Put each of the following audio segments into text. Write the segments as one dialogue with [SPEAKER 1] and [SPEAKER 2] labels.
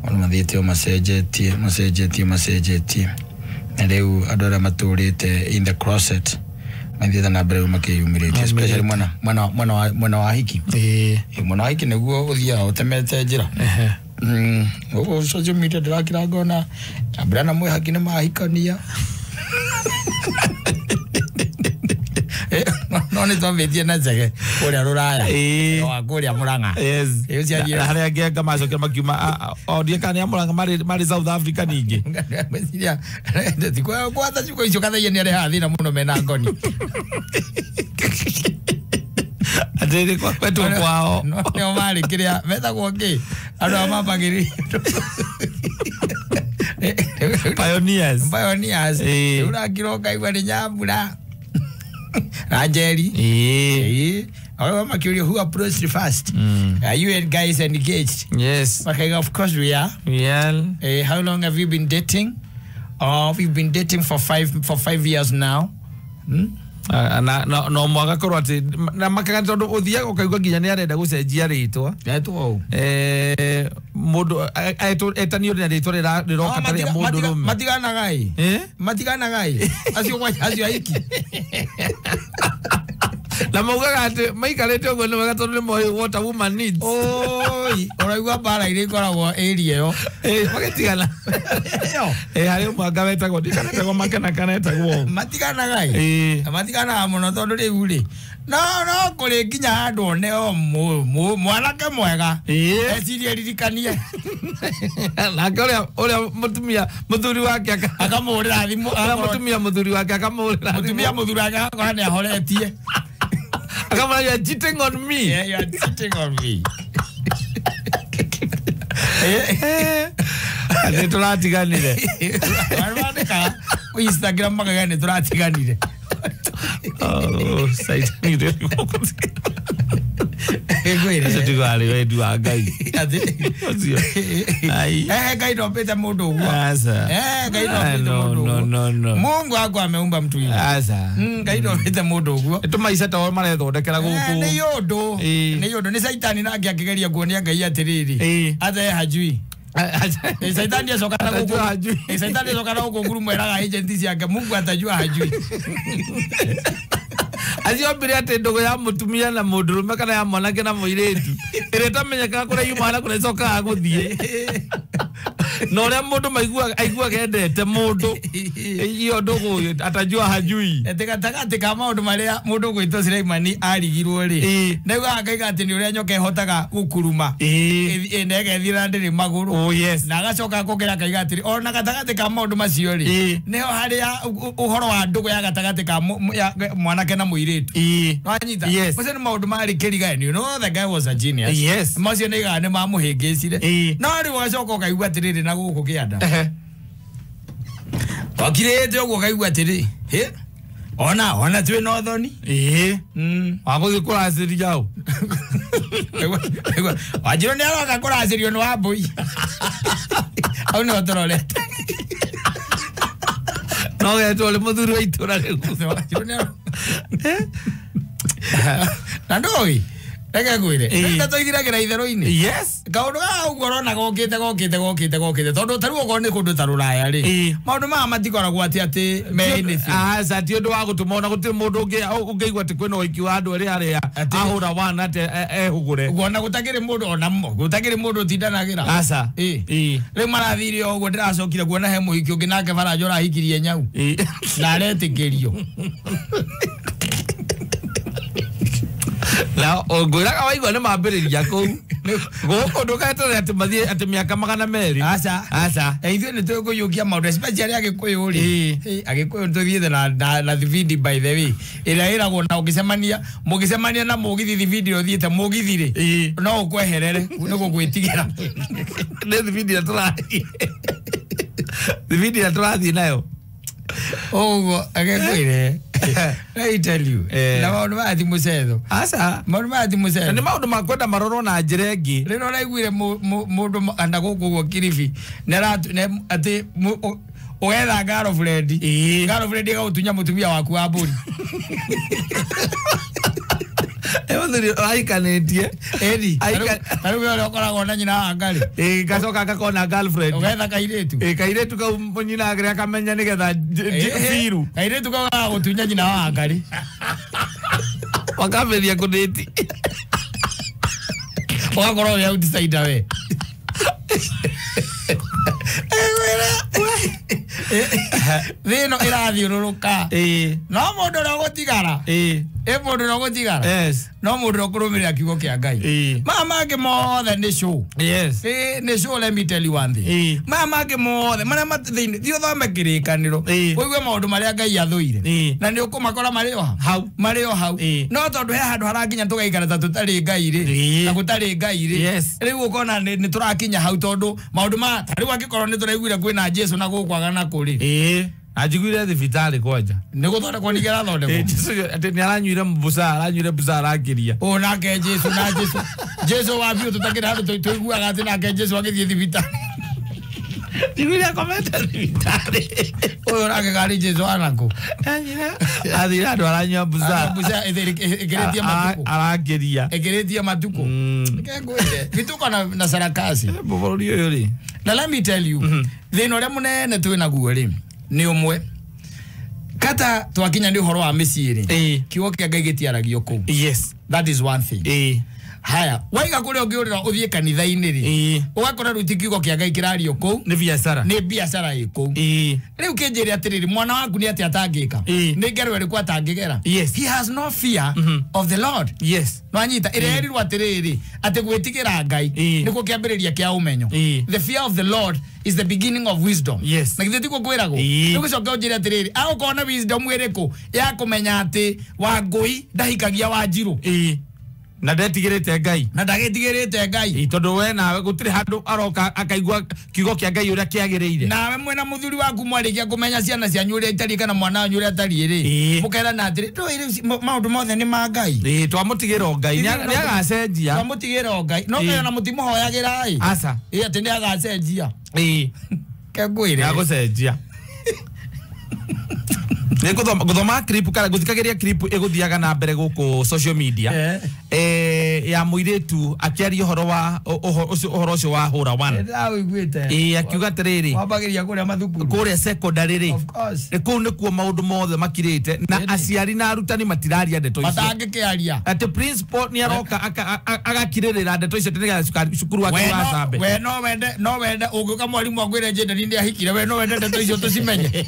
[SPEAKER 1] Maũndũ mathiĩte o macenjetie macenjetie macenjetie, na rĩu andũ arĩa matũrĩte in the closet mathiĩte na mbere rĩu makĩyumĩrĩtie, especially mwena wa hiki. Mwena wa hiki nĩguo ũthiaga ũtemete njĩra. Gũkũ social media ndĩrakira ngona ambura na mwĩhaki nĩ mahikania. No nĩ twambĩtie na Njege kũrĩa rũraya wa kũrĩa Mũrang'a.
[SPEAKER 2] Yes.
[SPEAKER 1] Ĩyo ciathiĩ-
[SPEAKER 2] Na harĩa angĩ anga macokire makiuma o ndiĩ kana nĩ a Mũrang'a marĩ South Africa ningĩ.
[SPEAKER 1] Ngwĩciria gwatha ciugo icio Kathaia nĩ arehaga thĩna mũno mena ngoni.
[SPEAKER 2] Atĩrĩ kwetwo kwao.
[SPEAKER 1] No nĩo marĩ kĩrĩa metagwo kĩ, andũ a mambagĩrĩria.
[SPEAKER 2] Pioneers.
[SPEAKER 1] Pioneers. Rĩu ũrakira ũkaigua nĩ Nyambura na Njeri. Arĩa makĩũrio who approached first, are you and guys engaged?
[SPEAKER 2] Yes.
[SPEAKER 1] Makaiga, of course we are.
[SPEAKER 2] Yeah.
[SPEAKER 1] How long have you been dating? Oh, we've been dating for 5 years now.
[SPEAKER 2] Ah, na no mwagakorwo atĩ na makaga tondũ ũthiaga ũkaigua nginya nĩ arenda gũcenjia rĩtwa.
[SPEAKER 1] Etwo ũũ.
[SPEAKER 2] Mũndũ etanio na rĩtwa rĩroka ta rĩa mũndũrũme.
[SPEAKER 1] Matiganaga ĩ. Matiganaga ĩ. Acio kwa acio aiki.
[SPEAKER 2] Na maugaga atĩ maikarĩte ũguo nĩ wega tondũ nĩ moĩ what a woman needs.
[SPEAKER 1] Oi, ũraigua mbara iria ikoragwo area ĩyo.
[SPEAKER 2] Magĩtigana.
[SPEAKER 1] Ĩyo.
[SPEAKER 2] Harĩ ũmwe anga wetagwo ndikana etagwo Makena kana etagwo.
[SPEAKER 1] Matiganaga ĩ. Matiganaga mũno tondũ rĩu rĩ no kũrĩ nginya handũ one o mwanake mwega ecirie ririkanie.
[SPEAKER 2] Nake ũrĩa mũtumia mũthuri wake
[SPEAKER 1] akamũhũrĩra thimũ.
[SPEAKER 2] Ũrĩa mũtumia mũthuri wake akamũhũrĩra thimũ.
[SPEAKER 1] Mũtumia mũthuri wake akora nĩ ahoretie.
[SPEAKER 2] Akamwĩra, "You are cheating on me."
[SPEAKER 1] Yeah, you are cheating on me.
[SPEAKER 2] Nĩ tũratiganire.
[SPEAKER 1] Mandĩkaga Instagram makauga nĩ tũratiganire.
[SPEAKER 2] Oh, Saitani.
[SPEAKER 1] Ngwĩre.
[SPEAKER 2] Ũcio tiguo arĩ wendi wa Ngai.
[SPEAKER 1] Atĩ
[SPEAKER 2] Ũcio. Ai.
[SPEAKER 1] Ngai ndombĩte mũndũ ũguo.
[SPEAKER 2] Aca.
[SPEAKER 1] Ngai
[SPEAKER 2] Ah,
[SPEAKER 1] ndombĩte
[SPEAKER 2] no,
[SPEAKER 1] mũndũ
[SPEAKER 2] no,
[SPEAKER 1] ũguo.
[SPEAKER 2] no, no.
[SPEAKER 1] Mungu wako ameumba mtu hivi.
[SPEAKER 2] Aca.
[SPEAKER 1] Ngai ndombĩte mũndũ ũguo.
[SPEAKER 2] Nĩ tũmaica tao marethondekera gũkũ.
[SPEAKER 1] Nĩ ũndũ nĩ ũndũ nĩ Saitani nake akĩgeria kuonia Ngai atĩrĩrĩ ate hajui. Saitani acoka na
[SPEAKER 2] Atajua
[SPEAKER 1] gũkũ
[SPEAKER 2] hajui.
[SPEAKER 1] Saitani acoka na gũkũ ngurumo ĩraga agent ciake Mungu atajua hajui.
[SPEAKER 2] Acio ambire atĩ ndũgũ ya mũtumia na mũndũrũme kana ya mwanake na mũirĩtu ĩrĩa ĩtamenyekaga kũrĩa yumaga na kũrĩa ĩcokaga gũthiĩ na ũrĩa mũndũ maiguaga aiguaga endete mũndũ iyo ndũgũ atajua hajui.
[SPEAKER 1] Atĩ gatagatĩ ka maũndũ marĩa mũndũ ũgwĩtwo Suleimani arigirwo rĩ, naiguaga ngaiga atĩ nĩ ũrĩa nyoka ĩhotaga gũkuruma na ĩgethira ndĩrĩ magũrũ.
[SPEAKER 2] Oh yes.
[SPEAKER 1] Na agacoka akongera akaiga atĩrĩ ona gatagatĩ ka maũndũ macio rĩ, nĩho harĩa ũhoro wa ndũgũ ya gatagatĩ ka ya mwanake na mũirĩtu. Wanyita?
[SPEAKER 2] Yes.
[SPEAKER 1] Macio nĩ maũndũ marĩ kĩriga. You know the guy was a genius.
[SPEAKER 2] Yes.
[SPEAKER 1] Macio nĩ igaga nĩ mamũhĩngĩcire. No rĩu ũgacoka ũkaigua atĩrĩrĩ na gũkũ kĩanda wakirĩte ũguo ũkaigua atĩrĩ, hĩ, ona twĩ na ũthoni.
[SPEAKER 2] Wagũthiĩ kũracĩria ũ?
[SPEAKER 1] Wanjirũ nĩ aroka kũracĩrio nĩ Wambũi, hau nĩho tũrorete.
[SPEAKER 2] No getwo ũrĩ mũthuri wa itũra rĩu.
[SPEAKER 1] Wanjirũ nĩ na ndũĩ, reke ngwĩre, na tũithiragĩra itherũ-inĩ. Kaũndũ gaka ũguo ũrona gokĩte gokĩte gokĩte gokĩte tondũ ta rĩu okorwo nĩ kũndũ ta rũraya rĩ, maũndũ maya matikoragwo atĩ me anything.
[SPEAKER 2] Aca, ti ũndũ wa gũtũma ona gũtirĩ mũndũ ũngĩigua atĩ kwĩna ũhiki wa andũ erĩ harĩa ahũra wana atĩ ehũgũre.
[SPEAKER 1] Kuona gũtakĩrĩ mũndũ ona gũtakĩrĩ mũndũ ũtindanagĩra.
[SPEAKER 2] Aca.
[SPEAKER 1] Rĩu marathire o ũguo, ndĩracokire kuona he mũhiki ũngĩ nake Faranja ũrahikirie nyau na aretĩkĩrio.
[SPEAKER 2] Na ngwĩraga waigua nĩ mambĩrĩria kũu gũkũ, ndũgeterere atĩ mathiĩ atĩ mĩaka 200.
[SPEAKER 1] Aca.
[SPEAKER 2] Aca.
[SPEAKER 1] Ithuĩ nĩ tũĩ kũiyũkia maũndũ, especially Agĩkũyũ rĩ. Agĩkũyũ nĩ tũthiĩte na thibindi, by the way, ĩrĩa ĩragwo na ũngĩcemania mũngĩcemania na mũgithi, thibindi ĩrĩa ũthiĩte mũgithi rĩ, no ũkweherere nĩ gũgwĩtigĩra.
[SPEAKER 2] Nĩ thibindi ĩrĩa tũrathiĩ, thibindi ĩrĩa tũrathiĩ nayo.
[SPEAKER 1] Ũguo agĩkwĩre, let me tell you, na maũndũ maya ti mũcetho.
[SPEAKER 2] Aca.
[SPEAKER 1] Maũndũ maya ti
[SPEAKER 2] Na
[SPEAKER 1] mũcetho.
[SPEAKER 2] Nĩ maũndũ ma kwenda marorwo na njĩra ĩngĩ.
[SPEAKER 1] Rĩrĩa ũraiguire mũndũ ana gũkũ ũguo Kilifi atĩ ũgetha girlfriend, girlfriend ĩgagũtunya mũtumia waku wa mbũri.
[SPEAKER 2] Muthuri aikanĩtie.
[SPEAKER 1] Eni tarĩu we ũrĩa ũkoragwo na nyina wa ngarĩ.
[SPEAKER 2] Ĩ gacoka gakona girlfriend.
[SPEAKER 1] Ũgetha kairĩtu.
[SPEAKER 2] Ĩ kairĩtu kau nyina agĩrĩ akamenya nĩgetha biru.
[SPEAKER 1] Kairĩtu kau gagũtunya nyina wa ngarĩ.
[SPEAKER 2] Wakambĩrĩria kũdĩti.
[SPEAKER 1] Ũgakorwo wĩ outsider we. Thĩ ĩno ĩrathiũrũrũka. No mũndũ ũrĩa ũgũtigara. Ĩ mũndũ ũrĩa ũgũtigara.
[SPEAKER 2] Yes.
[SPEAKER 1] No mũndũ ũrĩa ũkũrũmĩrĩra kiugo kĩa Ngai. Maya mangĩ mothe nĩ show.
[SPEAKER 2] Yes.
[SPEAKER 1] Nĩ show, let me tell you one thing. Maya mangĩ mothe marĩa thĩinĩ thiĩ ũthome kĩrĩkanĩro. Ũigue maũndũ marĩa Ngai athũire. Na nĩ ũkũmakora marĩ o hau. Marĩ o hau. No tondũ he handũ harakinya tũgaikara ta tũtarĩ Ngai rĩ. Na gũtarĩ Ngai rĩ. Rĩu ũkona nĩ tũrakinya hau tondũ maũndũ ma ta rĩu angĩkorwo nĩ tũraiguire kwĩna Jesu na gũkwaga na kũrĩ.
[SPEAKER 2] Anjiguire thibitarĩ kwanja.
[SPEAKER 1] Nĩ gũthondekwo ningĩ arathondekwo.
[SPEAKER 2] Jesu atĩ nĩ aranyuire busaa, aranyuire busaa arakĩria.
[SPEAKER 1] Ũ nake Jesu na Jesu. Jesu wa biũ tũtakĩrĩ handũ tũiguaga atĩ nake Jesu agĩthiĩ thibitarĩ.
[SPEAKER 2] Njiguire akomete thibitarĩ.
[SPEAKER 1] Ũyũ nake karĩ Jesu anakũ.
[SPEAKER 2] Athire handũ aranyua busaa.
[SPEAKER 1] Busaa ĩkĩrĩtie matukũ.
[SPEAKER 2] Arakĩria.
[SPEAKER 1] Ĩkĩrĩtie matukũ. Reke ngwĩre. Vituko na sarakasi.
[SPEAKER 2] Bũrũri ũyũ rĩ.
[SPEAKER 1] Na let me tell you, thĩna ũrĩa mũnene twĩ naguo rĩ nĩ ũmwe. Kata twakinya nĩ ũhoro wa mĩciĩ rĩ, kiugo kĩa Ngai gĩtiaragio kũu.
[SPEAKER 2] Yes.
[SPEAKER 1] That is one thing. Haya, waiga kũrĩa ũngĩũrĩra ũthiĩ kanitha-inĩ rĩ, ũgakora rĩu ti kiugo kĩa Ngai kĩrario kũu.
[SPEAKER 2] Nĩ biacara.
[SPEAKER 1] Nĩ biacara ĩ kũu. Rĩu kĩnjĩre atĩrĩrĩ, mwana waku nĩ atĩa atangĩka? Nĩ ngero ĩrĩkũ atangĩgera?
[SPEAKER 2] Yes.
[SPEAKER 1] He has no fear of the Lord.
[SPEAKER 2] Yes.
[SPEAKER 1] Nwanyita ĩrĩa erirwo atĩrĩrĩ, atĩ gwĩtigĩra Ngai nĩkuo kĩambĩrĩria kĩa ũmenyo. The fear of the Lord is the beginning of wisdom.
[SPEAKER 2] Yes.
[SPEAKER 1] Na githĩ tikuo kwĩragwo? Rĩu gĩcoke ũnjĩre atĩrĩrĩ, agũkorwo na wisdom ĩrĩkũ ya kũmenya atĩ Wangũi ndahikagia Wanjirũ?
[SPEAKER 2] Na ndetigĩrĩte Ngai.
[SPEAKER 1] Na ndagĩtigĩrĩte Ngai.
[SPEAKER 2] Tondũ we nawe gũtirĩ handũ aroka akaigua kiugo kĩa Ngai ũrĩa kĩagĩrĩire.
[SPEAKER 1] Nawe mwĩna mũthuri waku mwarĩkia kũmenya ciana cianyu ũrĩa itariĩ kana mwana wanyu ũrĩa atariĩ rĩ, mũkerana atĩrĩ, ndũĩ rĩu maũndũ mothe nĩ ma Ngai.
[SPEAKER 2] Twamũtigĩra o Ngai. Nĩ agacenjia.
[SPEAKER 1] Twamũtigĩra o Ngai. No kaĩ ona mũtimũhoyagĩra ĩ?
[SPEAKER 2] Aca.
[SPEAKER 1] Atĩ nĩ agacenjia. Ke ngwĩre.
[SPEAKER 2] Nĩ agũcenjia. Nĩ gũthoma clip kana gũthikagĩria clip ĩgũthiaga na mbere gũkũ social media. Ya mũirĩtu akĩaria ũhoro wa ũhoro ũcio wa hũra one.
[SPEAKER 1] Ndĩrawũiguĩte.
[SPEAKER 2] Akiuga atĩrĩrĩ,
[SPEAKER 1] wambagĩria kũrĩa mathukuru.
[SPEAKER 2] Kũrĩa secondary rĩ.
[SPEAKER 1] Of course.
[SPEAKER 2] Kũu nĩkuo maũndũ mothe makirĩte na aciari na arutani matiraria ndeto icio.
[SPEAKER 1] Matangĩkĩaria.
[SPEAKER 2] Atĩ principal nĩ aroka agakirĩrĩra ndeto icio nĩgetha cukuru wake ũgacambe.
[SPEAKER 1] We no wende, no wende ũngĩũka mwarimũ akwĩre Jane nĩ ahikire, we no wende ndeto icio tũcimenye.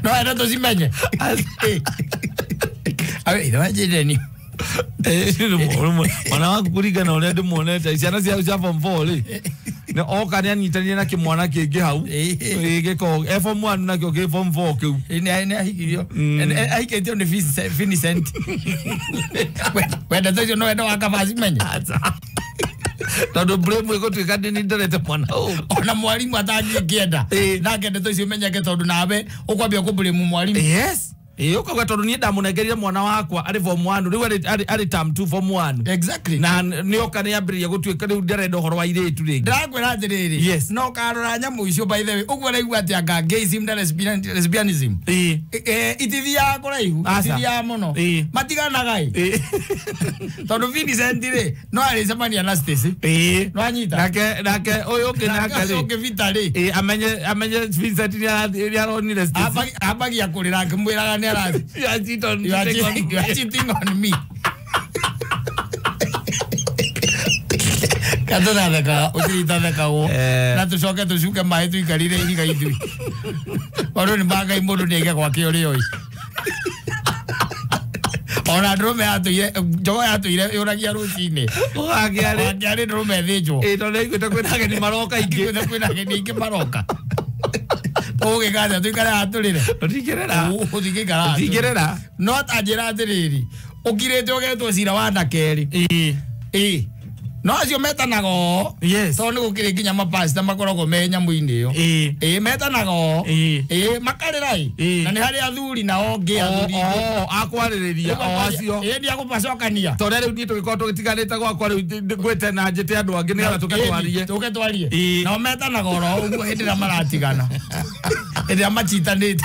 [SPEAKER 1] No wende tũcimenye. Awe ithe wa Jane ni.
[SPEAKER 2] Mwana waku kũringana ũrĩa ndĩmuonete ciana ciao cia form 4 rĩ, nĩ oka nĩ anyitanire na kĩmwana kĩngĩ hau gĩko e form 1 nakĩo kĩ form 4 kĩu.
[SPEAKER 1] Nĩ ahikirio. Ahikĩtio nĩ Vincent. We ndeto icio no wende wakabacimenye.
[SPEAKER 2] Tondũ blame ĩgũtuĩka nĩ nderete mwana ũyũ.
[SPEAKER 1] Ona mwarimũ atangĩkĩenda nake ndeto icio imenyeke tondũ nawe ũkwambia kũblame mwarimũ.
[SPEAKER 2] Yes. Ũkauga tondũ niĩ ndamũnengerire mwana wakwa arĩ form 1 rĩu arĩ term 2 form 1.
[SPEAKER 1] Exactly.
[SPEAKER 2] Na nĩoka nĩambĩrĩria gũtuĩka rĩu ndarenda ũhoro wa airĩtu rĩngĩ.
[SPEAKER 1] Ndĩrakwĩra atĩrĩrĩ,
[SPEAKER 2] Yes.
[SPEAKER 1] no ũkarora nyamũ icio by the way, ũguo ũraigua atĩ anga gayism na lesbianism. Itithiaga kũraihu, itithiaga mũno. Matiganaga ĩ. Tondũ Vincent rĩ, no arĩcemania na Stacy. No anyita.
[SPEAKER 2] Nake ũyũ ũngĩ nake rĩ.
[SPEAKER 1] Nake ũngĩ Vita rĩ.
[SPEAKER 2] Amenye Vincent nĩ aronire Stacy.
[SPEAKER 1] Ambagia kũrĩra akĩmwĩraga nĩ arathi.
[SPEAKER 2] You are cheating on
[SPEAKER 1] You are cheating on me. Katũrathekaga, ũtiritathekagwo. Na tũcoke tũcuke maĩ tũikarire ihiga ithuĩ. Maũndũ nĩ ma Ngai mũndũ nĩ aige gwake ũrĩa oĩ. Ona ndũrũme yatũire, njogo yatũire yũragia rũcinĩ.
[SPEAKER 2] Ũgakĩarĩ.
[SPEAKER 1] Ũgakĩarĩ ndũrũme ĩthĩnjwo.
[SPEAKER 2] Tondũ nĩaiguĩte kwĩna ageni maroka aingĩ.
[SPEAKER 1] Aiguĩte kwĩna ageni aingĩ maroka. Ũgĩka atĩa tũikare haha tũrĩre?
[SPEAKER 2] Tũtingĩrĩra.
[SPEAKER 1] Tũtingĩikara haha tũrĩre.
[SPEAKER 2] Tũtingĩrĩra.
[SPEAKER 1] No ta njĩra atĩrĩrĩ, ũkirĩte ũgetwo cira wa ndakerĩ. No acio metanaga o.
[SPEAKER 2] Yes.
[SPEAKER 1] Tondũ nĩ gũkĩrĩ nginya mapasta makoragwo me nyamũ-inĩ ĩyo. Metanaga o. Makarĩra ĩ. Na nĩ harĩ athuri nao ngĩ athuri.
[SPEAKER 2] Akwarĩrĩria o acio.
[SPEAKER 1] Nĩ agũbacokania.
[SPEAKER 2] Tondũ rĩu niĩ tũgĩkorwo tũgĩtiganĩte gwakwa rĩu ngwĩte na njĩte andũ angĩ nĩgetha tũke twarie.
[SPEAKER 1] Tũke twarie. Nao metanaga oro ũguo hĩndĩ ĩrĩa maratigana. Hĩndĩ ĩrĩa machitanĩte.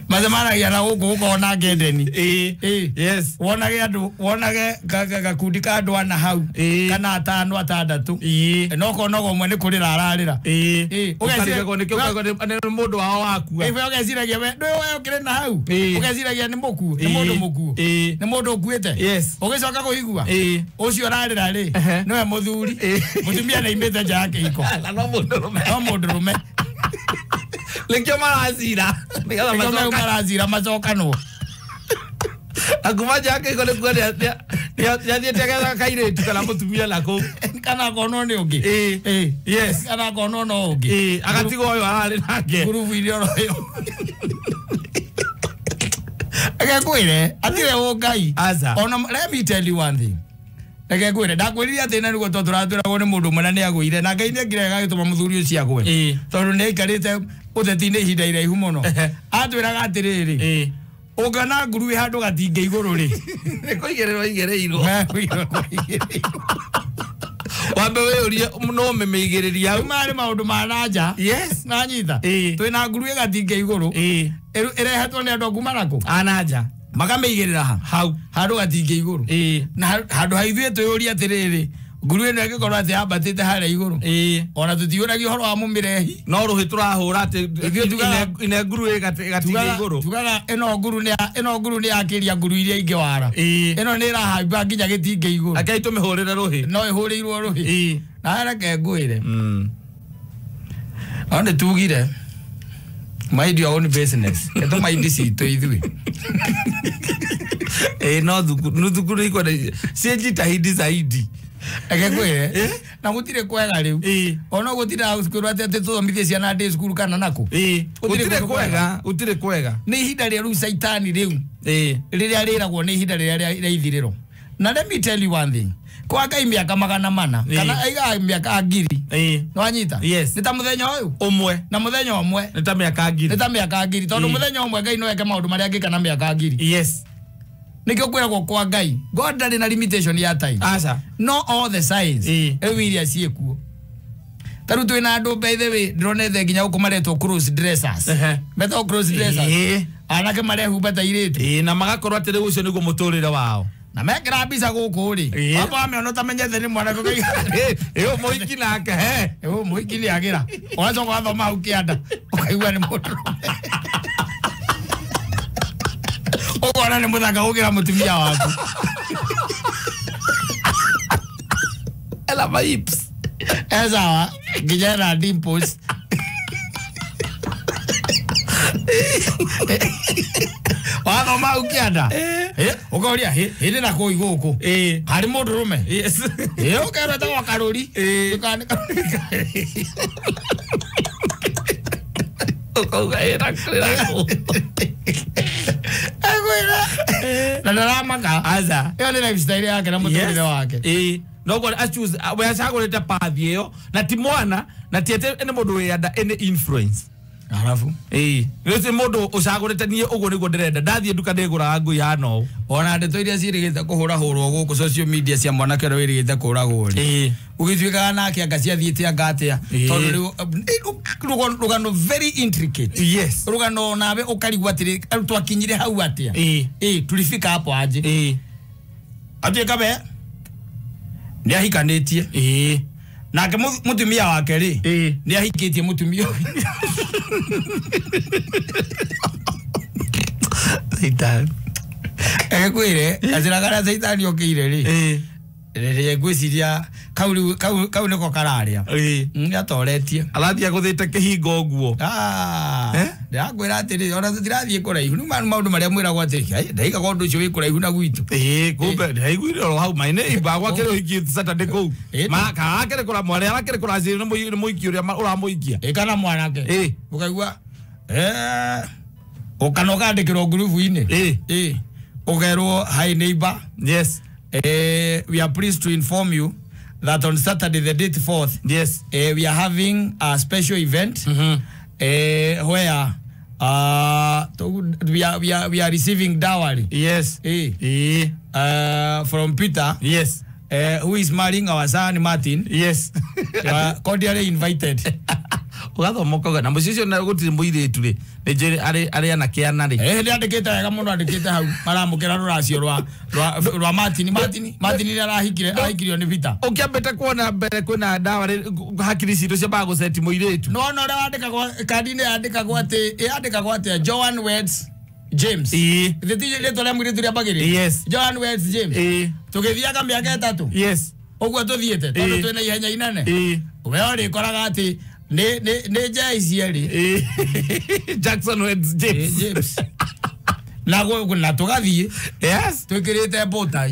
[SPEAKER 1] Macemanagia na gũkũ ũkona ngendeni.
[SPEAKER 2] Yes.
[SPEAKER 1] Wonage andũ, wonage gakundi ka andũ ana hau kana atano atandatũ. No ũkona ũmwe nĩ kũrĩra ararĩra.
[SPEAKER 2] Ũkarigagwo nĩkĩ, ũkarigagwo nĩ mũndũ wao wakua.
[SPEAKER 1] Iwe ũgeciragia we ndũĩ we ũkĩrĩ na hau. Ũgeciragia nĩ mũkuũ, nĩ mũndũ mũkuũ. Nĩ mũndũ ũkuĩte.
[SPEAKER 2] Yes.
[SPEAKER 1] Ũgĩcoka kũigua ũcio ũrarĩra rĩ nĩwe mũthuri. Mũtumia nĩaimĩte nja ya kĩhiko.
[SPEAKER 2] No mũndũrũme.
[SPEAKER 1] No mũndũrũme.
[SPEAKER 2] Nĩkĩo maracira.
[SPEAKER 1] Nĩkĩo maracira macokanwo.
[SPEAKER 2] Akuma nja ya kĩhiko nĩ kuo nĩathiĩte agetha kairĩtu kana mũtumia nako.
[SPEAKER 1] Kana akonwo nĩ ũngĩ.
[SPEAKER 2] Yes.
[SPEAKER 1] Kana akonwo no ũngĩ.
[SPEAKER 2] Agatigwo ũyũ ararĩ nake.
[SPEAKER 1] Ngurubu-inĩ oro ĩyo. Reke ngwĩre atirĩ ũngai.
[SPEAKER 2] Aca.
[SPEAKER 1] Ona let me tell you one thing. Reke ngwĩre ndakwĩrire atĩ na nĩguo tũratwĩragwo nĩ mũndũ ũmwe na nĩagũire na Ngai nĩekire agagĩtũma mũthuri ũcio agwe. Tondũ nĩaikarĩte ũteti-inĩ ihinda iraihu mũno. Atwĩraga atĩrĩrĩ, ũngĩona nguru ĩ handũ gatingĩ igũrũ rĩ,
[SPEAKER 2] nĩ kũigĩrĩrwo igĩrĩirwo. Wambe wĩyũrie no ũmĩmĩigĩrĩria hau.
[SPEAKER 1] Rĩu maya nĩ maũndũ ma na nja.
[SPEAKER 2] Yes.
[SPEAKER 1] Nanyita. Twĩna nguru ĩ gatingĩ igũrũ. Ĩrehetwo nĩ andũ a kuma nakũ?
[SPEAKER 2] A na nja.
[SPEAKER 1] Makamĩigĩrĩra ha?
[SPEAKER 2] Hau.
[SPEAKER 1] Handũ gatingĩ igũrũ. Na handũ ha ithuĩ twĩyũrie atĩrĩrĩ, nguru ĩno ĩngĩkorwo atĩ yambatĩte harĩa igũrũ. Ona tũtiũragia ũhoro wa mũmĩrehi.
[SPEAKER 2] No rũhĩ tũrahũra atĩ
[SPEAKER 1] Ithuĩ tugaga
[SPEAKER 2] ine nguru ĩ gatingĩ igũrũ.
[SPEAKER 1] Tugaga ĩno nguru nĩ ĩno nguru nĩ yakĩria nguru iria ingĩ wara. Ĩno nĩ ĩrahamba nginya gĩtingĩ igũrũ.
[SPEAKER 2] Rekei tũmĩhũrĩre rũhĩ.
[SPEAKER 1] No ĩhũrĩirwo rũhĩ. Na reke ngwĩre. No nĩ tugire mind your own business. Eto mind citũ ithuĩ.
[SPEAKER 2] No thukuru ikwenda ciĩnjitahidi zaidi.
[SPEAKER 1] Reke ngwĩre na gũtirĩ kwega rĩu. Ona gũtirĩ kwĩrwo atĩ tũthomithie ciana ndĩ cukuru kana nakũ.
[SPEAKER 2] Gũtirĩ kwega, gũtirĩ kwega.
[SPEAKER 1] Nĩ ihinda rĩa rĩu caitani rĩu. Rĩrĩa rĩragwo nĩ ihinda rĩrĩa rĩa ithirĩro. Na let me tell you one thing. Kwa Ngai mĩaka 400 kana aigaga mĩaka 1000. Nĩwanyita?
[SPEAKER 2] Yes.
[SPEAKER 1] Nĩ ta mũthenya ũyũ
[SPEAKER 2] ũmwe.
[SPEAKER 1] Na mũthenya ũmwe
[SPEAKER 2] nĩ ta mĩaka 1000.
[SPEAKER 1] Nĩ ta mĩaka 1000 tondũ mũthenya ũmwe Ngai no eke maũndũ marĩa angĩka na mĩaka 1000.
[SPEAKER 2] Yes.
[SPEAKER 1] Nĩkĩo kwĩragwo kwa Ngai God ndarĩ na limitation ya time.
[SPEAKER 2] Aca.
[SPEAKER 1] No all the signs rĩu iria ciĩkuo. Ta rĩu twĩna andũ by the way ndĩronete nginya gũkũ maretwo cross dressers. Metagwo cross dressers. Anake marehumba ta airĩtu.
[SPEAKER 2] Na magakorwo atĩ rĩu ũcio nĩguo mũtũrĩre wao.
[SPEAKER 1] Na mekĩra mbica gũkũ rĩ, wamba wamĩona ũtamenyete nĩ mwanake ũkaiga
[SPEAKER 2] ĩyo mũhiki nake he.
[SPEAKER 1] Ĩyo mũhiki nĩagĩra. Ũgacoka wathoma hau kĩanda ũkaigua nĩ mũndũrũme. Ũkona nĩ mũthaka gũkĩra mũtumia waku.
[SPEAKER 2] Ela mahips.
[SPEAKER 1] Esawa, nginya ena dimples. Wathoma hau kĩanda ũkoria hĩndĩ na kũu gũkũ harĩ mũndũrũme. Ũkerwo etagwo Karũri.
[SPEAKER 2] Ũkauga ĩna kũ.
[SPEAKER 1] Na ndaramaka.
[SPEAKER 2] Aca.
[SPEAKER 1] Ĩyo nĩ lifestyle yake na mũtũrĩre wake.
[SPEAKER 2] No go achoose we acagũrĩte path ĩyo na ti mwana na ti atĩ nĩ mũndũ wĩ under any influence.
[SPEAKER 1] Arabu.
[SPEAKER 2] Nĩ mũndũ ũcagũrĩte niĩ ũguo nĩguo ndĩrenda ndathiĩ nduka ndĩgũraga ngui hana ũũ.
[SPEAKER 1] Ona ndeto iria ciĩrĩgĩte kũhũrahũrwo gũkũ social media cia mwanake ũrĩa wĩrĩgĩte kũragwo rĩ. Ũgĩtuĩkaga nake anga ciathiĩte anga atĩa. Tondũ rĩu rũgano very intricate.
[SPEAKER 2] Yes.
[SPEAKER 1] Rũgano nawe ũkarigwo atĩrĩ twakinyire hau atĩa. Tulifika hapo aje. Atuĩka we nĩ ahikanĩtie. Nake mũtumia wake rĩ nĩ ahikĩtie mũtumia ũngĩ. Caitani. Ekwĩre gacĩra karĩa caitani okĩire rĩ rĩrĩa ngwĩciria kau nĩko kararĩa. Nĩatoretie.
[SPEAKER 2] Arathiĩ agũthĩte kĩhingo ũguo.
[SPEAKER 1] Ndĩrakwĩra atĩrĩ ona tũtirathiĩ kũraihu. Rĩu maũndũ marĩa mwĩragwo atĩrĩ ndaigaga ũndũ ũcio wĩ kũraihu na gwitũ.
[SPEAKER 2] Kumbe ndaiguire oro hau my neighbor gwakĩrĩ ũhiki Saturday kũu. Akĩrĩ kũra mwarĩ arakĩrĩ kũracia nĩ mũhiki ũrĩa ũramũhikia.
[SPEAKER 1] Kana mwanake. Ũkaigua ũkana ũkandĩkĩrwo ngurubu-inĩ. Ũkerwo hi neighbor.
[SPEAKER 2] Yes.
[SPEAKER 1] We are pleased to inform you that on Saturday the date 4th,
[SPEAKER 2] yes,
[SPEAKER 1] we are having a special event where we are receiving dowry.
[SPEAKER 2] Yes.
[SPEAKER 1] From Peter.
[SPEAKER 2] Yes.
[SPEAKER 1] Who is marrying our son Martin.
[SPEAKER 2] Yes.
[SPEAKER 1] You are cordially invited.
[SPEAKER 2] Ugathoma ukauga na muciĩ ũcio na gũtirĩ mũirĩtu rĩ nĩ njũĩ arĩ anake ana rĩ.
[SPEAKER 1] Nĩ andĩkĩte wega mũno, andĩkĩte hau maramũkĩra rũracio rwa Martin. Martin rĩrĩa arahikire, ahikirio nĩ Peter.
[SPEAKER 2] Ũkĩambĩte kuona mbere kwĩna ndawa rĩ, hakiri citũ ciambaga gũceti mũirĩtu.
[SPEAKER 1] Nĩwona ũrĩa wandĩkagwo kandi-inĩ, yandĩkagwo atĩ yandĩkagwo atĩa? Joan weds James. Githĩ ti rĩtwa rĩa mũirĩtu rĩambagĩrĩria?
[SPEAKER 2] Yes.
[SPEAKER 1] Joan weds James. Tũgĩthiaga mĩaka 3. Ũguo tũthiĩte tondũ twĩna ihenya inene. We ũrĩkoraga atĩ nĩ nja ici erĩ.
[SPEAKER 2] Jackson weds James.
[SPEAKER 1] James. Na na tũgathiĩ twĩkĩrĩte botai.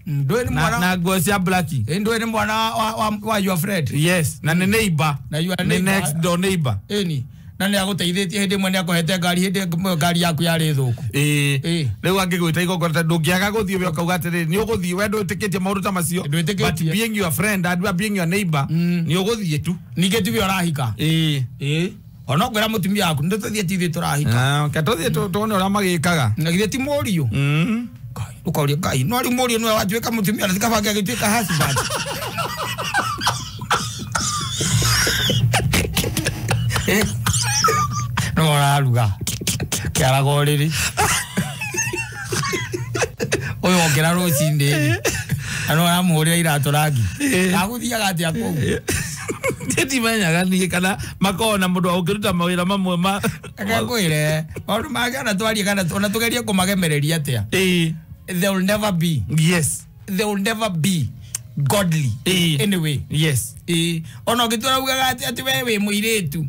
[SPEAKER 1] Ndũĩ nĩ
[SPEAKER 2] Na
[SPEAKER 1] mwana
[SPEAKER 2] na nguo cia black.
[SPEAKER 1] Ndũĩ nĩ mwana wa your friend.
[SPEAKER 2] Yes, na nĩ neighbor.
[SPEAKER 1] Na your
[SPEAKER 2] nĩ
[SPEAKER 1] neighbor.
[SPEAKER 2] next door neighbor.
[SPEAKER 1] Ĩni na nĩ agũteithĩtie hĩndĩ ĩmwe, nĩ akũhete ngari hĩndĩ ĩmwe ngari yaku yarĩ thũku.
[SPEAKER 2] Rĩu angĩgwĩta igongona ta ndũngĩaga gũthiĩ, we ũkauga atĩrĩrĩ nĩ ũgũthiĩ, we ndwĩtĩkĩtie maũndũ ta macio.
[SPEAKER 1] Ndwĩtĩkĩtie.
[SPEAKER 2] But being your friend and being your neighbor, nĩ ũgũthiĩ tu.
[SPEAKER 1] Ningĩ tiwe ũrahika. Ona ũkwĩra mũtumia waku nĩ tũthiĩ, ti ithuĩ tũrahika.
[SPEAKER 2] Ah, ke tũthiĩ tuone ũrĩa magĩkaga.
[SPEAKER 1] Na githĩ ti mũriũ? Ngai, ũkoria Ngai, no rĩu mũriũ nĩwe watuĩka mũtumia na ti kaba angĩtuĩka husband. No ũraruga kĩaraga ũrĩrĩ ũyũ okĩra rũcinĩ na no ũramũhũrĩra iratũ rangi, agũthiaga atĩa kũu?
[SPEAKER 2] Ndimenyaga niĩ kana makoragwo na mũndũ wa gũkĩruta mawĩra mamwe ma
[SPEAKER 1] Reke ngwĩre maũndũ mangĩ, ona twarie kana ona tũgerie kũmagemereria atĩa, there will never be there will never be godly anyway. Ona ũngĩtwara ugaga atĩ we wĩ mũirĩtu,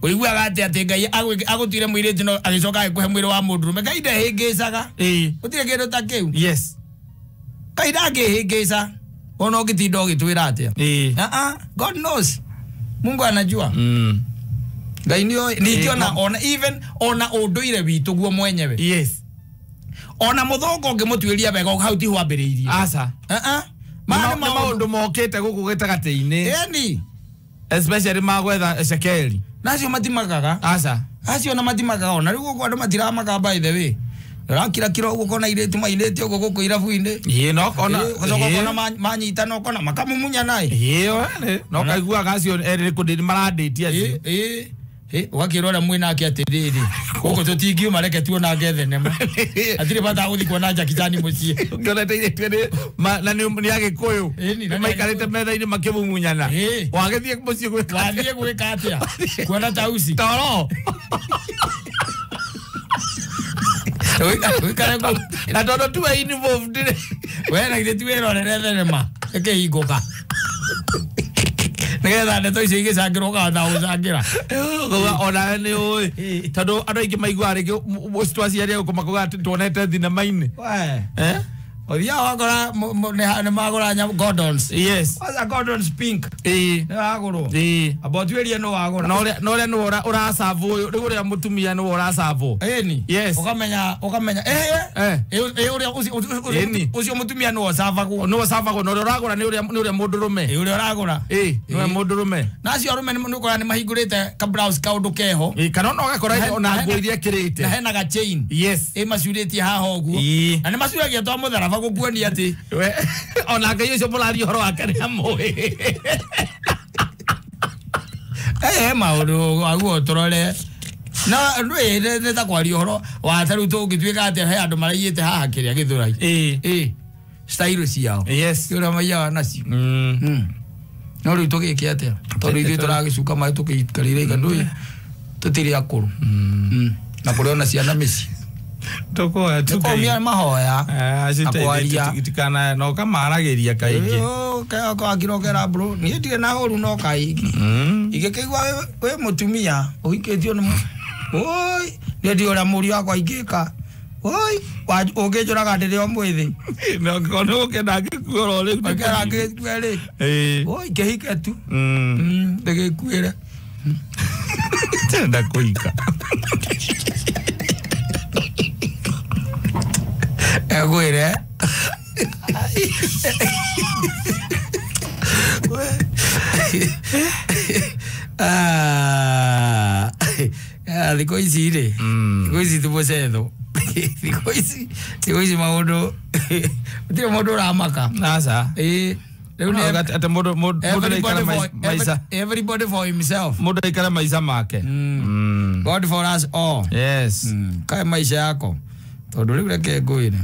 [SPEAKER 1] ũiguaga atĩ Ngai agũtuire mũirĩtu no agĩcoka agĩkũhe mwĩrĩ wa mũndũrũme. Ngai ndehĩngĩcaga. Gũtirĩ kĩndũ ta kĩu. Ngai ndangĩhĩngĩca ona ũngĩtinda ũgĩtwĩra atĩa. Ah, ah, God knows, Mungu anajua. Ngai nĩoĩ. Ningĩ ona even ona ũndũire witũ guo mwenyewe, ona mũthũngũ ũngĩmũtuĩria wega, hau tiho ambĩrĩirie.
[SPEAKER 2] Aca.
[SPEAKER 1] Ah, ah.
[SPEAKER 2] Nĩ
[SPEAKER 1] Maya nĩ
[SPEAKER 2] nĩ maũndũ mokĩte gũkũ gĩtagatĩ-inĩ,
[SPEAKER 1] ĩni
[SPEAKER 2] especially ma gwetha cekeri.
[SPEAKER 1] Nacio matimakaga.
[SPEAKER 2] Aca.
[SPEAKER 1] Acio ona matimakaga, ona rĩu gũkũ andũ matiramaka. By the way, ũrakira ũguo ũkona irĩtu mainĩte ũguo gũkũ irabu-inĩ.
[SPEAKER 2] No kona.
[SPEAKER 1] Ũgacoka ũkona manyitana, ũkona makamumunya naĩ.
[SPEAKER 2] We no kaiguaga acio erĩ kũndĩ marandĩtie acio.
[SPEAKER 1] Ũgakĩrwo ũrĩa mwĩnake atĩrĩrĩ, gũkũ tũtingiuma, reke tuonange thenema, hatirĩ bata wa gũthiĩ kuona Jackie Chan mũciĩ.
[SPEAKER 2] Ũngĩonete irĩtu erĩ na nĩ agĩkũyũ,
[SPEAKER 1] Ĩni, na nĩ
[SPEAKER 2] maikarĩte metha-inĩ makĩmumunyana, wagĩthiĩ mũciĩ gwĩka
[SPEAKER 1] Wathiĩ gwĩka atĩa? Kuona tausi?
[SPEAKER 2] Toro.
[SPEAKER 1] Wĩikare kũu.
[SPEAKER 2] Na tondũ tuwe involved rĩ.
[SPEAKER 1] We na githĩ ti wĩrorere thenema ĩkĩhingũka nĩgetha ndeto icio igĩcangĩrwo, ũkahota gũcangĩra.
[SPEAKER 2] Ũkauga onawe nĩ ũĩ, tondũ andũ aingĩ maiguaga rĩngĩ twaciaria gũkũ makauga atĩ tuonete thinema-inĩ.
[SPEAKER 1] We
[SPEAKER 2] Eh?
[SPEAKER 1] ũthiaga wakora nĩ magũra Gordons. Kwanza Gordons pink nĩ wagũrwo. Amba ũtuĩrie nũ wagũra.
[SPEAKER 2] Na ũrĩa nĩwe ũracabu ũyũ rĩu, ũrĩa mũtumia nĩwe ũracabwo.
[SPEAKER 1] Ĩni. Ũkamenya ĩ ũrĩa
[SPEAKER 2] Ĩni.
[SPEAKER 1] ũcio mũtumia nĩwe ũcabagwo.
[SPEAKER 2] Nĩwe ũcabagwo, na ũrĩa ũragũra nĩ ũrĩa mũndũrũme.
[SPEAKER 1] Ĩ, ũrĩa ũragũra.
[SPEAKER 2] Nĩwe mũndũrũme.
[SPEAKER 1] Na acio arũme nĩ ũkora nĩ mahingũrĩte ka blouse kaũndũ keho.
[SPEAKER 2] Kana ona ũgakora ona nguo iria
[SPEAKER 1] Na
[SPEAKER 2] ekĩrĩte.
[SPEAKER 1] Hena ga chain ĩ macurĩtie haha ũguo. Na nĩ macuragia twa mũtharaba gũkuonia atĩ
[SPEAKER 2] Ona Ngai ũcio mũraria ũhoro wake nĩ amũĩ.
[SPEAKER 1] Maũndũ aguo tũrore na ndũĩ nĩ ta kwaria ũhoro wa ta rĩu tũngĩtuĩka atĩ he andũ maraiyĩte haha kĩrĩa Gĩthũrai, style ciao ũrĩa maiyaga nacio. No rĩu tũgĩke atĩa, tondũ ithuĩ tũragĩcuka maĩ tũkĩikarĩire iga, ndũĩ tũtirĩ akũrũ. Na kũrĩ ona ciana mĩciĩ.
[SPEAKER 2] Tũkũhoya tu Ngai.
[SPEAKER 1] Nĩkũmia mahoya na kwaria.
[SPEAKER 2] Itikana na ũkamaragĩria kaingĩ.
[SPEAKER 1] Wakirokera bro, niĩ ndirĩ na ũru, no kaingĩ ingĩkĩigua wĩ mũtumia ũhikĩtio nĩ oi, niĩ ndiũĩ ũrĩa mũriũ wakwa ingĩka, oi, ũngĩnjũraga ndĩrĩ o mwĩthĩ.
[SPEAKER 2] Na ũngĩkorwo nĩ gũkenda angĩkua oro rĩu.
[SPEAKER 1] Ũngĩkenda angĩkue rĩ, oi, kĩhike tu. Ndĩgĩkuĩre.
[SPEAKER 2] Ndĩrenda kũhika.
[SPEAKER 1] Egwĩre Ah, ah, thikũ ici rĩ, thikũ ici ti mũcetho, thikũ ici maũndũ gũtirĩ mũndũ ũramaka.
[SPEAKER 2] Aca.
[SPEAKER 1] Ĩĩ. Rĩu nĩ
[SPEAKER 2] Atĩ mũndũ aikara maica.
[SPEAKER 1] Everybody for himself.
[SPEAKER 2] Mũndũ aikara maica make.
[SPEAKER 1] God for us all.
[SPEAKER 2] Yes.
[SPEAKER 1] Kae maisha yako. Tondũ rĩu reke ngwĩre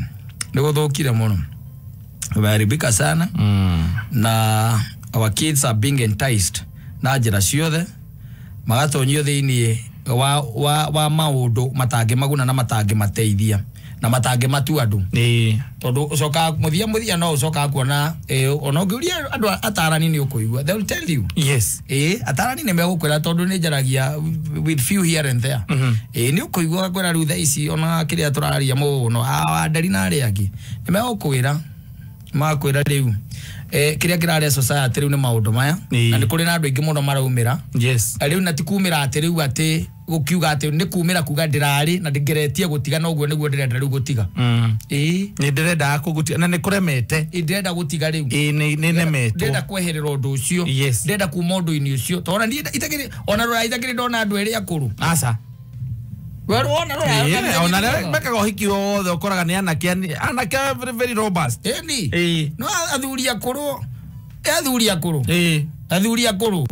[SPEAKER 1] nĩ gũthũkire mũno. Umeharibika sana. Na our kids are being enticed na njĩra ciothe magatonyio thĩinĩ wa maũndũ matangĩmaguna na matangĩmateithia na matangĩmatua andũ. Tondũ ũcokaga mũthia no ũcokaga kuona ona ũngĩũria andũ atarani nĩ ũkũigua, they will tell you.
[SPEAKER 2] Yes.
[SPEAKER 1] Atarani nĩ megũkwĩra tondũ nĩ njaragia with few here and there. Nĩ ũkũigua gakwĩra rĩu thaa ici ona kĩrĩa tũraria mũno wanderi na arĩa angĩ nĩ megũkwĩra makwĩra rĩu kĩrĩa kĩrarĩa society rĩu nĩ maũndũ maya na nĩ kũrĩ na andũ aingĩ mũno maraumĩra.
[SPEAKER 2] Yes.
[SPEAKER 1] Rĩu na ti kumĩra atĩ rĩu atĩ gũkiuga atĩ nĩ kumĩra kuga ndĩrarĩ na ndĩgeretie gũtiga na ũguo nĩguo ndĩrenda rĩu gũtiga.
[SPEAKER 2] Nĩ ndĩrendaga kũgũtiga na nĩ kũremete.
[SPEAKER 1] Ndĩrenda gũtiga rĩu.
[SPEAKER 2] Nĩ nemetwo.
[SPEAKER 1] Ndĩrenda kweherera ũndũ ũcio.
[SPEAKER 2] Yes.
[SPEAKER 1] Ndĩrenda kuma ũndũ-inĩ ũcio. Tondũ niĩ itakĩrĩ ona rora itakĩrĩ ndona andũ erĩ akũrũ.
[SPEAKER 2] Aca.
[SPEAKER 1] Wewe ona rora.
[SPEAKER 2] Ona rĩa mekaga ũhiki wothe ũkoraga nĩ anake very very robust.
[SPEAKER 1] Ĩni. No athuri akũrũ. Athuri akũrũ. Athuri akũrũ.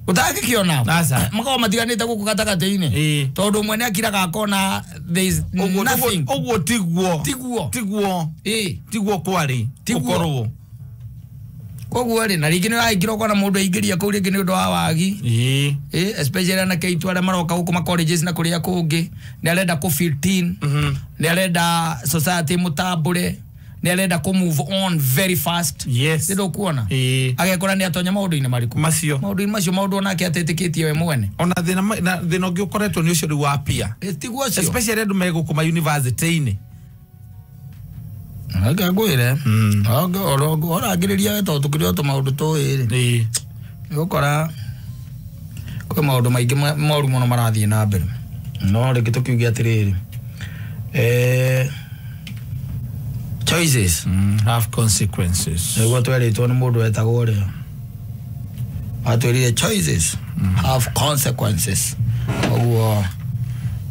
[SPEAKER 1] Utangĩkĩona.
[SPEAKER 2] Aca.
[SPEAKER 1] Makoragwo matiganĩte gũkũ gatagatĩ-inĩ. Tondũ ũmwe nĩ akiraga akona there is nothing.
[SPEAKER 2] Ũguo tiguo.
[SPEAKER 1] Tiguo.
[SPEAKER 2] Tiguo. Tiguo kwarĩ. Gũkorwo.
[SPEAKER 1] Koguo rĩ na rĩngĩ nĩ ũraingĩra ũkona mũndũ aingĩria kũu rĩngĩ nĩ ũndũ wa wagi. Especially anake aitũ arĩa maroka gũkũ ma colleges na kũrĩa kũngĩ nĩ arenda kũ fit in. Nĩ arenda society mũtambũre. Nĩ arenda kũ move on very fast.
[SPEAKER 2] Yes.
[SPEAKER 1] Nĩ ndũkuona. Agekora nĩ atonya maũndũ-inĩ marĩkũ?
[SPEAKER 2] Macio.
[SPEAKER 1] Maũndũ-inĩ macio maũndũ onake atetĩkĩtie we mwene.
[SPEAKER 2] Ona thĩna ũngĩ ũkoretwo nĩ ũcio rĩu wa peer.
[SPEAKER 1] Tiguo ũcio.
[SPEAKER 2] Especially andũ me gũkũ ma university-inĩ.
[SPEAKER 1] Reke ngwĩre. Orangĩrĩria we tondũ tũkĩrĩ o tũmaũndũ tũĩ rĩ. Nĩũgũkora kwĩ maũndũ maingĩ moru mũno marathiĩ na mbere. No rĩngĩ tũkiuge atĩrĩrĩ. Choices
[SPEAKER 2] have consequences.
[SPEAKER 1] Nĩguo twerĩtwo nĩ mũndũ wetagwo ũrĩa. Atwĩrire choices have consequences. Koguo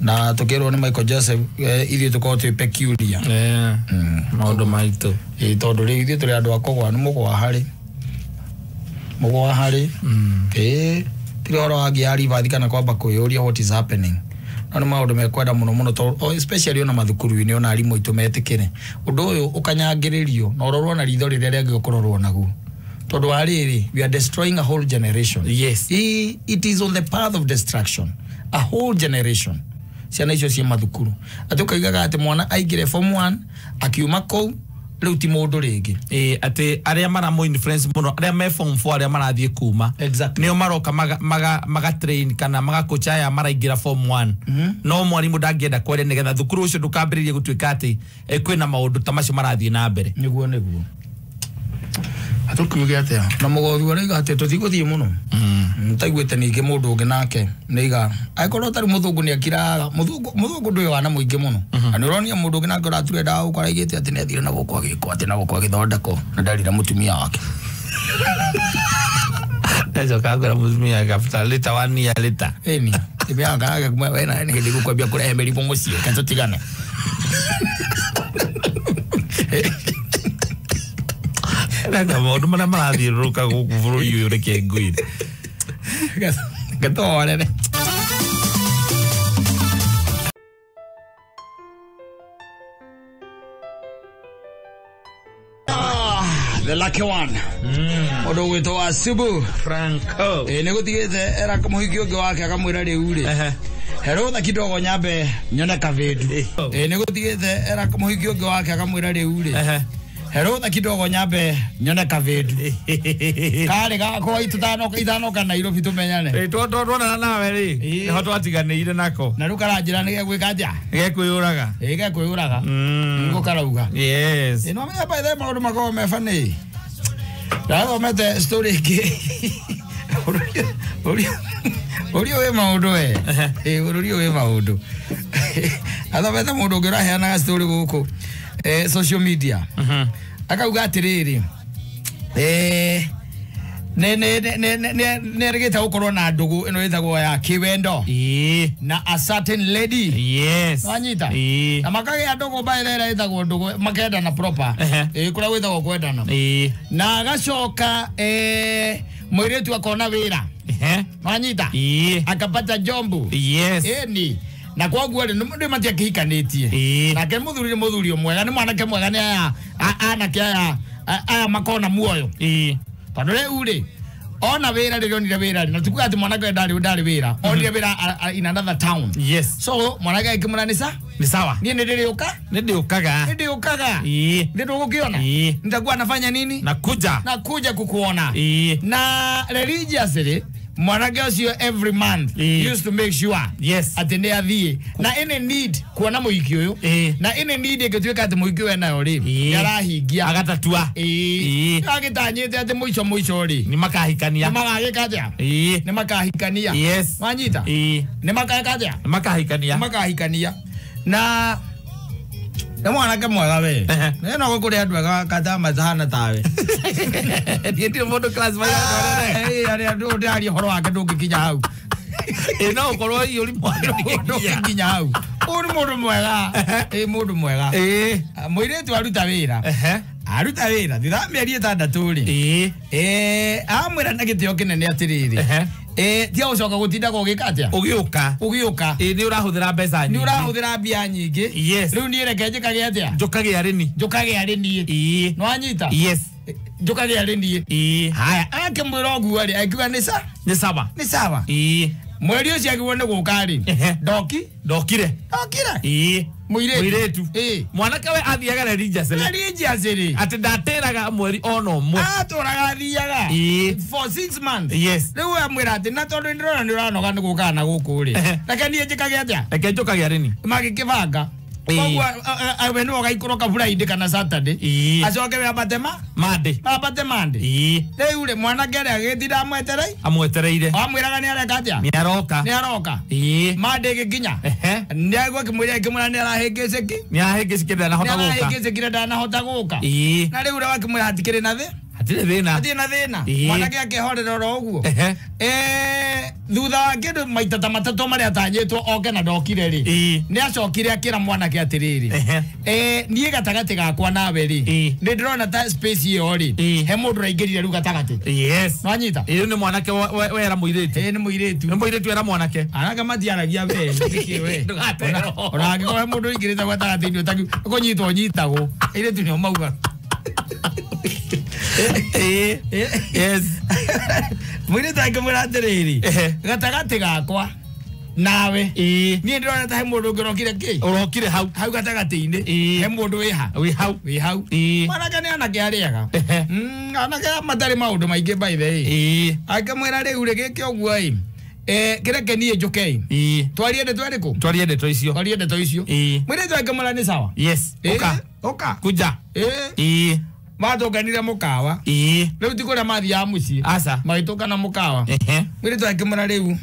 [SPEAKER 1] na tukirwo nĩ Michael Joseph ithuĩ tũkorwo twĩ peculiar.
[SPEAKER 2] Maũndũ maitũ.
[SPEAKER 1] Tondũ rĩu ithuĩ tũrĩ andũ a kũgwa nĩ mũgwa harĩ. Mũgwa harĩ. Ti ũhoro wa ngia ribathi kana kwamba kwĩyũria what is happening. No nĩ maũndũ mekwenda mũno mũno tondũ especially ona mathukuru-inĩ ona arimũ aitũ metĩkĩre. Ũndũ ũyũ ũkanyangĩrĩrio na ũrorwo na ritho rĩrĩa rĩagĩrĩirwo kũrorwo naguo. Tondũ wa rĩrĩ, we are destroying a whole generation.
[SPEAKER 2] Yes.
[SPEAKER 1] It is on the path of destruction. A whole generation. Ciana icio ciĩ mathukuru. Atĩ ũkaigaga atĩ mwana aingĩre form 1 akiuma kũu rĩu ti mũndũ rĩngĩ.
[SPEAKER 2] Atĩ arĩa maramũ influence mũno arĩa me form 4 arĩa marathiĩ kuma.
[SPEAKER 1] Exactly.
[SPEAKER 2] Nĩo maroka maga train kana magakocha aya maraingĩra form 1. No mwarimũ ndangĩenda kwaria nĩgetha thukuru ũcio ndũkambĩrĩrie gũtuĩka atĩ kwĩna maũndũ ta macio marathiĩ na mbere.
[SPEAKER 1] Nĩguo nĩguo. Atũkiuge atĩa na mũgothi arauga atĩ tũtigũthiĩ mũno. Ntaiguĩte ningĩ mũndũ ũngĩ nake nĩiga angĩkorwo ũtarĩ mũthũngũ nĩ akiraga mũthũngũ ndũĩ wana mũingĩ mũno. Na nĩ ũronia mũndũ ũngĩ nake ũrature ndawa gũkũ araigĩte atĩ nĩathire na gũkũ agĩkwo atĩ na gũkũ agĩthondekwo na ndarire mũtumia wake.
[SPEAKER 2] Ndacoka ngwĩra mũtumia wake after later 1 year later.
[SPEAKER 1] Ĩni ĩmĩanga age we na nĩ hĩndĩ gũkwambia kũrehe mĩrimũ mũciĩ reke tũtigane.
[SPEAKER 2] Raka maũndũ marĩa marathiũrũrũka gũkũ bũrũri ũyũ reke ngwĩre.
[SPEAKER 1] Gatwarere. The lucky one. Mũndũ ũgwĩtwo wa Subu
[SPEAKER 2] Franco.
[SPEAKER 1] Nĩ gũtigĩte era mũhiki ũngĩ wake akamwĩra rĩu rĩ. Herotha kidogo nyambe nyone kavindu. Nĩ gũtigĩte era mũhiki ũngĩ wake akamwĩra rĩu rĩ. Herotha kidogo nyambe nyone kavindu. Karĩ gakwa itanoka Nairobi tũmenyane.
[SPEAKER 2] Twonana nawe rĩ nĩho twatiganĩire nako.
[SPEAKER 1] Na rĩu karanjĩra nĩ gegwĩka atĩa?
[SPEAKER 2] Gekwĩyũraga.
[SPEAKER 1] Gekwĩyũraga. Nĩguo karauga.
[SPEAKER 2] Yes.
[SPEAKER 1] Ĩno menya by the maũndũ makoragwo me funny. Ndathomete story ĩngĩ. Ũrĩa wĩ maũndũ we. Bũrũri ũyũ wĩ maũndũ. Athomete mũndũ ũngĩ ũraheanaga story gũkũ social media. Akauga atĩrĩrĩ Ne erĩgĩte gũkorwo na ndũgũ ĩno ĩtagwo ya kĩwendo na a certain lady.
[SPEAKER 2] Yes.
[SPEAKER 1] Wanyita? Na makagĩa ndũgũ by the ĩtagwo ndũgũ makendana proper. Kũrĩa gwĩtagwo kwendana. Na agacoka mũirĩtu akona wĩra. Wanyita? Akapata jombu.
[SPEAKER 2] Yes.
[SPEAKER 1] Eni. Na kwoguo rĩ nĩ matiakĩhikanĩtie. Nake mũthuri nĩ mũthuri mwega, nĩ mwanake mwega, nĩ aya anake aya aya makona muoyo. Tondũ rĩu rĩ ona wĩra rĩrĩa onire wĩra rĩ, na tikuga atĩ mwanake ndarĩ wĩra, onire wĩra in another town.
[SPEAKER 2] Yes.
[SPEAKER 1] So mwanake akĩmwĩra nĩ sa?
[SPEAKER 2] Ni sawa.
[SPEAKER 1] Niĩ nĩ ndĩrĩũka?
[SPEAKER 2] Nĩ ndĩũkaga.
[SPEAKER 1] Nĩ ndĩũkaga. Nĩ ndũgũkĩona? Nitakuwa nafanya nini?
[SPEAKER 2] Nakuja.
[SPEAKER 1] Nakuja kukuona. Na religiously mwanake ũcio every month used to make sure
[SPEAKER 2] yes
[SPEAKER 1] atĩ nĩ athiĩ na any need kuona mũhiki ũyũ, na any need ĩngĩtuĩka atĩ mũhiki ũyũ enayo rĩ nĩ arahingia
[SPEAKER 2] agatatua.
[SPEAKER 1] Agĩtanyĩte atĩ mũico mũico rĩ
[SPEAKER 2] nĩ makahikania.
[SPEAKER 1] Nĩ magagĩka atĩa? Nĩ makahikania.
[SPEAKER 2] Yes.
[SPEAKER 1] Wanyita? Nĩ makagĩka atĩa?
[SPEAKER 2] Nĩ makahikania.
[SPEAKER 1] Nĩ makahikania. Na nĩ mwanake mwega we. Nĩ no gũkũrĩ andũ ega kata matahana tawe.
[SPEAKER 2] Ndiĩ ndirĩ mũndũ class by
[SPEAKER 1] arĩa andũ ndĩraria ũhoro wake ndũngĩkinya hau.
[SPEAKER 2] No ũkorwo iyũri mwana
[SPEAKER 1] ndũngĩkinya hau. Ũyũ nĩ mũndũ mwega. Mũndũ mwega. Mũirĩtu aruta wĩra. Aruta wĩra thutha wa mĩeri 6 rĩ. Amwĩra na gĩtĩo kĩnene atĩrĩrĩ. Tia ũcoka gũtindaga ũgĩka atĩa?
[SPEAKER 2] Ũgĩũka.
[SPEAKER 1] Ũgĩũka.
[SPEAKER 2] Nĩ ũrahũthĩra mbeca nyingĩ.
[SPEAKER 1] Nĩ ũrahũthĩra mbia nyingĩ.
[SPEAKER 2] Yes.
[SPEAKER 1] Rĩu niĩ reke njĩkage atĩa?
[SPEAKER 2] Njũkage arĩ niĩ.
[SPEAKER 1] Njũkage arĩ niĩ. Nĩ wanyita?
[SPEAKER 2] Yes.
[SPEAKER 1] Njũkage arĩ niĩ. Haya, akĩmwĩra ũguo rĩ, akiuga nĩ sa?
[SPEAKER 2] Nĩ sawa.
[SPEAKER 1] Nĩ sawa. Mweri ũcio agĩrĩirwo nĩ gũka rĩ. Ndoki?
[SPEAKER 2] Ndokire.
[SPEAKER 1] Ndokire? Mũirĩtu.
[SPEAKER 2] Mwanake we athiaga religiously.
[SPEAKER 1] Religiously.
[SPEAKER 2] Atĩ ndatĩraga mweri ona ũmwe.
[SPEAKER 1] Atũraga athiaga. For 6 months.
[SPEAKER 2] Yes.
[SPEAKER 1] Rĩu amwĩra atĩ na tondũ ndĩrona nĩ ũranoga nĩ gũkaga na gũkũ rĩ. Reke niĩ njĩkage atĩa?
[SPEAKER 2] Reke njũkage arĩ niĩ.
[SPEAKER 1] Magĩkĩbanga. Koguo we nĩwe ũgaikũrũka Friday kana Saturday. Acoke we ambate ma?
[SPEAKER 2] Monday.
[SPEAKER 1] Ambate Monday. Rĩu rĩ mwanake rĩ agĩtinda amwetereire?
[SPEAKER 2] Amwetereire.
[SPEAKER 1] Amwĩraga nĩ areka atĩa?
[SPEAKER 2] Nĩ aroka.
[SPEAKER 1] Nĩ aroka. Monday ĩgĩkinya. Nĩ agũkĩmwĩra akĩmwĩra nĩ arahĩngĩcĩki.
[SPEAKER 2] Nĩ arahĩngĩcĩkire ndanahota gũka.
[SPEAKER 1] Nĩ arahĩngĩcĩkire ndanahota gũka. Na rĩu rĩ akĩmwĩra hatikĩrĩ na thĩ?
[SPEAKER 2] Hatirĩ thĩna.
[SPEAKER 1] Hatirĩ na thĩna. Mwanake akĩhorera oro ũguo. Thutha wa kĩndũ maita ta matatũ marĩa atanyĩtwo oke na ndokire rĩ, nĩ acokire akĩra mwanake atĩrĩrĩ, niĩ gatagatĩ gakwa nawe rĩ, nĩ ndĩrona ta space ĩyo rĩ, he mũndũ ũraingĩrire rĩu gatagatĩ.
[SPEAKER 2] Yes.
[SPEAKER 1] Nwanyita?
[SPEAKER 2] Ĩyo nĩ mwanake wera mũirĩtu.
[SPEAKER 1] Nĩ mũirĩtu.
[SPEAKER 2] Nĩ mũirĩtu wera mwanake.
[SPEAKER 1] Anake matiaragia we, nĩkĩ we? Ona angĩkorwo he mũndũ ũingĩrĩte gatagatĩ-inĩ ũtaki kũnyitwo nyitagwo. Airĩtu nĩo maugaga.
[SPEAKER 2] Yes.
[SPEAKER 1] Mũirĩtu akĩmwĩra atĩrĩrĩ, gatagatĩ gakwa nawe niĩ ndĩrona ta he mũndũ ũngĩ ũrokire kĩ?
[SPEAKER 2] Ũrokire hau.
[SPEAKER 1] Hau gatagatĩ-inĩ. He mũndũ wĩ ha?
[SPEAKER 2] Wĩ hau.
[SPEAKER 1] Wĩ hau. Mwanake nĩ anake arĩaga. Anake matarĩ maũndũ maingĩ by the way. Akĩmwĩra rĩu rĩ gĩke ũguo ĩ. Kĩreke niĩ njũke ĩ. Twarie ndeto ĩrĩkũ?
[SPEAKER 2] Twarie ndeto icio.
[SPEAKER 1] Twarie ndeto icio. Mũirĩtu akĩmwĩra nĩ sawa.
[SPEAKER 2] Yes. Ũka.
[SPEAKER 1] Ũka.
[SPEAKER 2] Kuja.
[SPEAKER 1] Matũnganire mũkawa. Rĩu ti kũrĩa mathiaga mũciĩ.
[SPEAKER 2] Aca.
[SPEAKER 1] Magĩtũngana mũkawa. Mũirĩtu akĩmwĩra rĩu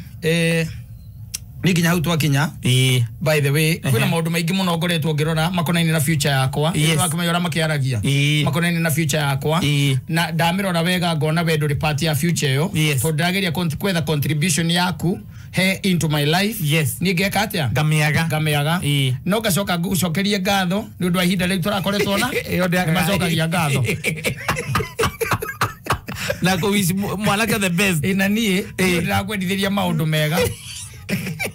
[SPEAKER 1] nĩ nginya hau twakinya. By the way, kwĩna maũndũ maingĩ mũno ngoretwo ngĩrora makonainie na future yakwa. Akĩmenya ũrĩa makĩaragia. Makonainie na future yakwa. Na ndamĩrora wega ngona we ndũrĩ part ya future ĩyo. Tondũ ndĩrageria kwetha contribution yaku he into my life.
[SPEAKER 2] Yes.
[SPEAKER 1] Niĩ ngeka atĩa?
[SPEAKER 2] Ngamĩaga.
[SPEAKER 1] Ngamĩaga. No ngacoka ngũcokerie ngatho nĩ ũndũ wa ihinda rĩu tũrakoretwo na. Nĩmacokagia ngatho.
[SPEAKER 2] Na kũwish mwanake the best.
[SPEAKER 1] Na niĩ ndĩrakwendithĩria maũndũ mega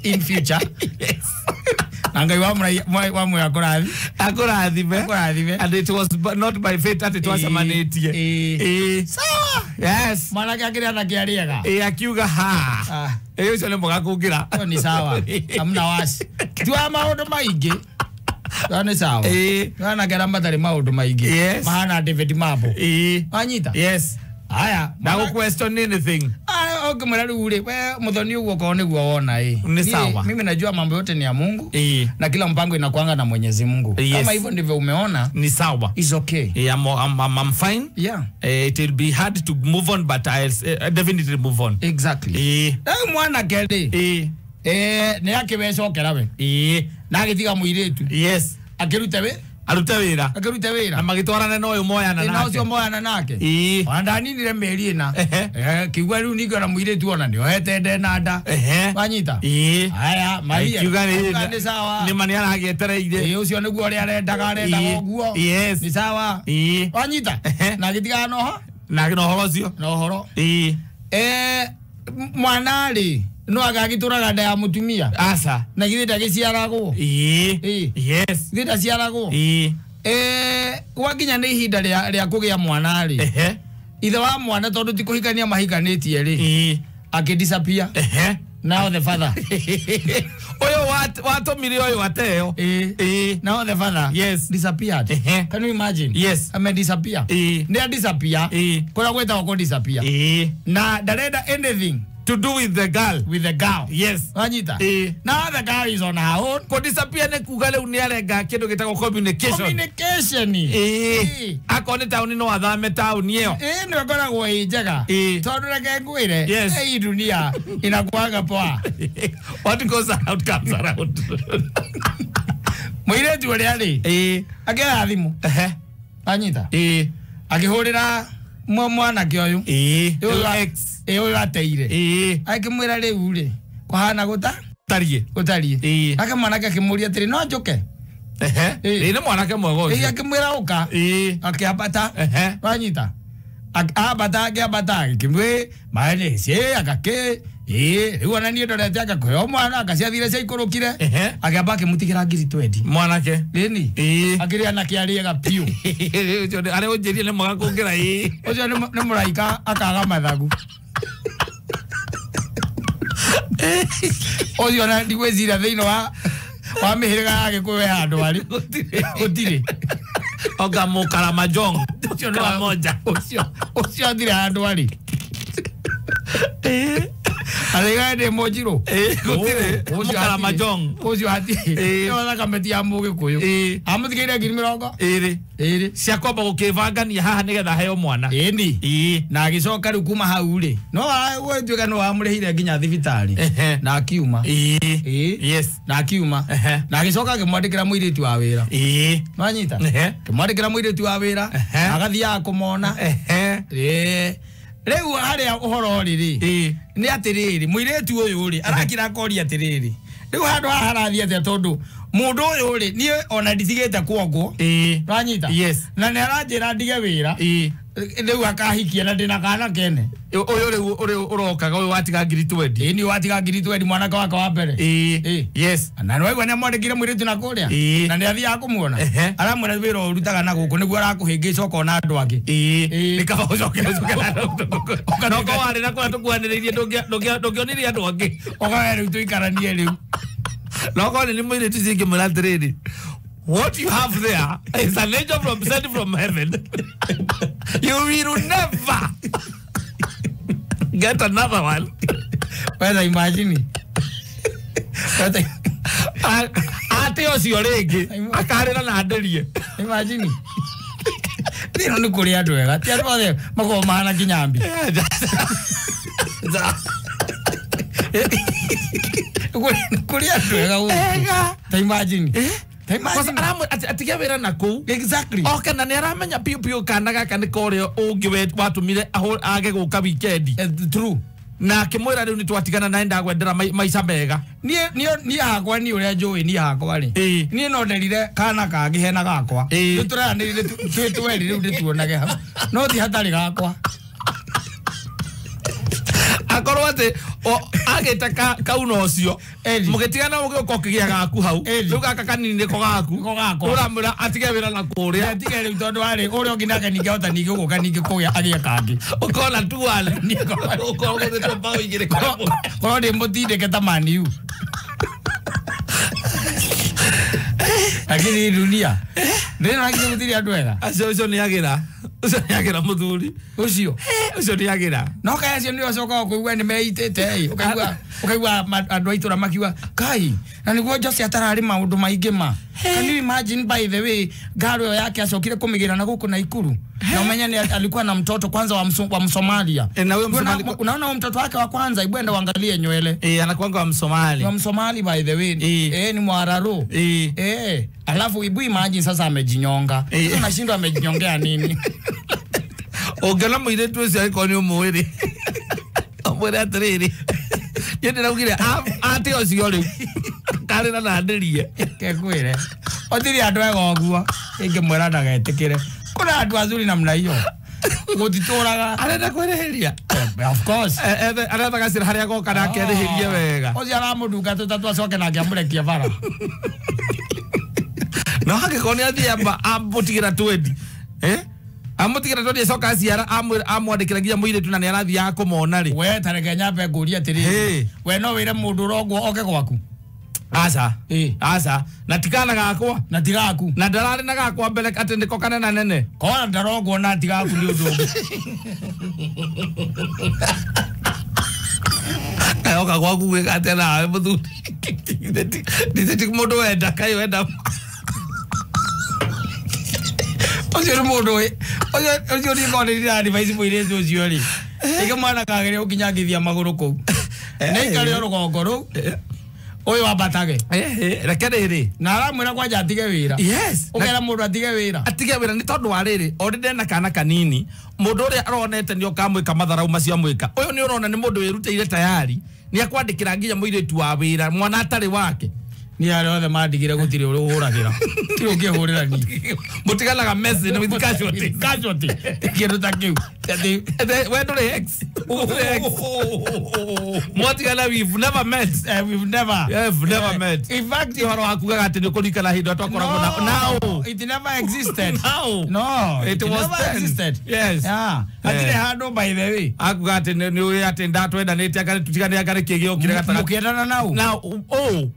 [SPEAKER 1] in future.
[SPEAKER 2] Yes.
[SPEAKER 1] Na Ngai wa mwĩra akũrathime.
[SPEAKER 2] Akũrathime.
[SPEAKER 1] Akũrathime.
[SPEAKER 2] And it was not by fate atĩ twacemanĩtie.
[SPEAKER 1] Sawa.
[SPEAKER 2] Yes.
[SPEAKER 1] Mwanake akĩrĩ anake arĩega.
[SPEAKER 2] Akiuga ha. Ũcio nĩ mwega kũngĩra.
[SPEAKER 1] Ũcio nĩ sawa. Hamna wasi. Tiwa maũndũ maingĩ. Nĩ sawa. Anake arĩa matarĩ maũndũ maingĩ. Mahana David Mabo. Wanyita?
[SPEAKER 2] Yes.
[SPEAKER 1] Haya,
[SPEAKER 2] ndagũ question anything.
[SPEAKER 1] Ũngĩmwĩra rĩu rĩ, we mũthoni ũguo okorwo nĩguo wona ĩ.
[SPEAKER 2] Ni sawa.
[SPEAKER 1] Mimi najua mambo yote ni ya Mungu. Na kila mpango inakuanga na Mwenyezi Mungu. Kama hivyo ndivyo umeona,
[SPEAKER 2] ni sawa.
[SPEAKER 1] It's okay.
[SPEAKER 2] I'm fine.
[SPEAKER 1] Yeah.
[SPEAKER 2] It will be hard to move on, but I'll definitely move on.
[SPEAKER 1] Exactly. Rĩu mwanake rĩ, nĩ akĩwecokera we. Na agĩtiga mũirĩtu.
[SPEAKER 2] Yes.
[SPEAKER 1] Akĩruta we.
[SPEAKER 2] Arute wĩra.
[SPEAKER 1] Akĩrute wĩra.
[SPEAKER 2] Na magĩtwarana na ũyũ moyana nake.
[SPEAKER 1] Na ũcio moyana nake.
[SPEAKER 2] Ĩĩ.
[SPEAKER 1] Ona ndaninire mĩeri ĩna. Kiuga rĩu ningĩ ona mũirĩtu ona nĩohete nda na nda. Wanyita?
[SPEAKER 2] Ĩĩ.
[SPEAKER 1] Haya, Maria.
[SPEAKER 2] Kiuga
[SPEAKER 1] nĩ sawa.
[SPEAKER 2] Nĩ ma nĩ aragĩetereire.
[SPEAKER 1] Ĩĩ, ũcio nĩguo ũrĩa arendaga ũguo.
[SPEAKER 2] Yes.
[SPEAKER 1] Nĩ sawa.
[SPEAKER 2] Ĩĩ.
[SPEAKER 1] Wanyita? Na agĩtigana na ũhoro?
[SPEAKER 2] Na ũhoro ũcio.
[SPEAKER 1] Na ũhoro.
[SPEAKER 2] Ĩĩ.
[SPEAKER 1] Mwana rĩ no agagĩtũraga nda ya mũtumia.
[SPEAKER 2] Aca.
[SPEAKER 1] Na githĩ ndagĩciaragwo.
[SPEAKER 2] Ĩĩ. Yes.
[SPEAKER 1] Githĩ ndaciaragwo.
[SPEAKER 2] Ĩĩ.
[SPEAKER 1] Gwakinya nĩ ihinda rĩa kũgĩa mwana rĩ. Ithe wa mwana tondũ ti kũhikania mahikanĩtie rĩ.
[SPEAKER 2] Ĩĩ.
[SPEAKER 1] Akĩ disappear. Now the father.
[SPEAKER 2] Ũyũ watũmire ũyũ ateo.
[SPEAKER 1] Ĩĩ. Now the father.
[SPEAKER 2] Yes.
[SPEAKER 1] Disappeared. Can you imagine?
[SPEAKER 2] Yes.
[SPEAKER 1] Ame disappear.
[SPEAKER 2] Ĩĩ.
[SPEAKER 1] Nĩ a disappear.
[SPEAKER 2] Ĩĩ.
[SPEAKER 1] Kũrĩa gwĩtagwo kũ disappear.
[SPEAKER 2] Ĩĩ.
[SPEAKER 1] Na ndarenda anything
[SPEAKER 2] to do with the girl.
[SPEAKER 1] With the girl.
[SPEAKER 2] Yes.
[SPEAKER 1] Wanyita?
[SPEAKER 2] Ĩĩ.
[SPEAKER 1] Now the girl is on her own.
[SPEAKER 2] Kũ disappear nĩ kuga rĩu nĩ arenga kĩndũ gĩtagwo communication.
[SPEAKER 1] Communication.
[SPEAKER 2] Ĩĩ. Akorwo nĩ taũni no athame taũni ĩyo.
[SPEAKER 1] Ĩĩ, nĩ ĩkoragwo ĩ njega.
[SPEAKER 2] Ĩĩ.
[SPEAKER 1] Tondũ reke ngwĩre.
[SPEAKER 2] Yes.
[SPEAKER 1] Hii dunia inakuaga poa.
[SPEAKER 2] What goes around comes around.
[SPEAKER 1] Mũirĩtu ũrĩa rĩ.
[SPEAKER 2] Ĩĩ.
[SPEAKER 1] Akĩoya thimũ. Wanyita?
[SPEAKER 2] Ĩĩ.
[SPEAKER 1] Akĩhũrĩra mwanake ũyũ.
[SPEAKER 2] Ĩĩ.
[SPEAKER 1] Ũyũ
[SPEAKER 2] Ex.
[SPEAKER 1] Ĩĩ, ũyũ ateire.
[SPEAKER 2] Ĩĩ.
[SPEAKER 1] Akĩmwĩra rĩu rĩ, kũhana
[SPEAKER 2] Gũtariĩ.
[SPEAKER 1] gũtariĩ.
[SPEAKER 2] Ĩĩ.
[SPEAKER 1] Nake mwanake akĩmũria atĩrĩ, no njũke?
[SPEAKER 2] Ĩĩ, nĩ mwanake mwega ũcio.
[SPEAKER 1] Ĩĩ, akĩmwĩra ũka.
[SPEAKER 2] Ĩĩ.
[SPEAKER 1] Akĩambata. Wanyita? Ambata, akĩambata, akĩmwĩ, maĩ nĩ ciĩ, agakĩ. Ĩĩ, rĩu ona niĩ ndorete agakũheo mwana, agaciathire ciaikũrũkire. Akĩamba akĩmũtigĩra ngiri 20.
[SPEAKER 2] Mwanake.
[SPEAKER 1] Ĩni.
[SPEAKER 2] Ĩĩ.
[SPEAKER 1] Akĩrĩa anake arĩaga biũ.
[SPEAKER 2] Ũcio arĩa ũnjĩrire nĩ mwega kũngĩra ĩĩ.
[SPEAKER 1] Ũcio nĩ mũraika akaga mathagu. Ũcio ona ndigwĩciria thĩinĩ wa mĩhĩrĩga ya Gĩkũyũ he handũ arĩ. Gũtirĩ.
[SPEAKER 2] Oga mũkaramajong.
[SPEAKER 1] Ũcio nĩ
[SPEAKER 2] Karamoja.
[SPEAKER 1] Ũcio athire handũ arĩ. Arĩga ndĩ mũnjirũ.
[SPEAKER 2] Gũtirĩ. Mũkaramajong.
[SPEAKER 1] Ũcio hatirĩ. Ĩyo thakame ti ya Mũgĩkũyũ. Amũtigĩire ngiri mĩrongo
[SPEAKER 2] ĩrĩ.
[SPEAKER 1] Ĩrĩ.
[SPEAKER 2] Cia kwamba gũkĩbangania haha nĩgetha aheo mwana.
[SPEAKER 1] Ĩni.
[SPEAKER 2] Ĩĩ.
[SPEAKER 1] Na agĩcoka rĩu kuma hau rĩ, no gwĩtuĩka no wamũrĩhire nginya thibitarĩ. Na akiuma.
[SPEAKER 2] Ĩĩ. Yes.
[SPEAKER 1] Na akiuma. Na agĩcoka akĩmwandĩkĩra mũirĩtu wa wĩra.
[SPEAKER 2] Ĩĩ.
[SPEAKER 1] Nwanyita? Akĩmwandĩkĩra mũirĩtu wa wĩra. Agathiaga kũmona. Ĩĩ. Rĩu harĩa ũhoro ũrĩ rĩ, nĩ atĩrĩrĩ, mũirĩtu ũyũ rĩ, arakira akoria atĩrĩrĩ, rĩu handũ haha harathiĩ atĩa tondũ mũndũ ũyũ rĩ, niĩ ona nditigĩte kuongwo. Nwanyita?
[SPEAKER 2] Yes.
[SPEAKER 1] Na nĩ aranjĩra ndige wĩra. Rĩu akahikia na ndĩna kana kene.
[SPEAKER 2] Ũyũ rĩu ũrĩa ũrokaga ũyũ watiga ngiri 20.
[SPEAKER 1] Ĩĩ, nĩ watiga ngiri 20 mwanake wake wa mbere.
[SPEAKER 2] Ĩĩ. Yes.
[SPEAKER 1] Na nĩ waigua nĩ amwandĩkire mũirĩtu na kũrĩa.
[SPEAKER 2] Ĩĩ.
[SPEAKER 1] Na nĩ athiaga kũmuona. Aramwĩra wĩra ũrutaga na gũkũ nĩguo arakũhĩngĩca ũkona andũ angĩ.
[SPEAKER 2] Ĩĩ. Nĩ kaba ũcoke ũcoke na Noko warĩ na kũrĩa tũkuanĩrĩirie ndũngĩonirie andũ angĩ.
[SPEAKER 1] Ũkawe rĩu tũikaranie rĩu.
[SPEAKER 2] Noko nĩ mũirĩtu ũcio ingĩmwĩra atĩrĩrĩ, what you have there is an angel from sent from heaven. You will never get another one.
[SPEAKER 1] Whether imagine.
[SPEAKER 2] Ate ũcio rĩngĩ akarĩra na nderie.
[SPEAKER 1] Imagine. Rĩno nĩ kũrĩ andũ ega, ti andũ othe makoragwo mahana kinyambi. Kũrĩ andũ ega gũkũ. Ta imagine.
[SPEAKER 2] Atige wĩra na kũu.
[SPEAKER 1] Exactly.
[SPEAKER 2] Oke na nĩ aramenya piũ piũ kana gaka nĩ korĩa ũngĩ watũmire age gũka weekend.
[SPEAKER 1] True.
[SPEAKER 2] Na akĩmwĩra rĩu nĩ twatigana na ndagwendera maica mega.
[SPEAKER 1] Niĩ hakwa niĩ ũrĩa njũĩ niĩ hakwa rĩ. Niĩ no nderire kana kangĩ hena gakwa. Rĩu tũraranĩrire twĩ twerĩ rĩu ndĩtuonage hau. No ti hatarĩ gakwa. Akorwo
[SPEAKER 2] atĩ agĩte kauna ũcio mũgĩtigana ũgĩũka ũkĩgĩa gaku hau rĩu gaka kanini nĩko gaku ũramwĩra atige wĩra na kũrĩa
[SPEAKER 1] atige rĩu tondũ warĩ ũrĩa ũngĩ nake ningĩ ahota ningĩ gũka ningĩ kũgĩa agĩe kangĩ
[SPEAKER 2] ũkona tu wale ũkorwo gũthĩtwo mbaũ igĩrĩ
[SPEAKER 1] korwo ndĩ mũtindĩke ta maniu lakini dunia ndĩna lakini mũtiri andũ ega
[SPEAKER 2] acio ũcio nĩ agĩra ũcio nĩ agĩra mũthuri
[SPEAKER 1] ũcio
[SPEAKER 2] ũcio nĩ agĩra
[SPEAKER 1] no kaya acio nĩo ũcokaga kũigua nĩ meitĩte ĩ ũkaigua andũ a itũra makiuga kai na nĩguo Jose atararĩ maũndũ maingĩ ma. Can you imagine by the way ngaro ĩyo yake acokire kũmĩgĩra na gũkũ Naikuru Na umenya ni alikuwa na mtoto kwanza wa Msomalia.
[SPEAKER 2] Na huyo Msomali
[SPEAKER 1] unaona huyo mtoto wake wa kwanza ibwenda uangalie nywele.
[SPEAKER 2] Anakuanga wa Msomali.
[SPEAKER 1] Wa Msomali by the way. Ni Mwararo. Alafu ibu imagine sasa amejinyonga. Unashindwa amejinyongea nini?
[SPEAKER 2] Ogala muiretu ucio angĩkorwo nĩ ũmũĩ-rĩ ũmwĩre atĩrĩrĩ niĩ ndĩraugire ate ũcio rĩu karĩra na ndĩrie
[SPEAKER 1] kekwĩre otiri andũ ega ũguo ingĩmwĩra ndagetĩkĩre kuna andũ azuri namna hiyo gũtitũraga
[SPEAKER 2] arenda kwĩrĩhĩria.
[SPEAKER 1] Of course
[SPEAKER 2] aretha gacĩra harĩa agoka na akerĩhĩrie wega
[SPEAKER 1] ũcio aramũndunga tũtatũ acoke nake amũrekie bara.
[SPEAKER 2] No hangĩkorwo nĩ athiĩ amũtigĩra twendi amutigĩra twendi acoka aciara amwandĩkĩra nginya mũirĩtu na nĩ arathiaga kũmona rĩ.
[SPEAKER 1] We tareke nyambe ngũrie atĩrĩrĩ we no wĩre mũndũ ũrogwo oke gwaku?
[SPEAKER 2] Aca. Aca na tikana gakwa
[SPEAKER 1] na tigaku
[SPEAKER 2] na ndararĩ na gakwa mbere atĩ nĩko kanena nene
[SPEAKER 1] kona ndarogwo na tigaku nĩ ũndũ ũngĩ.
[SPEAKER 2] Kayoka gwaku gwĩka atĩa nawe mũthuri? Ndithĩ mũndũ wenda kaĩ wenda
[SPEAKER 1] ũcio nĩ mũndũ ũcio nĩ nĩ advice mũirĩtu ũcio rĩ ĩke mwana kagĩrĩire gũkinyangithia magũrũ kũu nĩ ikare o rũgongo rũu ũyũ ambatage
[SPEAKER 2] reke rĩrĩ
[SPEAKER 1] na aramwĩra kwanja atige wĩra.
[SPEAKER 2] Yes,
[SPEAKER 1] ũkera mũndũ atige wĩra
[SPEAKER 2] atige wĩra nĩ tondũ wa rĩrĩ already ndena kana kanini mũndũ ũrĩa aronete nĩ ũkamwĩka matharau macio amwĩka ũyũ nĩ ũrona nĩ mũndũ wĩrutĩire tayari nĩ akwandĩkĩra nginya mũirĩtu wa wĩra mwana atarĩ wake.
[SPEAKER 1] Ni arĩa othe mandigire gũtirĩ ũrĩa ũhũragĩra tirĩ ũngĩhũrĩra niĩ
[SPEAKER 2] mũtiganaga message with casualty
[SPEAKER 1] casualty kĩndũ ta kĩu
[SPEAKER 2] we ndũrĩ ex mwatigana we've never met.
[SPEAKER 1] We've never
[SPEAKER 2] we've never met.
[SPEAKER 1] In fact
[SPEAKER 2] ũhoro wakugaga atĩ nĩ ũkũririkana hĩndĩ ĩrĩa twakoragwo na now
[SPEAKER 1] it never existed.
[SPEAKER 2] No,
[SPEAKER 1] it
[SPEAKER 2] was
[SPEAKER 1] never existed.
[SPEAKER 2] Yes,
[SPEAKER 1] yeah, hatirĩ handũ by the way
[SPEAKER 2] akuga atĩ nĩ ũĩ atĩ ndatwendanĩte anga tũtigane anga nĩkĩ gĩokire gatagatĩ
[SPEAKER 1] mũkĩendana nau
[SPEAKER 2] now oh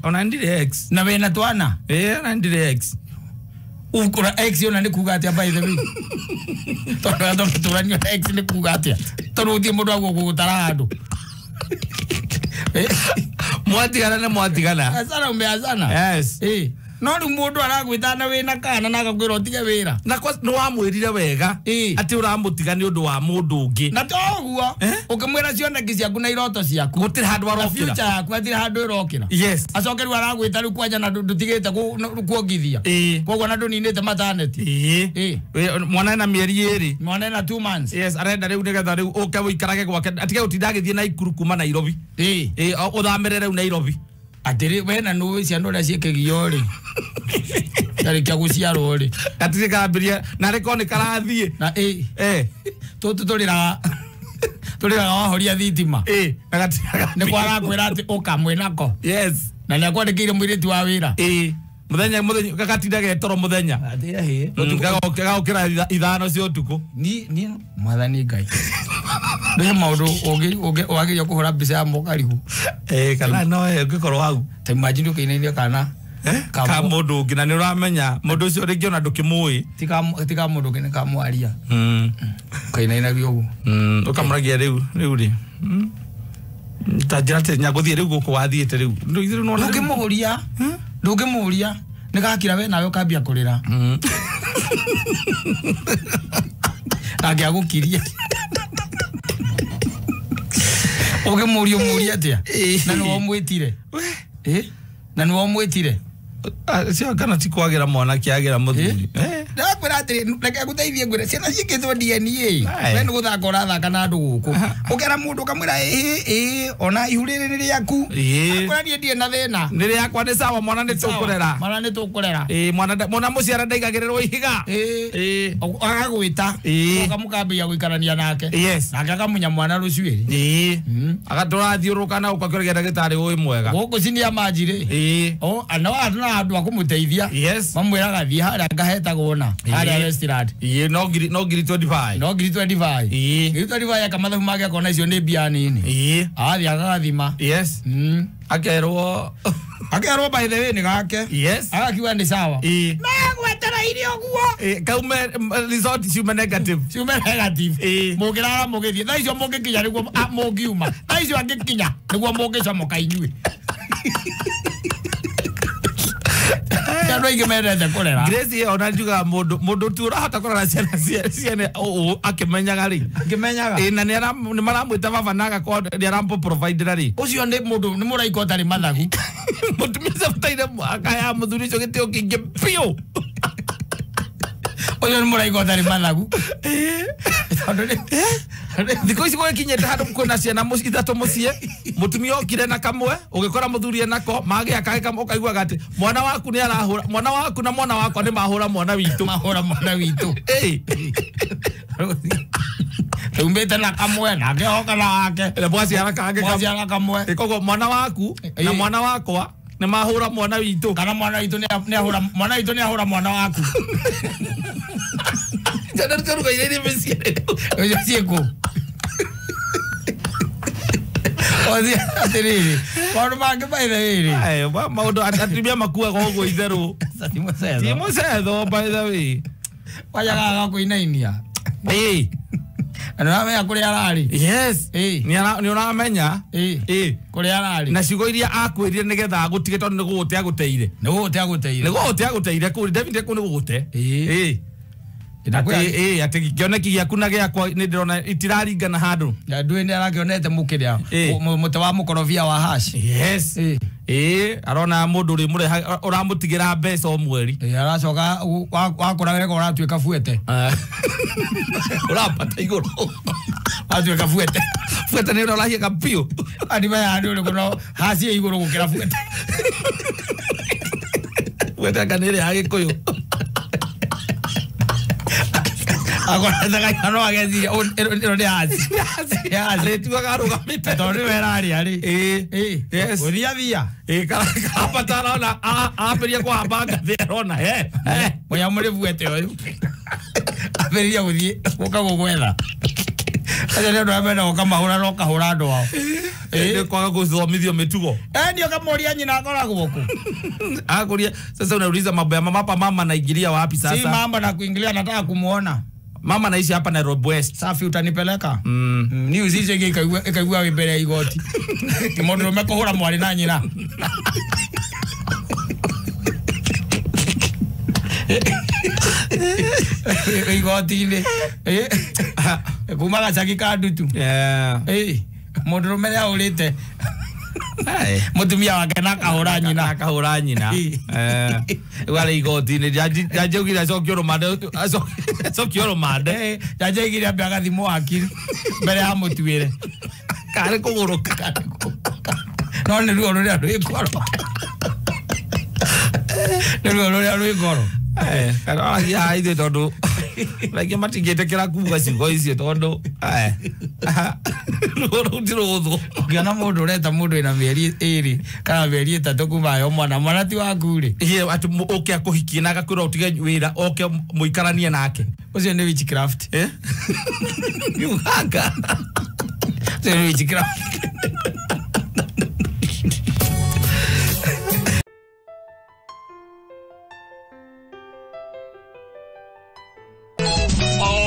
[SPEAKER 2] ona ndire ex
[SPEAKER 1] na wena twana
[SPEAKER 2] ona ndire ex
[SPEAKER 1] ukora ex yona nĩ kuga atĩa by the way tondu andũ tũranio ex nĩ kuga atĩa tondu gũtirĩ mũndũ aguo gũgũtara handũ
[SPEAKER 2] mwatigana nĩ mwatigana
[SPEAKER 1] azana umeazana.
[SPEAKER 2] Yes.
[SPEAKER 1] No rĩu mũndũ aragwĩta na wĩna kana na agakwĩra ũtige wĩra
[SPEAKER 2] na nĩ wamwĩrire wega atĩ ũramũtiga nĩ ũndũ wa mũndũ ũngĩ
[SPEAKER 1] na to ũguo ũkĩmwĩra cioneki ciaku na iroto ciaku
[SPEAKER 2] gũtirĩ handũ arokĩra
[SPEAKER 1] future yaku hatirĩ handũ ĩrokĩra.
[SPEAKER 2] Yes,
[SPEAKER 1] acoke rĩu aragwĩta rĩu kwanja na ndũtigĩte kuongithia koguo na ndũninĩte maternity.
[SPEAKER 2] Mwana ena mĩeri ĩrĩ
[SPEAKER 1] mwana ena 2 months.
[SPEAKER 2] Yes, arenda rĩu nĩgetha rĩu ũke ũikarage gwake atige gũtinda agĩthiĩ Naikuru kuma Nairobi ũthamĩre rĩu Nairobi
[SPEAKER 1] atĩrĩ we na nũĩ ciana ũrĩa ciĩkĩgio rĩ tarĩkia gũciarwo rĩ
[SPEAKER 2] gatirĩ karambĩria na rĩkorwo nĩ karathiĩ
[SPEAKER 1] na tũtũ tũrĩraga wahoria thitima nĩkwo arakwĩra atĩ ũka mwĩnako.
[SPEAKER 2] Yes,
[SPEAKER 1] na nĩ akwandĩkĩire mũirĩtu wa wĩra
[SPEAKER 2] mũthenya mũthenya gagatinda getoro mũthenya gagokĩra ithano cia ũtukũ.
[SPEAKER 1] Ni mwathani Ngai nĩ maũndũ wagĩrĩire kũhũra mbica ya mũkarihu
[SPEAKER 2] kana no ũngĩkorwo hau
[SPEAKER 1] ta imagine ũkĩinainia kana
[SPEAKER 2] ka mũndũ ũngĩ na nĩ ũramenya mũndũ ũcio rĩngĩ ona ndũkĩmũĩ
[SPEAKER 1] ti ka mũndũ ũngĩ nĩ ka mwaria ũkainainagio ũguo
[SPEAKER 2] ũkamũragia rĩu rĩu rĩ ta njĩra atĩ nyagũthiĩ rĩu gũkũ wathiĩte rĩu
[SPEAKER 1] ndũngĩmũria ndũngĩmũria nĩ gakira we nawe ũkambia kũrĩra nake agũkirie ũngĩmũria ũmũrie atĩa na nĩwe ũmwĩtire na nĩwe ũmwĩtire
[SPEAKER 2] cio kana ti kwagĩra mwana kĩagĩra mũthuri
[SPEAKER 1] ndakwĩra atĩrĩ reke ngũteithie ngwĩre ciana ciĩkĩtwo DNA we nĩ gũthaka ũrathaka na andũ gũkũ ũkera mũndũ ũkamwĩra ĩĩ ona ihu rĩrĩ nĩ rĩaku akwĩra niĩ ndirĩ na thĩna
[SPEAKER 2] nĩ rĩakwa nĩ sawa mwana nĩ tũkũrera
[SPEAKER 1] mwana nĩ tũkũrera
[SPEAKER 2] mwana mũciara ndaigagĩrĩrwo ihiga
[SPEAKER 1] agagwĩta ũkamũkambĩria gũikarania nake nake akamunya mwana rũcuĩrĩ
[SPEAKER 2] agatũrathiũrũrũka na ũkakĩoria ndagĩtarĩ ũĩ mwega
[SPEAKER 1] gũkũ cinia manji rĩ no na andũ a kũmũteithia mamwĩraga thiĩ harĩa ngahetagwo na harĩa restaurant
[SPEAKER 2] no ngiri 25
[SPEAKER 1] no ngiri 25 ngiri 25 akamathabu make akona icio nĩ mbia nini athiĩ agagathima.
[SPEAKER 2] Yes, akerwo
[SPEAKER 1] akerwo by the way nĩ gake.
[SPEAKER 2] Yes,
[SPEAKER 1] agakiuga nĩ sawa no gwetereire ũguo
[SPEAKER 2] kaume result ciume negative
[SPEAKER 1] ciume negative mũngĩrara mũgĩthiĩ thaa icio mũngĩkinya nĩguo mũngiuma thaa icio angĩkinya nĩguo mũngĩcomoka inyuĩ Andũ aingĩ mendete kũrera.
[SPEAKER 2] Grace ona njugaga mũndũ tu ũrahota kũrera ciana ciene akĩmenyaga rĩ.
[SPEAKER 1] Akĩmenyaga.
[SPEAKER 2] Ĩ na nĩ maramwĩta baba na agakorwo nĩ aramũ-providera rĩ.
[SPEAKER 1] Ũcio nĩ mũndũ nĩ mũraika ũtarĩ mathagu.
[SPEAKER 2] Mũtumia ũcio abataire akaheaga mũthuri ũcio gĩtĩo kĩingĩ biũ.
[SPEAKER 1] Ũcio nĩ mũraika ũtarĩ mathagu. Tondũ nĩ
[SPEAKER 2] thikũ ici gũgĩkinyĩte handũ kwĩna ciana ithatũ mũciĩ, mũtumia okire na kamwe, ũgĩkora mũthuri enako, magĩa kangĩ kamwe, ũkaiguaga atĩ mwana waku nĩ arahũra, mwana waku na mwana wakwa nĩ mahũra mwana witũ.
[SPEAKER 1] Mahũra mwana witũ.
[SPEAKER 2] Ĩ.
[SPEAKER 1] Tumĩte na kamwe nake oka na wake.
[SPEAKER 2] Na mwaciara kangĩ kamwe.
[SPEAKER 1] Mwaciara kamwe.
[SPEAKER 2] Ĩ, koguo mwana waku na mwana wakwa nĩ mahũra mwana witũ.
[SPEAKER 1] Kana mwana witũ nĩ ahũra, mwana witũ nĩ ahũra mwana waku.
[SPEAKER 2] Ciana nĩciaruga iria irĩ mĩciĩ.
[SPEAKER 1] Ũcio ciĩkũ? Othi atĩrĩrĩ, maũndũ mangĩ by the way rĩ.
[SPEAKER 2] Aye, maũndũ atumia makuaga ũguo itherũ.
[SPEAKER 1] Ti mũcetho.
[SPEAKER 2] Ti mũcetho by the way.
[SPEAKER 1] Wanjagaga gakũinainia.
[SPEAKER 2] Ĩ.
[SPEAKER 1] Na nĩũramenya kũrĩa ararĩ.
[SPEAKER 2] Yes.
[SPEAKER 1] Ĩ.
[SPEAKER 2] Nĩ ũramenya.
[SPEAKER 1] Ĩ.
[SPEAKER 2] Ĩ.
[SPEAKER 1] Kũrĩa ararĩ.
[SPEAKER 2] Na ciugo iria akwĩrire nĩgetha agũtige tondũ nĩ gũgũte agũteire.
[SPEAKER 1] Nĩ gũgũte agũteire.
[SPEAKER 2] Nĩ gũgũte agũteire kũu, David kũu nĩ gũgũte.
[SPEAKER 1] Ĩ.
[SPEAKER 2] Ĩ. Atĩ atĩ kĩoneki gĩaku na gĩakwa nĩ ndĩrona itiraringana handũ.
[SPEAKER 1] Na ndũĩ nĩ arakĩonete mũkĩrĩa mũtĩ wa mũkorobia wa hash.
[SPEAKER 2] Yes. Ĩ, arona mũndũ ũrĩmũreha ũramũtigĩra mbeca o mweri.
[SPEAKER 1] Ĩ, aracoka wakũra wega ũratuĩka buete.
[SPEAKER 2] Ũrambata igũrũ.
[SPEAKER 1] Atuĩka buete.
[SPEAKER 2] Buete nĩ ũrĩa ũrahiũka biũ.
[SPEAKER 1] Andimenya handũ ũrĩkũ no haci ĩ igũrũ gũkĩra buete.
[SPEAKER 2] Buete anga nĩ ĩrĩa ya Gĩkũyũ.
[SPEAKER 1] Akorete no ageciria ĩno nĩ haci. Nĩ haci.
[SPEAKER 2] Arĩtuaga arũgamĩte.
[SPEAKER 1] Tondũ nĩwe ĩrarĩa rĩ.
[SPEAKER 2] Ĩ. Yes.
[SPEAKER 1] Gũthiathia.
[SPEAKER 2] Ĩ, karambata arona, ambĩrĩria kũhamba ngathĩ arona, he, he.
[SPEAKER 1] Mũnyamũ nĩ buete ũyũ. Ambĩrĩria gũthiĩ gũka gũgwetha. Acio nĩ andũ arĩa menda gũka mahũra no kahũra andũ ao.
[SPEAKER 2] Nĩ kwaga gũthomithio mĩtugo.
[SPEAKER 1] Ndio ũkamũria nyina akoragwo kũ?
[SPEAKER 2] Akũria, sasa unauliza mambo ya mama hapa, mama anaingilia wapi sasa?
[SPEAKER 1] Si mambo na kuingilia, nataka kumuona.
[SPEAKER 2] Mama anaishi hapa Nairobi West.
[SPEAKER 1] Safi, utanipeleka? Ni uzice ĩngĩ ĩkaigua wĩ mbere ya igoti. Mũndũ ũrũme kũhũra mwarĩ na nyina. Igoti-inĩ. Kuma gacagi ka ndutu. Mũndũ ũrũme nĩahũrĩte mũtumia wake na akahũra nyina.
[SPEAKER 2] Akahũra nyina. Rĩu arĩ igoti-inĩ, jaji augire acokio rũmande, acokio rũmande.
[SPEAKER 1] Jaji augire ambe agathimwo hakiri mbere ya mũtuĩre.
[SPEAKER 2] Karĩ kũgũrũka.
[SPEAKER 1] No nĩ ruo rũrĩa rwĩ ngoro. Nĩ ruo rũrĩa rwĩ ngoro.
[SPEAKER 2] Aragia haha ithuĩ tondũ raingĩ matingĩtĩkĩra kuga ciugo icio tondũ ruo rũu ti rũhũthũ.
[SPEAKER 1] Ũngĩona mũndũ ũreta mũndũ wĩna mĩeri ĩrĩ kana mĩeri ĩtatũ kuma aheo mwana, mwana ti waku rĩ.
[SPEAKER 2] Ĩĩ, atĩ ũke akũhikie na agakwĩra ũtige wĩra, oke mũikaranie nake.
[SPEAKER 1] Ũcio nĩ witchcraft.
[SPEAKER 2] Nĩ ũganga.
[SPEAKER 1] Ũcio nĩ witchcraft.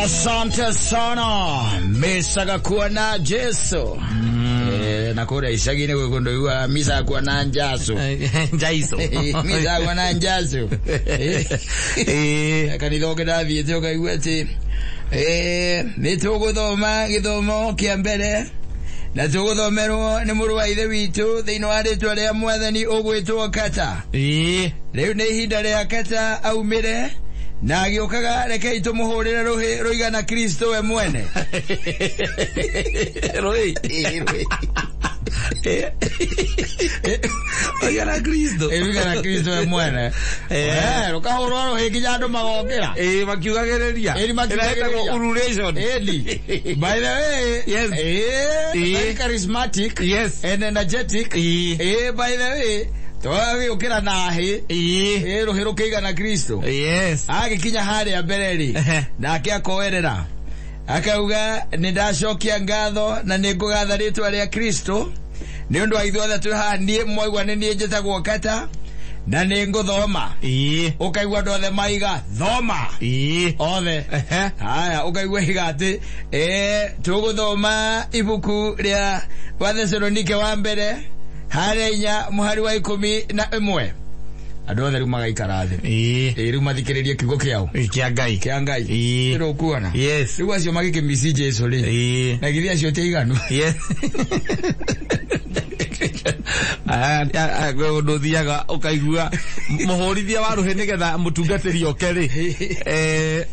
[SPEAKER 3] Asante sana misaga kuona Jesu. Na kũrĩa icagi-inĩ gwĩ kũndũ iguaga misaga kuona Njasu.
[SPEAKER 2] Njaiso.
[SPEAKER 3] Misaga kuona Njasu. Kanitha ũngĩ ndathiĩte ũkaigua atĩ nĩ tũgũthoma gĩthomo kĩa mbere na tũgũthomerwo nĩ mũrũ wa ithe witũ thĩinĩ wa rĩtwa rĩa mwathani ũgwĩtwo Kata. Rĩu nĩ ihinda rĩa Kata aumĩre na agĩũkaga, rekei tũmũhũrĩre rũhĩ rũigana Kristo we mwene.
[SPEAKER 2] Rũhĩ? Rũigana Kristo.
[SPEAKER 3] Rũigana Kristo we mwene. Rũkahũrwo rũhĩ nginya andũ magokĩra.
[SPEAKER 2] Makiugagĩrĩria.
[SPEAKER 3] Ĩni makiugagĩrĩria.
[SPEAKER 2] Ĩretagwo ululation.
[SPEAKER 3] Ĩni. By the way,
[SPEAKER 2] Yes.
[SPEAKER 3] Very charismatic.
[SPEAKER 2] Yes.
[SPEAKER 3] And energetic. By the way, twagĩũkĩra na hĩ. Rũhĩ rũkĩigana Kristo.
[SPEAKER 2] Yes.
[SPEAKER 3] Agĩkinya harĩa mbere rĩ, nake akoerera. Akauga nĩ ndacokia ngatho na nĩ ngũgatha rĩtwa rĩa Kristo nĩ ũndũ wa ithuothe twĩ haha. Niĩ mwaigua nĩ niĩ njĩtagwo Kata na nĩ ngũthoma. Ũkaigua andũ othe maiga thoma. Othe. Haya, ũkaigua iga atĩ tũgũthoma ibuku rĩa Wathesalonike wa mbere harĩa 4 mũhari wa 11. Andũ othe rĩu magaikara thĩ. Ĩĩ rĩu mathikĩrĩrie kiugo kĩao.
[SPEAKER 2] Kĩa Ngai.
[SPEAKER 3] Kĩa Ngai. Nĩũkuona?
[SPEAKER 2] Yes.
[SPEAKER 3] Rĩu acio magĩkĩmici Jesu rĩ. Na githĩ acio ti aiganu?
[SPEAKER 2] Yes. Ũndũ ũthiaga ũkaigua mũhũrithia wa rũhĩ nĩgetha mũtungatĩri oke rĩ,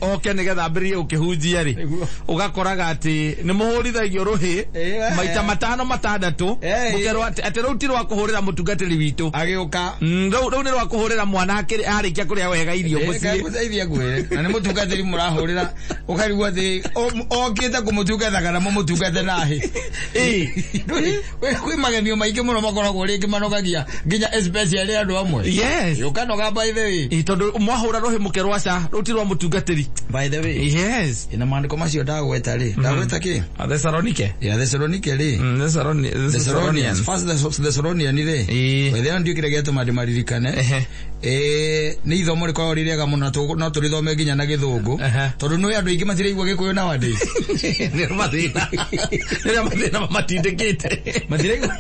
[SPEAKER 2] oke nĩgetha ambĩrĩrie gũkĩhunjia rĩ, ũgakoraga atĩ nĩ mũhũrithagio rũhĩ maita matano matandatũ, mũkerwo atĩ rũu ti rwa kũhũrĩra mũtungatĩri witũ
[SPEAKER 3] agĩũka,
[SPEAKER 2] rũu nĩ rwa kũhũrĩra mwana arĩkia kũrĩa wega irio mũciĩ.
[SPEAKER 3] Ngũteithia ngwĩre, na nĩ mũtungatĩri mũrahũrĩra ũkarigwo atĩ okĩte kũmũtungata kana mũmũtungate nahi. Kwĩ magemio maingĩ mũno makoragwo rĩngĩ manogagia nginya especially andũ amwe.
[SPEAKER 2] Yes.
[SPEAKER 3] Ũkanoga by the way.
[SPEAKER 2] Tondũ mwahũra rũhĩ mũkerwo aca rũu ti rwa mũtungatĩri.
[SPEAKER 3] By the way.
[SPEAKER 2] Yes.
[SPEAKER 3] Na maandĩko macio ndagweta rĩ, ndagweta kĩ?
[SPEAKER 2] Thessalonike.
[SPEAKER 3] Ya Thessalonike rĩ.
[SPEAKER 2] Thessalonians.
[SPEAKER 3] First Thessalonian rĩ. By the way ndiũ kĩrĩa gĩatũma ndĩmaririkane. Nĩ ithomo rĩkoragwo rĩ rĩega mũno no tũrĩthome nginya na gĩthũngũ. Tondũ nĩ andũ aingĩ matiraigua gĩkũyũ nowadays.
[SPEAKER 2] Nĩ mathĩna. Nĩ mathĩna matindĩkĩte.
[SPEAKER 3] Matiraigua.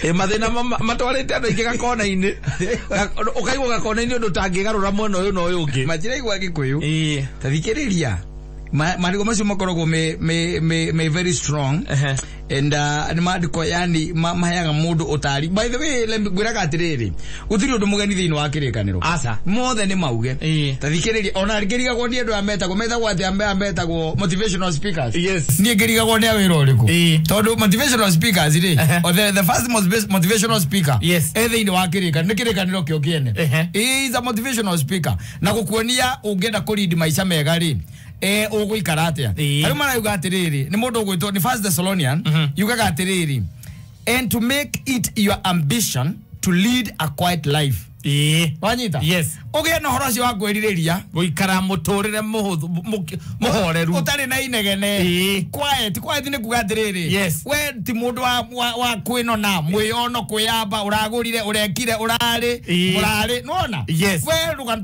[SPEAKER 2] Mathĩna matwarĩte andũ aingĩ gakona-inĩ. Ũkaigua gakona-inĩ ũndũ ũtangĩgarũra mwena ũyũ na ũyũ ũngĩ.
[SPEAKER 3] Matiraigua gĩkũyũ. Ta thikĩrĩria. Maandĩko macio makoragwo me very strong. And nĩ maandĩko yani maheaga mũndũ ũtari. By the way, ngwĩraga atĩrĩrĩ, gũtirĩ ũndũ mũgeni thĩinĩ wa kĩrĩkanĩro.
[SPEAKER 2] Aca.
[SPEAKER 3] Mothe nĩ mauge. Ta thikĩrĩria, ona ngĩrigagwo nĩ andũ aya metagwo atĩ aya metagwo motivational speakers.
[SPEAKER 2] Yes.
[SPEAKER 1] Niĩ ngĩrigagwo nĩ a wĩra ũrĩkũ? Tondũ motivational speakers rĩ, the first motivational speaker
[SPEAKER 2] yes,
[SPEAKER 1] e thĩinĩ wa kĩrĩkanĩro, nĩ kĩrĩkanĩro kĩo kĩene. He is a motivational speaker. Na gũkuonia ũngĩenda kũlead maica mega rĩ, ũgũikara atĩa. Rĩu marauga atĩrĩrĩ, nĩ mũndũ ũgwĩtwo nĩ First Thessalonian, yugaga atĩrĩrĩ, and to make it your ambition to lead a quiet life. Wanyita?
[SPEAKER 2] Yes.
[SPEAKER 1] Ũgĩe na ũhoro ũcio wa kwĩrirĩria
[SPEAKER 2] gũikara mũtũrĩre mũhoreru
[SPEAKER 1] ũtarĩ na inegene. Quiet, quiet nĩ kuga atĩrĩrĩ,
[SPEAKER 2] yes,
[SPEAKER 1] we ti mũndũ wa kwĩnona, mwĩono, kwĩyamba, ũragũrire, ũrekire, ũrarĩ, mũrarĩ, nĩwona?
[SPEAKER 2] Yes.
[SPEAKER 1] We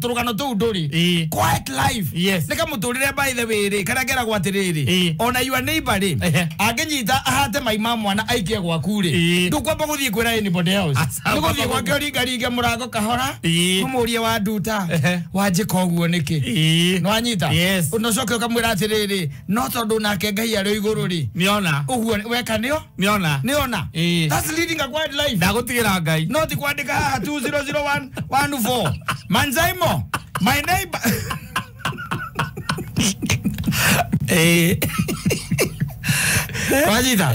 [SPEAKER 1] tũrũgano tũu ndũrĩ. Quiet life.
[SPEAKER 2] Yes.
[SPEAKER 1] Nĩ kamũtũrĩre by the way rĩ, karĩa keragwo atĩrĩrĩ, ona your neighbor rĩ, angĩnyita ahate mai ma mwana aikie gwaku rĩ, ndũkwamba gũthiĩ kwĩra anybody else. Nĩ gũthiĩ gwake ũringaringe mũrango kahora, ũmũrie wa nduta, wanjĩka ũguo nĩkĩ? Nĩwanyita?
[SPEAKER 2] Yes.
[SPEAKER 1] Ũcoke ũkamwĩra atĩrĩrĩ, no tondũ nake Ngai arĩ igũrũ rĩ,
[SPEAKER 2] nĩona
[SPEAKER 1] ũguo weka nĩo?
[SPEAKER 2] Nĩona.
[SPEAKER 1] Nĩona. That's leading a quiet life.
[SPEAKER 2] Ndagũtigĩra Ngai.
[SPEAKER 1] No ti kwandĩka haha 200114. Manzaimo, my neighbor. Wanyita?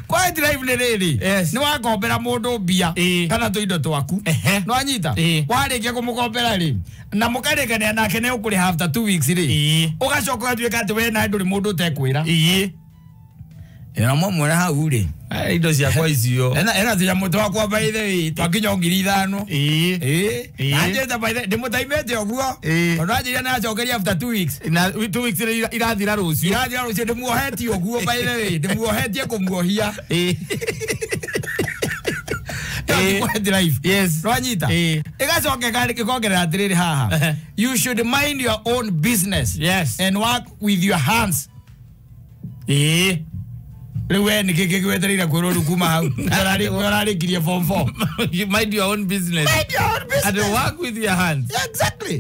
[SPEAKER 1] Quiet life nĩ rĩrĩ, nĩ wakombera mũndũ mbia kana tũindo twaku. Nĩwanyita? Warĩkia kũmũkombera rĩ, na mũkarĩkanĩra nake nĩ ũkũrĩha after 2 weeks rĩ, ũgacoka ũgatuĩka atĩ we nawe ndũrĩ mũndũ ũtekwĩra. Na mwamwĩra hau rĩ,
[SPEAKER 2] indo ciakwa icio.
[SPEAKER 1] Ena tũnyamũ twakwa by the way, twakinya 5,000. Anjĩte by the ndĩmũtaimĩte ũguo. Tondũ anjĩrire nĩ acokeria after 2 weeks.
[SPEAKER 2] Na 2 weeks irathira rũciũ.
[SPEAKER 1] Irathira rũciũ, ndĩmuohetie ũguo by the way, ndĩmuohetie kũmuohia. Quiet life.
[SPEAKER 2] Yes.
[SPEAKER 1] Nĩwanyita? Ĩgacoka ĩkongerera atĩrĩrĩ haha, you should mind your own business.
[SPEAKER 2] Yes.
[SPEAKER 1] And work with your hands. Rĩu we nĩkĩ kĩgwetereire kwĩrwo rĩu kuma hau? Ũrarĩkirie form 4.
[SPEAKER 2] You mind your own business.
[SPEAKER 1] Mind your own business.
[SPEAKER 2] And work with your hands.
[SPEAKER 1] Yeah, exactly.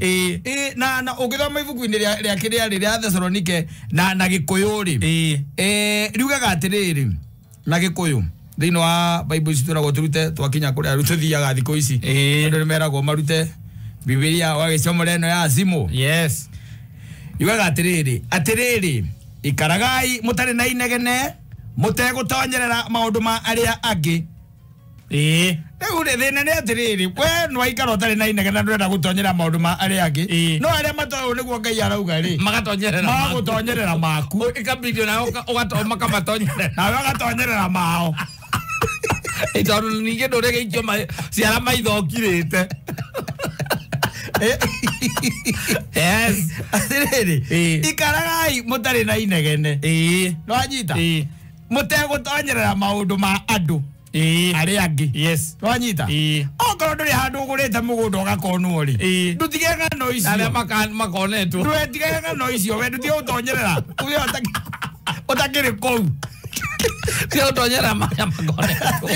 [SPEAKER 1] Na ũngĩthoma ibuku-inĩ rĩa kĩrĩa rĩ, rĩa Thessalonike na Gĩkũyũ rĩ, riugaga atĩrĩrĩ na Gĩkũyũ thĩinĩ wa Bible ici twĩragwo tũrute twakinya kũrĩa rĩu tũthiaga thikũ ici. Andũ nĩ meragwo marute Bibilia wagĩcomora ĩno ya thimũ.
[SPEAKER 2] Yes.
[SPEAKER 1] Yugaga atĩrĩrĩ, atĩrĩrĩ, ikaragai mũtarĩ na inegene, mũtegũtonyerera maũndũ ma arĩa angĩ. Rĩu rĩ, thĩna nĩ atĩrĩrĩ, we nĩwaikara ũtarĩ na inegene na ndũrenda gũtonyerera maũndũ ma arĩa angĩ. No arĩa matoĩ nĩguo Ngai arauga rĩ,
[SPEAKER 2] magatonyerera
[SPEAKER 1] magũtonyerera maku.
[SPEAKER 2] Ĩkambĩrĩria nawe makamatonyerera.
[SPEAKER 1] Nawe ũgatonyerera mao.
[SPEAKER 2] Tondũ ningĩ ndũrĩgĩikio ciara maitho ũkirĩte. Yes.
[SPEAKER 1] Atĩrĩrĩ, ikaragai mũtarĩ na inegene. Nĩwanyita? Mũtegũtonyerera maũndũ ma andũ arĩa angĩ.
[SPEAKER 2] Yes.
[SPEAKER 1] Nĩwanyita? Okorwo ndũrĩ handũ ũgũrĩte mũgũnda ũgakonwo rĩ, ndũtige ng'ano icio.
[SPEAKER 2] Arĩa makonetwo.
[SPEAKER 1] Ndũtige ng'ano icio, we ndũtige gũtonyerera. Ũtakĩrĩ kũu.
[SPEAKER 2] Tiga gũtonyerera marĩa makonetwo.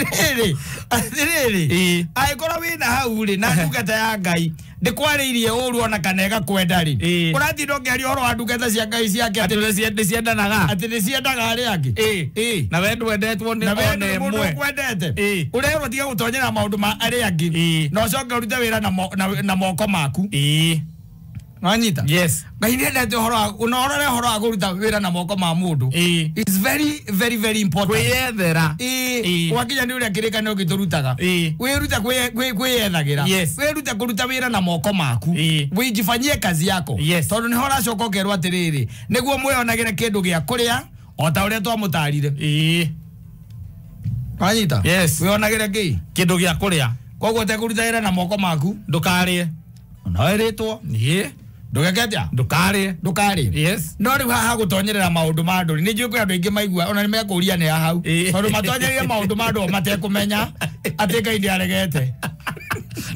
[SPEAKER 1] Atĩrĩrĩ, angĩkorwo wĩna hau rĩ na ndungata ya Ngai ndĩkwarĩirie ũru ona kana ĩgakwenda rĩ, ũratinda ũkĩaria ũhoro wa ndungata cia Ngai ciake
[SPEAKER 2] atĩ nĩciendanaga,
[SPEAKER 1] atĩ nĩciendaga arĩa angĩ,
[SPEAKER 2] na we ndwendetwo nĩ ona ĩmwe,
[SPEAKER 1] ũkwendete ũrerwo tiga gũtonyera maũndũ ma arĩa angĩ na ũcoke ũrute wĩra na moko maku. Nwanyita?
[SPEAKER 2] Yes.
[SPEAKER 1] Ngai nĩendete ũhoro wa ũnorore ũhoro wa kũruta wĩra na moko ma mũndũ. It's very very very important.
[SPEAKER 2] Kwĩyethera.
[SPEAKER 1] Wakinya nĩ ũrĩa kĩrĩkanĩro gĩtũrutaga. Wĩrute kwĩyethagĩra. Wĩrute kũruta wĩra na moko maku. Wĩjifanyie kazi yako. Tondũ nĩho ũracoka ũkerwo atĩrĩrĩ, nĩguo mwĩonagĩre kĩndũ gĩa kũrĩa o ta ũrĩa twamũtarire. Nwanyita?
[SPEAKER 2] Yes.
[SPEAKER 1] Wĩonagĩre kĩ?
[SPEAKER 2] Kĩndũ gĩa kũrĩa.
[SPEAKER 1] Koguo ũtekũruta wĩra na moko maku
[SPEAKER 2] ndũkarĩe.
[SPEAKER 1] Onoeritwo. Ndũgeke atĩa?
[SPEAKER 2] Ndũkarĩe.
[SPEAKER 1] Ndũkarĩe.
[SPEAKER 2] Yes.
[SPEAKER 1] No rĩu haha gũtonyerera maũndũ ma andũ nĩ njũĩ kwĩ andũ aingĩ maigua ona nĩ mekũria nĩ hau, tondũ matonyereire maũndũ ma andũ o matekũmenya atĩ Ngai nĩaregete.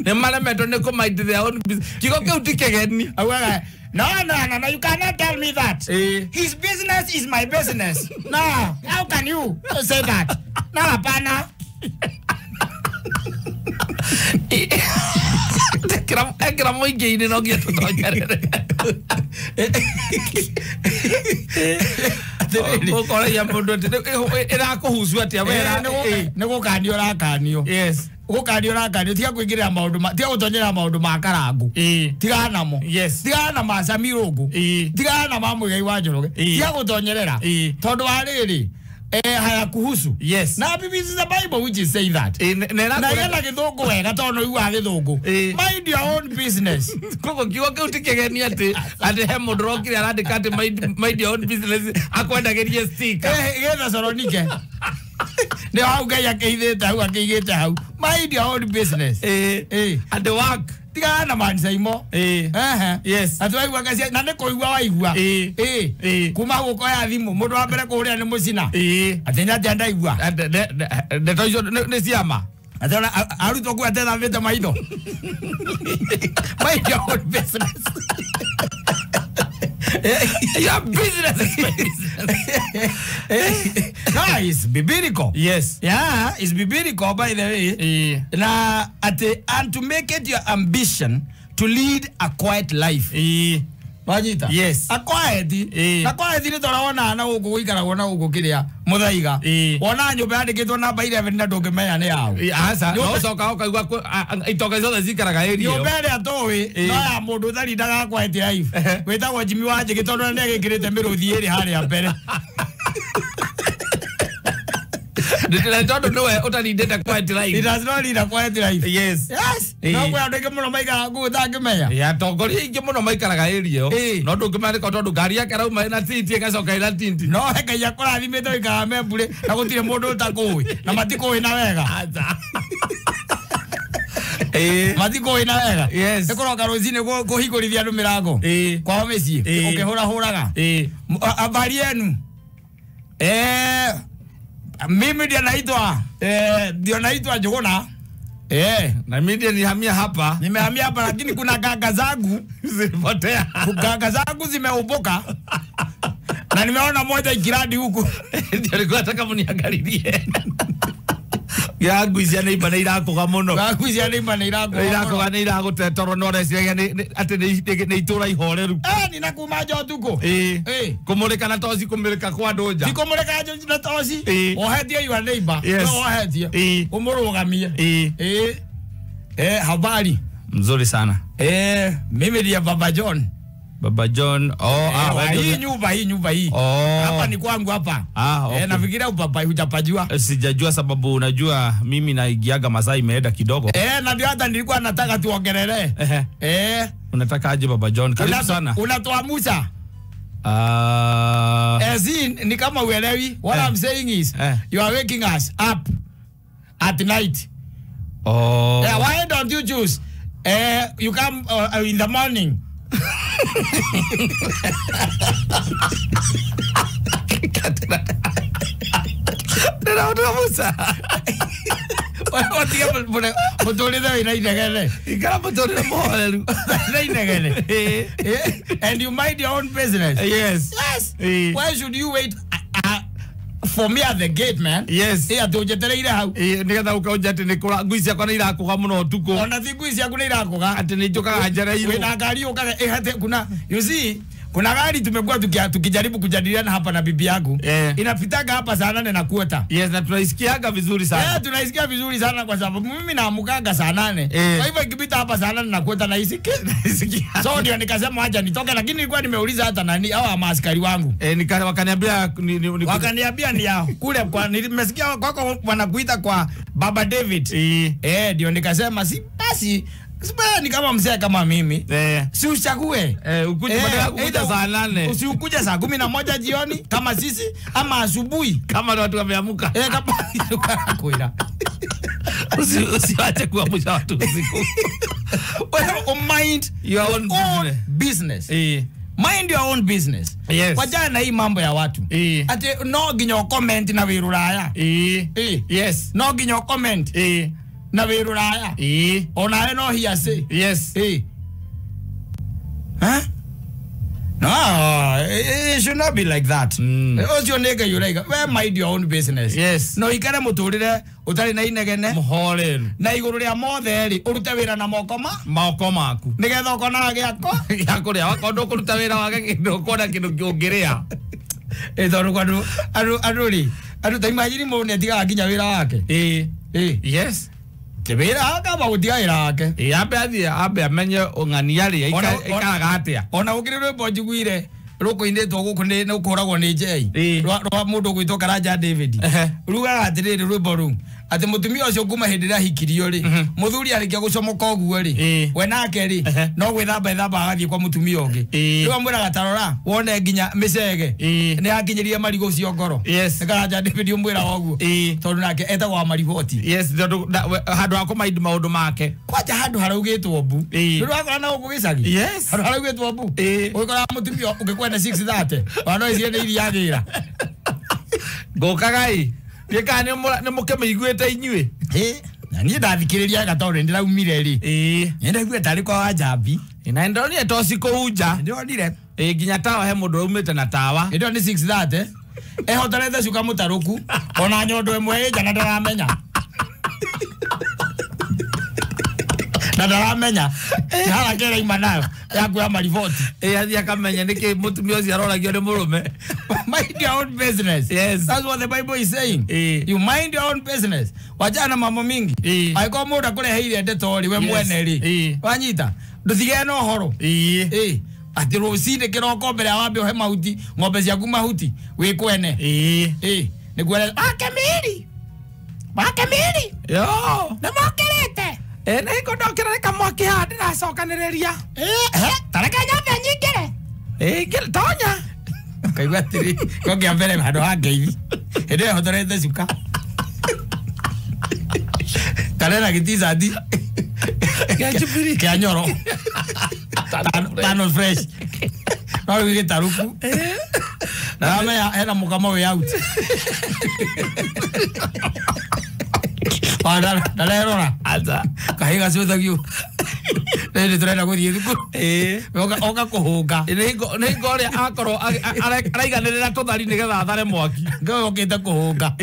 [SPEAKER 2] Nĩ maremetwo nĩ kũ mind their own business. Kiugo kĩu ti kĩgeni.
[SPEAKER 1] Augaga, no, no, no, no, you cannot tell me that. His business is my business. No, how can you say that? No, hapana.
[SPEAKER 2] Ekĩra mũingĩ-inĩ no nginya tũtonyerere. Ũkoragia mũndũ atĩ ĩrakũhucu atĩa wera?
[SPEAKER 1] Nĩ gũkanio ũrakanio.
[SPEAKER 2] Yes.
[SPEAKER 1] Gũkanio ũrakanio, tiga kũingĩrĩra maũndũ, tiga gũtonyerera maũndũ ma Karangũ. Tigana namo.
[SPEAKER 2] Yes.
[SPEAKER 1] Tigana na ma Sami Rũngũ. Tigana na ma Mũigai wa Njoroge. Tiga gũtonyerera. Tondũ wa rĩrĩ, hayakuhusu.
[SPEAKER 2] Yes.
[SPEAKER 1] Na this is the Bible which is saying that. Na yena gĩthũngũ wega tondũ no igua gĩthũngũ. Mind your own business.
[SPEAKER 2] Koguo kiugo kĩu ti kĩgeni atĩ he mũndũ ũrokire arandĩka atĩ mind your own business akwendagĩrie sticker.
[SPEAKER 1] Gĩ Thessalonike. Nĩ hau Ngai akĩithĩte hau akĩigĩte hau. Mind your own business.
[SPEAKER 2] And the work.
[SPEAKER 1] Tigana na mansaimo.
[SPEAKER 2] Yes.
[SPEAKER 1] Atĩ waigua ngacia na nĩ kũigua waigua. Kuma gũkoya thimũ mũndũ wa mbere kũrĩa nĩ mũcina. Atĩ nĩ atĩa ndaigua.
[SPEAKER 2] Ndeto icio nĩ ciama.
[SPEAKER 1] Atĩ ona arutwo kuo atethambĩte maitho. Mind your own business.
[SPEAKER 2] Your business is my business.
[SPEAKER 1] No, it's biblical.
[SPEAKER 2] Yes.
[SPEAKER 1] Yeah, it's biblical, by the way. Na ate, and to make it your ambition to lead a quiet life. Wanyita?
[SPEAKER 2] Yes.
[SPEAKER 1] A quiet. Na quiet ni toraona na guku guikaragwo na guku kiria muthaiga. Wona nyumba yandikitwo namba 11 na ndungimenya ni yao.
[SPEAKER 2] Aca, no ucoka ukaigua itonga ciothe cikaraga area ĩyo.
[SPEAKER 1] Nyumba ĩrĩa tũĩ no ya mũndũ ũtarindaga quiet life. Wĩtagwo Jimmy Wanjigi tondũ nĩ agĩkĩrĩte mĩrũthi ĩrĩ harĩa mbere.
[SPEAKER 2] Tondũ nĩwe ũtarindĩte quiet life.
[SPEAKER 1] He does not lead a quiet life.
[SPEAKER 2] Yes.
[SPEAKER 1] Yes. No kwĩ andũ aingĩ mũno maikaraga kũu ũtangĩmenya.
[SPEAKER 2] Atongoria aingĩ mũno maikaraga area ĩyo. No ndũngĩmenya nĩkũ tondũ ngari yake arauma ĩna tinti ĩgacoka ĩna tinti.
[SPEAKER 1] No he Ngai akũrathimĩte ũikaraga Membure na gũtirĩ mũndũ ũtakũĩ na matikũĩ na wega. Matikũĩ na wega.
[SPEAKER 2] Yes.
[SPEAKER 1] Nĩ kũroka rũcinĩ kũhingũrithia andũ mĩrango. Kwao mĩciĩ ũkĩhũrahũraga. Habari yenu. Mimi ndio naitwa Njuguna.
[SPEAKER 2] Na mimi ndio nihamia hapa.
[SPEAKER 1] Nimehamia hapa lakini kuna kaka zangu
[SPEAKER 2] zilipotea.
[SPEAKER 1] Kaka zangu zimeumbuka. Na nimeona moja ikiradi huku.
[SPEAKER 2] Ndio nilikuwa nataka mniangalilie. Yangu icia nĩ imba nĩ irakũga mũno.
[SPEAKER 1] Yangu icia nĩ imba nĩ irakũga.
[SPEAKER 2] Irakũga nĩ iragũtetorwo no ũreciragia atĩ nĩ itũra ihoreru.
[SPEAKER 1] Nina kuma nja ũtukũ.
[SPEAKER 2] Kũmũrĩka na toci kũmũrĩka kwa andũ nja.
[SPEAKER 1] Ti kũmũrĩka na toci. Wohetie your neighbor.
[SPEAKER 2] Yes.
[SPEAKER 1] No wohetie. Ũmũrũgamie. Habari.
[SPEAKER 2] Mzuri sana.
[SPEAKER 1] Mimi ndiye Baba John.
[SPEAKER 2] Baba John.
[SPEAKER 1] Hii nyumba hii. Hapa ni kwangu hapa.
[SPEAKER 2] Okay.
[SPEAKER 1] Nafikiria upapa hujapajua.
[SPEAKER 2] Sijajua sababu unajua mimi naigiaga masaa imeenda kidogo.
[SPEAKER 1] Na ndio hata nilikuwa nataka tuongelee.
[SPEAKER 2] Unataka aje Baba John? Karibu sana.
[SPEAKER 1] Unatuamusha. As in, ni kama uelewi. What I'm saying is you are waking us up at night.
[SPEAKER 2] Oh.
[SPEAKER 1] Yeah, why don't you choose? You come in the morning.
[SPEAKER 2] Ndĩramusa.
[SPEAKER 1] Otiga mũtũrĩre wĩna inegene.
[SPEAKER 2] Ikara mũtũrĩre mũhoreru.
[SPEAKER 1] Na inegene. And you mind your own business.
[SPEAKER 2] Yes.
[SPEAKER 1] Yes. Why should you wait for me at the gate, man.
[SPEAKER 2] Yes.
[SPEAKER 1] Ĩ atĩ ũnjetereire hau.
[SPEAKER 2] Ĩ nĩgetha ũkaunja atĩ nĩ kũra ngui ciakwa nĩ irakũga mũno ũtukũ.
[SPEAKER 1] Ona ti ngui ciaku nĩ irakũga.
[SPEAKER 2] Atĩ nĩ njũkaga njereirwo.
[SPEAKER 1] Wĩna ngari ũkaga ĩhate kuna you see kuna gari tumekuwa tukijaribu kujadiliana hapa na bibi yangu. Inapitaga hapa saa 8:15.
[SPEAKER 2] Yes, na tunaisikiaga vizuri sana.
[SPEAKER 1] Tunaisikia vizuri sana kwa sababu mimi naamukaga saa 8. Kwa hivyo ikipita hapa saa 8:15 naisikia. So ndio nikasema acha nitoke, lakini nilikuwa nimeuliza hata nani hawa maaskari wangu.
[SPEAKER 2] Wakaniambia
[SPEAKER 1] wakaniambia ni yao. Kule kwa nimesikia kwako wanakuita kwa Baba David. Ndio nikasema si basi ni kama mzee kama mimi. Si uchague.
[SPEAKER 2] Ukuje badala kuja saa 8.
[SPEAKER 1] Usiukuje saa 11 jioni kama sisi ama asubuhi
[SPEAKER 2] kama watu wameamka.
[SPEAKER 1] Kama kuira.
[SPEAKER 2] Usiache kuamsha watu usiku.
[SPEAKER 1] Well, mind
[SPEAKER 2] your own
[SPEAKER 1] business. Mind your own business.
[SPEAKER 2] Yes.
[SPEAKER 1] Wajana na hii mambo ya watu. Ati no nginya comment na wiruraya.
[SPEAKER 2] Yes.
[SPEAKER 1] No nginya comment. Na wiruraya. Ona no hearsay.
[SPEAKER 2] Yes.
[SPEAKER 1] Huh? No, it should not be like that. Ocio nega yuraiga. We mind your own business.
[SPEAKER 2] Yes.
[SPEAKER 1] No ikare muturire utari na inegene.
[SPEAKER 2] Muhoreru.
[SPEAKER 1] Na iguru ria mothe ri urute wira na moko ma
[SPEAKER 2] moko maku.
[SPEAKER 1] Nigetha ukonaga giako.
[SPEAKER 2] Gĩa kũrĩa wakorwo ndũkũruta wĩra wage kĩndũ ũkuona kĩndũ ũngĩrĩa.
[SPEAKER 1] Tondũ andũ rĩ, andũ ta imagine mũndũ nĩatigaga nginya wĩra wake.
[SPEAKER 2] Yes.
[SPEAKER 1] Wĩra akamba gũtiga wĩra wake.
[SPEAKER 2] Ambe athiĩ ambe amenye ng'ania rĩ aikaraga atĩa.
[SPEAKER 1] Ona gũkĩrĩ rwĩmbo njiguire rũkũinĩtwo gũkũ nĩ rũkũragwo nĩ Jay rwa mũndũ ũgwĩtwo Karanja David. Rugaga atĩrĩrĩ rwĩmbo rũu atĩ mũtumia ũcio kuma hĩndĩ ĩrĩa ahikirio rĩ, mũthuri arĩkia gũcomoka ũguo rĩ, we nake rĩ no gwĩthamba ethamba agathiĩ kwa mũtumia ũngĩ. Rĩu amwĩraga tarora wone nginya mĩcege nĩ yakinyĩrie marigũ cio ngoro.
[SPEAKER 2] Yes.
[SPEAKER 1] Nĩ Karanja David ũmwĩraga ũguo tondũ nake etagwo wa mariboti.
[SPEAKER 2] Yes, tondũ handũ ha kũmaindi maũndũ make.
[SPEAKER 1] Kwanja handũ haraugĩtwo mbu. Rĩu wakora na gũkũ gĩcagi.
[SPEAKER 2] Yes.
[SPEAKER 1] Handũ haraugĩtwo mbu. Ũgĩkora mũtumia ũngĩkwenda 6:30 ona no icirie nĩ iria agĩra.
[SPEAKER 2] Ngũkaga ĩ. Gĩka nĩ mũkĩmĩiguĩte inyuĩ.
[SPEAKER 1] Na niĩ ndathikĩrĩria wega tondũ nĩ ndĩraumire rĩ. Nĩ ndaiguire tarĩ kwa Wanjambi.
[SPEAKER 2] Na ndonire toci kũhunja.
[SPEAKER 1] Ndĩronire.
[SPEAKER 2] Nginya tawa he mũndũ aumĩte na tawa.
[SPEAKER 1] Ĩndĩ nĩ 6:30. Ehotorete cuka mũtarũku ona nyondo ĩmwe ĩ nja na ndaramenya. Na ndaramenya. Haraka ĩraima nayo ya kuoya mariboti.
[SPEAKER 2] Athiĩ akamenya nĩkĩ mũtumia ũcio aroragio nĩ mũrũme.
[SPEAKER 1] Mind your own business.
[SPEAKER 2] Yes.
[SPEAKER 1] That's what the Bible is saying. You mind your own business. Wachana mambo mingi. Angĩkorwo mũndũ akũreheire ndeto rĩ, we mwene rĩ. Wanyita. Ndũtigane na ũhoro. Atĩ rũcinĩ kĩroko mbere ya wambe ũhe mahuti, ng'ombe ciaku mahuti, wĩ kwene. Nĩguo Wakemiri. Wakemiri.
[SPEAKER 2] Yo.
[SPEAKER 1] Nĩmokĩrĩte.
[SPEAKER 2] Nĩ ngũndokĩra reka mwaki haha ndĩracokanĩrĩria.
[SPEAKER 1] Tareke nyambe nyingĩre.
[SPEAKER 2] Tonya.
[SPEAKER 1] Kaigua atĩrĩ, ngokĩa mbere handũ ha ngeithi. Hĩndĩ ĩyo hotorete cuka. Karena gĩticati. Kĩa nyoro. Tano fresh. No rĩu gĩtarũku. Na amenya hena mũkamo wĩ out. Ndarerora.
[SPEAKER 2] Aca.
[SPEAKER 1] Kahĩ gacũthagio. Rĩrĩ tũrenda gũthiĩ thukuru. Oka kũhũnga.
[SPEAKER 2] Nĩ hingo ũrĩa akorwo araiganĩrĩra tũthari nĩgetha athare mwaki.
[SPEAKER 1] Ngai okĩte kũhũnga.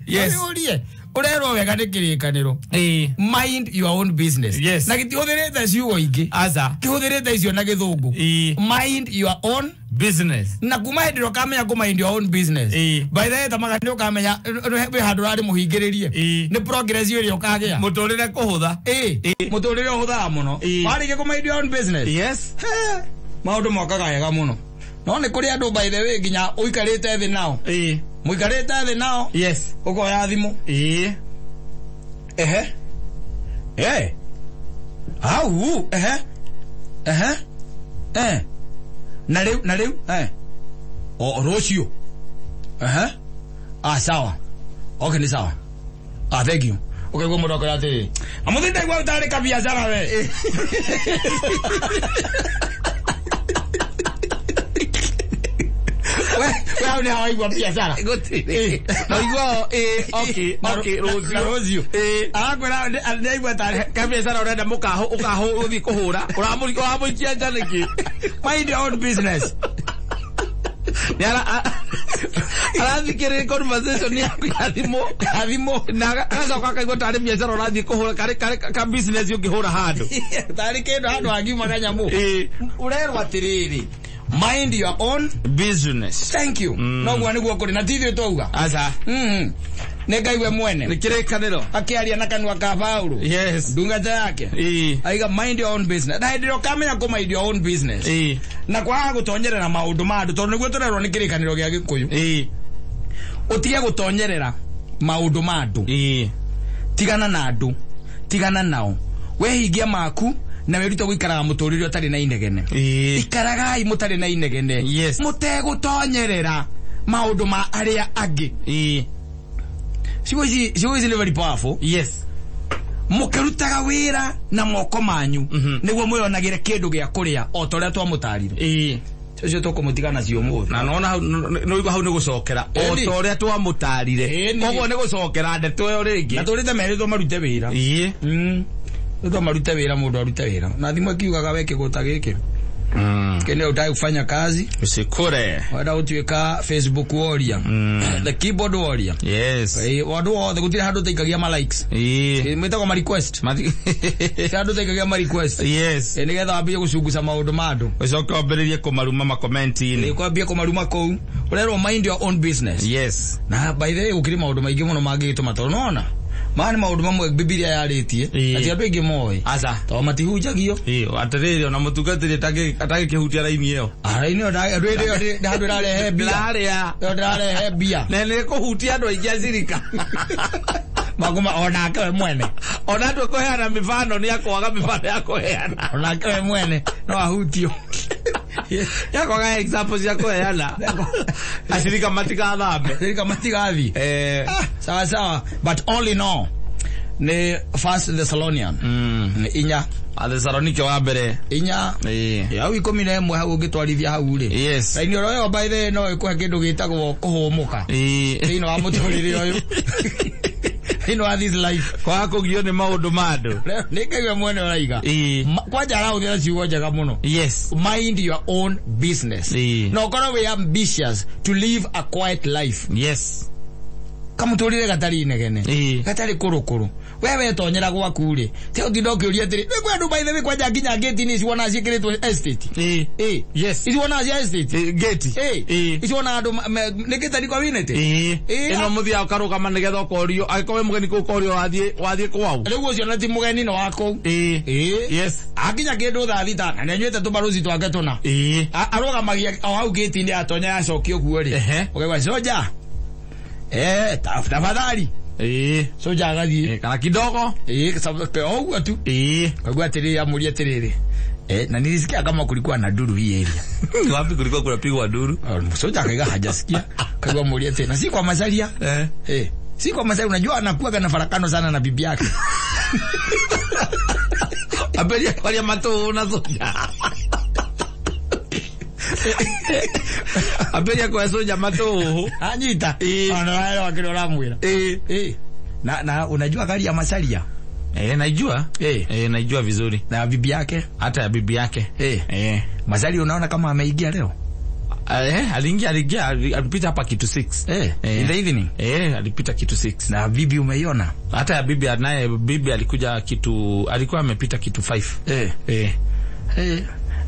[SPEAKER 2] Yes.
[SPEAKER 1] Ũrie. Ũrerwo wega nĩ kĩrĩkanĩro. Mind your own business.
[SPEAKER 2] Yes.
[SPEAKER 1] Na gĩtihũthĩrĩte ciugo ingĩ.
[SPEAKER 2] Aca.
[SPEAKER 1] Kĩhũthĩrĩte icio na gĩthũngũ. Mind your own
[SPEAKER 2] business.
[SPEAKER 1] Na kuma hĩndĩ ĩrĩa ũkamenya kũ mind your own business. By the way tamaga nĩ ũkamenya wĩ handũ ũrarĩ mũhingĩrĩrie. Nĩ progress ĩrĩa ũkagĩa.
[SPEAKER 2] Mũtũrĩre kũhũtha.
[SPEAKER 1] Mũtũrĩre ũhũthaga mũno. Warĩkia kũ mind your own business.
[SPEAKER 2] Yes.
[SPEAKER 1] Maũndũ mokaga wega mũno. No nĩ kũrĩ andũ by the way nginya ũikarĩte thĩ nao. Mũikarĩte thĩ nao.
[SPEAKER 2] Yes.
[SPEAKER 1] Ũkoya thimũ. Ehe. Au, ehe. Ehe. Na rĩu. O rũciũ. Ehe. Ah, sawa. Okay, ni sawa. Ah, thank you. Ũkaigua mũndũ akwĩra atĩrĩ, amũthĩ ndaigua ũtarĩ kabiacara we. We hau nĩ hawaigua biacara.
[SPEAKER 2] Gũtirĩ. Naigua okay, rũciũ.
[SPEAKER 1] Arakwĩra ndaigua tarĩ
[SPEAKER 2] kabiacara ũrenda mũkahũ ũkahũ ũthiĩ kũhũra. Ũramũikia nja nĩkĩ?
[SPEAKER 1] Mind your own business.
[SPEAKER 2] Nĩ ara Arathikĩrĩria conversation yaku ya thimũ na agacoka akaigua tarĩ biacara ũrathiĩ kũhũra karĩ ka business ũngĩhũra handũ.
[SPEAKER 1] Tarĩ kĩndũ handũ hangiuma kanyamũ. Ũrerwo atĩrĩrĩ, mind your own
[SPEAKER 2] business.
[SPEAKER 1] Thank you. Noguo nĩguo kũrĩ na ti ithuĩ twauga.
[SPEAKER 2] Aca.
[SPEAKER 1] Nĩ Ngai we mwene.
[SPEAKER 2] Nĩ kĩrĩkanĩro.
[SPEAKER 1] Akĩaria na kanua ka Paulo.
[SPEAKER 2] Yes.
[SPEAKER 1] Ndungata yake. Aiga mind your own business. Na hĩndĩ ĩrĩa ũkamenya kũ mind your own business. Na kwaga gũtonyerera maũndũ ma andũ tondũ nĩguo tũrerwo nĩ kĩrĩkanĩro gĩa Gĩkũyũ. Ũtige gũtonyerera maũndũ ma andũ. Tigana na andũ. Tigana nao. Wehingia maku na wĩrute gũikaraga mũtũrĩre ũtarĩ na inegene. Ikaragai mũtarĩ na inegene.
[SPEAKER 2] Yes.
[SPEAKER 1] Mũtegũtonyerera maũndũ ma arĩa angĩ. Ciugo ici nĩ very powerful.
[SPEAKER 2] Yes.
[SPEAKER 1] Mũkĩrutaga wĩra na moko manyu nĩguo mwĩonagĩre kĩndũ gĩa kũrĩa o ta ũrĩa twamũtarire. Ũcio tũkũmũtiga nacio ũmũthĩ.
[SPEAKER 2] Na nona hau nĩũigua hau nĩ gũcokera o ta ũrĩa twamũtarire. Koguo nĩ gũcokera ndeto ĩyo rĩngĩ.
[SPEAKER 1] Na tũrĩte merĩtwo marute wĩra. Rĩtwo marute wĩra mũndũ arute wĩra. Na thimũ ĩkiugaga we kĩgũta gĩkĩ. Kene utaki kufanya kazi
[SPEAKER 2] usikure.
[SPEAKER 1] Wenda utuika Facebook warrior. The keyboard warrior.
[SPEAKER 2] Yes.
[SPEAKER 1] Wandu othe gutire handu taikagia ma likes. Mwitagwo ma request. Handu taikagia ma request.
[SPEAKER 2] Yes.
[SPEAKER 1] Nigetha wambie gucunguca maundu ma andu.
[SPEAKER 2] Ucoke wambiririe kumaruma ma comment-inĩ.
[SPEAKER 1] Kwambie kumaruma kuu. Urerwo mind your own business.
[SPEAKER 2] Yes.
[SPEAKER 1] Na by the way gukiri maundu maingi muno mangigituma tondu nona maya nĩ maũndũ mamwe Bibilia yarĩtie na ti andũ aingĩ moĩ.
[SPEAKER 2] Aca.
[SPEAKER 1] Tondũ matihunjagio.
[SPEAKER 2] Atĩrĩrĩ ona mũtungatĩri atangĩkĩhutia raini ĩyo.
[SPEAKER 1] Raini ĩyo handũ ĩrarehe mbia.
[SPEAKER 2] Ndĩrarĩa.
[SPEAKER 1] Ĩyo ndĩrarehe mbia.
[SPEAKER 2] Na nĩ kũhutia andũ aingĩ acirika.
[SPEAKER 1] Makuma onake we mwene.
[SPEAKER 2] Ona andũ kũheana mĩbano nĩ akwaga mĩbano ya kũheana.
[SPEAKER 1] Onake we mwene no ahutio.
[SPEAKER 2] Yakwaga example cia kũheana. Acirika matigathambe.
[SPEAKER 1] Acirika matigathiĩ. Sawa sawa, but all in all ni First Thessalonian. Inya
[SPEAKER 2] Athesalonike wa mbere
[SPEAKER 1] inya hau 11 hau ũngĩtwarithia hau rĩ.
[SPEAKER 2] Yes.
[SPEAKER 1] Raini oro ĩyo by the way no ĩkũhe kĩndũ gĩtagwo kũhũmũka thĩinĩ wa mũtũrĩre ũyũ. Thĩinĩ wa this life.
[SPEAKER 2] Kwaga kũgio nĩ maũndũ ma andũ.
[SPEAKER 1] Nĩ Ngai mwene ũraiga. Kwanja arahũthĩra ciugo njega mũno.
[SPEAKER 2] Yes.
[SPEAKER 1] Mind your own business. Na ũkorwo wĩ ambitious to live a quiet life.
[SPEAKER 2] Yes.
[SPEAKER 1] Kamũtũrĩre gatarĩ inegene. Gatarĩ kũrũkũrũ. We wetonyera gwaku rĩ. Ti ũtinda ũkĩũria atĩrĩ, nĩ kwĩ andũ by the way kwanja nginya ngĩti-inĩ ici wonaga ciĩkĩrĩtwo estate.
[SPEAKER 2] Yes.
[SPEAKER 1] Ici wonaga cia estate.
[SPEAKER 2] Ngĩti.
[SPEAKER 1] Ici wonaga andũ nĩ gĩtari kwa winete.
[SPEAKER 2] Ĩno mũthiaga ũkarũgama nĩgetha ũkorio, angĩkorwo wĩ mũgeni kũu ũkorio wathiĩ kwao.
[SPEAKER 1] Rĩu ũcio na ti mũgeni no wa kũu.
[SPEAKER 2] Yes.
[SPEAKER 1] Akinya kĩndũ thaa thita na nĩanyuĩte tũbarũci twake tũna. Arũgamagia o hau ngĩti-inĩ atonya yacokia ũguo rĩ. Ũkaigua soja. Tafadhali. Soja agathiĩ.
[SPEAKER 2] Kana kidogo.
[SPEAKER 1] Ũguo tu. Kaigua atĩrĩrĩ amũria atĩrĩrĩ. Na nilisikia kama kulikuwa na duru hii area.
[SPEAKER 2] Wapi kulikuwa kunapigwa duru?
[SPEAKER 1] Soja akaiga hajasikia. Kaigua amuria atĩrĩrĩ, na si kwa Masalia. Si kwa Masalia, unajua anakuwa na farakano sana na bibi yake.
[SPEAKER 2] Aberia kwaria matũ na soja. Aberia kwa soja matũ.
[SPEAKER 1] Anyita. Ona wale wakili waramwira. Na unajua gari ya Masalia?
[SPEAKER 2] Naijua. Naijua vizuri.
[SPEAKER 1] Na bibi yake?
[SPEAKER 2] Hata ya bibi yake.
[SPEAKER 1] Masalia unaona kama ameingia leo?
[SPEAKER 2] Aliingia, alipita hapa kitu 6.
[SPEAKER 1] In the evening?
[SPEAKER 2] Alipita kitu 6.
[SPEAKER 1] Na bibi umeiona?
[SPEAKER 2] Hata ya bibi naye, bibi alikuja kitu, alikuwa amepita kitu 5.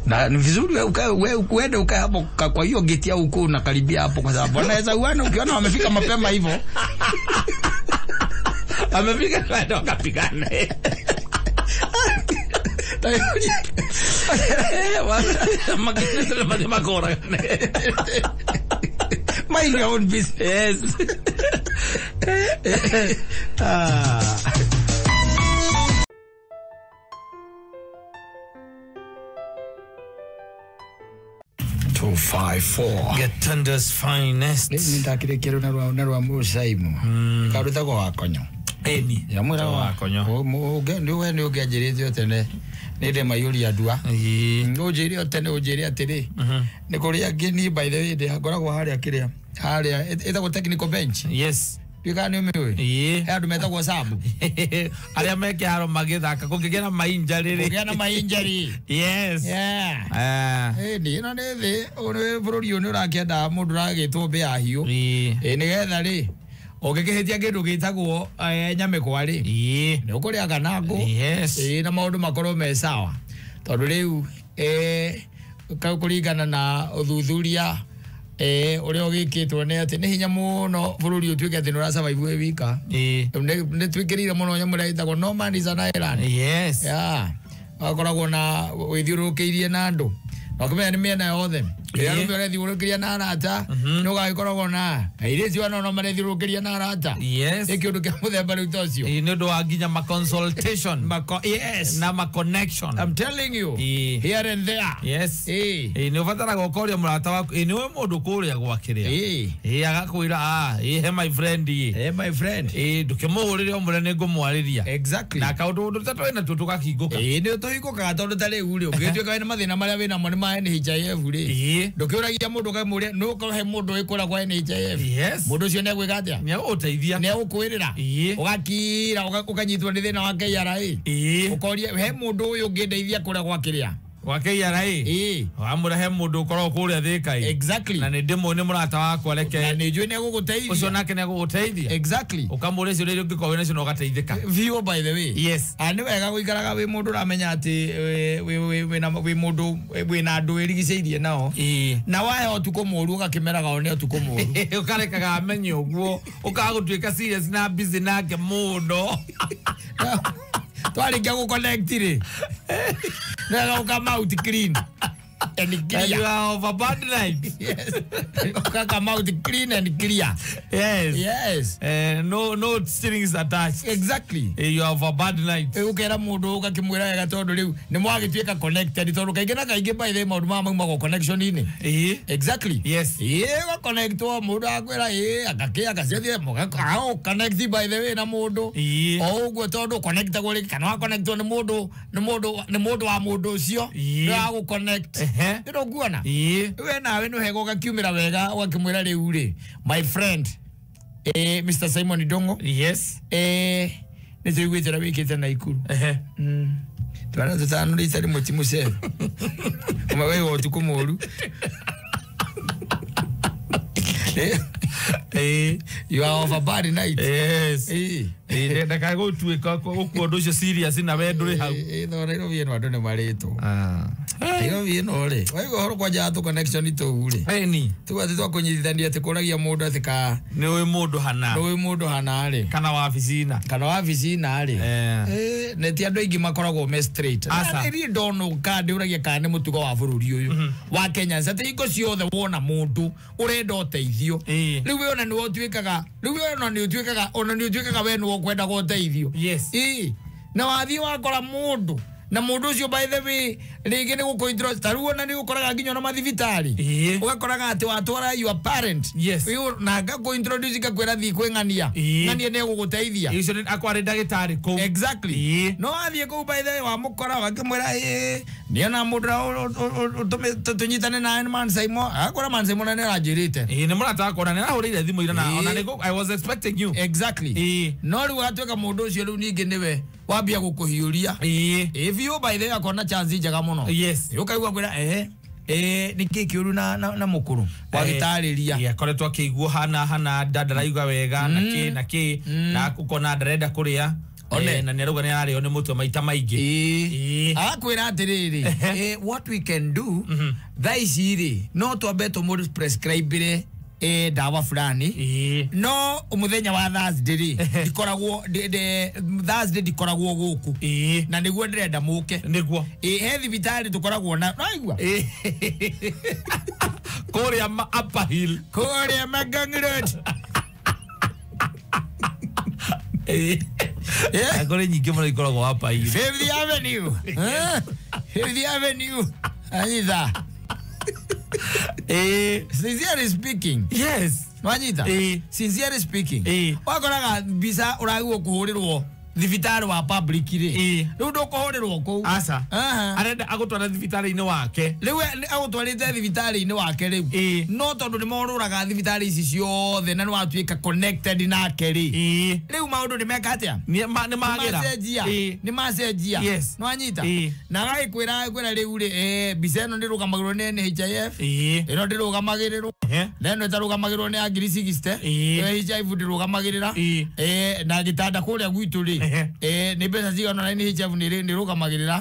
[SPEAKER 1] Na ni vizuri wewe uende ukae hapo kwa hiyo gate au uko unakaribia hapo kwa sababu wanaweza uone ukiona wamefika mapema hivyo.
[SPEAKER 2] Amefika baada wakapigana.
[SPEAKER 1] Mind your own business.
[SPEAKER 2] Yes.
[SPEAKER 1] 254.
[SPEAKER 2] Gatunda's finest.
[SPEAKER 1] Nindakire na rwa Musaimu. Karutagwo wakonyo.
[SPEAKER 2] Eni.
[SPEAKER 1] Ya mwira
[SPEAKER 2] wakonyo.
[SPEAKER 1] Ndi we ni ungianjirite tene. Ni ndĩ maiyũria ndua. Ũnjĩre o tene ũnjĩre atĩrĩ. Nĩ kũrĩ angĩ niĩ by the way ndĩ ngoragwo harĩa kĩrĩa. Harĩa ĩtagwo technical bench.
[SPEAKER 2] Yes.
[SPEAKER 1] Ndiũĩ kana nĩ ũmĩũĩ.
[SPEAKER 2] Ĩĩ.
[SPEAKER 1] He andũ metagwo sabu.
[SPEAKER 2] Arĩa me kĩharo magĩthaka kũngĩgĩa na mainjarĩ rĩ.
[SPEAKER 1] Kũgĩa na mainjarĩ.
[SPEAKER 2] Yes.
[SPEAKER 1] Yeah.
[SPEAKER 2] Eh.
[SPEAKER 1] Ĩni ĩno nĩ thĩ, ũyũ nĩ bũrũri ũyũ nĩ ũrakĩenda mũndũ ũragĩtwo mbĩa hiũ.
[SPEAKER 2] Ĩĩ.
[SPEAKER 1] Ĩ nĩgetha rĩ, ũngĩkĩhĩtia kĩndũ gĩtagwo nyamĩkwa rĩ,
[SPEAKER 2] Ĩĩ.
[SPEAKER 1] nĩ ũkũrĩa kana ngũ.
[SPEAKER 2] Yes.
[SPEAKER 1] Ĩ na maũndũ makorwo me sawa. Tondũ rĩu kũringana na ũthuthuria ũrĩa ũgĩkĩtwo nĩ atĩ nĩ hinya mũno bũrũri ũtuĩke atĩ nĩ ũra survive wĩ wika.
[SPEAKER 2] Ĩĩ.
[SPEAKER 1] Nĩ twĩkĩrĩire mũno nyamũ ĩrĩa ĩtagwo no man is an island.
[SPEAKER 2] Yes.
[SPEAKER 1] Yeah. Wakoragwo na wĩthiũrũrũkĩirie na andũ na ũkĩmenya nĩ mĩena yothe. Rĩrĩa
[SPEAKER 2] Ĩĩ.
[SPEAKER 1] arũme ũrethiũrũrũkĩria na arata nĩ ũgagĩkoragwo na airĩtu ana no marethiũrũrũkĩria na arata.
[SPEAKER 2] Yes.
[SPEAKER 1] Nĩ kĩũndũ kĩa mũthemba rĩu ta ũcio.
[SPEAKER 2] Ĩĩ, nĩ ũndũ wa nginya ma consultation
[SPEAKER 1] Yes.
[SPEAKER 2] na ma connection.
[SPEAKER 1] I'm telling you.
[SPEAKER 2] Ĩĩ.
[SPEAKER 1] Here and there.
[SPEAKER 2] Yes.
[SPEAKER 1] Ĩĩ.
[SPEAKER 2] Ĩĩ, nĩ ũbataraga ũkoria mũrata waku ĩĩ nĩ ũĩ mũndũ kũrĩa gwakĩrĩa.
[SPEAKER 1] Ĩĩ.
[SPEAKER 2] Ĩĩ agakwĩra ah ĩĩ he my friend ĩĩ.
[SPEAKER 1] Hey, my friend.
[SPEAKER 2] Ĩĩ ndũkĩmũhũrĩre ũmũre nĩ ngũmwarĩria.
[SPEAKER 1] Exactly.
[SPEAKER 2] Na kaũndũ ũndũ ta twĩ natuo tũgakingũka.
[SPEAKER 1] Ĩĩ nĩ tũhingũkaga tondũ ta rĩu rĩ ũngĩtuĩka wĩna mathĩna marĩa wĩnamo nĩ ma NHIF rĩ.
[SPEAKER 2] Ĩĩ.
[SPEAKER 1] Ndũkĩũragia mũndũ ũkamũria nũ ũkorwo he mũndũ wĩ kũrĩa kwa NHIF.
[SPEAKER 2] Yes.
[SPEAKER 1] Mũndũ ũcio nĩ egwĩka atĩa?
[SPEAKER 2] Nĩ egũgũteithia.
[SPEAKER 1] Nĩ egũkwĩrĩra.
[SPEAKER 2] Ĩĩ.
[SPEAKER 1] Ũgakira ũkanyitwo nĩ thĩna wa KRA.
[SPEAKER 2] Ĩĩ.
[SPEAKER 1] Ũkoria he mũndũ ũyũ ũngĩndeithia kũrĩa gwa kĩrĩa.
[SPEAKER 2] Gwa KRA.
[SPEAKER 1] Ĩĩ.
[SPEAKER 2] Wamũra he mũndũ ũkoragwo kũrĩa Thĩka ĩ.
[SPEAKER 1] Exactly.
[SPEAKER 2] Na nĩ ndĩmũĩ nĩ mũrata wakwa
[SPEAKER 1] Na
[SPEAKER 2] reke.
[SPEAKER 1] nĩ njũĩ nĩ egũgũteithia.
[SPEAKER 2] Ũcio nake nĩ egũgũteithia.
[SPEAKER 1] Exactly.
[SPEAKER 2] Ũkamũria ciũria iria ũngĩkorwo wĩnacio na ũgateithĩka.
[SPEAKER 1] View by the way.
[SPEAKER 2] Yes.
[SPEAKER 1] A nĩ wega gũikaraga wĩ mũndũ ũramenya atĩ wĩ mũndũ wĩna andũ wĩrigicĩirie nao.
[SPEAKER 2] Ĩĩ.
[SPEAKER 1] Na waya ũtukũ mũru ũgakĩmeraga one ũtukũ mũru.
[SPEAKER 2] Ũkarekaga amenye ũguo ũkaga gũtuĩka serious na busy nake mũno.
[SPEAKER 1] Twarĩkia gũ connect rĩ. Nĩ wega gũ come out clean and
[SPEAKER 2] And you
[SPEAKER 1] clear.
[SPEAKER 2] are of a bad night.
[SPEAKER 1] Yes. Ũga come out clean and clear.
[SPEAKER 2] Yes.
[SPEAKER 1] Yes.
[SPEAKER 2] No, no strings attached.
[SPEAKER 1] Exactly.
[SPEAKER 2] You have a bad night.
[SPEAKER 1] Ũkera mũndũ ũgakĩmwĩra wega tondũ rĩu nĩ mwagĩtuĩka connected tondũ kaingĩ na kaingĩ by the way maũndũ maya maumagwo connection-inĩ.
[SPEAKER 2] Ĩĩ.
[SPEAKER 1] Exactly.
[SPEAKER 2] Yes.
[SPEAKER 1] Ĩĩ ũgaconnectwo mũndũ akwĩra ĩĩ agakĩ agaciathire connect by the way na mũndũ.
[SPEAKER 2] Ĩĩ.
[SPEAKER 1] O ũguo tondũ connectagwo rĩngĩ kana waconnectwo nĩ mũndũ nĩ mũndũ nĩ mũndũ wa mũndũ ũcio.
[SPEAKER 2] Ĩĩ.
[SPEAKER 1] Nĩ wagũ connect.
[SPEAKER 2] Ehe.
[SPEAKER 1] Nĩ ndũkuona?
[SPEAKER 2] Ĩĩ.
[SPEAKER 1] We nawe nĩ wega ũgakiumĩra wega ũgakĩmwĩra rĩu rĩ my friend Mr. Simon Ndung'u.
[SPEAKER 2] Yes.
[SPEAKER 1] Nĩ tũiguĩte ũrĩa wĩkĩte Naikuru.
[SPEAKER 2] Ehe.
[SPEAKER 1] Twana tũtano rita rĩmwe ti mũcere. Ũmwe wĩ ũtukũ mũru.
[SPEAKER 2] Ĩĩ.
[SPEAKER 1] You are of a bad night.
[SPEAKER 2] Yes.
[SPEAKER 1] Ĩĩ.
[SPEAKER 2] Ĩĩ ndakae gũtuĩka gũkua ũndũ ũcio serious na we ndũrĩ hau.
[SPEAKER 1] Ĩĩ no Nairobi ĩno andũ nĩ marĩtwo. Nairobi ĩno rĩ waigua ũhoro kwanja tũ connection tũu rĩ.
[SPEAKER 2] Ĩni.
[SPEAKER 1] Tuga atĩ twakũnyitithania atĩ kũragia mũndũ atĩ ka
[SPEAKER 2] Nĩ ũĩ mũndũ hana.
[SPEAKER 1] nĩ ũĩ mũndũ hana rĩ.
[SPEAKER 2] Kana wabici-na.
[SPEAKER 1] Kana wabici na rĩ. Nĩ ti andũ aingĩ makoragwo me straight.
[SPEAKER 2] Aca.
[SPEAKER 1] Na niĩ ndona kana ndĩũragia kana nĩ mũtugo wa bũrũri ũyũ wa Kenya atĩ hingo ciothe wona mũndũ ũrenda ũteithio.
[SPEAKER 2] Ĩĩ.
[SPEAKER 1] Rĩu we ona nĩwe ũtuĩkaga rĩu we ona nĩ ũtuĩkaga ona nĩ ũtuĩkaga we nĩwe ũkwendaga ũteithio.
[SPEAKER 2] Yes.
[SPEAKER 1] Ĩĩ. Na wathiĩ wakora mũndũ na mũndũ ũcio by the way rĩngĩ nĩ gũkũ ta rĩu ona nĩ ũkoraga nginya ona mathibitarĩ.
[SPEAKER 2] Ĩĩ.
[SPEAKER 1] Ũgakoraga atĩ watwara your parent.
[SPEAKER 2] Yes.
[SPEAKER 1] Ũyũ na ngakũ introduce ngakwĩra thiĩ kwĩ ng'ania.
[SPEAKER 2] Ĩĩ.
[SPEAKER 1] Ng'ania nĩ egũgũteithia.
[SPEAKER 2] Ĩĩ, ũcio nĩ akwarĩ ndagĩtarĩ kũu.
[SPEAKER 1] Exactly.
[SPEAKER 2] Ĩĩ.
[SPEAKER 1] No wathiĩ kũu by the way wamũkora wakĩmwĩra ĩĩ niona mũndũ ũrĩa tũnyitane na Man Simon agakwĩra Man Simon na nĩ aranjĩrĩte.
[SPEAKER 2] Ĩĩ nĩ mũrata wakwa na nĩ arahũrĩire thimũ ira na
[SPEAKER 1] Ĩĩ.
[SPEAKER 2] ona nĩ I was expecting you.
[SPEAKER 1] Exactly.
[SPEAKER 2] Ĩĩ.
[SPEAKER 1] No rĩu atuĩka mũndũ ũcio rĩu ningĩ nĩwe wambia gũkũhiũria.
[SPEAKER 2] Ĩĩ.
[SPEAKER 1] Ĩĩ biũ by the way akona chance njega mũno.
[SPEAKER 2] Yes.
[SPEAKER 1] Ũkaigua kwĩra nĩ kĩĩ kĩũru na mũkũrũ wagĩtarĩria.
[SPEAKER 2] Ĩĩ, akoretwo akĩiguo hana hana nda ndaraigua wega na kĩ na kĩ na ũkona ndarenda kũrĩa.
[SPEAKER 1] One.
[SPEAKER 2] Na nĩ arauga nĩ ararĩo nĩ mũtwe maita maingĩ.
[SPEAKER 1] Ĩĩ.
[SPEAKER 2] Ĩĩ.
[SPEAKER 1] Agakwĩra atĩrĩrĩ what we can do thaa ici rĩ no twambe tũmũ prescribe ndawa fulani.
[SPEAKER 2] Ĩĩ.
[SPEAKER 1] No mũthenya wa Thursday rĩ ndikoragwo Thursday ndikoragwo gũkũ.
[SPEAKER 2] Ĩĩ.
[SPEAKER 1] Na nĩguo ndĩrenda mũke.
[SPEAKER 2] Nĩguo.
[SPEAKER 1] Ĩĩ he thibitarĩ tũkoragwo na naigua.
[SPEAKER 2] Ĩĩ. Kũrĩa Upper Hill.
[SPEAKER 1] Kũrĩa Mang'ang Road.
[SPEAKER 2] Ĩĩ. Kũrĩ nyingĩ mũno ikoragwo Upper Hill.
[SPEAKER 1] Fifth Avenue. Fifth Avenue. Anyita. Sincerely speaking.
[SPEAKER 2] Yes.
[SPEAKER 1] Wanyita?
[SPEAKER 2] Ĩĩ.
[SPEAKER 1] Sincerely speaking.
[SPEAKER 2] Ĩĩ.
[SPEAKER 1] Wakoraga mbica ũragirwo kũhũrĩrwo
[SPEAKER 3] Thibitarĩ wa public rĩ rĩu ndũkũhũrĩrwo kũu.
[SPEAKER 2] Aca. Arenda agũtwara thibitarĩ-inĩ wake.
[SPEAKER 3] Rĩu agũtwarĩte thibitarĩ-inĩ wake rĩu. No tondũ nĩ morũraga thibitarĩ ici ciothe na nĩ watuĩka connected nake rĩ. Rĩu maũndũ nĩ meka atĩa?
[SPEAKER 2] Nĩ magĩra.
[SPEAKER 3] Nĩ macenjia.
[SPEAKER 2] Yes.
[SPEAKER 3] Nĩ wanyita? Na agagĩkwĩra rĩu rĩ mbica ĩno ndĩrũgamagĩrĩrwo nĩ NHIF. Ĩno ndĩrũgamagĩrĩrwo. Na ĩno ĩtarũgamagĩrĩrwo nĩ ya ngiri 60. NHIF ndĩrũgamagĩrĩra. Na gĩtanda kũrĩa gwitũ rĩ nĩ mbeca cigana na NHIF nĩ ndĩrũgamagĩrĩra.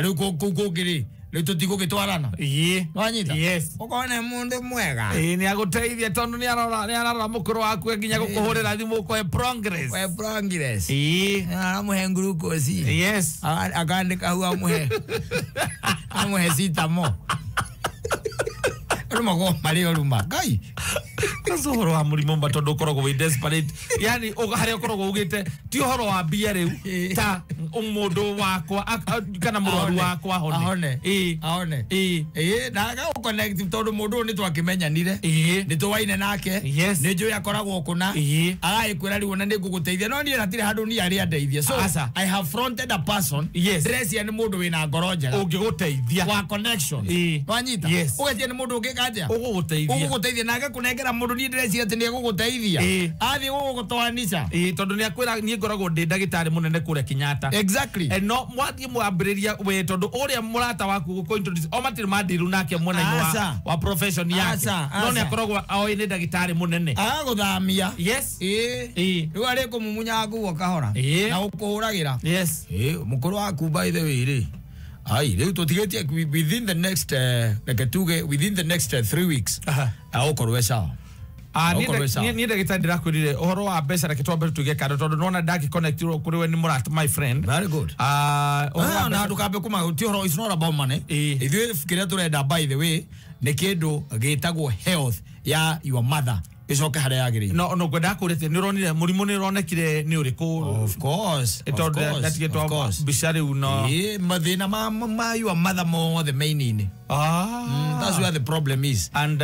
[SPEAKER 3] Rĩu kũu kũngĩ rĩ rĩu tũtigũgĩtwarana. Nĩwanyita?
[SPEAKER 2] Yes.
[SPEAKER 3] Ũkona mũndũ mwega.
[SPEAKER 2] Nĩ agũteithia tondũ nĩ ararora mũkũrũ waku nginya gũkũhũrĩra thimũ ũkoe progress.
[SPEAKER 3] Oe progress. Aramũhe glucose.
[SPEAKER 2] Yes.
[SPEAKER 3] Akandĩka hau amũhe. Amũhe citamo. Andũ makoragwo marĩ oru ma. Ngai.
[SPEAKER 2] Kwanza ũhoro wa mũrimũ mba tondũ ũkoragwo wĩ desperate. Yani harĩa ũkoragwo ugĩte ti ũhoro wa mbia rĩu ta mũndũ wakwa kana mũrwaru wakwa ahone.
[SPEAKER 3] Ahone. Na agagũ-connect tondũ mũndũ ũyũ nĩ twakĩmenyanire. Nĩ tũwaine nake. Nĩ njũĩ akoragwo kũna. Agagĩkwĩra rĩu ona nĩ ngũgũteithia. No niĩ hatirĩ handũ niĩ arĩa ndeithia. So I have fronted a person. Ndĩreciria nĩ mũndũ wĩna ngoro njega.
[SPEAKER 2] Ũngĩgũteithia.
[SPEAKER 3] Wa connections. Wanyita? Ũgeciria nĩ mũndũ ũngĩka atĩa?
[SPEAKER 2] Ũgũgũteithia.
[SPEAKER 3] Ũgũgũteithia na agakũnengera mũndũ niĩ ndĩreciria atĩ nĩ egũgũteithia. Athiĩ gũgũtwanica.
[SPEAKER 2] Tondũ nĩ akwĩra niĩ ngoragwo ndĩ ndagĩtarĩ mũnene kũrĩa Kenyatta.
[SPEAKER 3] Exactly.
[SPEAKER 2] No mwathiĩ mwambĩrĩria we tondũ ũrĩa mũrata waku gũkũ introduce o matirĩ mandiru nake mwena-inĩ wa profession yake. No nĩ akoragwo oĩ nĩ ndagĩtarĩ mũnene.
[SPEAKER 3] Agagũthamia.
[SPEAKER 2] Yes.
[SPEAKER 3] Rĩu arĩ kũmumunya nguo kahora. Na gũkũhũragĩra.
[SPEAKER 2] Yes.
[SPEAKER 3] Mũkũrũ waku by the way rĩ. Ai, rĩu tũtigĩtie within the next reke tuge within the next 3 weeks. Agũkorwo e sawa.
[SPEAKER 2] Niĩ ndagĩtarĩ ndĩrakwĩrire ũhoro wa mbeca reke twambe tũige kando tondũ nĩwona ndagĩconnectirwo kũrĩ we nĩ mũrata my friend.
[SPEAKER 3] Very good. Na ndũkambe kũma ti ũhoro, it's not about money. Ithuĩ kĩrĩa tũrenda by the way nĩ kĩndũ gĩtagwo health ya your mother ĩcoke harĩa yagĩrĩire.
[SPEAKER 2] No ngwenda kũrĩte nĩ ũronire mũrimũ nĩ ũronekire nĩ ũrĩkũ?
[SPEAKER 3] Of course.
[SPEAKER 2] Tondũ ndatigĩtwo mbica rĩu no.
[SPEAKER 3] Mathĩna ma your mother mothe maini-inĩ. That's where the problem is.
[SPEAKER 2] And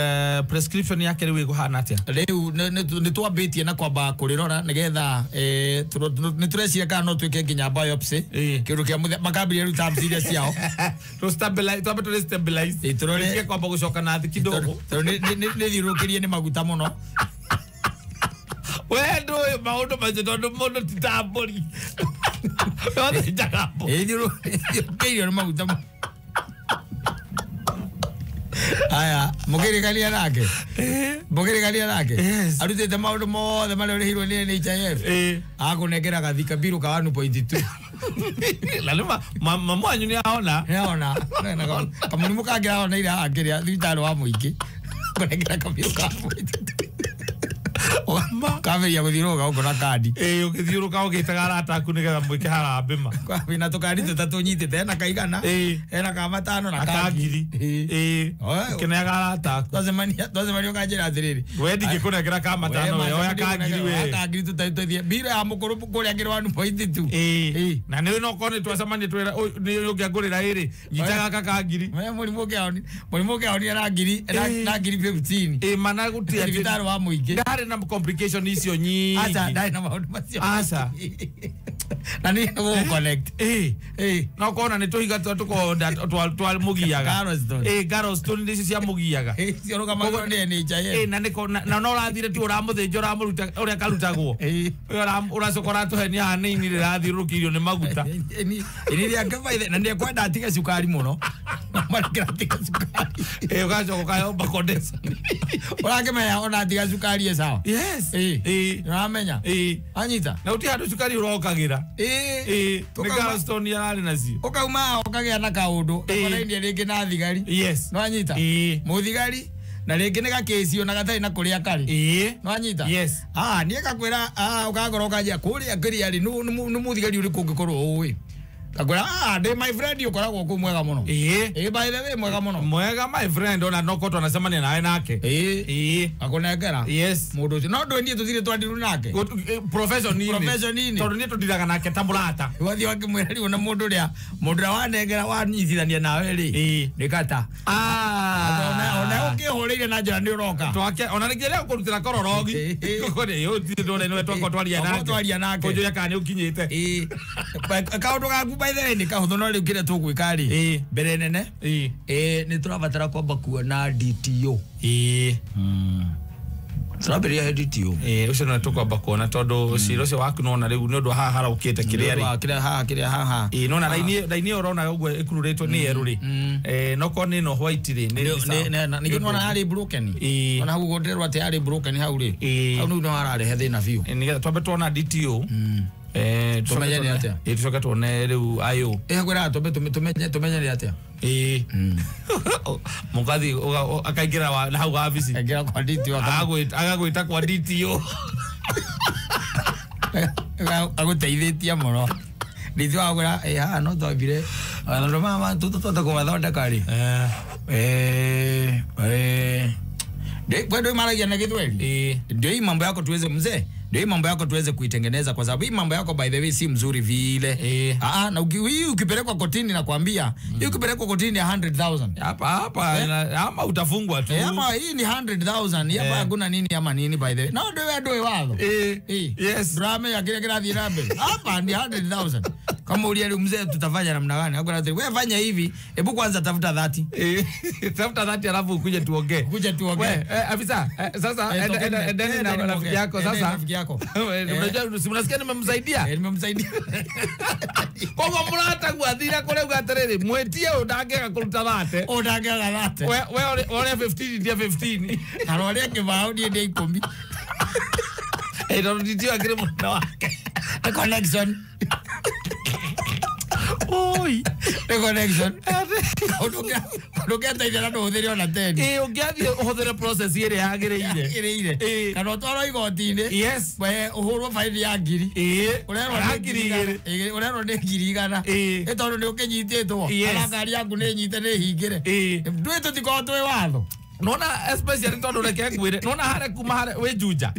[SPEAKER 2] prescription yake rĩu ĩkũhana atĩa?
[SPEAKER 3] Rĩu nĩ twambĩtie na kwamba kũrĩrora nĩgetha nĩ tũreciria kana no twĩke nginya biopsy. Kĩndũ kĩa mũthemba makambĩrĩria rĩu terms iria ciao.
[SPEAKER 2] Twambe tũrĩ stabilize. Tũtige kwamba gũcoka na thĩ kidogo.
[SPEAKER 3] Tondũ nĩ thiũrũrũkĩrie nĩ maguta mũno.
[SPEAKER 2] We ndũĩ maũndũ macio tondũ mũndũ ti ta mbũri. Yothe mbũri.
[SPEAKER 3] Ĩthiũrũrũkĩirio nĩ maguta mũno. Aya, mũkĩrĩkania nake. Mũkĩrĩkania nake. Arutĩte maũndũ mothe marĩa ũrĩhirwo nĩ NHIF. Akũnengera gathika biru ka 1.2.
[SPEAKER 2] Na nĩ mamu wanyu nĩ ahona.
[SPEAKER 3] Nĩ ahona. Kamũrimũ kangĩ ahona ira akĩrĩa thibitarĩ wa mũingĩ. Akũnengera kabiru ka 1.2. Kambĩrĩria gũthiũrũrũka gũkũ na kandi.
[SPEAKER 2] Ũgĩthiũrũrũka ũgĩtaga arata aku nĩgetha mwĩke harambĩ ma.
[SPEAKER 3] Wĩna tũkandi tũtatũ nyitĩte, hena kaigana, hena ka matano na ka
[SPEAKER 2] ngiri. Ũkĩneaga arata aku.
[SPEAKER 3] Twacemania ũkanjĩra atĩrĩrĩ.
[SPEAKER 2] We ndingĩkũnengera ka matano we, oya ka ngiri we.
[SPEAKER 3] Ka ngiri tũtatũ mbiro ya mũkũrũ kũrĩa ngiri 1.2.
[SPEAKER 2] Na nĩ no korwo nĩ twacemania twĩra nĩ ũngĩangũrĩra ĩrĩ, nyita gaka ka ngiri.
[SPEAKER 3] Mũrimũ ũngĩahonire na ngiri na ngiri 15.
[SPEAKER 2] Mana gũtirĩ
[SPEAKER 3] thibitarĩ wa mũingĩ.
[SPEAKER 2] Ndarĩ na complication icio nyingĩ.
[SPEAKER 3] Aca, ndarĩ na maũndũ macio.
[SPEAKER 2] Aca.
[SPEAKER 3] Na nĩ gũgũ-connect.
[SPEAKER 2] No kona nĩ tũhiga tũkoragwo twa mũgiaga. Gallstone nĩcio cia mũgiaga.
[SPEAKER 3] Ciarũgamagĩrĩrwo nĩ NHIF.
[SPEAKER 2] Na nĩko na no ũrathire tu ũramũthĩnja ũramũruta ũrĩa karutagwo. Ũracoka ũratũhenia haha nĩ ini rĩrathiũrũrũkĩirio nĩ maguta.
[SPEAKER 3] Ini rĩake baithe na nĩekwenda atige cukari mũno. Marekera atige cukari.
[SPEAKER 2] Ũgacoka ũkayomba condenser.
[SPEAKER 3] Ũrakĩmenya ona atiga cukari ĩ sawa.
[SPEAKER 2] Yes.
[SPEAKER 3] Ũramenya? Anyita.
[SPEAKER 2] Na gũtirĩ handũ cukari ũrokagĩra. Nĩ gallstone yararĩ nacio.
[SPEAKER 3] Ũkauma ũkagĩa na kaũndũ gakonainie rĩngĩ na thigari.
[SPEAKER 2] Yes.
[SPEAKER 3] Nĩwanyita? Mũthigari na rĩngĩ nĩ gakĩcio na gatarĩ na kũrĩa karĩ. Nĩwanyita?
[SPEAKER 2] Yes.
[SPEAKER 3] Niĩ ngakwĩra ũkangora ũkanjĩra kũrĩa kĩrĩa rĩ nĩ mũthigari ũrĩkũ ũngĩkorwo ũĩ. Ngakwĩra ndĩ my friend ũkoragwo kũu mwega mũno. By the way mwega mũno.
[SPEAKER 2] Mwega my friend ona no korwo twanacemania nawe nake.
[SPEAKER 3] Akũnengera.
[SPEAKER 2] Yes.
[SPEAKER 3] Mũndũ ũcio no ndũĩ niĩ tũthire twandirwo nake.
[SPEAKER 2] Profession-inĩ. Tondũ niĩ tũndiraga nake ta mũrata.
[SPEAKER 3] Wathiĩ wakĩmwĩra rĩu na mũndũ ũrĩa wanengera wanyitithania nawe rĩ nĩ kata. Ona
[SPEAKER 1] Ũkĩhũrĩire na njĩra nĩ ũroka.
[SPEAKER 2] Twake ona nĩ kĩrĩa kũrutĩra kororogi. Kũrĩ yo ti ndone nĩ twakwa twaria nake.
[SPEAKER 1] Twaria nake.
[SPEAKER 2] Kũnjũria kana nĩ ũkinyĩte.
[SPEAKER 1] Kaũndũ gaku by the way nĩ kahũthũ no rĩu kĩrĩa tũgwĩka rĩ. Mbere nene. Nĩ tũrabatara kwamba kuona DTO. Tũrambĩrĩria he DTO.
[SPEAKER 2] Ũcio no tũkwamba kuona tondũ cira ũcio waku nona rĩu nĩ ũndũ haha haraũkĩte kĩrĩa rĩ.
[SPEAKER 1] Kĩrĩa haha kĩrĩa haha.
[SPEAKER 2] Nona raini ĩyo ũrona ũguo ĩkururĩtwo nĩ yerũ rĩ. No korwo nĩ ĩno white rĩ
[SPEAKER 1] nĩ nona yarĩ broken. Ona hau ũguo atĩ yarĩ broken hau rĩ. Hau nĩu no hararehe thĩna biũ.
[SPEAKER 2] Nĩgetha twambe tuona DTO.
[SPEAKER 1] Tumenye nĩ atĩa.
[SPEAKER 2] Tũcoke tuone rĩu ayo.
[SPEAKER 1] Kwĩraga twambe tumenye nĩ atĩa.
[SPEAKER 2] Mũkathi akaingĩra na hau wabici.
[SPEAKER 1] Akaingĩra kwa DTO.
[SPEAKER 2] Agagwĩta kwa DTO.
[SPEAKER 1] Agũteithĩtie mũno. DTO agwĩra haha no twambire andũ mama tũtũtwate kũmathondeka rĩ. Ndio maragia na Gĩthweri. Ndio hii mambo yako tuweze mzee. Ndio hii mambo yako tuweze kuitengeneza kwa sababu hii mambo yako by the way si mzuri vile. Na ukipelekwa kotini nakwambia, hii ukipelekwa kotini ya 100,000.
[SPEAKER 2] Hapa hapa ama utafungwa tu.
[SPEAKER 1] Ama hii ni 100,000. Hapa hakuna nini ama nini by the way. Na ndio wewe watho.
[SPEAKER 2] Yes.
[SPEAKER 1] Drama ya kile kila rambe. Hapa ni 100,000. Kama uliye mzee tutafanya namna gani? Hakuna wewe fanya hivi, hebu kwanza tafuta 30.
[SPEAKER 2] Tafuta 30 alafu ukuje tuongee.
[SPEAKER 1] Ukuje tuongee.
[SPEAKER 2] We, afisa, sasa endeni na rafiki yako sasa. Unajua unasikia nimemsaidia?
[SPEAKER 1] Nimemsaidia.
[SPEAKER 2] Kwa hivyo mrata gwathira kule ugaterere mwetie undangega kuruta thate.
[SPEAKER 1] Undangega thate.
[SPEAKER 2] We ore 15 ndia 15.
[SPEAKER 1] Karore kibao ndiye 10.
[SPEAKER 2] Ndo nditio akire mwana wake.
[SPEAKER 1] The connection.
[SPEAKER 2] Oi,
[SPEAKER 1] the connection. Kaundu na ndũhũthĩre ona 10.
[SPEAKER 2] Ũngĩathiĩ ũhũthĩre process ĩrĩa yagĩrĩire.
[SPEAKER 1] Kana ũtwarwo igoti-inĩ.
[SPEAKER 2] Yes.
[SPEAKER 1] We ũhũrwo faini ya ngiri. Ũrerwo nĩ
[SPEAKER 2] ngiri igĩrĩ.
[SPEAKER 1] Ũrerwo nĩ ngiri igana. Tondũ nĩ ũkĩnyitĩtwo. Kana ngari yaku nĩ nyite nĩ hingĩre. Ndũĩ tũtikoragwo twĩ watho.
[SPEAKER 2] Nona especially tondũ reke ngwĩre. Nona harĩa kuma harĩa wĩ Juja.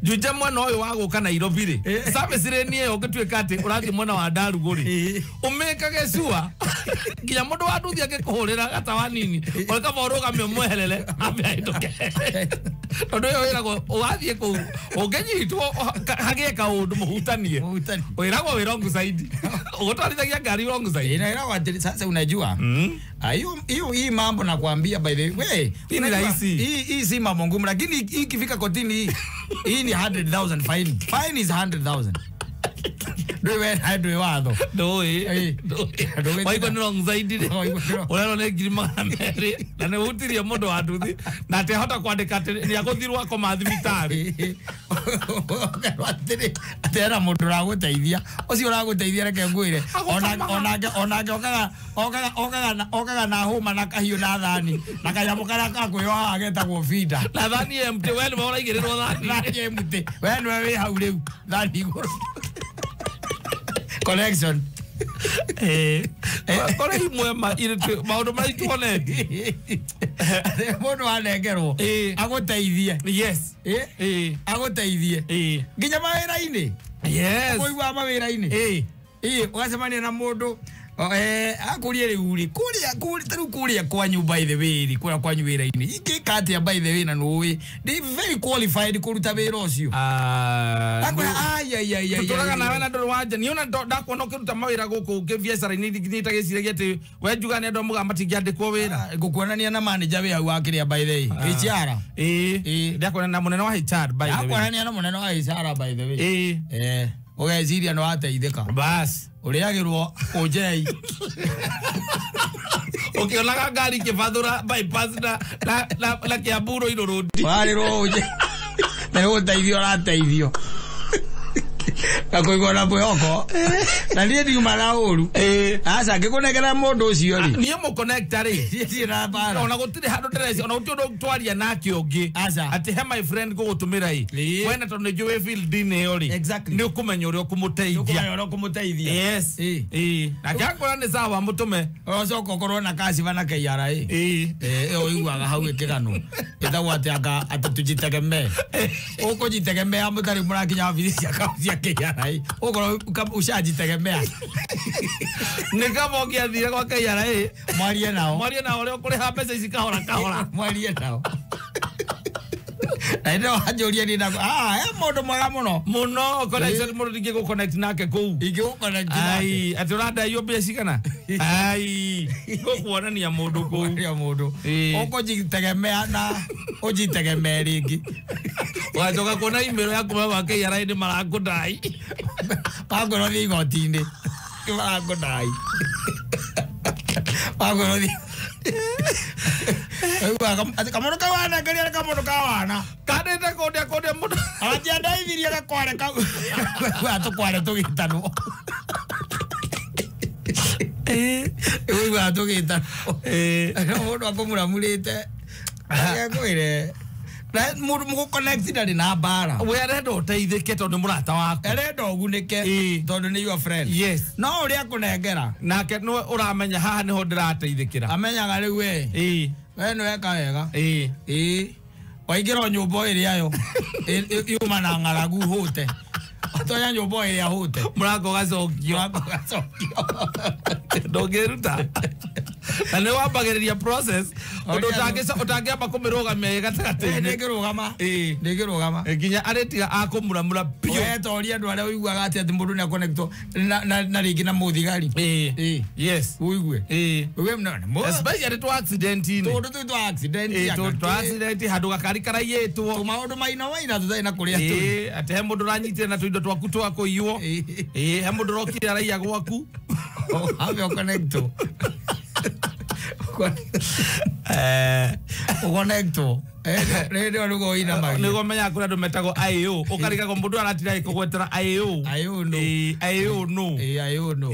[SPEAKER 2] Juja mwena ũyũ wa gũka Nairobi rĩ. Service rĩ niĩ ũngĩtuĩka atĩ ũrathiĩ mwena wa Ndarugu rĩ. Ũmĩkage sure nginya mũndũ wa nduthi angĩkũhũrĩra gatawa nini ũrĩ kaba ũrũgame ũmweherere ambe ahĩtũke. Tondũ ĩyo wĩragwo ũgathiĩ kũu ũngĩnyitwo hagĩe kaũndũ mũhutanie. Wĩragwo wĩ wrong side. Ũgũtwarithagia ngari wrong side.
[SPEAKER 1] Inaelewa atĩ sasa unajua. Hiyo hii mambo nakwambia by the way.
[SPEAKER 2] Hii ni rahisi.
[SPEAKER 1] Hii si mambo ngumu lakini ikifika kotini hii ni 100,000 fine. Fine is 100,000. Ndũĩ watho.
[SPEAKER 2] Ndũĩ. Waigua nĩ wrong side rĩ. Ũrerwo nĩ ngiri magana merĩ na nĩ ũhutirie mũndũ wa nduthi na atĩ ahota kwandĩka atĩ nĩ agũthirwo akoma thibitarĩ.
[SPEAKER 1] Ũkerwo atĩrĩ atĩ hena mũndũ ũragũteithia ũcio ũragũteithia reke ngwĩre onake okaga na hũma na kahiũ na thani na kanyamũ karĩa ka kwĩyoha getagwo binda.
[SPEAKER 2] Na thani empty we nĩwe ũraigĩrĩrwo thani.
[SPEAKER 1] Thani empty we nĩwe wĩ hau rĩu thani igũrũ. Connection.
[SPEAKER 2] Kore imwe ma maũndũ marĩa tuonete.
[SPEAKER 1] Mũndũ anengerwo agũteithie.
[SPEAKER 2] Yes.
[SPEAKER 1] Agũteithie. Nginya mawĩra-inĩ.
[SPEAKER 2] Yes.
[SPEAKER 1] Kũigua mawĩra-inĩ. Ũgacemania na mũndũ akũrie rĩu rĩ kũrĩa tarĩu kũrĩa kwanyu by the way rĩ kũrĩa kwanyu wĩra-inĩ ingĩka atĩa by the way na nũĩ ndĩ very qualified kũruta wĩra ũcio.
[SPEAKER 2] Tũtũraga nawe na ndũrĩ wanja niĩ ona ndakuona ũkĩruta mawĩra gũkũ biacara-inĩ nĩtagĩciragia atĩ we njuga nĩ andũ a mũgaa matingĩandĩkwo wĩra.
[SPEAKER 1] Ngũkuonania na manager wĩ hau wa kĩrĩa by the way HR.
[SPEAKER 2] Ndakuonania na mũnene wa HR by the way.
[SPEAKER 1] Ndakuonania na mũnene wa HR by the way. Ũgeciria nĩ wateithĩka.
[SPEAKER 2] Bas.
[SPEAKER 1] Ũrĩagĩrwo ũnjei.
[SPEAKER 2] Ũkĩonaga ngari ikĩbathũra bypass na Kiambu Ruiru Road.
[SPEAKER 1] Warĩrwo ũnjei. Na nĩ gũteithio ũrateithio. Na kũigua na mwĩhoko. Na niĩ ndiuma na ũru. Aca ngĩkũnengera mũndũ ũcio rĩ.
[SPEAKER 2] Niĩ mũconnecta rĩ.
[SPEAKER 1] Niĩ ndirĩ na mbara.
[SPEAKER 2] Ona gũtirĩ handũ ndĩreci ona gũtirĩ ũndũ twaria nake ũngĩ.
[SPEAKER 1] Aca.
[SPEAKER 2] Atĩ he my friend ngũgũtũmĩra ĩ. Wena tondũ nĩ njũĩ field-inĩ ĩyo rĩ.
[SPEAKER 1] Exactly.
[SPEAKER 2] Nĩ ũkũmenya ũrĩa ũkũmũteithia.
[SPEAKER 1] Nĩ ũkũmenya ũrĩa ũkũmũteithia.
[SPEAKER 2] Yes. Nake akora nĩ sawa mũtũme.
[SPEAKER 1] Ũcoka ũkorwo na kashiba na KRA. Ĩyo ũiguaga hau ĩkĩganwo. Ĩtagwo atĩ anga atĩ tujitegemee. Ũkũjitegemea mũtarĩ mũrakinya wabici cia kaunti cia KRA. KRA ukorwo ushajitegemea
[SPEAKER 2] nĩ kaba ũngĩathire gwa KRA
[SPEAKER 1] mwarie nao
[SPEAKER 2] ũrĩa ũkũrĩha mbeca ici kahora kahora
[SPEAKER 1] mwarie nao na ndo anjũria ni na he mũndũ mwega mũno
[SPEAKER 2] mũno connection mũndũ ndingĩ gũ connect nake kũu
[SPEAKER 1] ingĩ gũ connect nake
[SPEAKER 2] ai atĩ ũrandaiywo mbia cigana ai gũkuonania mũndũ kũu
[SPEAKER 1] kũu mũndũ ũkũjitegemea na ũjitegemee rĩngĩ
[SPEAKER 2] ũgacoka kuona email ya kuma gwa KRA nĩ marakũndai
[SPEAKER 1] makwĩrwo thiĩ igoti-inĩ nĩ marakũndai makwĩrwo thiĩ kamũndũ kau wanengeria nĩ kamũndũ ka wana
[SPEAKER 2] kandĩte kũndĩa kũndĩa mũndũ
[SPEAKER 1] anjia ndaithirie gakware kau tũkware tũgĩtanwo ũiguaga tũgĩtanwo mũndũ akũmuramurĩte akwĩre na mũndũ mũgũ-connect ndarĩ na mbara
[SPEAKER 2] we arenda ũteithĩke tondũ nĩ mũrata waku
[SPEAKER 1] arenda ũgunĩke tondũ nĩ your friend
[SPEAKER 2] yes
[SPEAKER 1] no ũrĩa akũnengera
[SPEAKER 2] nake nĩwe ũramenya haha nĩho ndĩrateithĩkĩra
[SPEAKER 1] amenyaga rĩu we we nĩ weka wega waingĩra o nyũmba ĩrĩa yo yuma na ng'aragu hũte watonya nyũmba ĩrĩa hũte
[SPEAKER 2] mũrango ũgacokio ndũngĩruta na nĩ wambagĩrĩria process ũndũ ũtangĩamba kũmĩrũgamia ĩ gatagatĩ-inĩ
[SPEAKER 1] ndĩngĩrũgama ndĩngĩrũgama
[SPEAKER 2] nginya arĩtiga akũmuramura biũ
[SPEAKER 1] we toria andũ arĩa ũiguaga atĩ atĩ mũndũ nĩ akonectwo na rĩngĩ na mũthigari
[SPEAKER 2] yes
[SPEAKER 1] ũigue
[SPEAKER 2] especially twa accident-inĩ
[SPEAKER 1] tũndũ tũu twa accident
[SPEAKER 2] twa accident handũ gakari karaiyĩtwo
[SPEAKER 1] tũmaũndũ maina maina tũtarĩ na kũrĩa tũrĩ
[SPEAKER 2] atĩ he mũndũ ũranyitire na tũindo twaku twa kũiywo he mũndũ ũrokire araiya gwaku
[SPEAKER 1] ambe ũkonectwo ũkonectwo rĩrĩ nĩguo ũinamagia
[SPEAKER 2] nĩguo menyaga kũrĩ andũ metagwo IO ũkarigagwo mũndũ aratira ĩkũgwetera IO
[SPEAKER 1] IO no
[SPEAKER 2] IO no
[SPEAKER 1] IO no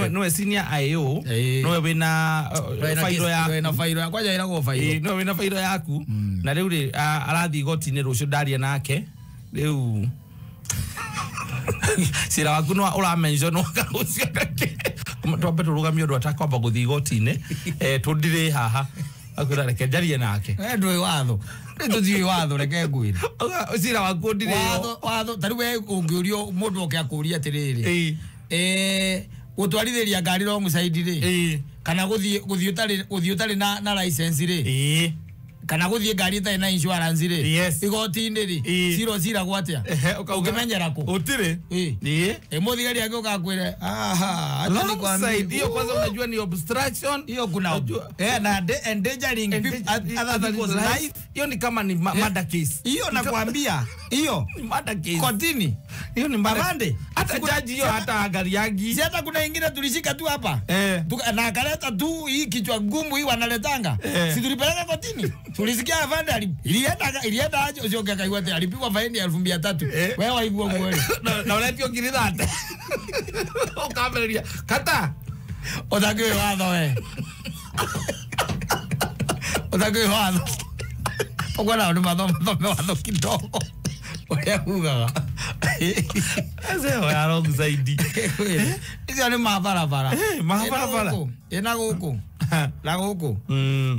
[SPEAKER 2] nĩwe senior IO nĩwe wĩna fairo yaku
[SPEAKER 1] wĩna fairo yakwa njairagwo fairo
[SPEAKER 2] nĩwe wĩna fairo yaku na rĩu rĩ arathiĩ igoti-inĩ rũciũ ndaria nake rĩu cira waku no ũramention ũcio twambe tũrũgamie ũndũ atakwamba gũthiĩ igoti-inĩ tũndirĩ haha akwĩra reke njarie nake
[SPEAKER 1] we ndũĩ watho tũtiũĩ watho reke ngwĩre
[SPEAKER 2] cira waku ũndirĩ
[SPEAKER 1] watho ta rĩu we ũngĩũrio mũndũ oke akũrie atĩrĩrĩ gũtwarithĩria ngari wrong side rĩ kana gũthiĩ ũtarĩ na license rĩ kana gũthiĩ ngari ĩtarĩ na insurance rĩ igoti-inĩ rĩ cira ũciragwo atĩa ũngĩmenyera kũ
[SPEAKER 2] ũtirĩ
[SPEAKER 1] mũthigari angĩũka akwĩre aha acha nikwambie
[SPEAKER 2] hiyo kwanza unajua ni obstruction
[SPEAKER 1] hiyo kuna na endangering other people's life
[SPEAKER 2] hiyo ni kama ni murder case
[SPEAKER 1] hiyo nakwambia hiyo
[SPEAKER 2] murder case
[SPEAKER 1] kotini
[SPEAKER 2] hiyo ni murder hata jaji hiyo hata angaliangi
[SPEAKER 1] si hata kuna ingine tulishika tu hapa na akaleta tu hii kichwa ngumu hii wanaletanga si tulipeleka kotini tulisikia afande ilienda aje usioke akaigua ati alipigwa faini ya 2300 wewe waigua kweli
[SPEAKER 2] na uletio ngiri thate ukambĩrĩria kata
[SPEAKER 1] ũtakĩũĩ watho we ũtakĩũĩ watho ũguo nao nĩ mathome watho kidogo ũrĩa ugaga
[SPEAKER 2] Ese ya wrong side
[SPEAKER 1] icio nĩ ma barabara
[SPEAKER 2] ma barabara
[SPEAKER 1] ĩna gũkũ na gũkũ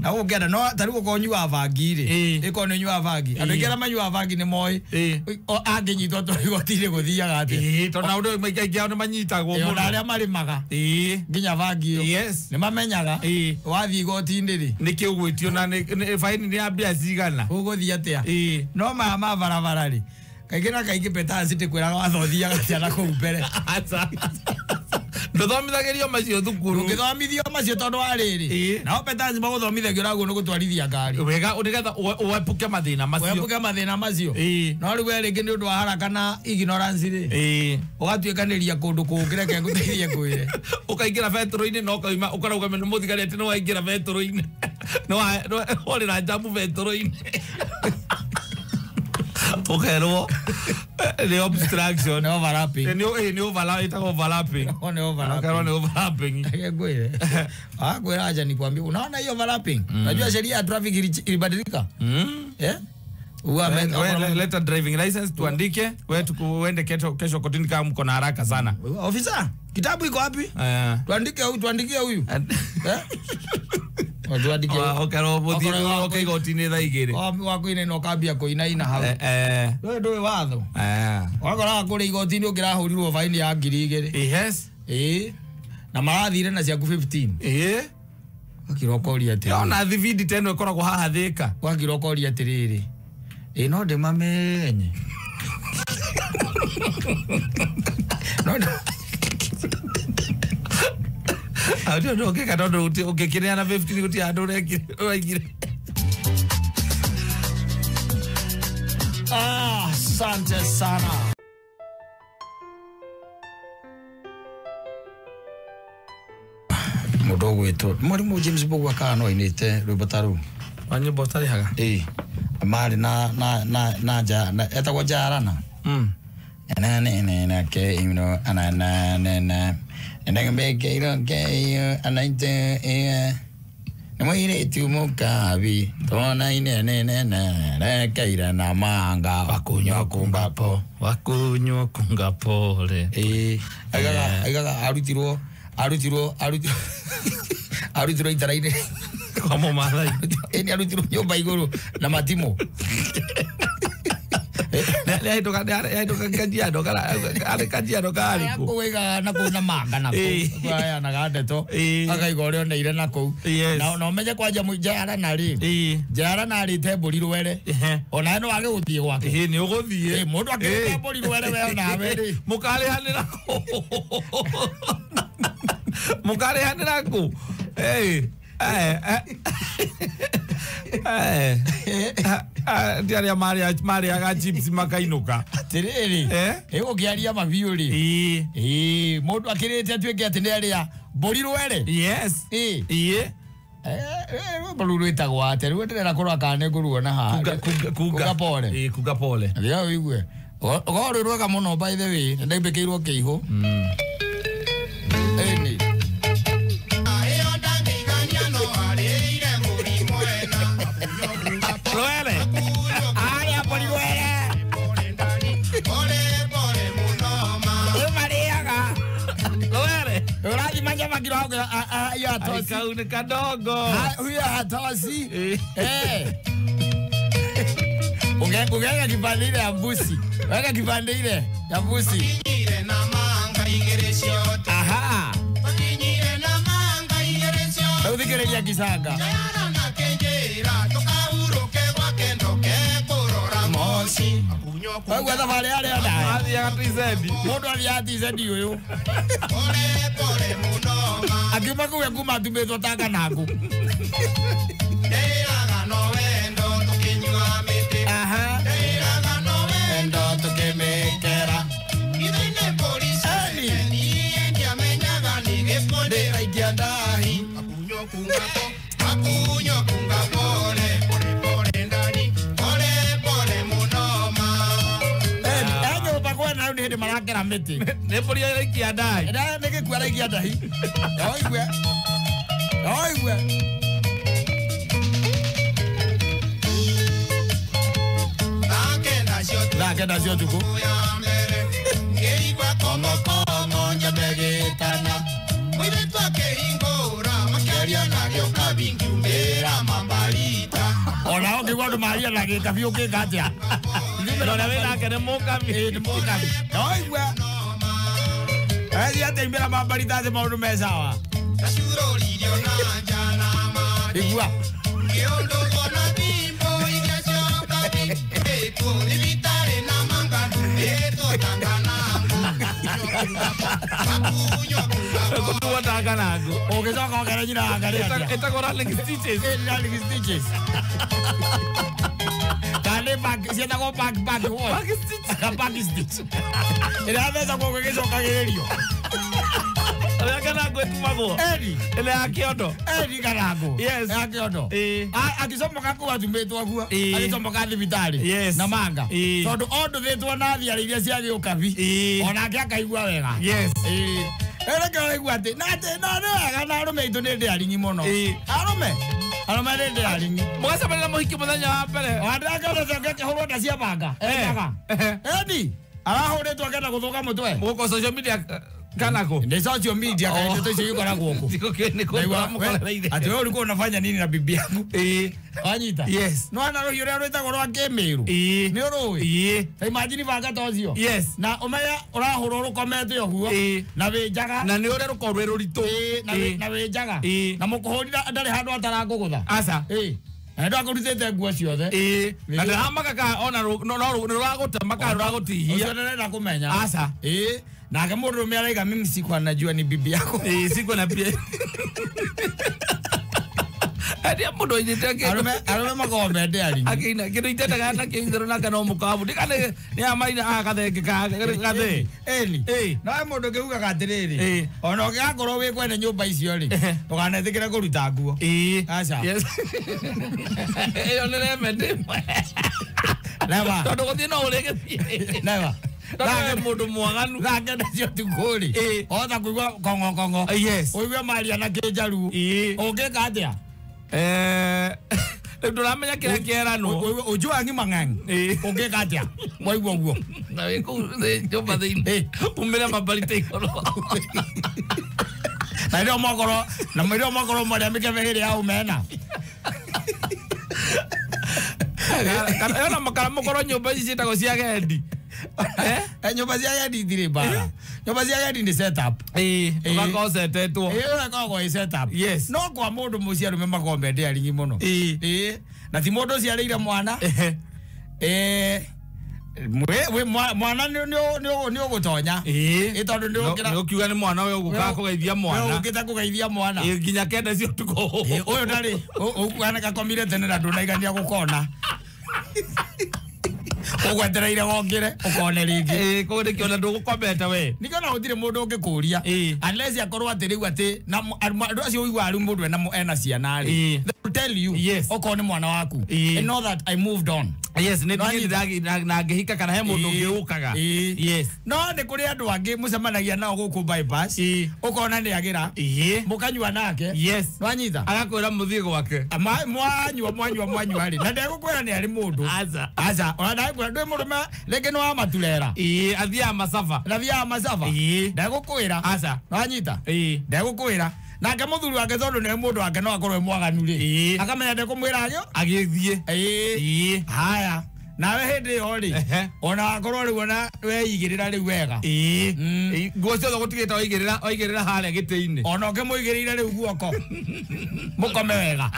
[SPEAKER 1] na gũkũ kĩanda no ta rĩu okorwo ũnyuaga bangi rĩ ĩkorwo nĩ ũnyuaga bangi andũ aingĩ arĩa manyuaga bangi nĩ moĩ angĩnyitwo tondũ igoti-inĩ gũthiaga atĩa
[SPEAKER 2] tondũ andũ aingĩ ao nĩ manyitagwo
[SPEAKER 1] mũno na arĩa marĩmaga nginya bangi ĩyo nĩ mamenyaga wathiĩ igoti-inĩ rĩ
[SPEAKER 2] nĩkĩ ũgwĩtio na baini nĩ ya mbia cigana
[SPEAKER 1] ũgũthiĩ atĩa no maya ma barabara rĩ kaingĩ na kaingĩ petasi ndĩkwĩraga watho ũthiaga atĩa na kũu mbere
[SPEAKER 2] Nduthomithagĩrio macio thukuru
[SPEAKER 1] ndũngĩthomithio macio tondũ wa rĩrĩ nao petasi magũthomithagio naguo nĩ gũtwarithia ngari
[SPEAKER 2] wega nĩgetha ũepuke mathĩna macio
[SPEAKER 1] ũepuke mathĩna macio no rĩu we rĩngĩ nĩ ũndũ wa haraka na ignorance rĩ ũgatuĩkanĩria kũndũ kũngĩ reke ngũteithie ngwĩre
[SPEAKER 2] ũkaingĩra betũrũ-inĩ na ũkauma ũkaraugamio nĩ mũthigari atĩ nĩ waingĩra betũrũ-inĩ nĩ worĩra njamu betũrũ-inĩ ũkerwo nĩ obstruction
[SPEAKER 1] nĩ overlapping
[SPEAKER 2] nĩ overlapping ĩtagwo overlapping
[SPEAKER 1] nĩ overlapping
[SPEAKER 2] ũkerwo nĩ overlapping
[SPEAKER 1] ngwĩre akwĩra acha nikwambie unaona hiyo overlapping unajua sheria ya traffic ilibadilika
[SPEAKER 2] leta driving license tuandike wewe tuende kesho kotini kama mko na haraka sana
[SPEAKER 1] officer kitabu iko wapi tuandike huyu tuandikie huyu Twandike
[SPEAKER 2] Okerwo mũthiĩ oke igoti-inĩ thaa igĩrĩ.
[SPEAKER 1] Wa kuinaina ũkambia kũinaina hau. We ndũĩ watho. Wakoraga kũrĩa igoti-inĩ ũngĩrahũrirwo baini ya 2,000.
[SPEAKER 2] Yes.
[SPEAKER 1] Ĩĩ. Na marathire na ciaku 15.
[SPEAKER 2] Ĩĩ.
[SPEAKER 1] Wakira ũkoria atĩrĩrĩ.
[SPEAKER 2] Ona thibindi ta ĩno ĩkoragwo haha Thĩka.
[SPEAKER 1] Wakira ũkoria atĩrĩrĩ. Ĩĩ no ndĩmamenye. No
[SPEAKER 2] Adio no ũngĩka tondũ ũngĩkĩneana 15 gũtirĩ handũ ũraigire.
[SPEAKER 1] Asante sana. Mũndũ ũgwĩtwo Mwalimu James Mbugua kana no ainĩte rwĩmbo ta rũu.
[SPEAKER 2] Wa nyĩmbo ũtarĩhaga?
[SPEAKER 1] Ĩĩ. Marĩ na na etagwo Njarana. Na na na na ke ino ana na na na. Ndagambeke ino ke anaite e. Nĩ mũirĩtu mũkabi tona inene nene rekeire na manga wakunywa kumbapo.
[SPEAKER 2] Wakunywa kunga pole.
[SPEAKER 1] Ĩĩ. Aigaga arutirwo itara-inĩ.
[SPEAKER 2] Kwa Mũmathai.
[SPEAKER 1] Ĩni arutirwo nyũmba igũrũ na matimũ.
[SPEAKER 2] Nĩahĩtũka Kajiado kana arĩ Kajiado kana arĩ kũ?
[SPEAKER 1] Kũu aigaga na kũu na manga na kũu. Aheanaga ndeto. Akaiga ũrĩa oneire na kũu. Na ũmenye kwanja Njarana rĩ. Njarana arĩte mbũri rwere. Onawe no wage gũthiĩ gwake.
[SPEAKER 2] Ĩĩ nĩ ũgũthiĩ.
[SPEAKER 1] Mũndũ akĩrĩte mbũri rwere we onawe rĩ.
[SPEAKER 2] Mũkarĩhanĩra kũ? Mũkarĩhanĩra kũ? Ti arĩa marĩaga chips makainũka.
[SPEAKER 1] Atĩrĩrĩ, ĩgũkĩaria mabiũ rĩ. Ĩĩ, mũndũ akĩrĩte atuĩke atĩ nĩ arĩa mbũri rwere.
[SPEAKER 2] Yes. Ĩĩ.
[SPEAKER 1] Rwĩmbo rũu rwĩtagwo atĩa? Rĩu ndĩrenda kũrora kana nĩ ngũruona haha.
[SPEAKER 2] Kuga
[SPEAKER 1] pole.
[SPEAKER 2] Ĩĩ, kuga pole.
[SPEAKER 1] Thia ũigue. Ũkorwo rwĩ rwega mũno by the way, nĩ ndaimbĩkĩirwo kĩihũ. Ĩni.
[SPEAKER 2] Rwere.
[SPEAKER 1] Arĩa mbũri rwere. Rĩu marĩaga.
[SPEAKER 2] Rwere.
[SPEAKER 1] Ũrathima nyama kiro hau iyo hatosi.
[SPEAKER 2] Kau nĩ kadogo.
[SPEAKER 1] Huyo hatosi. Ungeweka kipande ile ya mbuzi. Weka kipande ile ya mbuzi. Aha. Rĩu thikĩrĩria Kisanga. Waigua thabarĩ arĩa ndaaya.
[SPEAKER 2] Athiaga TZ.
[SPEAKER 1] Mũndũ athiaga TZ ũyũ. Akiuma kũu ekuma atumĩtwo ta kanangũ. Aha. Endo tũkĩmĩkera. Ndĩraikia ndahi. Nyũmba kwena rĩu nĩ hĩndĩ marakera mĩtĩ.
[SPEAKER 2] Nĩ mbũri araikia ndahi.
[SPEAKER 1] Nĩ gĩkuũ araikia ndahi. Oigue. Oigue. Thaa kenda cia ũtukũ. Ona ũngĩigua andũ maria na gĩkabi ũkĩka atĩa?
[SPEAKER 2] Na ũrĩa wĩnake nĩ mũkabi.
[SPEAKER 1] Ĩĩ nĩ mũkabi. Oigue. Athiĩ ateimbĩra mambarita atĩ maũndũ me sawa. Igua.
[SPEAKER 2] Kũtuo ta kanangũ.
[SPEAKER 1] Ũgĩcoka ũkere nyina wa ngarĩ atĩa?
[SPEAKER 2] Ĩtagwo running stitches.
[SPEAKER 1] Ĩĩ running stitches. Kana back ciĩtagwo back back what?
[SPEAKER 2] Back stitch.
[SPEAKER 1] Back stitch. Ĩrĩa thecagwo gĩgĩcokagĩrĩrio.
[SPEAKER 2] Ũrĩa kanangũ ĩtumagwo.
[SPEAKER 1] Eni.
[SPEAKER 2] Ĩrĩa ya kĩondo.
[SPEAKER 1] Eni kanangũ.
[SPEAKER 2] Yes.
[SPEAKER 1] Ya kĩondo. Agĩcomoka kũu atumĩtwo guo. Agĩcomoka thibitarĩ.
[SPEAKER 2] Yes.
[SPEAKER 1] Na manga. Tondũ onduthĩtwo na thiarĩ iria cia gĩũkabi. Onake akaigua wega.
[SPEAKER 2] Yes.
[SPEAKER 1] Rĩu nĩkĩo ũraigua atĩ na atĩ no nĩ wega na arũme aitũ nĩ ndĩaringi mũno. Arũme. Arũme nĩ ndĩaringi.
[SPEAKER 2] Mũgacemania na mũhiki mũthenya wa mbere.
[SPEAKER 1] Wandĩrakĩona ũcio ũngĩkĩhũrwo nda cia banga. Endaga. Eni. Arahũrĩtwo akenda gũthũka mũtwe.
[SPEAKER 2] Gũkũ social media Kana ko?
[SPEAKER 1] Ni social media kana ndeto icio ikoragwo ku. Ati wewe ulikuwa unafanya nini na bibi yangu? Wanyita?
[SPEAKER 2] Yes.
[SPEAKER 1] No ana rũhiũ rũrĩa rwĩtagwo rwa kĩmĩru. Nĩ ũrũĩ? Ta imagine banga ta ũcio.
[SPEAKER 2] Yes.
[SPEAKER 1] Na ũmenya ũrahũrwo rũkomete ũguo. Na wĩ njaga.
[SPEAKER 2] Na nĩ ũrĩa rũkorwo rwĩ rũritũ.
[SPEAKER 1] Na wĩ njaga. Na mũkũhũrira ndarĩ handũ atarakũgũtha.
[SPEAKER 2] Aca.
[SPEAKER 1] Na nĩ ndakũrutĩte nguo ciothe.
[SPEAKER 2] Na ndĩramaka ka ona no rũragũtema kana rũragũtihia.
[SPEAKER 1] Ũcio ndĩrenda kũmenya.
[SPEAKER 2] Aca.
[SPEAKER 1] Nake mũndũrũme araiga mimi sikuwa najua ni bibi yako.
[SPEAKER 2] Sikuwa na pia. Aria mũndũ oigĩte
[SPEAKER 1] Arũme makoragwo mende arigi.
[SPEAKER 2] Akĩina kĩndũ itendaga na kĩitherũ nake no mũkabu. Ndikane nĩ amaina gathenge gathe.
[SPEAKER 1] Ĩni. No he mũndũ ũngĩugaga atĩrĩrĩ. Ona ũngĩgakorwo wĩ kwene nyũmba icio rĩ, ndũkanetĩkĩre kũruta nguo. Aca.
[SPEAKER 2] Yes. Ĩyo nĩ remedy.
[SPEAKER 1] Never.
[SPEAKER 2] Tondũ gũthiĩ no ũrĩgĩthiĩ.
[SPEAKER 1] Never.
[SPEAKER 2] Nake mũndũ mwaganu.
[SPEAKER 1] Nake nacio tukũ rĩ. Ohota kũigua kong'o kong'o.
[SPEAKER 2] Yes.
[SPEAKER 1] Ũigue maria na kĩnjaruo. Ũngĩka atĩa?
[SPEAKER 2] Rĩu ndũramenya kĩrĩa kĩeranwo.
[SPEAKER 1] Ũnjũa ng'ima ng'ang'i. Ũngĩka atĩa? Waigua ũguo.
[SPEAKER 2] Na wĩ kũu nyũmba thĩinĩ. Umĩre mambarĩte igũrũ.
[SPEAKER 1] Na rĩo mwakorwo, na rĩo mwakorwo mwaria mĩkebe ĩrĩa ya omena.
[SPEAKER 2] Kana ona makara mũkorwo nyũmba ici ciĩtagwo cia gendi.
[SPEAKER 1] Nyũmba cia gendi itirĩ mbara. Nyũmba cia gendi nĩ set up.
[SPEAKER 2] Ũgakorwo cetetwo.
[SPEAKER 1] Ũgakorwo ĩ set up.
[SPEAKER 2] Yes.
[SPEAKER 1] No kwa mũndũ mũciĩ arũme makoragwo mende arigi mũno. Na ti mũndũ ũciarĩire mwana. Mwana nĩ ũgũtonya. Tondũ nĩ ũkĩra.
[SPEAKER 2] Nĩ ũkiuga nĩ mwana we ũgũkaga kũgeithia mwana.
[SPEAKER 1] We ũkĩte kũgeithia mwana.
[SPEAKER 2] Nginya kenda cia ũtukũ.
[SPEAKER 1] Ũyũ ndarĩ ũkuhana gakomire tene na ndũnaigania gũkona. Ũgwetereire wongere ũkone rĩngĩ.
[SPEAKER 2] Koguo nĩkĩo ona ndũgũkomete we.
[SPEAKER 1] Nĩkĩo ona gũtirĩ mũndũ ũngĩkũria. Unless akorwo atĩ rĩu atĩ na andũ acio ũiguaga rĩu mũndũ ena ciana rĩ. They will tell you.
[SPEAKER 2] Yes.
[SPEAKER 1] Okorwo nĩ mwana waku. And know that I moved on.
[SPEAKER 2] Yes, nĩ ndigĩte na ngĩhika kana he mũndũ ũngĩ ũkaga. Yes.
[SPEAKER 1] No nĩ kũrĩ andũ angĩ mũcemanagia nao gũkũ bypass. Ũkona nĩ agĩra. Mũkanyua nake.
[SPEAKER 2] Yes.
[SPEAKER 1] Nwanyita?
[SPEAKER 2] Agakwĩra mũthiĩ gwake.
[SPEAKER 1] Mwanyua mwanyua mwanyua rĩ. Na ndegũkwĩra nĩ arĩ mũndũ.
[SPEAKER 2] Aca.
[SPEAKER 1] Aca. Ona ndegũkwĩra ndwĩ mũndũ rĩngĩ nĩ wa maturera.
[SPEAKER 2] Athiaga macaba.
[SPEAKER 1] Na athiaga macaba. Ndegũkwĩra.
[SPEAKER 2] Aca.
[SPEAKER 1] Nwanyita? Ndegũkwĩra. Nake mũthuri wake tondũ nĩ mũndũ wake no akorwo e mwaganu rĩ. Akamenya ndekũmwĩra agĩo.
[SPEAKER 2] Agĩthiĩ.
[SPEAKER 1] Haya. Nawe hĩndĩ ĩyo rĩ, ona wakorwo rĩu ona weigĩrĩra rĩu wega.
[SPEAKER 2] Nguo ciothe gũtigĩte waigĩrĩra harĩa gĩtĩ-inĩ.
[SPEAKER 1] Ona ũkĩmũigĩrĩire rĩu guoko. Mũkome wega.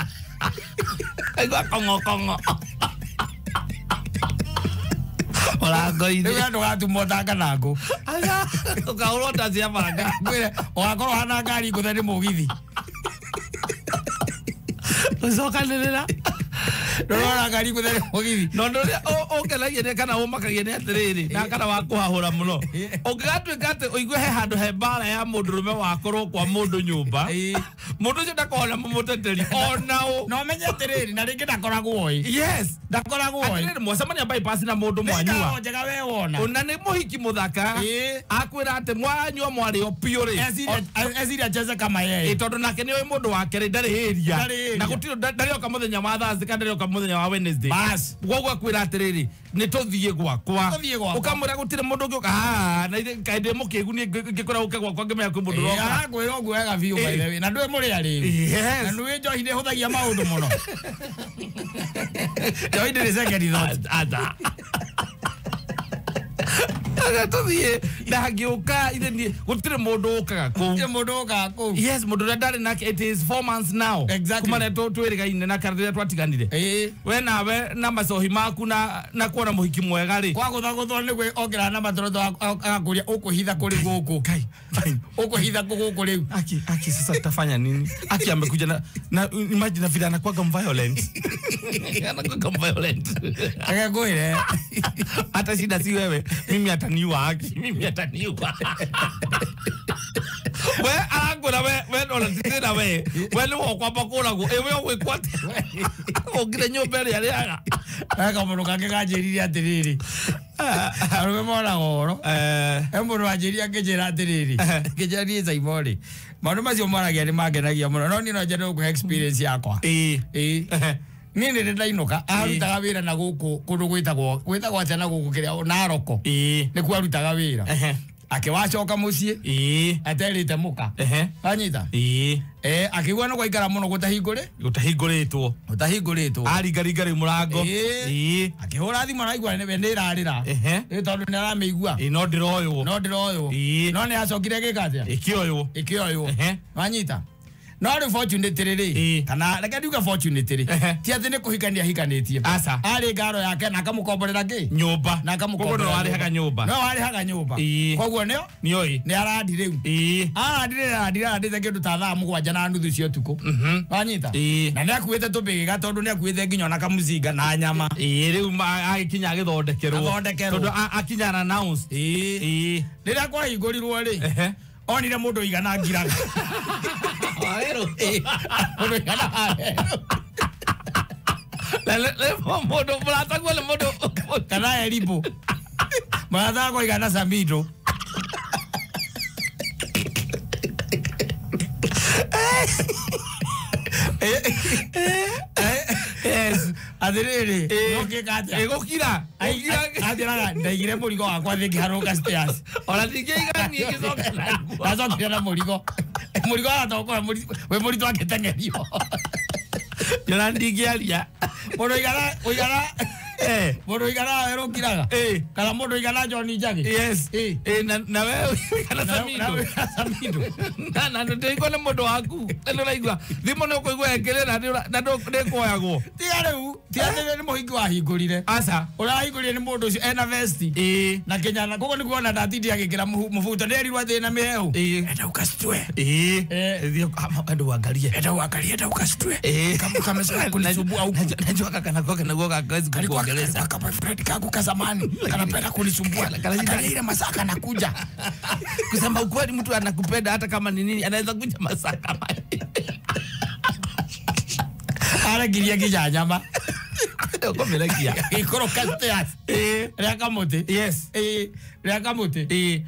[SPEAKER 2] Aigua kong'o kong'o. Mũrango-inĩ.
[SPEAKER 1] Rĩu ndũgatumwo ta kanangũ.
[SPEAKER 2] Ũkahũrwo ta cia banga.
[SPEAKER 1] Ngwĩre ũgakorwo hana ngari ngũthe nĩ mũgithi.
[SPEAKER 2] Ũcokanĩrĩra.
[SPEAKER 1] Ndũrona ngari ngũthe nĩ mũgithi.
[SPEAKER 2] No ndũrĩa ũkenagia nĩ kana ũmakagia nĩ atĩrĩrĩ na kana wa kũhahũra mũno. Ũngĩgatuĩka atĩ ũigue he handũ he mbara ya mũndũrũme wakorwo kwa mũndũ nyũmba. Mũndũ ũcio ndakoragwo na mũmũteteri ona ũ.
[SPEAKER 1] No ũmenye atĩrĩrĩ na rĩngĩ ndakoragwo oĩ.
[SPEAKER 2] Yes.
[SPEAKER 1] Ndakoragwo oĩ.
[SPEAKER 2] Atĩrĩrĩ mwacemania bypass na mũndũ mwanyua.
[SPEAKER 1] Nĩ njega we wona.
[SPEAKER 2] Ona nĩ mũhiki mũthaka. Akwĩra atĩ mwanyua mwarĩo biũ rĩ.
[SPEAKER 1] Eciria acheze kama yeye.
[SPEAKER 2] Tondũ nake nĩ oĩ mũndũ wake rĩ ndarĩ area. Na gũtirĩ ndarĩ oka mũthenya wa Thursday kana ndarĩ oka mũthenya wa Wednesday.
[SPEAKER 1] Bas.
[SPEAKER 2] Koguo akwĩra atĩrĩrĩ nĩ tũthiĩ gwakwa. Ũkamwĩra gũtirĩ mũndũ ũngĩ ũka na kaĩ ndĩ mũkĩgu niĩ ngĩkora ũke gwakwa ngĩmenya kwĩ mũndũ ũroka.
[SPEAKER 1] Arakwĩra ũguo wega biũ by the way. Na ndũĩ mũrĩ arĩu.
[SPEAKER 2] Yes.
[SPEAKER 1] Na ndũĩ njohi nĩ ĩhũthagia maũndũ mũno. Njohi ndĩrĩ second thought.
[SPEAKER 2] Aca. Aga tũthiĩ ndangĩũka ithe niĩ gũtirĩ mũndũ ũkaga kũu.
[SPEAKER 1] Gũtirĩ mũndũ ũkaga kũu.
[SPEAKER 2] Yes, mũndũ ũrĩa ndarĩ nake it is 4 months now.
[SPEAKER 1] Exactly.
[SPEAKER 2] Kuma rĩrĩa twĩrĩgaine na kana rĩrĩa twatiganire. We nawe na macohi maku na kuona mũhiki mwega rĩ.
[SPEAKER 1] Kwa gũthagũthwo nĩguo okĩra na matoroto agakũria ũkũhitha kũrĩ gũkũ. Ũkũhitha kũ gũkũ rĩu.
[SPEAKER 2] Aki sasa tutafanya nini? Aki amekuja na imagine vile anakuwa violent. Anakuwa violent.
[SPEAKER 1] Akakwĩre.
[SPEAKER 2] Hata shida si wewe, mimi ataniua Aki, mimi ataniua. We arangwĩra we ona ti thĩna we. We nĩ wokwamba kũragwo. Ĩ we ũgwĩkwo atĩa? Ũngire nyũmba ĩrĩa arĩaga.
[SPEAKER 1] Kamũndũ kangĩ kanjĩrire atĩrĩrĩ. Arũme monaga ũhoro. He mũndũ wanjĩrire akĩnjĩra atĩrĩrĩ. Akĩnjĩra niĩ Saimo rĩ. Maũndũ macio mwaragia nĩ mangenagia mũno. No niĩ no nyende gũkũhe experience yakwa. Niĩ nĩ ndainũka arutaga wĩra na gũkũ kũndũ gwĩtagwo atĩa na gũkũ kĩrĩa Naroko. Nĩkuo arutaga wĩra. Akiwacoka mucii aterite muka anyita akigua no gwaikara muno gutahingũrĩtwo
[SPEAKER 2] aringaringa rĩu mũrango
[SPEAKER 1] akĩhũra thimũ araigua nĩ ĩrarĩra tondũ nĩ aramĩigua
[SPEAKER 2] no ndĩroywo
[SPEAKER 1] no nĩ acokire gĩka atĩa
[SPEAKER 2] ĩkĩoywo
[SPEAKER 1] wanyita no rĩu fortunately rĩ kana reke ndiuge fortunately ti atĩ nĩ kũhikania hikanĩtie
[SPEAKER 2] aca
[SPEAKER 1] arĩ ngaro yake na akamũkomborera kĩ
[SPEAKER 2] nyũmba
[SPEAKER 1] na akamũkomborera
[SPEAKER 2] koguo no warĩhaga nyũmba
[SPEAKER 1] no warĩhaga nyũmba koguo nĩo
[SPEAKER 2] nĩoĩ
[SPEAKER 1] nĩ arandi rĩu arandire kĩndũ ta thaa 7:30 cia ũtukũ wanyita na nĩ akuĩte tũbĩgĩga tondũ nĩ akuĩte nginya ona kamũcinga na nyama
[SPEAKER 2] rĩu agĩkinya agĩthondekerwo tondũ akinya announce
[SPEAKER 1] rĩrĩa kwahingũrirwo rĩ onire mũndũ igana ngiraga mũndũ igana
[SPEAKER 2] mũndũ mũrataguo nĩ mũndũ
[SPEAKER 1] kana erimbo mũratagwo igana Samido
[SPEAKER 2] yes
[SPEAKER 1] atĩrĩrĩ nokĩka atĩa
[SPEAKER 2] ĩgũkira
[SPEAKER 1] atĩraga ndaigire mũrigo wakwa thĩ ngĩharũka stairs
[SPEAKER 2] ona ndingĩiganie ngĩcoka
[SPEAKER 1] ndacokire na mũrigo aratokora wĩ mũritũ akĩteng'erio
[SPEAKER 2] ona ndingĩaria
[SPEAKER 1] mũndũ ũigana mũndũ ũigana werũ ũkiraga kana mũndũ ũigana John Njagi
[SPEAKER 2] yes na we ũigana Samido na ndĩigua nĩ mũndũ waku nĩ ũraigua thimũ nĩ ũkũigua ĩkĩrĩra na ndĩkuoyagwo
[SPEAKER 1] tiga rĩu ti atĩ nĩ mũhingi wahingũrire
[SPEAKER 2] aca
[SPEAKER 1] ũrahingũrire nĩ mũndũ ũcio ena vesti na kĩnyana koguo nĩ kuona ndatindi agĩkĩra mũbuto nĩerirwo atĩ ĩna mĩhehu enda ũkacitue
[SPEAKER 2] enda uangalie
[SPEAKER 1] enda ũkacitue kamesha kunisumbua huku
[SPEAKER 2] najua kaka nakuwa kakawezi kuongeleza
[SPEAKER 1] kaka boyfriend kangu ka zamani kanapenda kunisumbua angalia ile masaa kanakuja
[SPEAKER 2] kusema ukweli mtu anakupenda hata kama ni nini anaweza kuja masaa kama
[SPEAKER 1] aragiria nginya nyama
[SPEAKER 2] ukomeragia
[SPEAKER 1] ikoroka stairs rĩa kamũtĩ
[SPEAKER 2] yes
[SPEAKER 1] rĩa kamũtĩ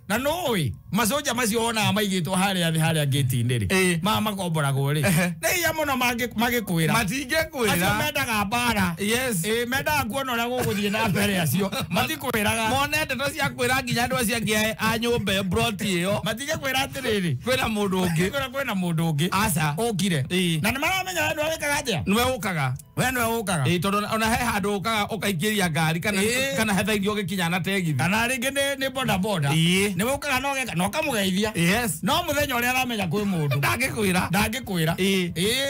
[SPEAKER 1] na nũĩ macoja macio wonaga maigĩtwo harĩa thĩ harĩa ngĩti-inĩ rĩ maya makomboragwo rĩ nĩ hinya mũno magĩkwĩra
[SPEAKER 2] matingĩkwĩra
[SPEAKER 1] acio mendaga mbara
[SPEAKER 2] yes
[SPEAKER 1] mendaga kuona ũrĩa gũgũthiĩ na mbere acio matikwĩraga
[SPEAKER 2] mone ndeto cia kwĩra nginya andũ acio angĩ a nyũmba ĩyo broti ĩyo
[SPEAKER 1] matingĩkwĩra atĩrĩrĩ
[SPEAKER 2] kwĩna mũndũ ũngĩ
[SPEAKER 1] kwĩna mũndũ ũngĩ
[SPEAKER 2] aca
[SPEAKER 1] ũkire na nĩ maramenya we nĩwe wĩkaga atĩa
[SPEAKER 2] nĩwe ũkaga
[SPEAKER 1] we nĩwe ũkaga
[SPEAKER 2] tondũ ona he handũ ũkaga ũkaingĩria ngari kana he thaa iria ũgĩkinya na tegithi
[SPEAKER 1] kana rĩngĩ nĩ boda boda nĩwe ũkaga na ũgeka na ũkamũgeithia
[SPEAKER 2] yes
[SPEAKER 1] no mũthenya ũrĩa aramenya kwĩ mũndũ ndangĩkwĩra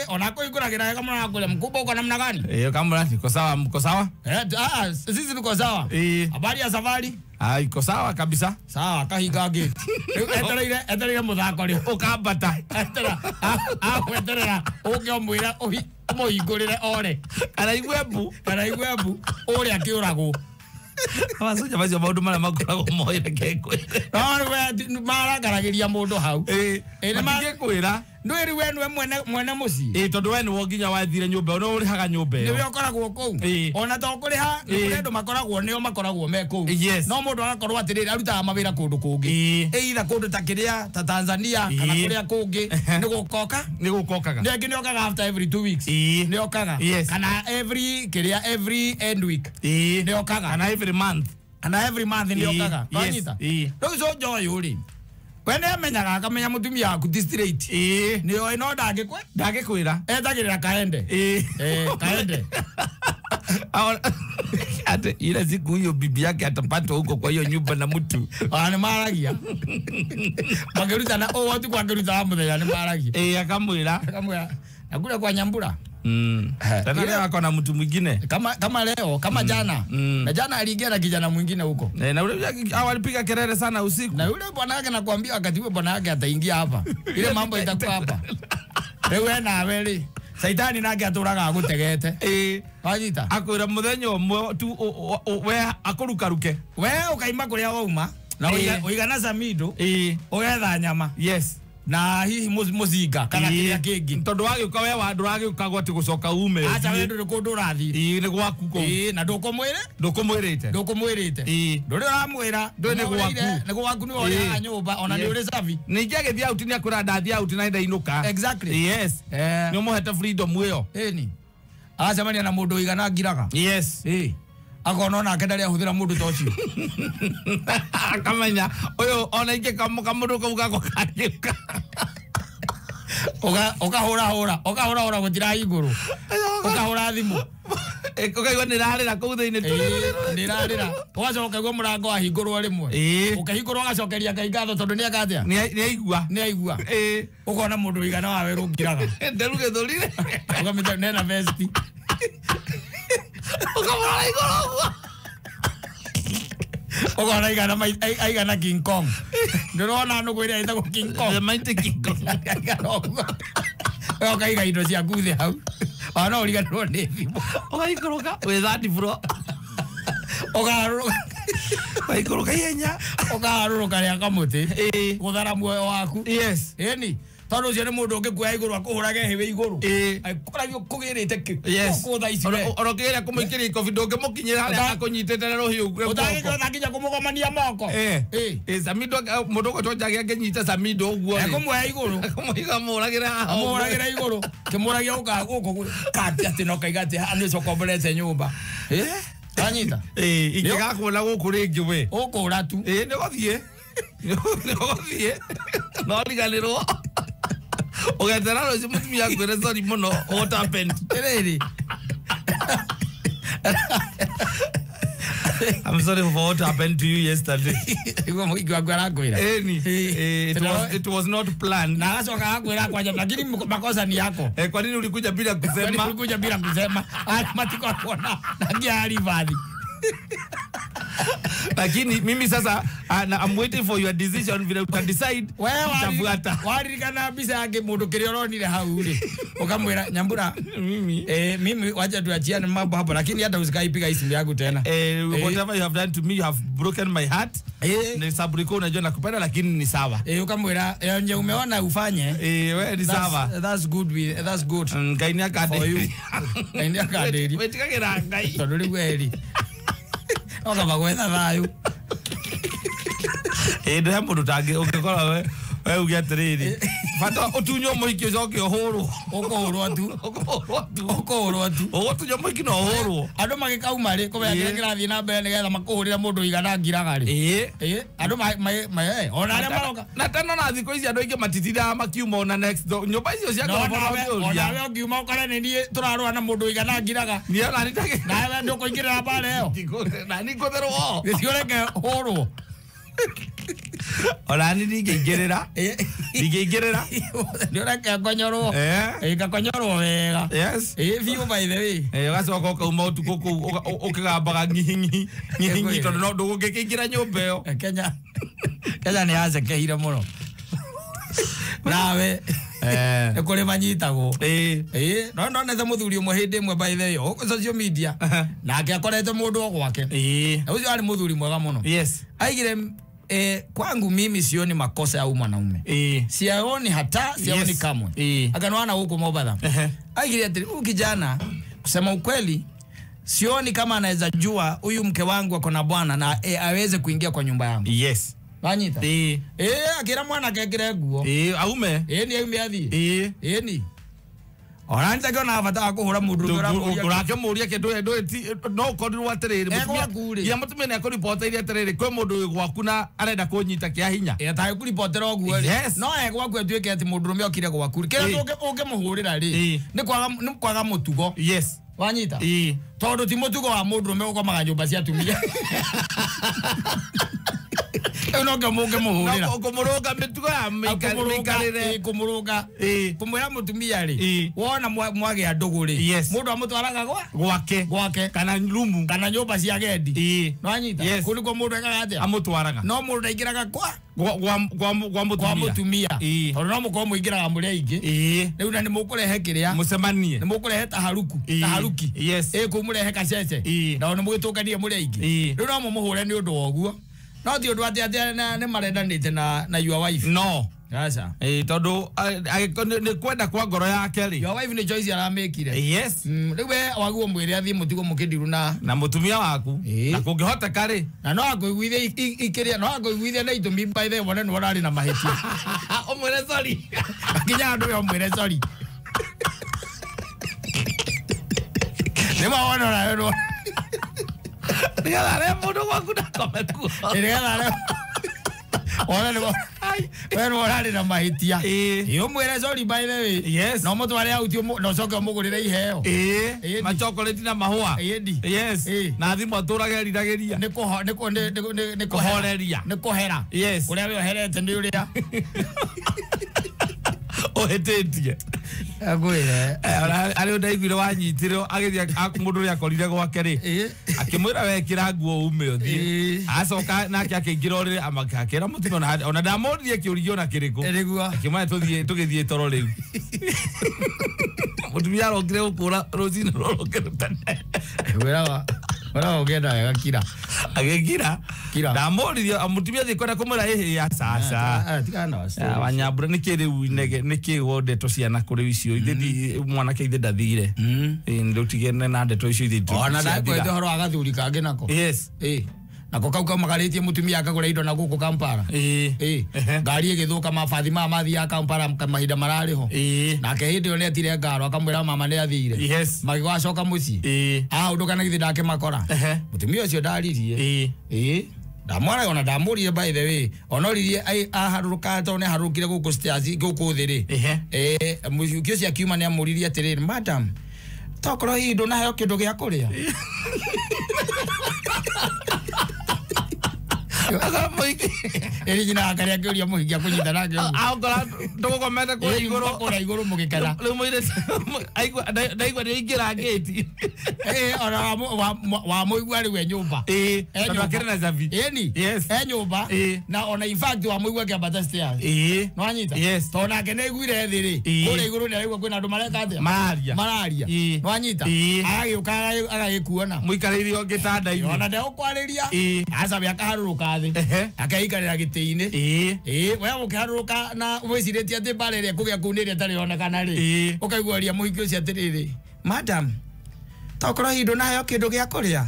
[SPEAKER 1] ona kũhingũragĩra wega mũno akwĩra mkubwa uko namna gani
[SPEAKER 2] ukamwĩra niko sawa mko sawa
[SPEAKER 1] sisi tuko sawa habari ya safari
[SPEAKER 2] iko sawa kabisa
[SPEAKER 1] sawa kahinga gate etereire mũthako rĩ
[SPEAKER 2] ũkambata
[SPEAKER 1] agweterera ũke ũmwĩre ũmũhingũrĩre ore
[SPEAKER 2] kana igue mbu
[SPEAKER 1] ũrĩa akĩũragwo
[SPEAKER 2] macoja macio maũndũ marĩa makoragwo moĩ reke ngwĩre
[SPEAKER 1] no marakaragĩria mũndũ hau
[SPEAKER 2] matingĩkwĩra
[SPEAKER 1] ndwĩrĩ we nĩwe mwene mũciĩ
[SPEAKER 2] tondũ we nĩwe nginya wathire nyũmba ĩyo nĩwe ũrĩhaga nyũmba ĩyo
[SPEAKER 1] nĩwe ũkoragwo kũu ona to kũrĩha nĩ kũrĩ andũ makoragwo nĩo makoragwo me kũu no mũndũ agakorwo atĩrĩrĩ arutaga mawĩra kũndũ kũngĩ either kũndũ ta kĩrĩa ta Tanzania kana kũrĩa kũngĩ nĩ gũkoka
[SPEAKER 2] nĩ gũkokaga
[SPEAKER 1] nĩ angĩ nĩokaga after every 2 weeks nĩokaga kana every kĩrĩa every end week nĩokaga
[SPEAKER 2] kana every month
[SPEAKER 1] nĩokaga wanyita rĩu soja ũyũ rĩ we nĩ amenyaga akamenya mũtumia waku ti straight nĩoĩ no ndangĩkwĩra etagĩrĩra kaende kaende
[SPEAKER 2] ate ile siku huyo bibi yake atapatwa huko kwa hiyo nyumba na mtu
[SPEAKER 1] nĩ maragia makĩrutana ũũ ũtukũ akĩrutaga mũthenya nĩ maragia
[SPEAKER 2] akamwĩra
[SPEAKER 1] nakule kwa Nyambura
[SPEAKER 2] tena leo ako na mtu mwingine
[SPEAKER 1] kama leo kama jana na jana aliingia na kijana mwingine huko
[SPEAKER 2] na yule walipiga kelele sana usiku
[SPEAKER 1] na yule bwana yake nakwambia wakati huo bwana yake ataingia hapa ile mambo itakuwa hapa rĩu nawe rĩ saitani nake atũraga agũtegete wanyita
[SPEAKER 2] akwĩra mũthenya ũmwe tu we akũrukaruke
[SPEAKER 1] we ũkaima kũrĩa wauma na ũigana Samido ũgetha nyama
[SPEAKER 2] yes
[SPEAKER 1] na hihi mucinga kana kiria kingi
[SPEAKER 2] tondu wagiuka we wa nduragiuka gwati gucoka ume
[SPEAKER 1] acha we nduri kundu urathii
[SPEAKER 2] ii ni gwaku kuu
[SPEAKER 1] ii na ndukumwire
[SPEAKER 2] ndukumwirite
[SPEAKER 1] ndukumwirite nduri uramwira
[SPEAKER 2] nduri ni gwaku
[SPEAKER 1] ni gwaku ni uri nyumba ona ni uri safi
[SPEAKER 2] ningi agithia out ni akwira ndathia out na ndainuka
[SPEAKER 1] exactly
[SPEAKER 2] yes ni umuhete freedom iyo
[SPEAKER 1] ini acemania na mundu igana ngiraga
[SPEAKER 2] yes
[SPEAKER 1] ii Akona onake ndarĩ ahũthĩra mũndũ ta ũcio.
[SPEAKER 2] Akamenya ũyũ ona ingĩ kamũndũ kau gakwa kangĩũka.
[SPEAKER 1] Ũkahũra hũra, ũkahũra hũra gũtirahingũrwo. Ũkahũra thimũ.
[SPEAKER 2] Ũkaigua nĩrarĩra kũu thĩinĩ.
[SPEAKER 1] Nĩrarĩra. Ũgacoka ũkaigua mũrango wahingũrwo rĩmwe. Ũkahingũrwo ũgacokeria Ngai ngatho tondũ nĩeka atĩa?
[SPEAKER 2] Nĩaigua.
[SPEAKER 1] Nĩaigua. Ũkona mũndũ ũigana wa werũ ũngiraga.
[SPEAKER 2] Nderu gĩthũri-rĩ.
[SPEAKER 1] Ũkamĩta nena vesti.
[SPEAKER 2] Ũkamũrora igũrũ ũguo.
[SPEAKER 1] Ũkona aigana King Kong. Ndũrona nũgũ ĩrĩa ĩtagwo King Kong.
[SPEAKER 2] The mighty King Kong.
[SPEAKER 1] Aigana ũguo. We ũkaiga indo ciaku thĩ hau. Ona no ũriganĩrwo nĩ thimũ.
[SPEAKER 2] Ũgaikũrũka wĩ third floor.
[SPEAKER 1] Ũkaharũrũka.
[SPEAKER 2] Ũgaikũrũka ihenya.
[SPEAKER 1] Ũkaharũrũka rĩa kamũtĩ. Gũthara muoyo waku.
[SPEAKER 2] Yes.
[SPEAKER 1] Ĩni. Tondũ ũcio nĩ mũndũ ũngĩkuoya igũrũ akũhũrage hĩwĩ igũrũ. Akũragio kũgĩrĩte kĩ.
[SPEAKER 2] Yes.
[SPEAKER 1] Gũkũ thaa ici we.
[SPEAKER 2] Oro kĩgeria kũmũikĩria ikobi ndũngĩmũkinyĩra harĩa akũnyitĩte na rũhiũ guoko.
[SPEAKER 1] Ũtangĩkinya kũmũgomania moko.
[SPEAKER 2] Samido mũndũ ũgwĩtwo Njagi angĩnyita Samido ũguo rĩ.
[SPEAKER 1] Ekũmuoya igũrũ.
[SPEAKER 2] Ekũmũiga amũragĩre haha ũguo.
[SPEAKER 1] Amũragĩre igũrũ. Kĩmũragia ũka gũkũ kati atĩ no kaiga atĩ haha nĩ ũcokomborete nyũmba. Wanyita?
[SPEAKER 2] Ingĩgakuona gũkũ rĩngĩ we.
[SPEAKER 1] Ũkũra tu.
[SPEAKER 2] Nĩ ũgũthiĩ. Nĩ ũgũthiĩ. No riganĩrwo. Ũgetera rũciũ mũtumia akwĩre sorry mũno what happened.
[SPEAKER 1] Rĩrĩ.
[SPEAKER 2] I'm sorry for what happened to you yesterday.
[SPEAKER 1] Igua mũingĩ waku arakwĩra.
[SPEAKER 2] Eni. It was not planned.
[SPEAKER 1] Na agacoka agakwĩra kwanja lakini makosa ni yako.
[SPEAKER 2] Kwa nini ulikuja bila kusema?
[SPEAKER 1] Kwa nini ulikuja bila kusema? Matikoragwo na ngiaribani.
[SPEAKER 2] Lakini mimi sasa I'm waiting for your decision vile uta decide. Nitafuata.
[SPEAKER 1] Waririkana mbica yake mũndũ kĩrĩa ũronire hau rĩ. Ũkamwĩra Nyambura
[SPEAKER 2] mimi
[SPEAKER 1] mimi wacha tuachiane mambo hapo lakini hata usikaipiga hii simu yangu tena.
[SPEAKER 2] Whatever you have done to me you have broken my heart. Ni sababu unajua nakupenda lakini ni sawa.
[SPEAKER 1] Ukamwĩra nje umeona ufanye.
[SPEAKER 2] Wewe ni sawa.
[SPEAKER 1] That's good with that's good.
[SPEAKER 2] Ngai ni akande.
[SPEAKER 1] Ngai ni akande.
[SPEAKER 2] Wetikagĩra Ngai.
[SPEAKER 1] Tondũ rĩu eri. Oka gwetha thayũ.
[SPEAKER 2] Ndĩhe mũndũ tangĩ ũngĩkora we uge atĩrĩrĩ bata ũtunywo mũhiki ũcoke ũhũrwo.
[SPEAKER 1] Ũkũhũrwo tu.
[SPEAKER 2] Ũkũhũrwo tu.
[SPEAKER 1] Ũkũhũrwo tu.
[SPEAKER 2] Ũgũtunywo mũhiki na ũhũrwo.
[SPEAKER 1] Andũ magĩkauma rĩ kũmenya kĩrĩa kĩrathiĩ na mbere nĩgetha makũhũrĩre mũndũ ũigana ngiraga rĩ. Andũ ona arĩa maroka.
[SPEAKER 2] Na tena na thikũ ici andũ aingĩ matitindaga makiuma ona next door. Nyũmba icio cia ngoroba no ũngĩũria.
[SPEAKER 1] Onawe ũngiuma ũkore nĩ niĩ tũrarũa na mũndũ ũigana ngiraga.
[SPEAKER 2] Niĩ ona nĩ
[SPEAKER 1] Nawe ndũkũingĩrĩra mbara ĩyo.
[SPEAKER 2] Na nĩ ngũtherwo.
[SPEAKER 1] Gĩcigo reke hũrwo.
[SPEAKER 2] Ona ni ndingĩingĩrĩra. Ndingĩingĩrĩra.
[SPEAKER 1] Nĩ ũreke ngonyorwo. Ngakonyorwo wega.
[SPEAKER 2] Yes.
[SPEAKER 1] Biũ by the way.
[SPEAKER 2] Ũgacoka ũkauma ũtukũ kũu ũkĩgambaga ngihingi ngihingi tondũ no ndũgũkĩingĩra nyũmba ĩyo.
[SPEAKER 1] Kenya Kenya nĩ yacekeire mũno. Nawe nĩ kũrĩ manyitagwo. No ndonete mũthuri ũmwe hĩndĩ ĩmwe by the way gũkũ social media. Nake akorete mũndũ o gwake. Na ũcio arĩ mũthuri mwega mũno.
[SPEAKER 2] Yes.
[SPEAKER 1] Aigire kwangu mimi sioni makosa ya mwanaume. Sioni hata sioni
[SPEAKER 2] yes.
[SPEAKER 1] Kamwe. Akanwana huko Mombasa. Aigire ati huyu kijana kusema ukweli sioni kama anaweza jua huyu mke wangu ako na bwana na aweze kuingia kwa nyumba yangu.
[SPEAKER 2] Yes.
[SPEAKER 1] Wanyita? Akira mwana kekire nguo.
[SPEAKER 2] Aume.
[SPEAKER 1] Ni aume athie. Ni. Ona nitakiona bata wa kũhũra mũndũ
[SPEAKER 2] ũrakĩmũria kĩndũ no ũkorirwo atĩrĩrĩ ya mũtumia nĩ akũripoteire atĩrĩrĩ kwĩ mũndũ wĩ gwaku na arenda kũnyita kĩa hinya.
[SPEAKER 1] Atagĩkũripotera ũguo rĩ. No e gwaku atuĩke atĩ mũndũrũme okire gwaku rĩ. Kĩrĩa ũngĩmũhũrĩra rĩ nĩ kwaga mũtugo.
[SPEAKER 2] Yes.
[SPEAKER 1] Wanyita? Tondũ ti mũtugo wa mũndũrũme gũkomaga nyũmba cia atumia. No ngĩmũhũrĩra.
[SPEAKER 2] Kũmũrũnga mĩtugo ya mĩikarĩre.
[SPEAKER 1] Kũmũrũnga. Kũmwĩra mũtumia rĩ. Wona mwagĩa ndũgũ rĩ. Mũndũ amũtwaraga
[SPEAKER 2] gwake.
[SPEAKER 1] Gwake.
[SPEAKER 2] Kana rumu.
[SPEAKER 1] Kana nyũmba cia agendi. Nĩwanyita? Kũu nĩkuo mũndũ ekaga atĩa?
[SPEAKER 2] Amũtwaraga.
[SPEAKER 1] No mũndũ ndaingĩraga
[SPEAKER 2] kwa mũtumia.
[SPEAKER 1] Tondũ no mũkorwo mũingĩraga mũrĩ aingĩ. Rĩu na nĩ mũkũrehe kĩrĩa.
[SPEAKER 2] Mũcemanie.
[SPEAKER 1] Nĩ mũkũrehe taharuku. Taharuki.
[SPEAKER 2] Yes.
[SPEAKER 1] Kũu mũrehe kacece. Na nĩ mũgĩtũnganie mũrĩ aingĩ. Rĩu no mũmũhũre nĩ ũndũ wa ũguo. No ti ũndũ atĩ atĩ nĩ marendanĩte na your wife.
[SPEAKER 2] No.
[SPEAKER 1] Aca.
[SPEAKER 2] Tondũ nĩ kwenda kwa ngoro yake rĩ.
[SPEAKER 1] Your wife nĩ choice aramĩkire.
[SPEAKER 2] Yes.
[SPEAKER 1] Rĩu we wagwo mwĩre athiĩ mũtigo mũkĩndiru na
[SPEAKER 2] mũtumia waku. Na kũngĩhoteka rĩ.
[SPEAKER 1] Na no akũiguithie ikĩrĩa no akũiguithie na itũmi by the way wone nĩ ũrarĩ na mahĩtia.
[SPEAKER 2] Ũmwĩre sorry.
[SPEAKER 1] Nginya andũ ũmwĩre sorry. Nĩ ma wona ũrawe.
[SPEAKER 2] Nĩgetha arehe mũndũ gwaku ndakome kuo.
[SPEAKER 1] Nĩgetha arehe ona nĩ we nĩ ũrarĩ na mahĩtia. Ĩ ũmwĩre sorry by the way.
[SPEAKER 2] Yes.
[SPEAKER 1] No mũtware out na ũcoke ũmũgũrĩre iheo.
[SPEAKER 2] Ĩ machocolate na mahũa. Yes. Na thimũ atũrage eriragĩria.
[SPEAKER 1] Nĩ
[SPEAKER 2] kũhoreria.
[SPEAKER 1] Nĩ kũhera.
[SPEAKER 2] Yes.
[SPEAKER 1] Ũrĩa we ũherete nĩ ũrĩa
[SPEAKER 2] ũhĩtĩtie.
[SPEAKER 1] Ngwĩre.
[SPEAKER 2] Arĩ ndaiguire wanyitirwo agĩthiĩ mũndũ ũrĩa akorire gwake rĩ akĩmwĩra wekĩra nguo ume ũthiĩ. Acoka nake akĩingĩra ũrĩrĩ akĩra mũtumia ona ndamũririe kĩũria ona kĩrĩkũ. Akĩmwĩra tũthiĩ tũgĩthiĩ toro rĩu. Mũtumia arokire gũkũra rũcinĩ rũrokire tene.
[SPEAKER 1] Wĩraga ũngĩenda wega kira.
[SPEAKER 2] Agĩkira. Ndamũririe mũtumia thiĩ kwenda kũmwĩra ĩhĩ ya caca.
[SPEAKER 1] Tigana na
[SPEAKER 2] Wanyambura nĩkĩ rĩu inege nĩkĩ wondeto ciana kũrĩ icio ithe mwanake ithe ndathire. Rĩu tigene na ndeto icio ithe.
[SPEAKER 1] Ona ndakwete ũhoro wa gathuri kangĩ nako.
[SPEAKER 2] Yes.
[SPEAKER 1] Nako kau kaumagarĩtie mũtumia akagũra indo na gũkũ Kampala. Ngari ĩgĩthũka mabathi maya mathiaga Kampala mahinda mararĩ ho. Nake hĩndĩ ĩyo nĩetire ngaro akamwĩra mama nĩathire.
[SPEAKER 2] Yes.
[SPEAKER 1] Magĩgacoka mũciĩ. Ahũndũka na githĩ ndakĩmakora. Mũtumia ũcio ndaririe. Ndamwara ona ndamũrire by the way. Onoririe aharũrũka tondũ nĩaharũrũkire gũkũ stairs gũkũ thĩ rĩ. Mũciĩ ũcio akiuma nĩamũririe atĩrĩrĩ, madam, tokorwo hihi ndũnaheo kĩndũ gĩa kũrĩa. Eri jina akaria kĩũria mũhingia kũnyita nake ũguo.
[SPEAKER 2] Akora ndũgũkomete kũrĩa igũrũ.
[SPEAKER 1] Kũrĩa igũrũ mũgĩkena.
[SPEAKER 2] Rĩu mũirĩtu ndaigua nĩaingĩra ngĩti.
[SPEAKER 1] Ona wamũigua rĩu e nyũmba.
[SPEAKER 2] Tondũ akĩrĩ na cabi.
[SPEAKER 1] Ĩni.
[SPEAKER 2] Yes.
[SPEAKER 1] E nyũmba. Na ona in fact wamũigua akĩambata stairs. Nĩwanyita?
[SPEAKER 2] Yes.
[SPEAKER 1] Tondũ nake nĩaiguire thĩ rĩ. Kũrĩa igũrũ nĩaraigua kwĩna andũ mareka atĩa?
[SPEAKER 2] Mararia.
[SPEAKER 1] Mararia. Nĩwanyita? Agagĩũka agagĩkuona.
[SPEAKER 2] Mũikarĩire o gĩtanda-inĩ.
[SPEAKER 1] Ona ndegũkwarĩria. Acabi akaharũrũka thĩ. Akeikarĩra gĩtĩ-inĩ. We ũkĩharũrũka na wĩcirĩtie atĩ mbara ĩrĩa ĩkũgĩa kũu nĩ ĩrĩa ĩtarĩ yonekana rĩ. Ũkaigua ũria mũhiki ũcio atĩrĩrĩ, madam, tokorwo hihi ndũnaheo kĩndũ gĩa kũrĩa.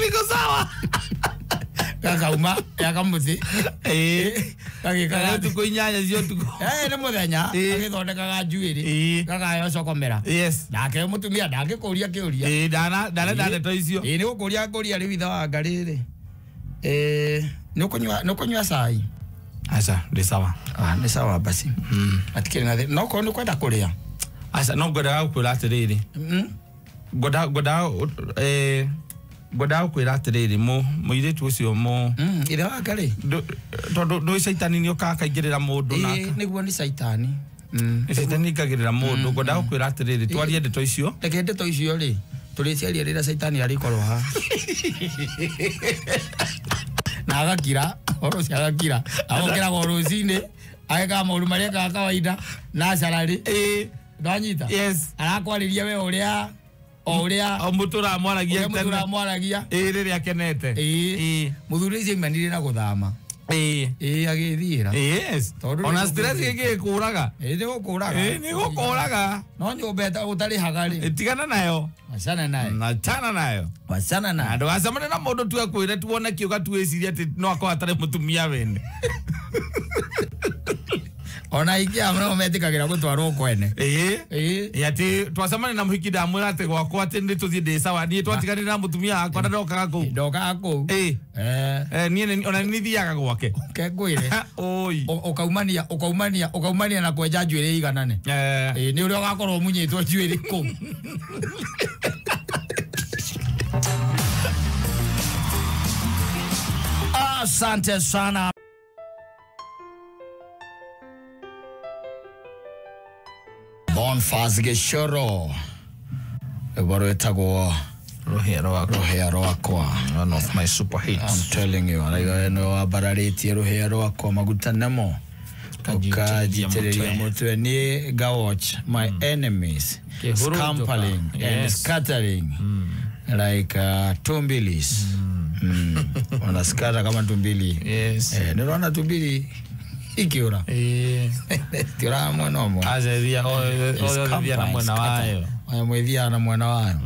[SPEAKER 2] Niko sawa.
[SPEAKER 1] Gakauma gakamuthi. Gagĩkaga
[SPEAKER 2] thukũ 8 cia ũtukũ.
[SPEAKER 1] Nĩ mũthenya agĩthondekaga njuĩrĩ. Gakaheo cokomera.
[SPEAKER 2] Yes.
[SPEAKER 1] Nake mũtumia ndangĩkũria kĩũria.
[SPEAKER 2] Ndarenda ndeto icio.
[SPEAKER 1] Nĩ gũkũria ngũria rĩu ithe wa Ngarĩ rĩ. Nĩ ũkũnyua cai?
[SPEAKER 2] Aca, ndĩ sawa.
[SPEAKER 1] Nĩ sawa basi. Hatikĩrĩ na thĩna. No korwo nĩ ũkwenda kũrĩa.
[SPEAKER 2] Aca, no ngwendaga gũkwĩra atĩrĩrĩ. Ngwendaga gũkwĩra atĩrĩrĩ mũirĩtu ũcio
[SPEAKER 1] ithe wa Ngarĩ
[SPEAKER 2] tondũ ndũĩ caitani nĩũkaga kaingĩrĩra mũndũ naka.
[SPEAKER 1] Nĩguo nĩ caitani.
[SPEAKER 2] Caitani nĩingagĩrĩra mũndũ. Ngwendaga gũkwĩra atĩrĩrĩ twarie ndeto icio.
[SPEAKER 1] Reke ndeto icio rĩ tũrĩciaria rĩrĩa caitani arĩkorwo haha. Na agakira, ũhoro ũcio agakira. Agokĩraga o rũcinĩ, agekaga maũndũ marĩa ekaga kawaida naturally. Ndwanyita?
[SPEAKER 2] Yes.
[SPEAKER 1] Arakwarĩria we ũrĩa o ũrĩa
[SPEAKER 2] o mũtũ ũramwaragia
[SPEAKER 1] ũrĩa mũtũ ũramwaragia.
[SPEAKER 2] Rĩrĩa akenete.
[SPEAKER 1] Mũthuri ũcio aimanire na gũthama. Agĩthiĩra.
[SPEAKER 2] Yes. Ona stress ĩngĩgĩkũraga.
[SPEAKER 1] Nĩ gũkũraga.
[SPEAKER 2] Nĩ gũkũraga.
[SPEAKER 1] No nyũmba ũtarĩhaga rĩ.
[SPEAKER 2] Tigana nayo.
[SPEAKER 1] Wachana nayo.
[SPEAKER 2] Achana nayo.
[SPEAKER 1] Wachana nayo.
[SPEAKER 2] Ndũgacemanie na mũndũ tu akwĩre tuone kĩũga tuĩcirie atĩ no akorwo atarĩ mũtumia wene.
[SPEAKER 1] Ona ingĩ amwe no metĩkagĩra gũtwarwo kwene.
[SPEAKER 2] Atĩ twacemania na mũhiki ndamwĩra atĩ gwakwa atĩ nĩ tũthiĩ ndĩ sawa. Niĩ twatiganire na mũtumia wakwa na ndokaga kũu.
[SPEAKER 1] Ndokaga kũu.
[SPEAKER 2] Niĩ ona nĩ thiaga gwake.
[SPEAKER 1] Ke ngwĩre.
[SPEAKER 2] Oi.
[SPEAKER 1] Ũkaumania ũkaumania ũkaumania na kwenja njuĩrĩ iganane. Nĩ ũrĩa ũgakorwo ũmunyĩtwo njuĩrĩ kũu. Asante sana. Bonfas Gĩcoro rwĩmbo rwĩtagwo Rũhĩa Rwakwa.
[SPEAKER 2] One of my super hits.
[SPEAKER 1] I'm telling you, araiga nĩwe wambararĩtie rũhĩa rwakwa maguta namo ũkanjitĩrĩria mũtwe. Niĩ ngawatch my enemies scampering and scattering like tumbilis. Wanaskata kama tumbili.
[SPEAKER 2] Yes.
[SPEAKER 1] Nĩũrona tumbili ikiura. Tiura mwena ũmwe.
[SPEAKER 2] Aca ĩthiaga na mwena wayo.
[SPEAKER 1] Mwĩthiaga na mwena wayo.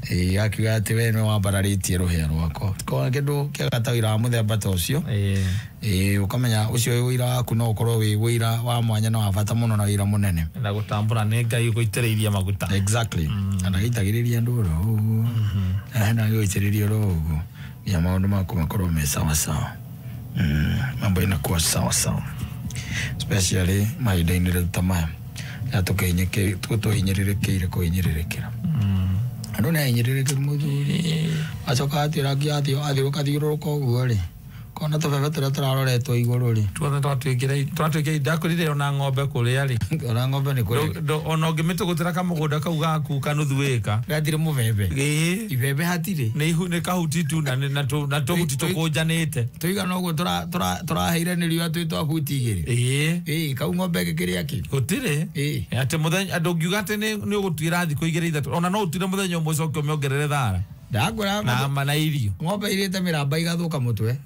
[SPEAKER 1] Akiuga atĩ we nĩwe wambararĩtie rũhĩa rwakwa. Kona kĩndũ kĩega ta wĩra wa mũthemba ta ũcio. Ũkamenya ũcio wĩra waku no ũkorwo wĩ wĩra wa mwanya na wa bata mũno na wĩra mũnene.
[SPEAKER 2] Na gũtambũra nĩ Ngai gũitĩrĩirie maguta.
[SPEAKER 1] Exactly. Na ndagĩitagĩrĩria andũ oro ũguo. Na agĩitĩrĩria oro ũguo. Nginya maũndũ maku makorwo me sawa sawa. Mambo inakuwa sawa sawa. Especially mahinda-inĩ rĩu ta maya. Na tũhinyĩrĩrĩkĩire kũhinyĩrĩrĩkĩra. Andũ nĩ ahinyĩrĩrĩkĩru mũthuri. Acoka atwĩra athiũrũka ũguo rĩ. Kona tũbebe tũrĩa tũraroretwo igũrũ rĩ.
[SPEAKER 2] Tuothe twatuĩkire ndakwĩrire ona ng'ombe kũrĩa rĩ.
[SPEAKER 1] Ona ng'ombe nĩ kũrĩa.
[SPEAKER 2] Ona ũngĩmĩtũgũtĩra kamũgũnda kau gaku kanuthu ĩka.
[SPEAKER 1] Gatirĩ mũbebe. Ibebe hatirĩ.
[SPEAKER 2] Nĩ kahuti tu na tũhuti tũkũnjanĩte.
[SPEAKER 1] Tũigana ũguo tũraheire nĩ riũa twĩ twa buti igĩrĩ. Kau ng'ombe ĩngĩkĩrĩa kĩ?
[SPEAKER 2] Gũtirĩ. Atĩ mũthenya ndũngiuga atĩ nĩ ũgũtuĩra thikũ igĩrĩ ithatũ. Ona no ũtuĩre mũthenya ũmwe ũcoke ũmĩongerere thara.
[SPEAKER 1] Ndakora
[SPEAKER 2] na irio.
[SPEAKER 1] Ng'ombe irĩte mĩramba igathuka mũtwe.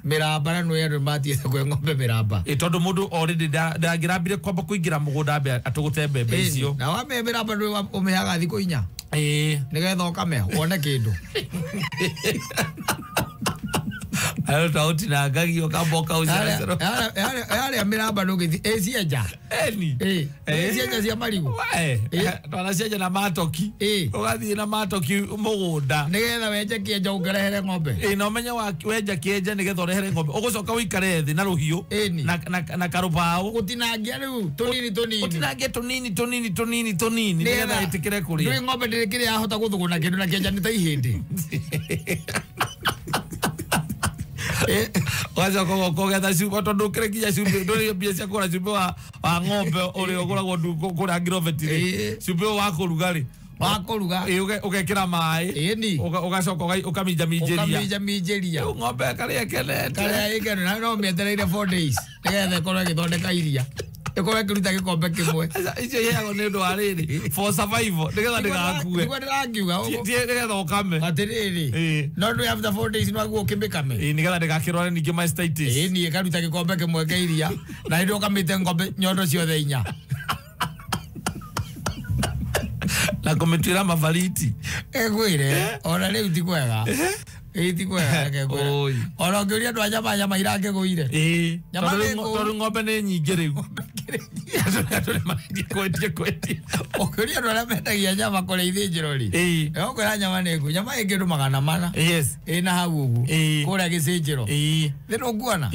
[SPEAKER 1] Mĩramba na nĩ andũ matiĩte kũhe ng'ombe mĩramba.
[SPEAKER 2] Tondũ mũndũ already ndangĩrambire kwamba kũingĩra mũgũnda ambe atũgũte mbembe icio.
[SPEAKER 1] Na wambe mĩramba nĩ ũmĩheaga thikũ inya. Nĩgetha ũkame wone kĩndũ.
[SPEAKER 2] Ayo tautinangagio ũkamba ũkaũceracero.
[SPEAKER 1] Yarĩa mĩramba ndũngĩthiĩ ĩcienja.
[SPEAKER 2] Eni.
[SPEAKER 1] Ĩcienja cia marigũ.
[SPEAKER 2] Twanacienja na matoki. Ũgathiĩ na matoki mũgũnda.
[SPEAKER 1] Nĩgetha wenje kĩenja ũngerehere ng'ombe.
[SPEAKER 2] Na ũmenye wenja kĩenja nĩgetha ũrehere ng'ombe. Ũgũcoka ũikare thĩ na rũhiũ na karũbaũ.
[SPEAKER 1] Gũtinangia rĩu tũnini tũnini.
[SPEAKER 2] Ũtinangie tũnini tũnini tũnini tũnini nĩgetha ĩtĩkĩre kũrĩa.
[SPEAKER 1] Ndũĩ ng'ombe ndĩrĩ kĩrĩa yahota gũthũgũna kĩndũ na kĩenja nĩ ta ihĩndĩ.
[SPEAKER 2] Ũgacoka ũgoka ũgetha cumbĩ tondũ ndũkĩrĩ nginya cumbĩ ndũrĩ mbia cia kũgũra cumbĩ wa ng'ombe ũrĩa ũgũragwo kũrĩa ngirobeti rĩ. Cumbĩ ũyũ wa kũruga rĩ.
[SPEAKER 1] Wa kũruga.
[SPEAKER 2] Ũgekĩra maĩ. Ũgacoka ũkaminjaminjĩria.
[SPEAKER 1] Ũkaminjaminjĩria.
[SPEAKER 2] Rĩu ng'ombe ĩkarĩa ĩkenete.
[SPEAKER 1] Karĩa ĩkenete na no ũmĩetereire 4 days nĩgetha ĩkorwo ĩgĩthondeka iria. Ĩkorwo ĩkĩruta gĩkombe kĩmwe.
[SPEAKER 2] Icio iheagwo nĩ ũndũ wa rĩrĩ for survival nĩgetha ndĩgakue.
[SPEAKER 1] Nĩguo ndĩrakiuga.
[SPEAKER 2] Nĩgetha ũkame.
[SPEAKER 1] Atĩrĩrĩ. No ndũĩ after 4 days no aguo ũkĩmĩkame.
[SPEAKER 2] Nĩgetha ndĩgakĩrware ningĩ mastitis.
[SPEAKER 1] Nĩ ĩkaruta gĩkombe kĩmwe kĩa iria na hĩndĩ ũkamĩte ng'ombe nyondo ciothe inya.
[SPEAKER 2] Na kũmĩtuĩra mabariti.
[SPEAKER 1] Ĩkwĩre ona rĩu ti kwega. Ti kwega reke ngwĩre. Ona ũngĩũria andũ a nyama nyama irakĩgũire.
[SPEAKER 2] Tondũ ng'ombe nĩ nyingĩ rĩu. Andũ nĩ marendia kwendia kwendia.
[SPEAKER 1] Ũkĩũria andũ arĩa mendagia nyama kũrĩa ithĩnjĩro rĩ. Ũkwĩra nyama nĩ ngũ. Nyama ĩ kĩndũ 400.
[SPEAKER 2] Yes.
[SPEAKER 1] Ĩna hau ũguo. Kũrĩa gĩcĩnjĩro. Thĩ ndũkuona.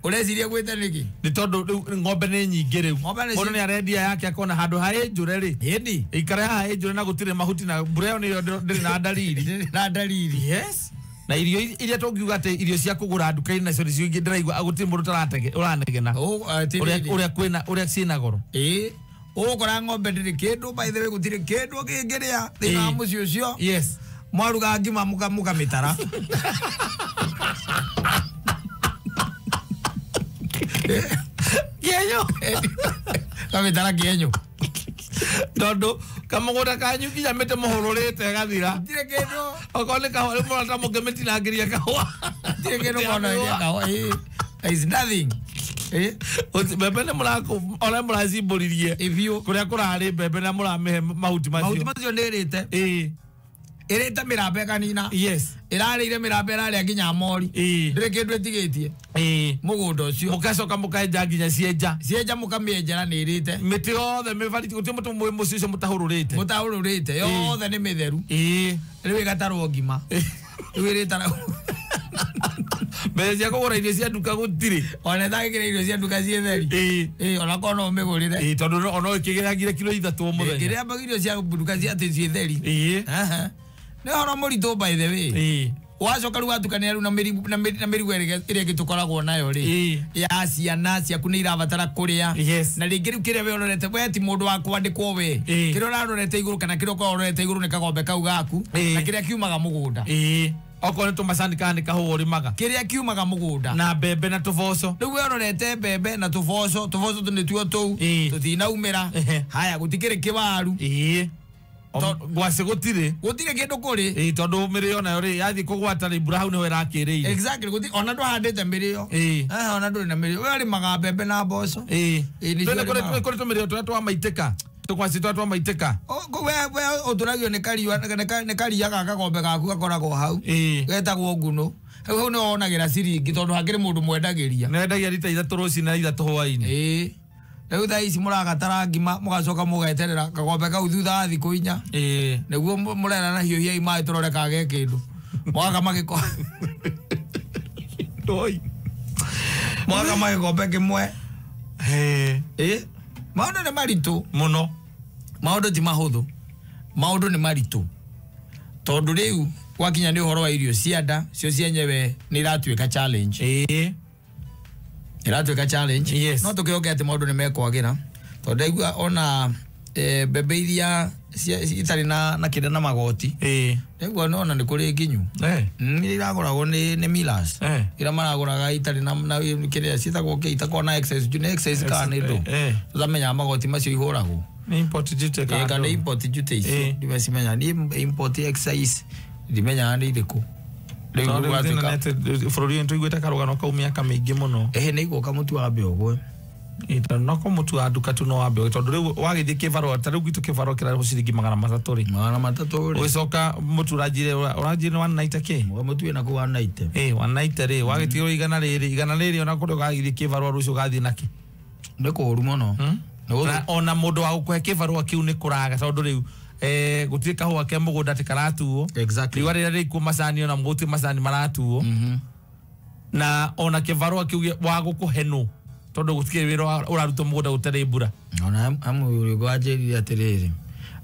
[SPEAKER 1] Ũreciria gwĩte nĩkĩ?
[SPEAKER 2] Nĩ tondũ rĩu ng'ombe nĩ nyingĩ rĩu. Mũndũ nĩ arendia yake akona handũ ha ĩnjũre rĩ. Ĩikare haha ĩnjũre na gũtirĩ mahuti na mbura ĩyo nĩyo ndĩrĩ na ndariri.
[SPEAKER 1] Ndĩrĩ na ndariri.
[SPEAKER 2] Yes. Na irio iria tũngiuga atĩ irio cia kũgũra nduka-inĩ nacio nĩcio ingĩ ndĩraigua gũtirĩ mũndũ ũranegena. Ũrĩa kwĩna ũrĩa ciĩna goro.
[SPEAKER 1] Ũgũkora ng'ombe ndĩrĩ kĩndũ by the way gũtirĩ kĩndũ kĩngĩrĩa thĩinĩ wa mũciĩ ũcio.
[SPEAKER 2] Yes.
[SPEAKER 1] Mwaruga ngima mũkamĩtara.
[SPEAKER 2] Kĩenyũ.
[SPEAKER 1] Kamĩtara kĩenyũ.
[SPEAKER 2] Tondũ kamũgũnda kanyu nginya mĩtĩ mũhũrũrĩte ĩgathira.
[SPEAKER 1] Gũtirĩ kĩndũ.
[SPEAKER 2] Okorwo nĩ kahũa rĩu mũrona ta mũngĩmĩtinangĩria kahũa.
[SPEAKER 1] Gũtirĩ kĩndũ kona ĩrĩa kahũa. There is nothing.
[SPEAKER 2] Mbembe nĩ ona mũracimbũririe. Kũrĩa kũrarĩ mbembe na mũramĩhe mahuti macio.
[SPEAKER 1] Mahuti macio nĩ ĩrĩte. Ĩrĩte mĩramba ĩkanina.
[SPEAKER 2] Yes.
[SPEAKER 1] Ĩrarĩire mĩramba ĩrarĩa nginya mori. Ndĩrĩ kĩndũ ĩtigĩtie. Mũgũnda ũcio.
[SPEAKER 2] Mũgacoka mũkenja nginya cienja.
[SPEAKER 1] Cienja mũkamĩenjera nĩ ĩrĩte.
[SPEAKER 2] Mĩtĩ yothe mĩbariti gũtirĩ mũtĩ mũciĩ ũcio mũtahũrũrĩte.
[SPEAKER 1] Mũtahũrũrĩte yothe nĩ mĩtheru. Rĩu ĩgatarwo ngima. Rĩu ĩrĩtaragwo.
[SPEAKER 2] Mbeca cia kũgũra irio cia nduka gũtirĩ.
[SPEAKER 1] Ona ĩtagĩkĩra irio cia nduka ciĩ theri. Ona korwo no ũmĩgũrĩre.
[SPEAKER 2] Tondũ ona ĩkĩgĩragire kilo 3 o mũthenya.
[SPEAKER 1] Ĩkĩrĩambaga irio cia nduka cia atĩ ciĩ theri. Nĩ ũhoro mũritũ by the way. Wacoka rĩu watukania rĩu na mĩrigo ĩrĩa ĩngĩ tũkoragwo nayo rĩ. Ya ciana ciaku nĩ irabatara kũrĩa. Na rĩngĩ rĩu kĩrĩa we ũrorete we ti mũndũ wa kwandĩkwo we. Kĩrĩa ũrarorete igũrũ kana kĩrĩa ũkoragwo ũrorete igũrũ nĩ kagombe kau gaku na kĩrĩa kiumaga mũgũnda.
[SPEAKER 2] Okorwo nĩ tũmacani kana nĩ kahũa ũrĩmaga.
[SPEAKER 1] Kĩrĩa kiumaga mũgũnda.
[SPEAKER 2] Na mbembe na tũboco.
[SPEAKER 1] Rĩu we ũrorete mbembe na tũboco, tũboco tũ nĩtuo tũu tũtinaumĩra. Haya gũtikĩrĩ kĩwaru.
[SPEAKER 2] Ngwacĩ gũtirĩ.
[SPEAKER 1] Gũtirĩ kĩndũ kũrĩ.
[SPEAKER 2] Tondũ mĩrĩo nayo rĩ yathiĩ kũgwata rĩ mbura hau nĩho ĩrakĩrĩire.
[SPEAKER 1] Exactly gũtirĩ ona ndũhandĩte mĩrĩo. Ona ndũrĩ na mĩrĩo. We ũrĩmaga mbembe na mboco.
[SPEAKER 2] Kũrĩ tũmĩrĩo tũrĩa twa maitĩka. Tũkwacĩ twa maitĩka.
[SPEAKER 1] We ũtũragio nĩ kariua nĩ karia gaka gombe gaku gakoragwo hau. Getagwo nguno. Hau nĩ wonagĩra ciringi tondũ hakĩrĩ mũndũ mwendagĩria.
[SPEAKER 2] Nĩwendagia rita 3 rũcinĩ na 3 hwaĩ-inĩ.
[SPEAKER 1] Rĩu thaa ici mũragatara ngima mũgacoka mũgeterera kagombe kau thutha wa thikũ 4. Nĩguo mũrera na hiũhiai maĩ tũrore kage kĩndũ. Mwaka magĩko.
[SPEAKER 2] Ndoi.
[SPEAKER 1] Mwaka magĩkombe kĩmwe. Maũndũ nĩ maritũ
[SPEAKER 2] mũno.
[SPEAKER 1] Maũndũ ti mahũthũ. Maũndũ nĩ maritũ. Tondũ rĩu gwakinya nĩ ũhoro wa irio cia nda, cio cienyewe nĩ iratuĩka challenge. Iratuĩka challenge.
[SPEAKER 2] Yes.
[SPEAKER 1] No tũkĩoke atĩ maũndũ nĩ mekwagĩra. Tondũ ndaigua ona mbembe iria itarĩ na kĩrĩa na magoti. Ndaigua ona nĩ kũrĩ nginyu. Iria iragũragwo nĩ millers. Iria maragũraga itarĩ na kĩrĩa ciĩtagwo kĩ itakoragwo na excess, nĩ excess kana nĩ ndũ. Tũtamenyaga magoti macio ihũragwo.
[SPEAKER 2] Nĩ import duty
[SPEAKER 1] kana nĩ import duty icio. Ndimecimenya nĩ import excise ndimenyaga nĩ irĩkũ.
[SPEAKER 2] Bũrũri ũyũ tũiguĩte karũgano kau mĩaka mĩingĩ mũno.
[SPEAKER 1] Nĩ igũka mũtu wambe ũgwe.
[SPEAKER 2] Tondũ no mũtu wa nduka tu no wambe ũgwe tondũ rĩu wagĩthiĩ kĩbarũa ta rĩu gwitũ kĩbarũa kĩrarĩhwo ciringi 300 rĩ.
[SPEAKER 1] 300 rĩ.
[SPEAKER 2] Ũgĩcoka mũtu ũranjire 190 kĩ?
[SPEAKER 1] Mũtu wĩna kũu 190.
[SPEAKER 2] 190 rĩ wagĩtigĩrwo igana rĩrĩ ona kũrĩa ũgagĩthiĩ kĩbarũa rũciũ ũgathiĩ nakĩ?
[SPEAKER 1] Nĩ kũũru mũno.
[SPEAKER 2] Ona mũndũ wa gũkũhe kĩbarũa kĩu nĩ kũraga tondũ rĩu gũtirĩ kahũa ke mũgũnda atĩ karatuo. Riũa rĩrĩa rĩkuo macani ona gũtirĩ macani maratuo. Na ona kĩbarũa kĩu wa gũkũhe nũ tondũ gũtirĩ wĩra ũrarutwo mũgũnda gũtarĩ mbura.
[SPEAKER 1] Ona amwe ũrĩa wanjĩrire atĩrĩrĩ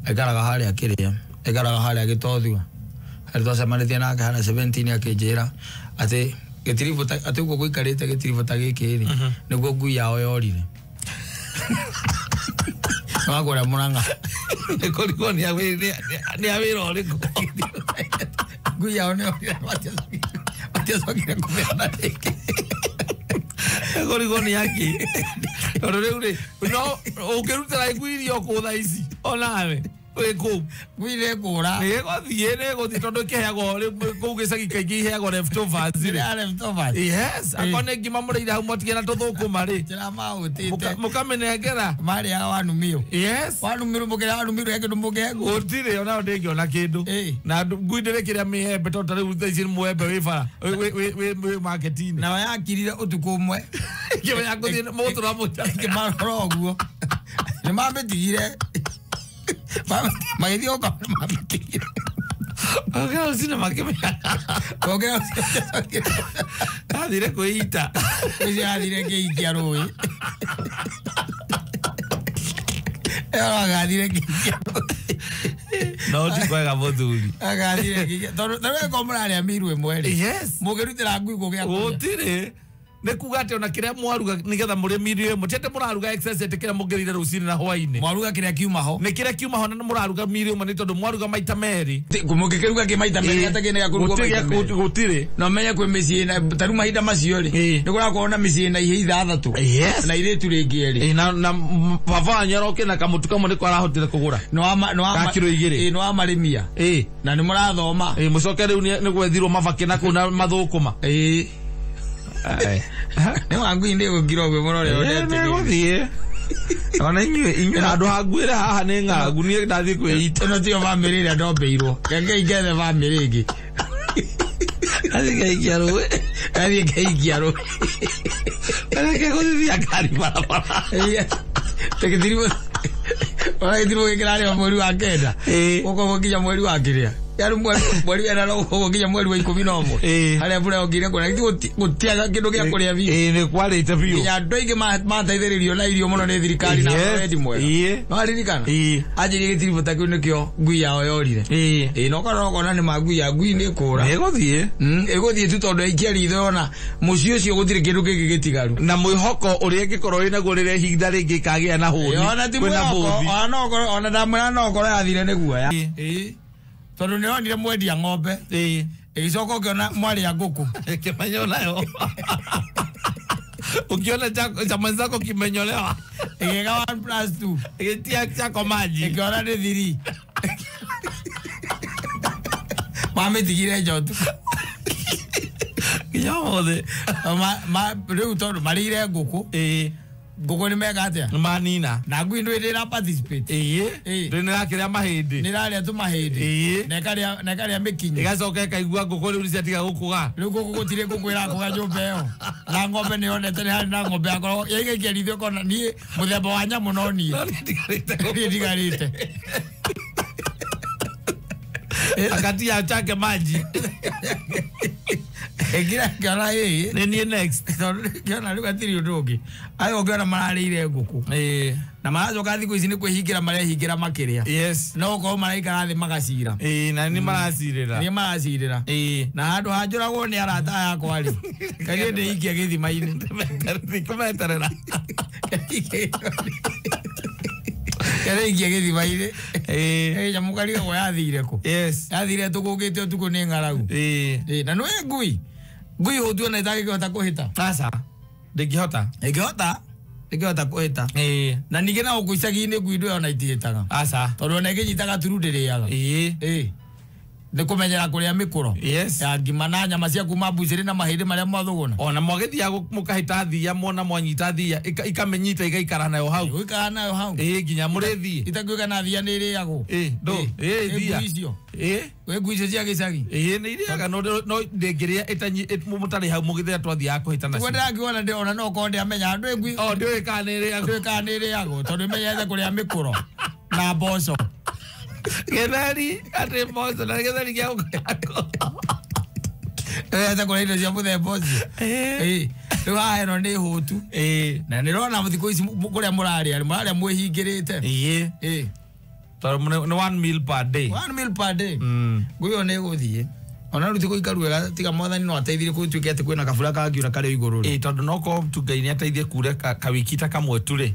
[SPEAKER 1] aikaraga harĩa kĩrĩa aikaraga harĩa gĩtothua harĩa twacemanĩtie nake harĩa 17 akĩnjĩra atĩ gĩtiribũ atĩ ũguo gũikarĩte gĩtiribũ ta gĩkĩ rĩ nĩguo ngui yao yorire. Wagũra Murang'a.
[SPEAKER 2] Nĩ kũrigwo nĩ a wĩra ũrĩkũ.
[SPEAKER 1] Ngui yao nĩ yorire matiacokire kũmĩona rĩngĩ.
[SPEAKER 2] Kũrigwo nĩ akĩ. Tondũ rĩu rĩ no ũngĩrutĩra ngui irio kũ thaa ici onawe wĩ kũu.
[SPEAKER 1] Ngui nĩ ĩkũra.
[SPEAKER 2] Nĩ ĩgũthiĩ tondũ ĩkĩheagwo kũu gĩcagi kaingĩ iheagwo leftovers rĩ.
[SPEAKER 1] Leftovers.
[SPEAKER 2] Yes, akorwo nĩ ngima mũrĩire hau mwatige na tũthũkũma rĩ.
[SPEAKER 1] Njĩra mahũtĩte.
[SPEAKER 2] Mũkamĩnengera.
[SPEAKER 1] Marĩaga wanumio.
[SPEAKER 2] Yes.
[SPEAKER 1] Wanumiro mũkĩrĩa wanumiro he kĩndũ mũkĩhe ngui.
[SPEAKER 2] Gũtirĩ onayo ndĩngĩona kĩndũ. Na ngui ndĩrĩkĩrĩa mĩembe tondũ ta rĩu thaa ici mũembe wĩ bara wĩ market-inĩ.
[SPEAKER 1] Nayo yakirire ũtukũ ũmwe.
[SPEAKER 2] Ĩkĩmenya gũthiĩ mũtũra mũcha.
[SPEAKER 1] Ĩkĩmarora ũguo. Nĩ mamĩtigire. Magĩthiĩ gũkoma mamĩtigire.
[SPEAKER 2] Okĩra rũcinĩ makĩmenya.
[SPEAKER 1] Okĩra rũcinĩ.
[SPEAKER 2] Athire kwĩita.
[SPEAKER 1] Ũcio athire kĩikia rũĩ. Ĩyo agathire kĩikia rũĩ.
[SPEAKER 2] No ti kwega mũthuri.
[SPEAKER 1] Agathire kĩikia. Tondũ tarĩu ĩkorwo mũrarĩa miru ĩmwe rĩ.
[SPEAKER 2] Yes.
[SPEAKER 1] Mũngĩrutĩra ngui kũ gĩa kũrĩa?
[SPEAKER 2] Gũtirĩ. Nĩ kuga atĩ ona kĩrĩa mwaruga nĩgetha mũrĩe miru ĩmwe ti atĩ mũraruga excess atĩ kĩrĩa mũngĩrĩire rũcinĩ na hwaĩ-inĩ.
[SPEAKER 1] Mwaruga kĩrĩa kiuma ho.
[SPEAKER 2] Nĩ kĩrĩa kiuma ho na mũraruga miru ĩmwe nĩ tondũ mwaruga maita merĩ.
[SPEAKER 3] Mũngĩkĩruga kĩ maita merĩ gatakĩrĩ gĩa kũrugwo maita merĩ.
[SPEAKER 2] Gũtirĩ.
[SPEAKER 3] Na ũmenye kwĩ mĩciĩ na ta rĩu mahinda macio rĩ nĩ kũrakorwo na mĩciĩ na ihĩĩ 6. Na airĩtu rĩngĩ erĩ.
[SPEAKER 2] Na baba wanyu aroke na kamũtu kamwe nĩko arahotire kũgũra.
[SPEAKER 3] Ka
[SPEAKER 2] kiro 2.
[SPEAKER 3] Nĩ wamarĩmia. Na nĩ mũrathoma.
[SPEAKER 2] Mũcoke rĩu nĩ gwethirwo mabakĩ na kũu na mathũkũma.
[SPEAKER 3] Nĩ wa ngui nĩ gũkira ũguo mũno rĩo
[SPEAKER 2] nĩgũthiĩ. Ona inyuĩ handũ ha nguĩre haha nĩ ng'aragu niĩ ndathiĩ kwĩita.
[SPEAKER 3] Ĩno tiyo bamĩrĩ ĩrĩa ndombeirwo. Reke ingethe bamĩrĩ ĩngĩ.
[SPEAKER 2] Ndathiĩ ngeikia rũĩ.
[SPEAKER 3] Ndathiĩ ngeikia rũĩ.
[SPEAKER 2] Reke gũthithia ngari barabara.
[SPEAKER 3] Gĩtiribũ ona gĩtiribũ gĩkĩ kĩrarĩhwo mweri wa 9. Gũkorwo nginya mweri wa kĩrĩa. Yaani mweri wa 8 gũkorwo nginya mweri wa 11. Harĩa mbura yokire kũrĩa gũtiaga kĩndũ gĩa kũrĩa biũ.
[SPEAKER 2] Nĩ kwarĩte biũ.
[SPEAKER 3] Nginya andũ aingĩ mateithĩrĩrio na irio mũno nĩ thirikari na wendi mwega. No aririkana? Anjĩrire gĩtiribũ ta kĩu nĩkĩo ngui yao yorire. Na ũkorwo ũkona nĩ ma ngui ya ngui nĩ ĩkũra.
[SPEAKER 2] Nĩ ĩgũthiĩ.
[SPEAKER 3] Ĩgũthiĩ tu tondũ yaikia ritho yona mũciĩ ũcio gũtirĩ kĩndũ kĩngĩ gĩtigaru.
[SPEAKER 2] Na mwĩhoko ũrĩa ĩngĩkorwo wĩnaguo rĩrĩa ihinda rĩngĩ ĩkagĩa na hũni.
[SPEAKER 3] Ona ti mwĩhoko, ona ndamwĩra no ũkorwo yathire nĩ guoya.
[SPEAKER 1] Tondũ nĩ onire mwendia ng'ombe. Ĩgĩcoka ũkĩona mwarĩa ngũkũ.
[SPEAKER 2] Ĩkĩmenya nayo. Ukiona cha mwenzako kimenyolewa.
[SPEAKER 1] Ĩgĩka 1 + 2.
[SPEAKER 2] Ĩgĩtia chako maji.
[SPEAKER 1] Ĩkĩona nĩ 3. Mamĩtigire nja ũtukũ.
[SPEAKER 2] Nginya ũmũthĩ.
[SPEAKER 1] Rĩu tondũ marĩire ngũkũ. Ngũkũ nĩ meka atĩa?
[SPEAKER 2] Nĩ manina.
[SPEAKER 1] Na ngui ndũĩ ndĩra participate.
[SPEAKER 2] Ĩĩ. Ndũĩ nĩrakĩrĩa mahĩndĩ.
[SPEAKER 1] Nĩrarĩa tũmahĩndĩ.
[SPEAKER 2] Ĩĩ.
[SPEAKER 1] Na ĩkarĩa mĩkinyo.
[SPEAKER 2] Ĩgacoka ĩkaigua ngũkũ rĩu nĩciatiga gũkũga.
[SPEAKER 1] Rĩu ngũkũ gũtirĩ ngũkũ ĩrakũga nyũmba ĩyo. Na ng'ombe nĩyonete nĩ harĩ na ng'ombe yakorwo yaigaikia ritho ĩkona niĩ mũthemba wa nyamũ no niĩ.
[SPEAKER 2] No niĩ ndigarĩte.
[SPEAKER 1] Niĩ ndigarĩte.
[SPEAKER 2] Akatia chake maji.
[SPEAKER 1] Ĩngira ngĩona ĩĩ.
[SPEAKER 2] Nĩ niĩ next.
[SPEAKER 1] Tondũ ngĩona rĩu hatirĩ ũndũ ũngĩ. Aya ũngĩona mararĩire ngũkũ.
[SPEAKER 2] Ĩĩ.
[SPEAKER 1] Na maracoka thikũ ici nĩ kwĩhingĩra marehingĩra makĩrĩa.
[SPEAKER 2] Yes.
[SPEAKER 1] No gũkorwo maraikara thĩ magacira.
[SPEAKER 2] Ĩĩ na nĩ maracirĩra.
[SPEAKER 1] Nĩ maracirĩra.
[SPEAKER 2] Ĩĩ.
[SPEAKER 1] Na handũ hanjũragwo nĩ arata aya akwa rĩ. Karia ndĩikia gĩthima-inĩ.
[SPEAKER 2] Kũmeterera.
[SPEAKER 1] Karia gĩthima-inĩ.
[SPEAKER 2] Ĩĩ.
[SPEAKER 1] Nyamũ karigagwo yathire kũ?
[SPEAKER 2] Yes.
[SPEAKER 1] Yathire tũkũngĩte ũtukũ nĩ ng'aragu.
[SPEAKER 2] Ĩĩ.
[SPEAKER 1] Ĩĩ na nĩũĩ ngui. Ngui hũtu ona ĩtangĩkĩhota kũhĩta.
[SPEAKER 2] Aca. Ndĩngĩhota.
[SPEAKER 1] Ĩngĩhota. Ndĩngĩhota kũhĩta.
[SPEAKER 2] Ĩĩ.
[SPEAKER 1] Na ningĩ na gũkũ icagi-inĩ ngui ndũĩ ona itihĩtaga.
[SPEAKER 2] Aca.
[SPEAKER 1] Tondũ ona ĩngĩnyita gaturu ndĩrĩaga.
[SPEAKER 2] Ĩĩ.
[SPEAKER 1] Ĩĩ. Nĩ kũmenyera kũrĩa mĩkũro.
[SPEAKER 2] Yes.
[SPEAKER 1] Ya ngima na nyama cia kuma mbucĩrĩ na mahĩndĩ marĩa mwathũgũna.
[SPEAKER 2] Ona mwagĩthiaga mũkahĩta thia mwona mwanyita thia ikamĩnyita igaikara nayo hau.
[SPEAKER 1] Gũikara nayo hau.
[SPEAKER 2] Ĩĩ nginya mũrĩthiĩ.
[SPEAKER 1] Itakiuga na thia nĩ ĩrĩagwo.
[SPEAKER 2] Ĩĩ ndũ. Ĩĩ thia.
[SPEAKER 1] Ngui icio.
[SPEAKER 2] Ĩĩ.
[SPEAKER 1] Gwĩ ngui icio cia gĩcagi.
[SPEAKER 2] Ĩĩ nĩ irĩaga no ndĩngĩrĩa mũtarĩ hau mũgĩthĩa twathiaga kũhĩta nacio.
[SPEAKER 1] Ũguo ndĩrakiona ona no korwo ndĩamenya ndũĩ ngui.
[SPEAKER 2] O ndũĩ kana nĩ ĩrĩagwo.
[SPEAKER 1] Ndũĩ kana nĩ ĩrĩagwo tondũ ĩmenyerete kũrĩa mĩkũro na mboco.
[SPEAKER 2] Gĩtheri atĩ mboco na gĩtheri gĩa gũkarangwo.
[SPEAKER 1] Ĩmenyerete kũrĩa indo cia mũthemba ũcio.
[SPEAKER 2] Ĩĩ.
[SPEAKER 1] Rĩu haha ĩno nĩ hũtu.
[SPEAKER 2] Ĩĩ.
[SPEAKER 1] Na nĩrona thikũ ici kũrĩa mũrarĩa mũrarĩa mwĩhingĩrĩte.
[SPEAKER 2] Ĩĩ.
[SPEAKER 1] Ĩĩ.
[SPEAKER 2] Tondũ nĩ 1 meal per day.
[SPEAKER 1] 1 meal per day. Ngui ĩyo nĩ ĩgũthiĩ. Ona rĩu thikũ ikaruega tiga mwathani no ateithirie gũtuĩke atĩ kwĩna kabura kangiura karĩ igũrũ rĩ.
[SPEAKER 2] Ĩĩ tondũ no korwo tu Ngai nĩateithie kure kawiki ta kamwe tu rĩ.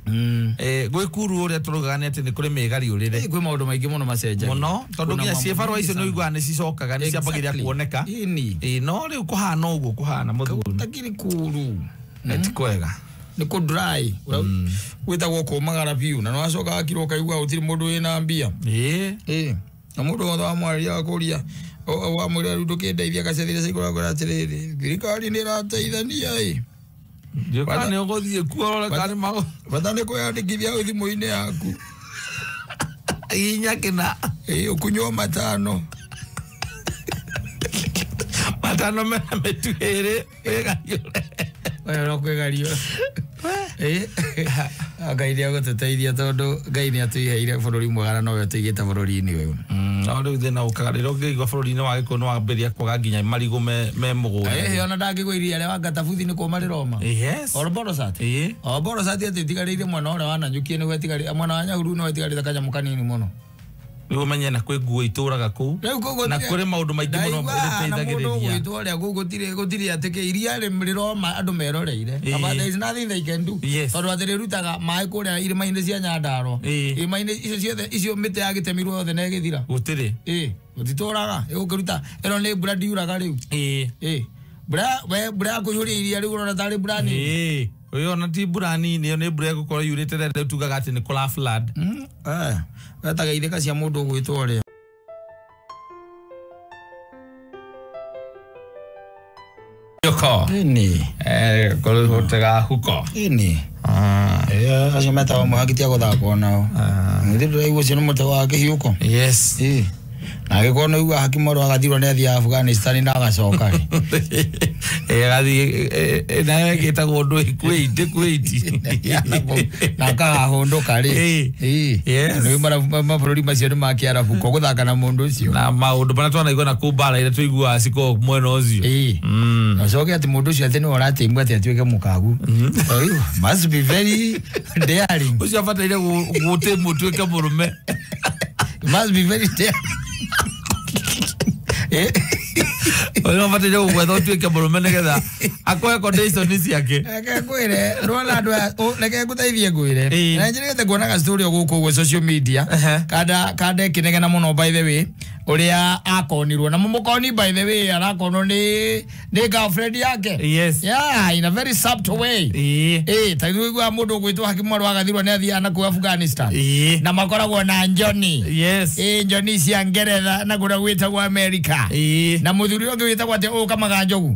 [SPEAKER 2] Gwĩ kuru ũrĩa tũraugaga nĩ atĩ nĩ kũrĩ mĩgariũrĩre.
[SPEAKER 1] Kwĩ maũndũ maingĩ mũno macenjagia.
[SPEAKER 2] Mũno tondũ nginya ciĩbarũa icio nĩ ũiguaga nĩ cicokaga nĩ ciambagĩrĩria kuoneka.
[SPEAKER 1] Ĩni.
[SPEAKER 2] Ĩĩ no rĩu kũhana ũguo kũhana mũthuri.
[SPEAKER 1] Takiri kuru.
[SPEAKER 2] Ti kwega.
[SPEAKER 1] Nĩ kũ dry. Gwĩtagwo kũmagara biũ na nĩwacoka wakirwo ũkaigua gũtirĩ mũndũ wĩna mbia.
[SPEAKER 2] Ĩĩ.
[SPEAKER 1] Ĩĩ. Na mũndũ wothe wamwarĩria akũria wamwĩra rĩu ndũkĩndeithia gacethire cikoragwo atĩrĩrĩ thirikari nĩ ĩrateithania ĩ.
[SPEAKER 2] Ndiũĩ kana nĩ ũgũthiĩ kuo ũrore kana nĩ magũ.
[SPEAKER 1] Bata nĩ kwĩyandĩkithia hau thimũ-inĩ yaku.
[SPEAKER 2] Inya kĩna.
[SPEAKER 1] Ĩĩ ũkunywo matano.
[SPEAKER 2] Matano mena mĩtu ĩrĩ wĩgariũre.
[SPEAKER 1] Oyo no kwĩgariũra. Ĩĩ. Ngai nĩ egũtũteithia tondũ Ngai nĩ atũiheire bũrũri mwega na nowe ũtũigĩte bũrũri-inĩ ũyũ.
[SPEAKER 2] No rĩu thĩna ũkaga rĩrĩa ũngĩigua bũrũri-inĩ wa Gĩkũyũ nĩ wambĩrĩria kwaga nginya marigũ me mũgũnda.
[SPEAKER 1] Ĩĩ ona ndangĩgũa iria rĩa Wangatabuthi nĩ kũma rĩroma.
[SPEAKER 2] Yes.
[SPEAKER 1] Oro Borosat.
[SPEAKER 2] Ĩĩ.
[SPEAKER 1] O Borosat atĩ ĩtigarĩire mwena ũrĩa wa Nanyuki nĩguo ĩtigarĩire mwena wa Nyahururu nĩguo ĩtigarĩte kanyamũ kanini mũno.
[SPEAKER 2] Rĩu ũmenye na kwĩ nguo itũraga kũu.
[SPEAKER 1] Rĩu kũu
[SPEAKER 2] Na kũrĩ maũndũ maingĩ mũno
[SPEAKER 1] ĩteithagĩrĩria. Mũndũ
[SPEAKER 2] ĩteithagĩrĩria.
[SPEAKER 1] ũgwĩtwo ũrĩa kũu gũtirĩ atĩ kĩ iria rĩroma andũ meroreire.
[SPEAKER 2] Ĩĩ.
[SPEAKER 1] But there is nothing they can do.
[SPEAKER 2] Yes.
[SPEAKER 1] Tondũ atĩ rĩrutaga maĩ kũrĩa irĩma-inĩ cia Nyandarua.
[SPEAKER 2] Ĩĩ.
[SPEAKER 1] Irĩma-inĩ icio ciothe icio mĩtĩ yagĩtemirwo yothe na ĩgĩthira.
[SPEAKER 2] Gũtirĩ.
[SPEAKER 1] Ĩĩ gũtitũraga ĩgũkĩruta ĩno nĩ mbura ndiuraga rĩu.
[SPEAKER 2] Ĩĩ.
[SPEAKER 1] Ĩĩ. Mbura ya kũiyũria iria rĩu ũrona tarĩ mbura nini.
[SPEAKER 2] Ĩĩ. Ũyũ ona ti mbura nini ĩyo nĩ mbura ĩgũkorwo yurĩte rĩrĩa tugaga atĩ nĩ kũra flood.
[SPEAKER 1] Wetaga itheka cia mũndũ ũgwĩtwo ũrĩa.
[SPEAKER 2] Yoko.
[SPEAKER 1] Ĩni.
[SPEAKER 2] Kũrĩ huko.
[SPEAKER 1] Ĩni. Acio metagwo mũhaki tia gũthakwo nao. Githĩ ndũraigua ũcio nĩ mũtego wa kĩhiũko.
[SPEAKER 2] Yes.
[SPEAKER 1] Ĩĩ. Na angĩkorwo nĩ ũiguaga haki mwerũ agathirwo nĩ athiaga Afghanistan na agacoka rĩ.
[SPEAKER 2] Ĩĩ agathiĩ nayo ĩgĩtagwo ndũĩ Kuwait Kuwait.
[SPEAKER 1] Na akahahũndũka rĩ.
[SPEAKER 2] Ĩĩ.
[SPEAKER 1] Ĩĩ.
[SPEAKER 2] Yes.
[SPEAKER 1] Nĩ mabũrũri macio nĩ ma Kĩarabu ko gũthaka na mũndũ ũcio.
[SPEAKER 2] Na maũndũ marĩa twanaigua na kũu mbara iria tũiguaga cikoragwo mwena ũcio.
[SPEAKER 1] Ĩĩ. Na ũcoke atĩ mũndũ ũcio atĩ nĩwe ũratĩmwo atĩ atuĩke mũkagu. Must be very daring.
[SPEAKER 2] Ũcio abataire gũtĩmwo ũtuĩke mũrũme.
[SPEAKER 1] Must be very daring.
[SPEAKER 2] Ũrĩa ũbataire gũgwetha ũtuĩke mũrũme nĩgetha akũhe condition ciake.
[SPEAKER 1] Reke ngwĩre, nĩwona andũ aya, reke ngũteithie ngwĩre.
[SPEAKER 2] Ĩĩ.
[SPEAKER 1] Na njĩrĩgĩte kuona ga story o gũkũ ũguo social media.
[SPEAKER 2] Ehe.
[SPEAKER 1] Kanda ĩkĩnegena mũno by the way. Uria akonirwo na mumukoni by the way arakonwo ni girlfriend yake.
[SPEAKER 2] Yes.
[SPEAKER 1] Yeah, in a very subtle way. Ta igua mundu gwitwo Hakimu Mwarũ agathirwo ni athiaga na kuu Afghanistan. Na makoragwo na Johnny.
[SPEAKER 2] Yes.
[SPEAKER 1] Johnny cia Ngeretha na kũrĩa gwĩtagwo America. Na muthuri ũngĩ wĩtagwo atĩa ũkamaga njogu.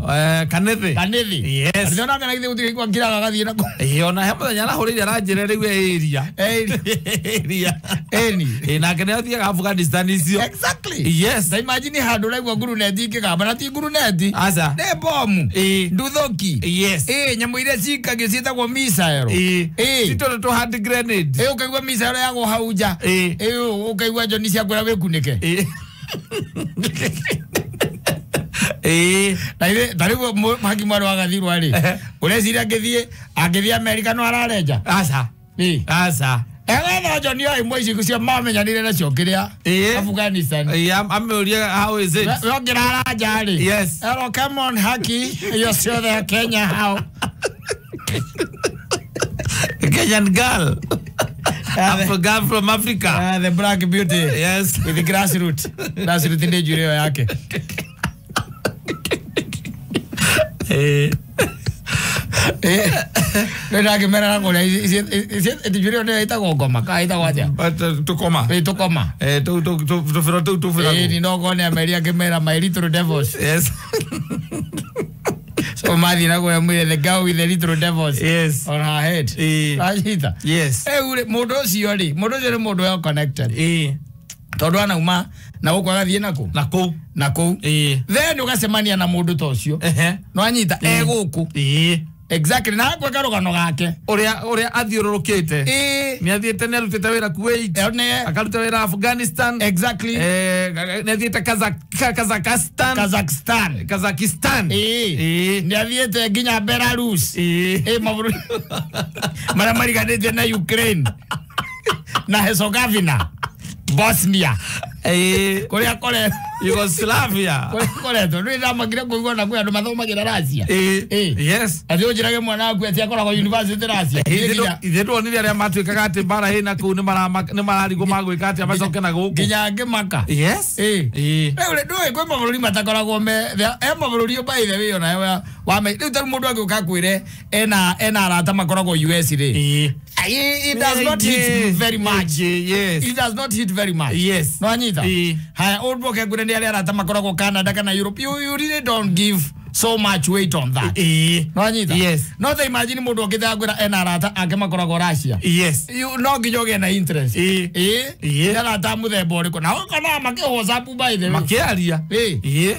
[SPEAKER 2] Kanithi.
[SPEAKER 1] Kanithi.
[SPEAKER 2] Yes.
[SPEAKER 1] Ndĩrona kana githĩ gũtirĩ kwa kiraga gathiĩ na kũu.
[SPEAKER 2] Ona he mũthenya arahũrĩire aranjĩra rĩu area. Area.
[SPEAKER 1] Eni.
[SPEAKER 2] Nake nĩ athiaga Afghanistan icio.
[SPEAKER 1] Exactly.
[SPEAKER 2] Yes.
[SPEAKER 1] Ta imagine handũ ũraigua nguruneti ikĩgamba na ti nguruneti.
[SPEAKER 2] Aca.
[SPEAKER 1] Nĩ bomu. Nduthũki.
[SPEAKER 2] Yes.
[SPEAKER 1] Nyamũ iria cikagio ciĩtagwo missile.
[SPEAKER 2] Ti tũrĩ tũ hand grenade.
[SPEAKER 1] Ũkaigua missile yagwo hau nja. Ũkaigua njoni ciakwĩra wĩkunĩke. Na rĩu Haki Mwarũ agathirwo rĩ, ũreciria angĩthiĩ America no ararenja?
[SPEAKER 2] Aca. Aca.
[SPEAKER 1] Ewetha Johnny o imwe ici cio mamenyanire nacio kĩrĩa Afghanistan.
[SPEAKER 2] Amĩũria how is it?
[SPEAKER 1] Wongera aranja rĩ.
[SPEAKER 2] Yes.
[SPEAKER 1] Hello, come on Haki, you're still there Kenya how?
[SPEAKER 2] Kenyan girl. Afghan from Africa.
[SPEAKER 1] The black beauty.
[SPEAKER 2] Yes.
[SPEAKER 1] With the grassroots. Grassroots ndio njuĩrĩ ĩyo yake. Ndakĩmera na kũrĩa njuĩrĩ ĩyo nĩyo ĩtagwo ngoma kana ĩtagwo atĩa?
[SPEAKER 2] Tũkoma.
[SPEAKER 1] Tũkoma.
[SPEAKER 2] Tũbĩro tũu tũbĩragwo.
[SPEAKER 1] Ni no ngone ameria akĩmera my little devils.
[SPEAKER 2] Yes.
[SPEAKER 1] So mathiĩ na kũrĩa mwĩre the girl with the little devils.
[SPEAKER 2] Yes.
[SPEAKER 1] On her head. Ranyita.
[SPEAKER 2] Yes.
[SPEAKER 1] Mũndũ ũcio rĩ, mũndũ ũcio nĩ mũndũ well connected. Tondũ anauma na gũkũ agathiĩ nakũ?
[SPEAKER 2] Na kũu.
[SPEAKER 1] Na kũu. Then ũgacemania na mũndũ ta ũcio. No anyita e gũkũ. Exactly. Na akweka rũgano gake.
[SPEAKER 2] Ũrĩa athiũrũrũkĩte. Nĩ athiĩte nĩ arutĩte wĩra Kuwait. Akaruta wĩra Afghanistan.
[SPEAKER 1] Exactly.
[SPEAKER 2] Nĩ athiĩte Kazakhstan. Kazakhstan.
[SPEAKER 1] Nĩ athiĩte nginya Belarus. Mabũrũri marĩa mariganĩtie na Ukraine. Na Herzegovina. Bosnia. Kũrĩa koretwo.
[SPEAKER 2] Yugoslavia.
[SPEAKER 1] Kũrĩa koretwo. Nĩ ndamakire kũigua na kwĩ andũ mathomagĩra Russia.
[SPEAKER 2] Yes.
[SPEAKER 1] Atĩ ũnjĩrage mwana waku atĩ akoragwo university Russia.
[SPEAKER 2] Ithuĩ tuonire arĩa matuĩkaga atĩ mbara ĩna kũu nĩ mararigwo magwĩka atĩa macoke na gũkũ.
[SPEAKER 1] Nginya ngĩmaka.
[SPEAKER 2] Yes.
[SPEAKER 1] Rĩu ndũĩ kwĩ mabũrũri matakoragwo me he mabũrũri by the way ona wa rĩu ta mũndũ angĩũka akwĩre ena arata makoragwo US rĩ. It does not hit very much.
[SPEAKER 2] Yes.
[SPEAKER 1] It does not hit very much.
[SPEAKER 2] Yes.
[SPEAKER 1] No anyita. Haya old book ngure ndi arata makoragwo Canada kana Europe. You really don't give so much weight on that. No anyita.
[SPEAKER 2] Yes.
[SPEAKER 1] No ta imagine mundu okita ngura ena arata ake makoragwo Russia.
[SPEAKER 2] Yes.
[SPEAKER 1] You no nginya ugie na interest. Arata muthemba uriku na kana make WhatsApp by the way.
[SPEAKER 2] Makiaria.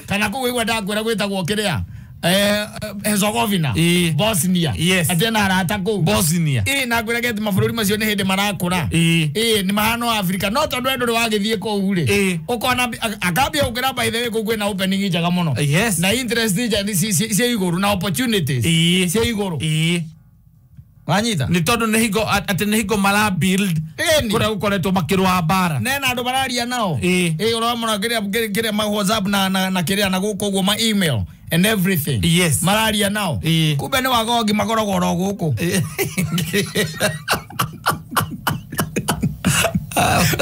[SPEAKER 1] Kana kuu ndakwira gwitagwo kiria. Herzegovina, Bosnia.
[SPEAKER 2] Yes.
[SPEAKER 1] Atĩ na arata kũu.
[SPEAKER 2] Bosnia.
[SPEAKER 1] Na ngwĩra atĩ mabũrũri macio nĩ hĩndĩ marakũra. Nĩ mahana Africa. No tondũ we ndũrĩ wagĩthiĩ kũu rĩ. Ũkona akambia gũkĩra by the way kũu kwĩna opening njega mũno.
[SPEAKER 2] Yes.
[SPEAKER 1] Na interest cia igũrũ na opportunities cia igũrũ. Wanyita?
[SPEAKER 2] Nĩ tondũ nĩ hingo atĩ nĩ hingo mara build kũrĩa gũkoretwo makĩrũa mbara.
[SPEAKER 1] Nena andũ mararia nao. Ũramona kĩrĩa ma WhatsApp na kĩrĩa na gũkũ ũguo ma email and everything.
[SPEAKER 2] Yes.
[SPEAKER 1] Mararia nao. Kumbe nĩ wagogi makoragwo oro gũkũ.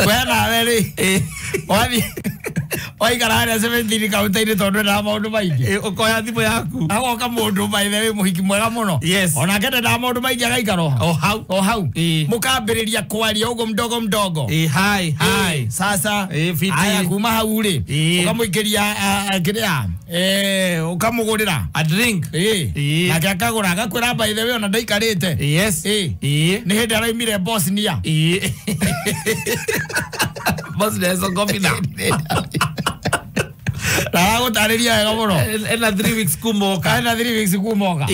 [SPEAKER 1] We nawe rĩ. Wathiĩ waikara harĩa 17 kaunta-inĩ tondũ endaga maũndũ maingĩ.
[SPEAKER 2] Ũkoya thimũ yaku.
[SPEAKER 1] Agoka mũndũ by the way mũhiki mwega mũno.
[SPEAKER 2] Yes.
[SPEAKER 1] Onake ndendaga maũndũ maingĩ agaikara o
[SPEAKER 2] hau.
[SPEAKER 1] O hau. Mũkambĩrĩria kwaria ũguo mdogo mdogo.
[SPEAKER 2] Hi hi.
[SPEAKER 1] Sasa.
[SPEAKER 2] Fiti.
[SPEAKER 1] Aya kuma hau rĩ. Ũkamũikĩria kĩrĩa. Ũkamũgũrĩra.
[SPEAKER 2] A drink.
[SPEAKER 1] Nake akagũra agakwĩra by the way ona ndaikarĩte.
[SPEAKER 2] Yes.
[SPEAKER 1] Nĩ hĩndĩ araumire Bosnia.
[SPEAKER 2] Bosnia Herzegovina.
[SPEAKER 1] Na agũtarĩria wega mũno.
[SPEAKER 2] Ena 3 weeks kumoka.
[SPEAKER 1] Ena 3 weeks kumoka.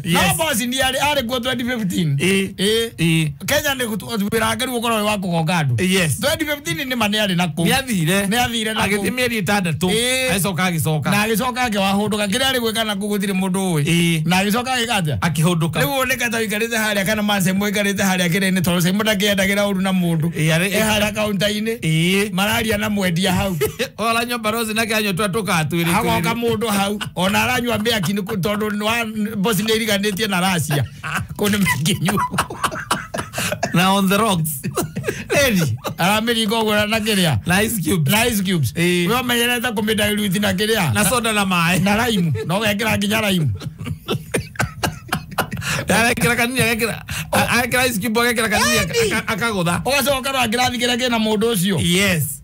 [SPEAKER 1] No Bosnia arĩ kuo 2015. Kenya nĩ wĩra wake rĩu ũkorwo wĩ wa kũgonga andũ.
[SPEAKER 2] Yes.
[SPEAKER 1] 2015 nĩ ma nĩ arĩ na kũu.
[SPEAKER 2] Nĩ athire.
[SPEAKER 1] Nĩ athire na kũu.
[SPEAKER 2] Agĩthiĩ mĩeri 6. Agĩcoka agĩcoka.
[SPEAKER 1] Na agĩcoka akĩwahũndũka. Kĩrĩa arĩ gwĩka na kũu gũtirĩ mũndũ ũĩ. Na agĩcoka agĩka atĩa?
[SPEAKER 2] Akĩhũndũka.
[SPEAKER 1] Rĩu woneka ta ũikarĩte harĩa kana Mansemo ũikarĩte harĩa kĩrĩa-inĩ tondũ Semo ndakĩendagĩra ũru na mũndũ. E harĩa kaunta-inĩ. Mararia na mwendia hau.
[SPEAKER 2] Oranyua barozi nake anyua tũkatwĩrĩ.
[SPEAKER 1] Hagoka mũndũ hau ona aranyua mĩaki tondũ Bosnia iriganĩtie na Russia. Kũu nĩ mĩkĩnyuo.
[SPEAKER 2] Na on the rocks.
[SPEAKER 1] Lady aramĩringa ũguo na kĩrĩa
[SPEAKER 2] na ice cubes.
[SPEAKER 1] Na ice cubes.
[SPEAKER 2] Ĩĩ.
[SPEAKER 1] We ũmenyerete kũmĩdairuti na kĩrĩa
[SPEAKER 2] na soda na maĩ
[SPEAKER 1] na lime no ũgekĩra nginya lime.
[SPEAKER 2] Agekĩra kanini agekĩra agekĩra ice cube agekĩra kanini akagũtha.
[SPEAKER 1] Ũgacoka ũkarora kĩrathi kĩrĩa kĩna mũndũ ũcio.
[SPEAKER 2] Yes.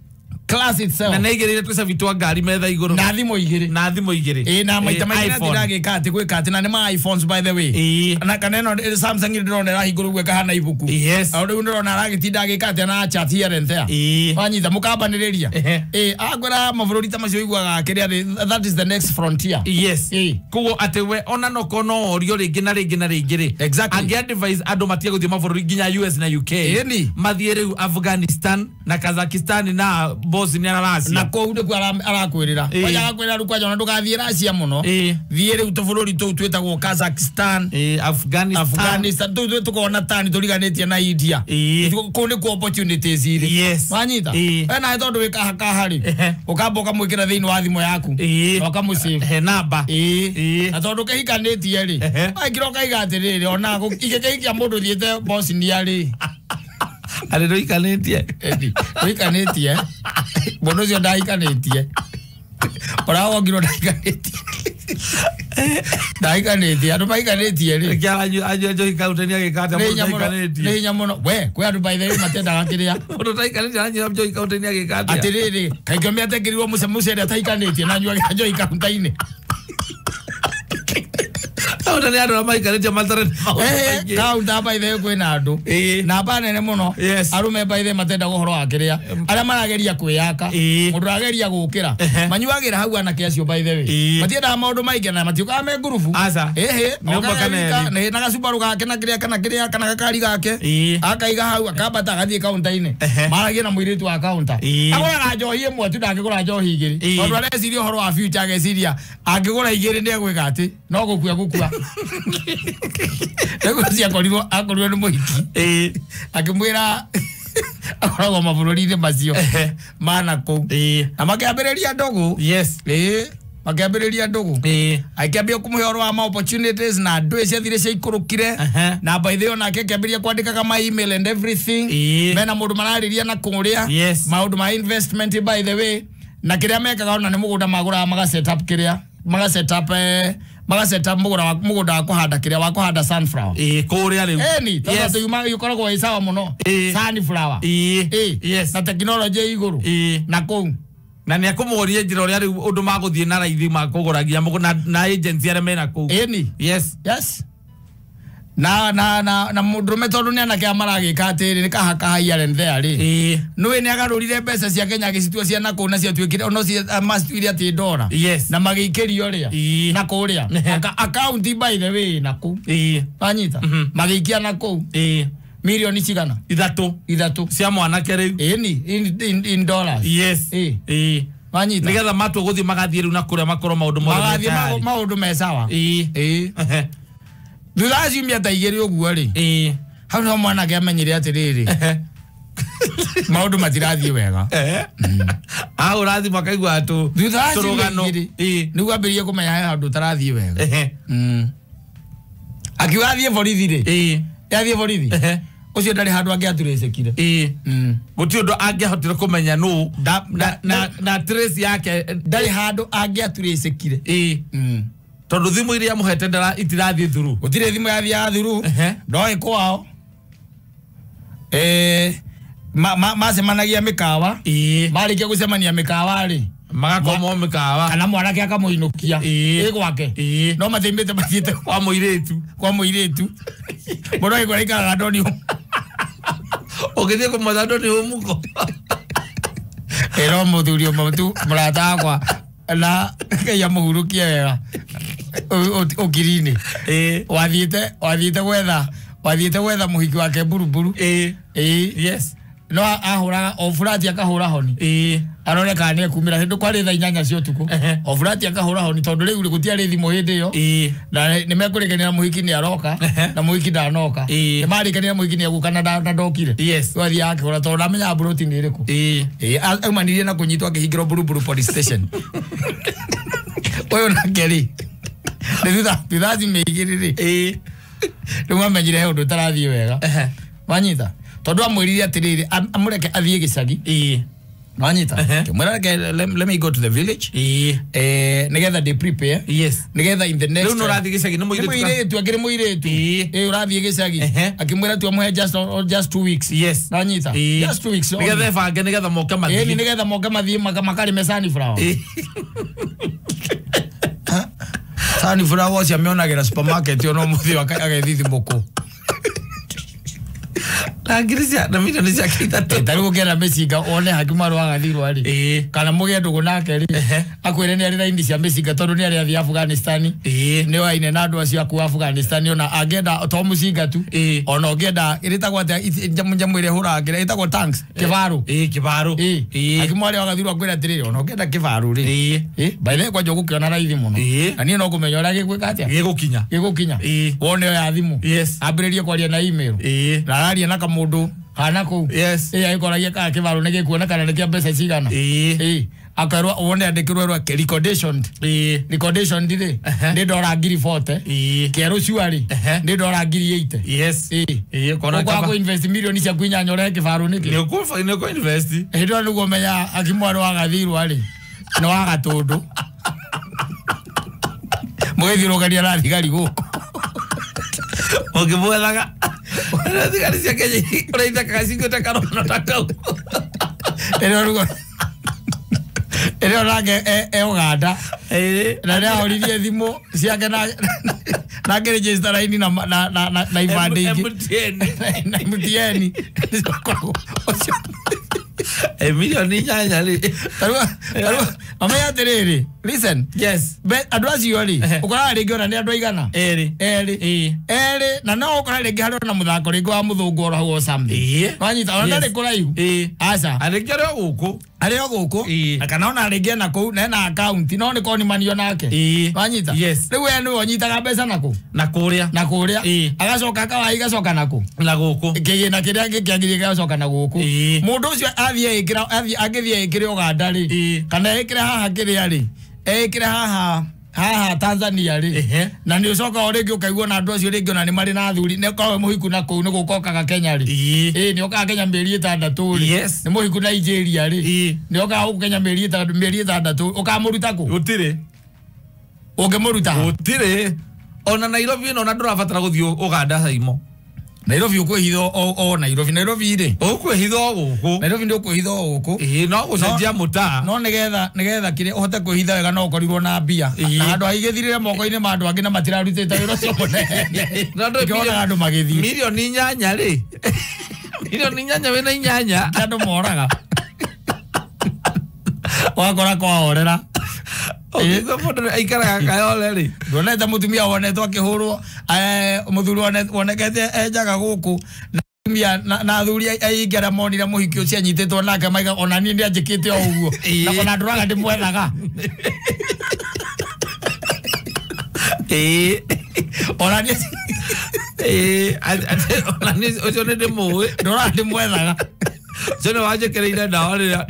[SPEAKER 1] Class itself.
[SPEAKER 2] Na nĩaigĩrĩire tũcabi twa ngari metha igũrũ.
[SPEAKER 1] Na thimũ igĩrĩ.
[SPEAKER 2] Na thimũ igĩrĩ.
[SPEAKER 1] Ĩĩ na maita maingĩ
[SPEAKER 2] iPhone.
[SPEAKER 1] ndĩragĩka atĩ gwĩka atĩ na nĩ ma iPhones by the way.
[SPEAKER 2] Ĩĩ.
[SPEAKER 1] Na kana ĩno Samsung ndĩrona ĩrahingũrwo ũguo ĩkahana ibuku.
[SPEAKER 2] Yes.
[SPEAKER 1] O rĩu ndĩrona aragĩtinda agĩka atĩ na chat here and there.
[SPEAKER 2] Ĩĩ.
[SPEAKER 1] Wanyita mũkambanĩrĩria.
[SPEAKER 2] Ehe.
[SPEAKER 1] Ĩĩ akwĩra mabũrũri ta macio ũiguaga kĩrĩa that is the next frontier.
[SPEAKER 2] Yes.
[SPEAKER 1] Ĩĩ.
[SPEAKER 2] Koguo atĩ we ona no kono orio rĩngĩ na rĩngĩ na rĩngĩ rĩ.
[SPEAKER 1] Exactly.
[SPEAKER 2] Angĩ advise andũ matige gũthiĩ mabũrũri nginya US na UK.
[SPEAKER 1] Ĩni.
[SPEAKER 2] Mathiĩ rĩu Afghanistan na Kazakhstan na Bosnia na Russia.
[SPEAKER 1] Na kũu nĩkuo arakwĩrĩra.
[SPEAKER 2] Ĩĩ.
[SPEAKER 1] Kwanja agakwĩra rĩu kwanja ona ndũgathiĩ Russia mũno.
[SPEAKER 2] Ĩĩ.
[SPEAKER 1] Thiĩ rĩu tũbũrũri tũu twĩtagwo Kazakhstan.
[SPEAKER 2] Ĩĩ, Afghanistan.
[SPEAKER 1] Afghanistan tũu tũkoragwo tani tũriganĩtie na India.
[SPEAKER 2] Ĩĩ.
[SPEAKER 1] Kũu nĩkuo opportunities irĩ.
[SPEAKER 2] Yes.
[SPEAKER 1] Wanyita?
[SPEAKER 2] Ĩĩ.
[SPEAKER 1] We nawe tondũ wĩ kahakaha rĩ.
[SPEAKER 2] Ehe.
[SPEAKER 1] Ũkamba ũkamwĩkĩra thĩinĩ wa thimũ yaku.
[SPEAKER 2] Ĩĩ.
[SPEAKER 1] Na ũkamũsave.
[SPEAKER 2] He namba.
[SPEAKER 1] Ĩĩ.
[SPEAKER 2] Ĩĩ.
[SPEAKER 1] Na tondũ kĩhikanĩtie rĩ.
[SPEAKER 2] Ehe.
[SPEAKER 1] Waikira ũkaiga atĩrĩrĩ ona ingĩkĩhikia mũndũ ũthiĩte Bosnia rĩ.
[SPEAKER 2] Arĩ ndũikanĩtie.
[SPEAKER 1] Edi, ndũikanĩtie. Mũndũ ũcio ndahikanĩtie. Ũrawongirwo ndahikanĩtie. Ndahikanĩtie. Andũ mahikanĩtie rĩ.
[SPEAKER 2] Reke anyue njohi kaunti-inĩ agĩka atĩa
[SPEAKER 1] Nĩ
[SPEAKER 2] mũndũ
[SPEAKER 1] hinya mũno.
[SPEAKER 2] ũtaikanĩtie.
[SPEAKER 1] Nĩ hinya mũno. We, kwĩ andũ by the way matendaga kĩrĩa.
[SPEAKER 2] Mũndũ ũtaikanĩtie aranyua njohi kaunti-inĩ agĩka atĩa?
[SPEAKER 1] Atĩrĩrĩ, kaingĩ mĩatekĩrirwo mũcere atahikanĩtie na anyuaga njohi kaunti-inĩ.
[SPEAKER 2] Kaunti nĩ andũ arĩa maikarĩtie matarĩ na maũndũ maingĩ.
[SPEAKER 1] Kaunta by the way kwĩna andũ.
[SPEAKER 2] Ĩĩ.
[SPEAKER 1] Namba nene mũno.
[SPEAKER 2] Yes.
[SPEAKER 1] Arũme by the way matendaga ũhoro wa kĩrĩa. Arĩa marageria kwĩyaka.
[SPEAKER 2] Ĩĩ.
[SPEAKER 1] Mũndũ ũrageria gũkĩra.
[SPEAKER 2] Ehe.
[SPEAKER 1] Manyuagĩra hau anake acio by the way.
[SPEAKER 2] Ĩĩ.
[SPEAKER 1] Matiendaga maũndũ maingĩ na matiũkaga me ngurubu.
[SPEAKER 2] Aca.
[SPEAKER 1] Ĩhĩ.
[SPEAKER 2] Nĩ ũmwe kana erĩ.
[SPEAKER 1] Nĩ na gacubaru gake na kĩrĩa kana kĩrĩa kana gakari gake.
[SPEAKER 2] Ĩĩ.
[SPEAKER 1] Akaiga hau akambata agathiĩ kaunta-inĩ.
[SPEAKER 2] Ehe.
[SPEAKER 1] Maragia na mũirĩtu wa kaunta.
[SPEAKER 2] Ĩĩ.
[SPEAKER 1] Agũraga njohi ĩmwe tu ndangĩgũra njohi igĩrĩ.
[SPEAKER 2] Ĩĩ.
[SPEAKER 1] Tondũ areciria ũhoro wa future ageciria angĩgũra igĩrĩ nĩ egwĩka atĩ no gũkua gũkua. Rĩu ũcio akorirwo nĩ mũhiki.
[SPEAKER 2] Ĩĩ.
[SPEAKER 1] Akĩmwĩra akoragwo mabũrũri-inĩ macio
[SPEAKER 2] Ehe.
[SPEAKER 1] mana kũu.
[SPEAKER 2] Ĩĩ.
[SPEAKER 1] Na makĩambĩrĩria ndũgũ.
[SPEAKER 2] Yes.
[SPEAKER 1] Ĩĩ. Makĩambĩrĩria ndũgũ.
[SPEAKER 2] Ĩĩ.
[SPEAKER 1] Akĩambia kũmũhe ũhoro wa ma opportunities na ndũĩ ciathire ciaikũrũkire.
[SPEAKER 2] Ehe.
[SPEAKER 1] Na by the way onake akĩambĩrĩria kwandĩkaga ma email and everything.
[SPEAKER 2] Ĩĩ.
[SPEAKER 1] Mena mũndũ mararĩria na kũrĩa.
[SPEAKER 2] Yes.
[SPEAKER 1] Maũndũ ma investment by the way. Na kĩrĩa mekaga ona nĩ mũgũnda magũraga maga set up kĩrĩa. Maga set up maga set up mũgũnda wa kũhanda kĩrĩa wa kũhanda sunflower.
[SPEAKER 2] Ĩĩ, kũrĩa rĩu.
[SPEAKER 1] Ĩni, tondũ
[SPEAKER 2] Yes.
[SPEAKER 1] yuma ĩkoragwo ĩ sawa mũno.
[SPEAKER 2] Ĩĩ.
[SPEAKER 1] Sunflower.
[SPEAKER 2] Ĩĩ.
[SPEAKER 1] Ĩĩ.
[SPEAKER 2] Yes.
[SPEAKER 1] Na tekinoronjĩ ĩ igũrũ.
[SPEAKER 2] Ĩĩ.
[SPEAKER 1] Na kũu.
[SPEAKER 2] Na nĩ akũmũria njĩra ũrĩa rĩu ũndũ magũthiĩ na raithi makũgũra nginya mũgũnda na agency arĩa mena kũu.
[SPEAKER 1] Ĩni.
[SPEAKER 2] Yes.
[SPEAKER 1] Yes. Na na na na mũndũrũme tondũ nĩ anake aya maragĩka atĩrĩ nĩ kahakaha here and there rĩ.
[SPEAKER 2] Ĩĩ.
[SPEAKER 1] Nĩũĩ nĩ agarũrire mbeca cia Kenya agĩcitua cia na kũu na ciatuĩkire ono macituire atĩ ndora.
[SPEAKER 2] Yes.
[SPEAKER 1] Na magĩikĩrio rĩa.
[SPEAKER 2] Ĩĩ.
[SPEAKER 1] Na kũrĩa. Akaunti by the way na kũu.
[SPEAKER 2] Ĩĩ.
[SPEAKER 1] Wanyita. Magĩikia na kũu.
[SPEAKER 2] Ĩĩ.
[SPEAKER 1] Milioni cigana?
[SPEAKER 2] Ithatũ.
[SPEAKER 1] Ithatũ.
[SPEAKER 2] Cia mwanake rĩu.
[SPEAKER 1] Ĩni in dollars.
[SPEAKER 2] Yes.
[SPEAKER 1] Ĩĩ.
[SPEAKER 2] Ĩĩ.
[SPEAKER 1] Wanyita.
[SPEAKER 2] Nĩgetha matua gũthiĩ magathiĩ rĩu na kũrĩa makorwo maũndũ mothe me
[SPEAKER 1] Magathiĩ
[SPEAKER 2] tayari.
[SPEAKER 1] maũndũ me sawa.
[SPEAKER 2] Ĩĩ.
[SPEAKER 1] Ĩĩ.
[SPEAKER 2] Ehe.
[SPEAKER 1] Thutha wa ciumia ta igĩrĩ ũguo rĩ.
[SPEAKER 2] Ĩĩ.
[SPEAKER 1] Hau nĩho mwanake amenyire atĩrĩrĩ.
[SPEAKER 2] Ehe.
[SPEAKER 1] Maũndũ matirathiĩ wega.
[SPEAKER 2] Ehe. Ahũra thimũ akaigua tũ
[SPEAKER 1] Thutha wa ciumia
[SPEAKER 2] tũrũgano.
[SPEAKER 1] igĩrĩ
[SPEAKER 2] Ĩĩ.
[SPEAKER 1] nĩguo ambĩrĩrie kũmenya he handũ ũtarathiĩ wega.
[SPEAKER 2] Ehe.
[SPEAKER 1] Akiuga athiĩ borithi rĩ.
[SPEAKER 2] Ĩĩ.
[SPEAKER 1] Athiĩ borithi.
[SPEAKER 2] Ehe.
[SPEAKER 1] Ũcio ndarĩ handũ angĩaturĩcĩkire.
[SPEAKER 2] Ĩĩ. Gũtirĩ ũndũ angĩahotire kũmenya nũ na trace yake
[SPEAKER 1] Ndarĩ handũ angĩaturĩcĩkire.
[SPEAKER 2] Ĩĩ. Tondũ thimũ iria amũhete itirathiĩ through.
[SPEAKER 1] Gũtirĩ thimũ yathiaga through.
[SPEAKER 2] Ehe.
[SPEAKER 1] Ndoĩ kwao. Macemanagia mĩkawa.
[SPEAKER 2] Ĩĩ.
[SPEAKER 1] Marĩkia gũcemania mĩkawa rĩ.
[SPEAKER 2] Magakomwo mĩkawa.
[SPEAKER 1] Kana mwanake akamũinũkia.
[SPEAKER 2] Ĩĩ.
[SPEAKER 1] Ĩ gwake.
[SPEAKER 2] Ĩĩ.
[SPEAKER 1] No matiumĩte mathiĩte
[SPEAKER 2] Kwa mũirĩtu.
[SPEAKER 1] kwa mũirĩtu. Mũndũ agĩkora aikaraga ndoni.
[SPEAKER 2] Ũgĩthiĩ kũmwetha ndoni mũko.
[SPEAKER 1] Ĩro mũthuri ũmwe tu mũrata wakwa na Ngai amũhurũkie wega ũkiri-inĩ.
[SPEAKER 2] Ĩĩ.
[SPEAKER 1] Wathiĩte gwetha mũhiki wake mburuburu.
[SPEAKER 2] Ĩĩ.
[SPEAKER 1] Ĩĩ.
[SPEAKER 2] Yes.
[SPEAKER 1] No ahũraga o burati akahũra honi.
[SPEAKER 2] Ĩĩ.
[SPEAKER 1] Arore kana nĩ ekumĩra hĩndĩ kwarĩ thaa 8 cia ũtukũ.
[SPEAKER 2] Ehe.
[SPEAKER 1] O burati akahũra honi tondũ rĩu gũtiarĩ thimũ hĩndĩ ĩyo.
[SPEAKER 2] Ĩĩ.
[SPEAKER 1] Na nĩ mekũrĩkanĩra mũhiki nĩ aroka
[SPEAKER 2] Ehe.
[SPEAKER 1] na mũhiki ndanoka.
[SPEAKER 2] Ĩĩ.
[SPEAKER 1] Nĩ marĩkanĩra mũhiki nĩ egũka na ndokire.
[SPEAKER 2] Yes.
[SPEAKER 1] Rĩu athiaga akĩhũra tondũ ndamenyaga buroti nĩ ĩrĩkũ.
[SPEAKER 2] Ĩĩ.
[SPEAKER 1] Ĩĩ, aumanirie na kũnyitwo akĩhingĩrwo Buruburu police station. Ũyũ nake rĩ nĩ thutha ciumia igĩrĩ rĩ.
[SPEAKER 2] Ĩĩ.
[SPEAKER 1] Rĩu amenyire he ũndũ ũtarathiĩ wega.
[SPEAKER 2] Ehe.
[SPEAKER 1] Wanyita. Tondu amwirire atiriri amureke athie gicagi. Nwanyita. Kimwira let me go to the village. Nigetha they prepare.
[SPEAKER 2] Yes.
[SPEAKER 1] Nigetha in the next.
[SPEAKER 2] Riu nurathie gicagi ni
[SPEAKER 1] muiritu akiri muiritu. Urathie gicagi. Akimwira tu amuhe just 2 weeks.
[SPEAKER 2] Yes.
[SPEAKER 1] Nwanyita. Just 2 weeks.
[SPEAKER 2] Nigetha bange nigetha moke mathie.
[SPEAKER 1] Nigetha moke mathie makarime sunflower. Sunflower cia mionagira supermarket yo no muthi agethithimuku.
[SPEAKER 2] Na ngiri cia na milioni cia ithatũ.
[SPEAKER 1] Ta rĩu ũngĩenda mĩcinga one hakimaru agathirwo rĩ kana mũgĩe ndũgũ nake rĩ akwĩre nĩ arĩ raini cia mĩcinga tondũ nĩ arĩ athiĩ Afghanistan nĩ oaine na andũ acio aku Afghanistan ona angĩenda to mũcinga tu ona ũngĩenda ĩrĩtagwo atĩa njamũ ĩrĩa ĩhũraga ĩtagwo tanks kĩbaru
[SPEAKER 2] kĩbaru
[SPEAKER 1] hakimu arĩa agathirwo akwĩre atĩrĩrĩ ona ũngĩenda kĩbaru rĩ by the way kwanja ũgũkĩona raithi mũno na niĩ no ngũmenya ũrĩa gĩgwĩka atĩa gĩgũkinya wone oya thimũ ambĩrĩrie kwaria na email na araria na kamundu kana ku.
[SPEAKER 2] Yes.
[SPEAKER 1] Aikoragia kana kĩbaru nĩ gĩkuona kana nĩ kĩa mbeca cigana. Akarwa wone andĩkĩrwo rwa reconditioned. Reconditioned rĩ nĩ ndora ngiri 40. Kĩerũ cuari nĩ ndora ngiri 80.
[SPEAKER 2] Yes. Kona
[SPEAKER 1] kaba kwa invest milioni ciaku inyanya ũrehe kĩbaru nĩkĩ?
[SPEAKER 2] Nĩ ũkũ invest.
[SPEAKER 1] Hĩndĩ ĩyo nĩguo menya akimwarĩ wa gathirwa rĩ nĩ wa gatũndũ. Mũgĩthiũrũkania na thigari gũkũ.
[SPEAKER 2] Ũngĩmwethaga thigari cia Kenya ũraithakaga ciguĩte karono ta kau.
[SPEAKER 1] Ĩrĩa nake e Uganda na nĩahũririe thimũ ciake na akĩregister raini na ibandĩ ingĩ na MTN.
[SPEAKER 2] Milioni inyanya rĩ.
[SPEAKER 1] Amenya atĩrĩrĩ, listen.
[SPEAKER 2] Yes.
[SPEAKER 1] Andũ acio rĩ ũkoraga rĩngĩ ona nĩ andũ aigana erĩ na no ũkora rĩngĩ harĩ ona mũthako rĩngĩ wa mũthũngũ oro hau or something. Wanyita ona ndarĩ kũraihu. Aca.
[SPEAKER 2] Arĩngĩ arĩ o gũkũ.
[SPEAKER 1] Arĩ o gũkũ. Na kana ona rĩngĩ ena kũu na ena account no nĩ konimanio nake. Wanyita. Rĩu we nĩwe ũnyitaga mbeca nakũ?
[SPEAKER 2] Na kũrĩa.
[SPEAKER 1] Na kũrĩa. Agacoka akawai igacoka nakũ?
[SPEAKER 2] Na gũkũ.
[SPEAKER 1] Kĩgĩna kĩrĩa kĩangĩrĩire gĩgacoka na gũkũ. Mũndũ ũcio athiĩ ĩkĩra angĩthiĩ ĩkĩre Uganda rĩ kana ĩkĩre haha kĩrĩa rĩ ĩkĩre haha Tanzania rĩ na nĩ ũcoka o rĩngĩ ũkaigua na andũ acio rĩngĩ ona nĩ marĩ na athuri nĩ ũkoragwo mũhiku na kũu nĩ gũka ũkaga Kenya rĩ nĩ ũkaga Kenya mĩeri 6 rĩ nĩ mũhiku Nigeria rĩ nĩ ũkaga gũkũ Kenya mĩeri 6 ũkamũruta kũ?
[SPEAKER 2] Gũtirĩ.
[SPEAKER 1] Ũngĩmũruta?
[SPEAKER 2] Gũtirĩ. Ona Nairobi ĩno ona ndũrabatara gũthiĩ Uganda Saimo.
[SPEAKER 1] Nairobi ũkwĩhitha o Nairobi. Nairobi rĩ
[SPEAKER 2] ũkwĩhitha o gũkũ.
[SPEAKER 1] Nairobi nĩ ũkwĩhitha o gũkũ.
[SPEAKER 2] No gũcenjia mũtaa.
[SPEAKER 1] No nĩgetha kĩrĩa ũhote kwĩhitha wega no ũkorirwo na mbia. Na handũ haigĩthirĩre moko-inĩ ma andũ angĩ na matirarutĩte wĩra ũcio mũnene. Ngĩonaga andũ magĩthiĩ.
[SPEAKER 2] Milioni inyanya rĩ. Milioni inyanya wĩna inyanya.
[SPEAKER 1] Andũ moraga. Wakora kwahorera.
[SPEAKER 2] Ũngĩigua mũndũ aikaraga Kayole rĩ.
[SPEAKER 1] Ndonete mũtumia wonetwo akĩhũrwo mũthuri wonekete enjaga gũkũ na atumia na athuri aingĩ arĩa monire mũhiki ũcio anyitĩtwo nake maiga ona niĩ nĩanjĩkĩte o ũguo na ona ndũraga ndĩmwethaga. Ona niĩ
[SPEAKER 2] ona niĩ ũcio nĩ ndĩmũĩ.
[SPEAKER 1] Ndũraga ndĩmwethaga.
[SPEAKER 2] Ũcio nĩ wanjĩkĩrĩire ndawa rĩrĩa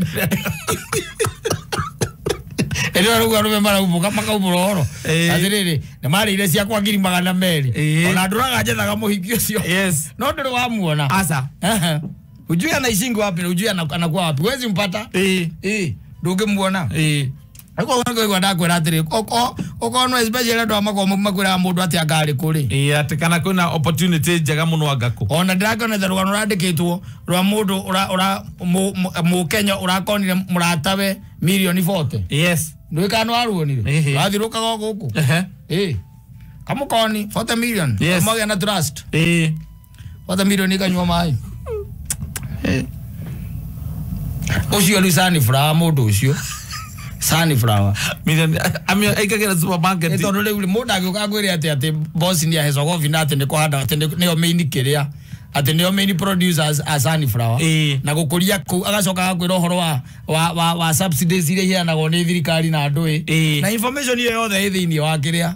[SPEAKER 1] Ĩrĩa rĩu arũme maraumbũka makaumbũra ũhoro atĩrĩrĩ nĩ marĩire ciakwa ngiri 200 ona ndũraga njethaga mũhiki ũcio.
[SPEAKER 2] Yes.
[SPEAKER 1] No ndũrĩ wamuona.
[SPEAKER 2] Aca.
[SPEAKER 1] Ujui anaishingi wapi na ujui anakuwa wapi. Huwezi mpata. Ndũngĩmuona. Ũguo ndakwĩra atĩrĩ ũkorwo especially andũ a makoragwo makwĩraga mũndũ atĩ anga arĩ kũ rĩ.
[SPEAKER 2] Atĩ kana kwĩna opportunity njega mũno anga kũ.
[SPEAKER 1] Ona ndĩrakĩonete rũgano rwandĩkĩtwo rwa mũndũ mũkenya ũrakonire mũratawe milioni 40.
[SPEAKER 2] Yes.
[SPEAKER 1] Ndũĩ kana nĩwaruonire? Rwathirũkaga o gũkũ. Kamũkoni 40 million.
[SPEAKER 2] Yes.
[SPEAKER 1] Kamũgĩa na trust. 40 million ikanyua maĩ. Ũcio rĩu sunflower mũndũ ũcio. Sunflower.
[SPEAKER 2] Milioni aikagĩra supermarket.
[SPEAKER 1] Tondũ rĩu mũndũ angĩũka akwĩre atĩ Bosnia Herzegovina atĩ nĩ kũhanda atĩ nĩyo main kĩrĩa atĩ nĩo main producers a sunflower na gũkũria kũu agacoka agakwĩra ũhoro wa subsidies iria iheanagwo nĩ thirikari na andũ na information ĩyo yothe ĩ thĩinĩ wa kĩrĩa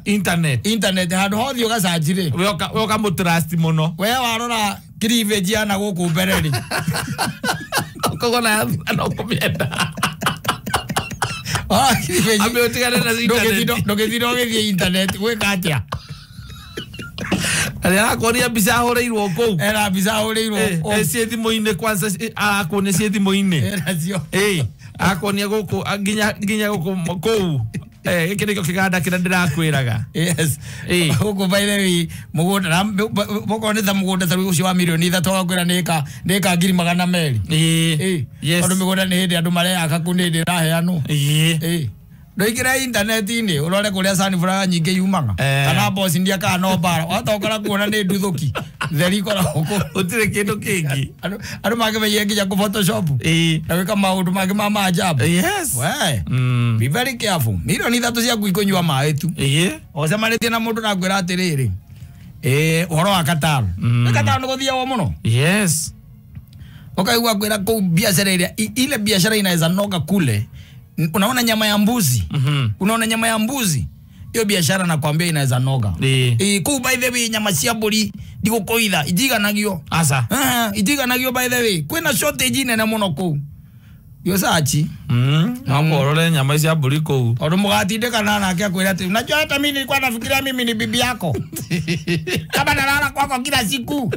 [SPEAKER 1] internet handũ hothe ũgacanji rĩ
[SPEAKER 2] we ũkamũtrust mũno
[SPEAKER 1] we warora cleavage yana gũkũ mbere rĩ
[SPEAKER 2] ũkauga na no kũmĩenda. Ambe ũtigane na internet.
[SPEAKER 1] Ndũgĩthiĩ ũgĩthiĩ internet gwĩka atĩa?
[SPEAKER 2] Arakuonia mbica ahũrĩirwo kũu.
[SPEAKER 1] Era mbica ahũrĩirwo
[SPEAKER 2] kũu. Ciĩ thimũ-inĩ kwanza arakuonia ciĩ thimũ-inĩ.
[SPEAKER 1] Eracio.
[SPEAKER 2] Akuonia gũkũ nginya gũkũ kũu. Gĩkĩ nĩkĩo kĩganda kĩrĩa ndĩrakwĩraga.
[SPEAKER 1] Yes. Gũkũ by the way mũgũnda mũkorwo nĩ ta mũgũnda ta ũcio wa milioni 3 agakwĩra nĩ ĩka 200,000.
[SPEAKER 2] Yes.
[SPEAKER 1] Tondũ mĩgũnda nĩ hĩndĩ andũ mareyaka kũu nĩ hĩndĩ ĩraheanwo. Ndoikira internet-inĩ ũrore kũrĩa sunflower nyingĩ yumaga kana Bosnia kana no bara watokora kuona nĩ nduthũki theri ikoragwo kũu
[SPEAKER 2] gũtirĩ kĩndũ kĩngĩ.
[SPEAKER 1] Andũ mangĩmenyire nginya kũ Photoshop na gwĩka maũndũ mangĩ ma maajabu.
[SPEAKER 2] Yes.
[SPEAKER 1] We be very careful. Milioni 3 ciaku ikũnyua maĩ tu. Ũcemanĩtie na mũndũ na ngwĩra atĩrĩrĩ ũhoro wa Qatar. Nĩ Qatar nĩ gũthiagwo mũno.
[SPEAKER 2] Yes.
[SPEAKER 1] Ũkaigua kwĩra kũu biacara ĩrĩa ile biacara inaweza noga kule. Unaona nyama ya mbuzi. Unaona nyama ya mbuzi. Hiyo biashara nakwambia inaweza noga. Kuu by the way nyama cia mburi ndigukoitha itiganagio.
[SPEAKER 2] Asa.
[SPEAKER 1] Itiganagio by the way. Kwina shortage nene muno kuu. Yo sachi.
[SPEAKER 2] Nakorore nyama cia mburi kuu.
[SPEAKER 1] Tondu mugatindikana nake akwira ati unajua hata mimi nilikuwa nafikiria mimi ni bibi yako. Kama nalala kwako kila siku.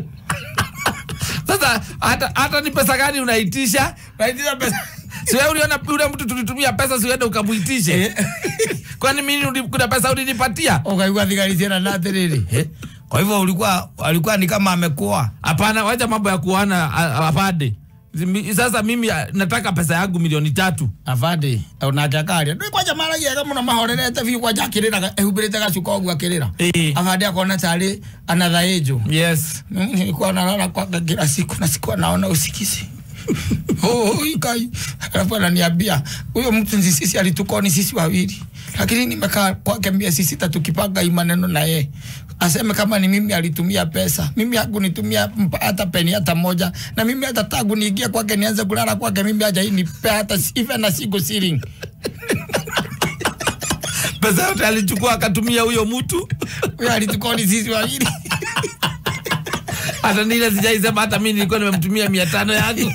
[SPEAKER 2] Sasa hata ni pesa gani unaitisha?
[SPEAKER 1] Unaitisha pesa.
[SPEAKER 2] Si wewe uliona yule mtu tulitumia pesa si uende ukamuitishe. Kwani mimi kuna pesa ulinipatia?
[SPEAKER 1] Ukaigua thigari ciana na atiriri. Kwa hivyo alikuwa ni kama amekuoa.
[SPEAKER 2] Hapana, wacha mambo ya kuoana afande. Sasa mimi nataka pesa yangu milioni 3.
[SPEAKER 1] Afande, onake akaria. Ndui kwanja maragia muno mahorerete biu kwanja akiriraga ehumbirite gacuka ũguo akirira. Afande akona tari another angel.
[SPEAKER 2] Yes.
[SPEAKER 1] Nilikuwa nalala kwa kila siku na sikuwa naona usikizi. Ikai. Alafu ananiambia huyo mtu sisi alitukoni sisi wawili. Lakini nimekaa kwake miezi 6 tukipanga hii maneno na yeye. Aseme kama ni mimi alitumia pesa. Mimi hakunitumia hata peni hata moja. Na mimi hata tangu niingie kwake nianze kulala kwake mimi haja nipe hata even na siku shilling.
[SPEAKER 2] Pesa yote alichukua akatumia huyo mtu.
[SPEAKER 1] Huyo alitukoni sisi wawili.
[SPEAKER 2] Hata nile sijaisema hata mimi nilikuwa nimemtumia 500 yangu.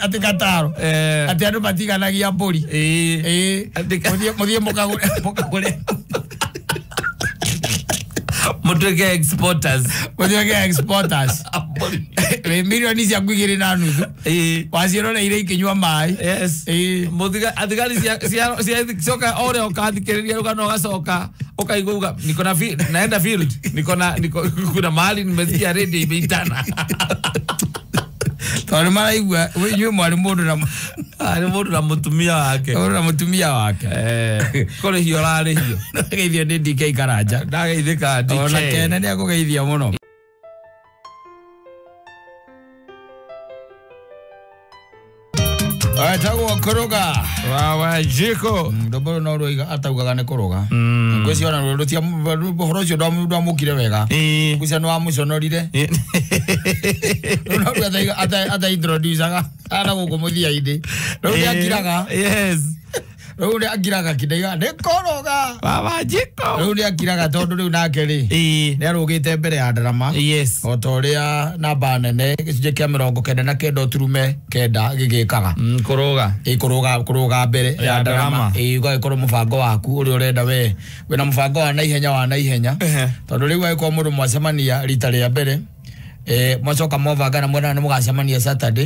[SPEAKER 1] Ati Kataro. Ati andu matiganagia mburi. Muthie mukagure.
[SPEAKER 2] Mutuike exporters.
[SPEAKER 1] Mutuike exporters. Milioni ciaku 2.5. Waciroreire ikinyua maĩ.
[SPEAKER 2] Yes. Muthiga athigari cia coka ore ukathikiriria rugano ugacoka ukaigua uga niko na naenda field niko na kuna mahali nimesikia radio imeitana.
[SPEAKER 1] Tondu maraigua inyuĩ mwarĩ mũndũ na
[SPEAKER 2] arĩ mũndũ na mũtumia wake.
[SPEAKER 1] Mũndũ na mũtumia wake.
[SPEAKER 2] Kũrĩhio ũrarĩhio.
[SPEAKER 1] Ndageithio nĩ DK Karanja.
[SPEAKER 2] Ndageithĩka DK.
[SPEAKER 1] Ona Kene nĩ akũgeithia mũno. Etagwo kũrũga.
[SPEAKER 2] Wawa jiko.
[SPEAKER 1] Ndomboro no rũiga ataugaga nĩ kũrũga. Ngwĩciria ona rũtia ũhoro ũcio ndwamũkire wega. Ngwĩciria nĩ wamũconorire. Rĩu no rũu ata introduce-aga ana gũkũ mũthia-inĩ. Rĩu nĩ akiraga.
[SPEAKER 2] Yes.
[SPEAKER 1] Rĩu nĩ akiraga kindaiga nĩ kũrũga.
[SPEAKER 2] Wawa jiko.
[SPEAKER 1] Rĩu nĩ akiraga tondũ rĩu nake rĩ. Nĩ arũgĩte mbere ya ndarama.
[SPEAKER 2] Yes.
[SPEAKER 1] O ta ũrĩa namba nene gĩcunjĩ kĩa 99.9 gĩgĩkaga.
[SPEAKER 2] Kũrũga.
[SPEAKER 1] Kũrũga mbere ya ndarama. Ũgagĩkorwo mũbango waku ũrĩa ũrenda we. Wĩna mũbango wa naihenya wa naihenya. Tondũ rĩu agĩkorwo mũndũ mwacemania rita rĩa mbere. Mwacoka mwabanga na mwena nĩ mũgacemania Saturday.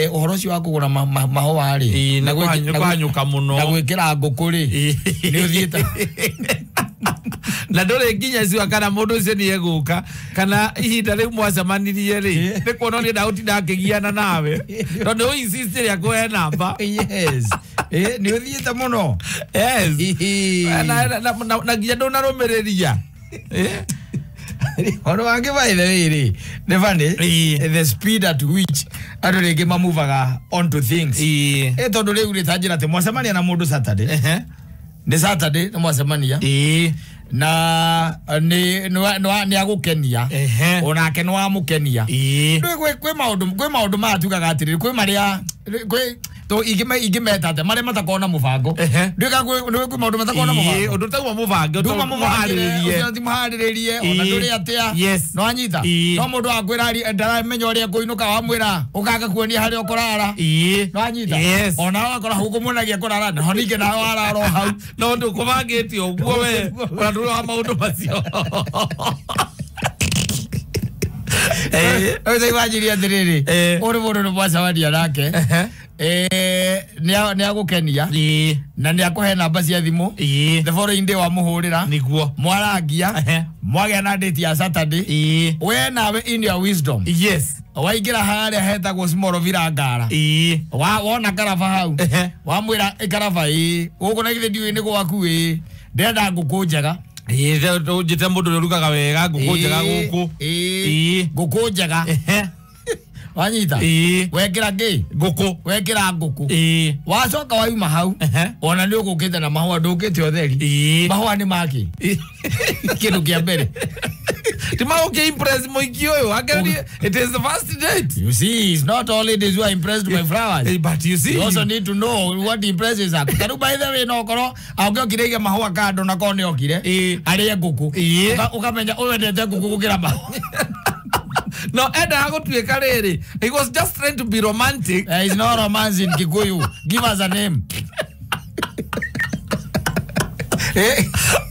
[SPEAKER 1] Ũhoro ũcio wa kũgũra mahũa rĩ.
[SPEAKER 2] Na kwanyũka mũno.
[SPEAKER 1] Na gwĩkĩra ngũkũ rĩ. Nĩ ũthiĩte.
[SPEAKER 2] Na ndũrĩ nginya ciwa kana mũndũ ũcio nĩ egũka kana ihinda rĩu mwacemanirie rĩ nĩ kuona nĩ ndagũtinda akĩgiana nawe tondũ nĩ insist rĩa kũhe namba.
[SPEAKER 1] Yes. Nĩ ũthiĩte mũno.
[SPEAKER 2] Yes. Na nginya ndũnarũmĩrĩria.
[SPEAKER 1] Ono wange by the way rĩ nĩ funny the speed at which andũ rĩngĩ mamuvaga onto things. Tondũ rĩu rĩ ta njĩra atĩ mwacemania na mũndũ Saturday. Nĩ Saturday nĩ mwacemania. Na nĩ agũkenia. Onake nĩ wamũkenia. Kwĩ maũndũ maya tugaga atĩrĩrĩ kwĩ marĩa kwĩ To ingĩmeta atĩa marĩa matakoragwo na mũbango. Ndũĩ kwĩ maũndũ matakoragwo na mũbango.
[SPEAKER 2] Ũndũ ũtauma mũbange
[SPEAKER 1] nduma mũharĩrĩrie ũcio ti mũharĩrĩrie ona ndũrĩ atĩa.
[SPEAKER 2] Yes.
[SPEAKER 1] No anyita. No mũndũ akwĩra ndaramenya ũrĩa ngũinũka wamwĩra ũkaga kuonia harĩa ũkũrara. No anyita.
[SPEAKER 2] Yes.
[SPEAKER 1] Ona wakora hukumunagia kũrara no ningĩ nawe warara o hau.
[SPEAKER 2] No ndũkũbangĩte ũguo we ona ndũrĩ wa maũndũ macio.
[SPEAKER 1] Ũyũ atĩrĩrĩ ũrĩ mũndũ nĩ mwacemania nake nĩ agũkenia na nĩ akũhe namba cia thimũ the following day wamũhũrĩra
[SPEAKER 2] nĩguo
[SPEAKER 1] mwarangia mwagĩa na date ya Saturday we nawe in your wisdom.
[SPEAKER 2] Yes.
[SPEAKER 1] Waingĩra harĩa hetagwo Small Villa Ngara wona karaba hau wamwĩra ĩkaraba ĩ gũkũ na githĩ ndiũĩ nĩ gwaku ĩ ndĩrenda ngũkũ njega.
[SPEAKER 2] Njĩte mũndũ ũrĩa ũrugaga wega ngũkũ njega gũkũ.
[SPEAKER 1] Ngũkũ njega. Wanyita. Wekĩra kĩ?
[SPEAKER 2] Ngũkũ.
[SPEAKER 1] Wekĩra ngũkũ. Wacoka wauma hau ona nĩ ũgũkĩte na mahũa ndũkĩte ũtheri. Mahũa nĩ makĩ? Kĩndũ kĩa mbere.
[SPEAKER 2] Ti maũkĩ impress mũingĩ ũyũ. It is the first date.
[SPEAKER 1] You see, it's not all ladies who are impressed by flowers.
[SPEAKER 2] But you see,
[SPEAKER 1] you also need to know what impresses her. Taru by the way no korwo angĩokire mahũa kando na korwo nĩ okire arĩe ngũkũ. Ũkamenya ũyũ endete ngũkũ gũkĩra mahũa.
[SPEAKER 2] No, endaga gũtuĩka rĩrĩ. He was just trying to be romantic.
[SPEAKER 1] There is no romance in Kikuyu. Give us a name.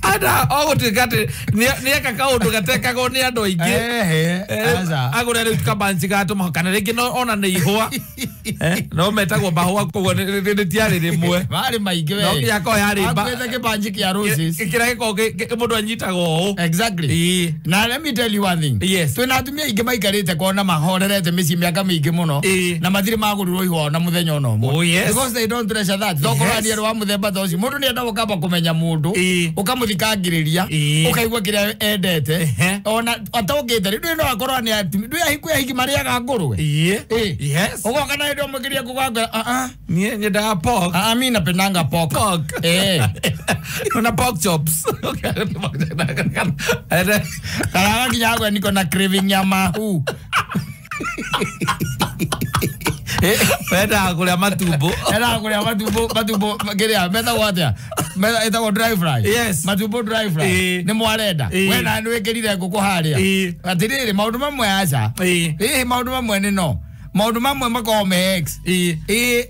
[SPEAKER 2] Ada o gũtuĩka atĩ nĩeka kaũndũ gatekagwo nĩ andũ aingĩ. Agũre rĩu kabanci ga tũmahũa kana rĩngĩ ona nĩ ihũa. No metagwo mahũa koguo rĩtiarĩ rĩmwe.
[SPEAKER 1] Marĩ maingĩ we.
[SPEAKER 2] No nginya akorwo yarĩ mba.
[SPEAKER 1] Akuĩte kĩbanji kĩa roses.
[SPEAKER 2] Kĩrĩa gĩkoragwo mũndũ anyitagwo ũũ.
[SPEAKER 1] Exactly. Na let me tell you one thing.
[SPEAKER 2] Yes.
[SPEAKER 1] Twĩna atumia aingĩ maikarĩte kona mahorerete mĩciĩ mĩaka mĩingĩ mũno na matirĩ magũrĩrwo ihũa ona mũthenya ona ũmwe.
[SPEAKER 2] Oh, yes.
[SPEAKER 1] Because they don't treasure that. Tokorwo nĩ andũ wa mũthemba ta ũcio. Mũndũ nĩendaga ũkamba kũmenya mũndũ ũkamũthikangĩrĩria ũkaigua kĩrĩa endete ona atokĩte rĩu no akorwo nĩ atumia ndũĩ ahiku ahiki marĩaga ngũrwe.
[SPEAKER 2] Yes.
[SPEAKER 1] Ũgoka na hĩndĩ ũmũkĩria ngũkũ
[SPEAKER 2] niĩ nyendaga pork.
[SPEAKER 1] Mimi napendanga pork.
[SPEAKER 2] Pork. Kuna pork chops.
[SPEAKER 1] Kana nginya gwe niko na craving ya mahu.
[SPEAKER 2] Wendaga kũrĩa matumbo.
[SPEAKER 1] Endaga kũrĩa matumbo kĩrĩa metagwo atĩa? Ĩtagwo dry fry.
[SPEAKER 2] Yes.
[SPEAKER 1] Matumbo dry fry. Nĩ mwarenda. We na nĩ wĩkĩrire ngũkũ harĩa. Atĩrĩrĩ maũndũ mamwe aca. Maũndũ mamwe nĩ no. Maũndũ mamwe makoragwo me ex.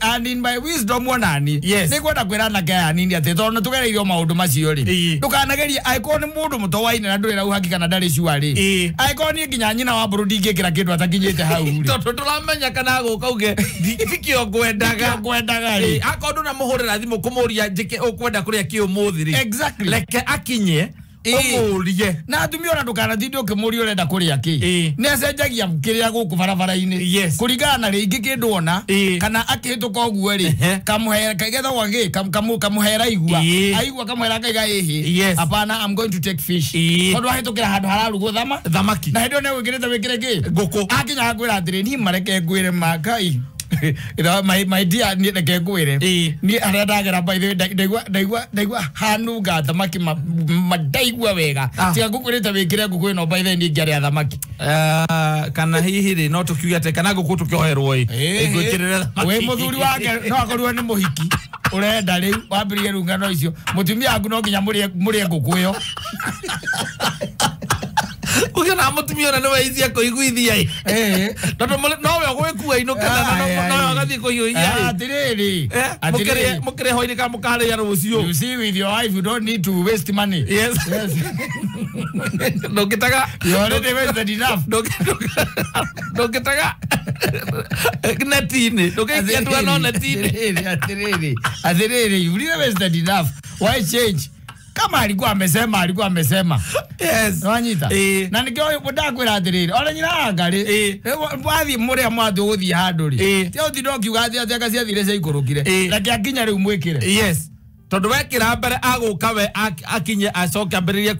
[SPEAKER 1] And in my wisdom wonani.
[SPEAKER 2] Yes.
[SPEAKER 1] Nĩ ngwenda kwĩra anake aya anini atĩ tondũ nĩ tũgereirio maũndũ macio rĩ. Ndũkanagerie angĩkorwo nĩ mũndũ mũtowaine na ndũrĩ na uhakika na ndarĩ sure rĩ. Angĩkorwo niĩ nginya nyina wa mbũrũ ndingĩkĩra kĩndũ atakinyĩte hau rĩ.
[SPEAKER 2] Tondũ ndũramenya kana agũka uge tikĩo ngwendaga.
[SPEAKER 1] Ngwendaga rĩ.
[SPEAKER 2] Akorwo ndũnamũhũrĩra thimũ kũmũria njĩke ũkwenda kũrĩa kĩ ũmũthĩ rĩ.
[SPEAKER 1] Exactly.
[SPEAKER 2] Reke akinye. Ũmũrie.
[SPEAKER 1] Na atumia ona ndũkanatinde ũkĩmũria ũrenda kũrĩa kĩ. Nĩ acenjagia kĩrĩa gũkũ barabara-inĩ.
[SPEAKER 2] Yes.
[SPEAKER 1] Kũringana na rĩngĩ kĩndũ ona kana akĩhĩtũka ũguo rĩ kamũhera gethagwo gĩ kamũhera igua. Aigua kamũhera akaiga ĩhĩ.
[SPEAKER 2] Yes.
[SPEAKER 1] Hapana, I'm going to take fish. Tondũ ahĩtũkĩra handũ hararugwo
[SPEAKER 2] thamaki.
[SPEAKER 1] Na hĩndĩ ĩyo nĩ wĩkĩrĩte wĩkĩre kĩ?
[SPEAKER 2] Ngũkũ.
[SPEAKER 1] Akinya akwĩra atĩrĩ niĩ mareke ngwĩre makai. My dear niĩ reke ngwĩre niĩ harĩa ndagera by the way ndaigua hanunga thamaki ndaigua wega tiga ngũkwĩrĩte wĩkĩre ngũkũ ĩno by the way niĩ ngĩarĩa thamaki.
[SPEAKER 2] Kana hihi rĩ no tũkiuge atĩ kana ngũkũ tũkĩoherwo ĩ ngwĩkĩrĩre thamaki.
[SPEAKER 1] Wĩ mũthuri wake no akorirwo nĩ mũhiki ũrenda rĩu wambĩrĩrie rungano icio mũtumia waku no nginya mũrĩe ngũkũ ĩyo.
[SPEAKER 2] Ukiona mũtumia ona nĩwe easy akũiguithia ĩ. Tondũ nowe ũgwĩkua inũke na nowe ũgathiĩ kũhiũhia ĩ.
[SPEAKER 1] Atĩrĩrĩ.
[SPEAKER 2] Mũkĩrĩ hwainĩ kana mũkarĩa rũciũ.
[SPEAKER 1] You see with your wife you don't need to waste money.
[SPEAKER 2] Yes. Ndũngĩtega.
[SPEAKER 1] You already wasted enough.
[SPEAKER 2] Ndũngĩtega neti-inĩ. Ndũngĩikia ndua no neti-inĩ.
[SPEAKER 1] Atĩrĩrĩ. Atĩrĩrĩ, you really wasted enough. Why change? Kama alikuwa amesema.
[SPEAKER 2] Yes.
[SPEAKER 1] Wanyita. Na nikio ndakwira atiriri. Ona nyina anga ri. Wathi muria mwathu guthie handu ri. Ti utinda ukiuga ati ati anga ciathire ciaikũrũkire. Reke akinya riu mwikire.
[SPEAKER 2] Yes. Tondu wekira mbere aguka we akinye acoke ambiririe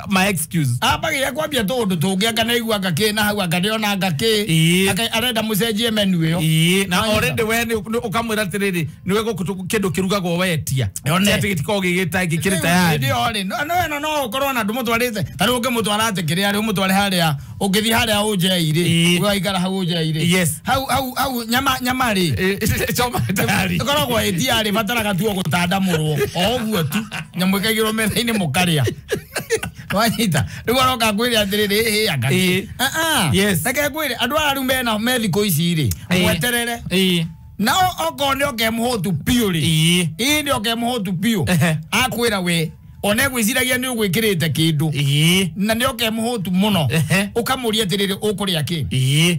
[SPEAKER 2] my excuse.
[SPEAKER 1] Ambagia kwambia tundu tungi anga naigua ngaki na hau anga ndiona ngaki arenda mucenjie menu iyo.
[SPEAKER 2] Na already we ni ukamwira atiriri niwe guku kindu kirugagwo wetia. Ati gitikoragwo gigita gikiri tayari.
[SPEAKER 1] Ndio ri no no no ukorwo na ndumutwarite ta riu ungimutwara ati kiria ri umutware haria ungithii haria unjeire ugaikara hau unjeire.
[SPEAKER 2] Yes.
[SPEAKER 1] Hau hau hau nyama nyama ri
[SPEAKER 2] choma tayari.
[SPEAKER 1] Ikoragwo itia ri bataraga tu gutanda murwo o uguo tu nyamu ikaigirwo metha-ini mukaria. Wanyita riu aroka ngwire atiriri ĩ anga
[SPEAKER 2] Yes.
[SPEAKER 1] Reke ngwire andu aya riu mena me thikũ ici ri mweterere na okorwo nĩ oke mũhũtu biũ rĩ ĩ nĩ oke mũhũtu biũ akwĩra we one gwĩciragia nĩ ũgwĩkĩrĩte kĩndũ na nĩ oke mũhũtu mũno ũkamũria atĩrĩrĩ ũkũrĩa kĩ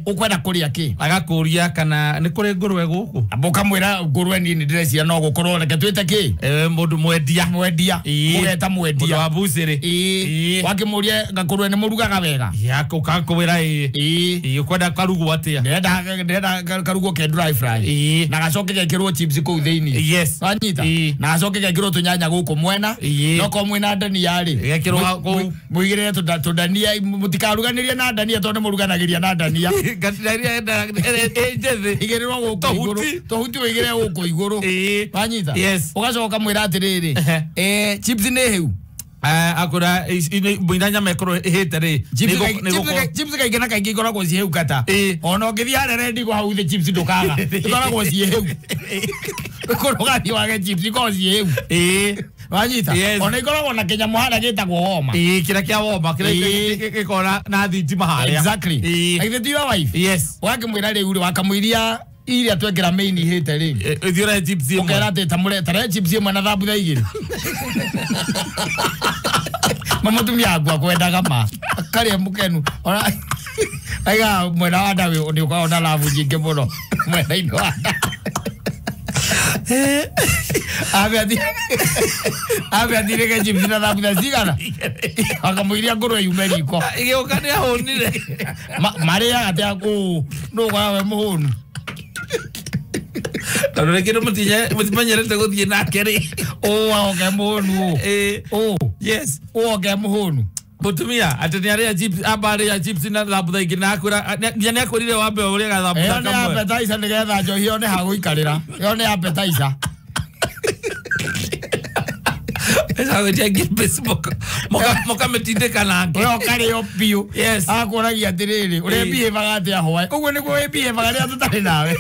[SPEAKER 1] ũkwenda kũrĩa kĩ
[SPEAKER 2] agakũria kana nĩ kũrĩ ngũrwe gũkũ
[SPEAKER 1] amba ũkamwĩra ngũrwe niĩ nĩ ndĩreciria no gũkorwo reke twĩte kĩ
[SPEAKER 2] mũndũ mwendia
[SPEAKER 1] mwendia ũgeta mwendia
[SPEAKER 2] mũndũ wa bucĩrĩ
[SPEAKER 1] wakĩmũria ngakũrwe nĩ mũrugaga wega
[SPEAKER 2] ũkakwĩra ĩ ũkwenda karugwo atĩa
[SPEAKER 1] ndĩrenda karugwo ke dry fry na gacoke gekĩrwo chips kũu thĩinĩ.
[SPEAKER 2] Yes.
[SPEAKER 1] Wanyita na gacoke gekĩrwo tũnyanya gũkũ mwena ko mwina ndania ri
[SPEAKER 2] gekirwo kuu
[SPEAKER 1] muigirire tundania mutikaruganirie na ndania tondu muruganagiria na ndania
[SPEAKER 2] ngatiraria njethi
[SPEAKER 1] igirwo guku iguru tohuti uigire guku iguru wanyita.
[SPEAKER 2] Yes.
[SPEAKER 1] Ugacoka mwira atiriri chips ni hiu
[SPEAKER 2] akura ina nyama ikorwo ihite ri
[SPEAKER 1] chips kaingĩ na kaingĩ ikoragwo ciĩ hau kata ona ũngĩthiĩ harĩa rendigwo hau thĩ chips ndũkaga ikoragwo ciĩ hau ũkorwo ũgathiĩ wage chips ikoragwo ciĩ hau wanyita. Ona ikoragwo na kĩnyamũ harĩa gĩtagwo homa
[SPEAKER 2] kĩrĩa kĩa woma kĩrĩa gĩkoragwo na thitima harĩa.
[SPEAKER 1] Exactly. Na githĩ ti your wife.
[SPEAKER 2] Yes.
[SPEAKER 1] Wakĩmwĩra rĩu rĩ wakamũiria iria twekĩra main ihĩte rĩ
[SPEAKER 2] ithiĩ ũrehe chips ĩmwe
[SPEAKER 1] ũkera atĩ tamũre chips ĩmwe na thambutha igĩrĩ mamutumia aku akwendaga ma akarĩa mũkenu ona aiga mwena wa nda nĩ ũkoragwo na labu nyingĩ mũno mwena-inĩ wa nda. Abe athire chips na thambutha cigana akamũiria ngũrwe yume riko
[SPEAKER 2] igĩũka nĩ ahũnire
[SPEAKER 1] marĩaga atĩa kũu nũ ũkoraga we mũhũnu
[SPEAKER 2] tondu rĩngĩ mũtimenyerete gũthiĩ nake rĩ
[SPEAKER 1] ũ oke mũhũnu ũ
[SPEAKER 2] yes
[SPEAKER 1] ũ oke mũhũnu
[SPEAKER 2] mũtumia atĩ nĩ arĩa chips amba arĩa chips na thambutha ingĩ na akwĩra nginya nĩ akwĩrire wambe ũrĩaga thambutha
[SPEAKER 1] kamwe. Ĩyo nĩ appetizer nĩgetha njohi yone ha gũikarĩra ĩyo nĩ appetizer.
[SPEAKER 2] Mũkamĩtindĩka nake
[SPEAKER 1] we ũkarĩo biũ.
[SPEAKER 2] Yes.
[SPEAKER 1] Akũragia atĩrĩrĩ ũrĩa atĩa hwaĩ ũguo nĩguo wĩbihevaga rĩrĩa tũtarĩ nawe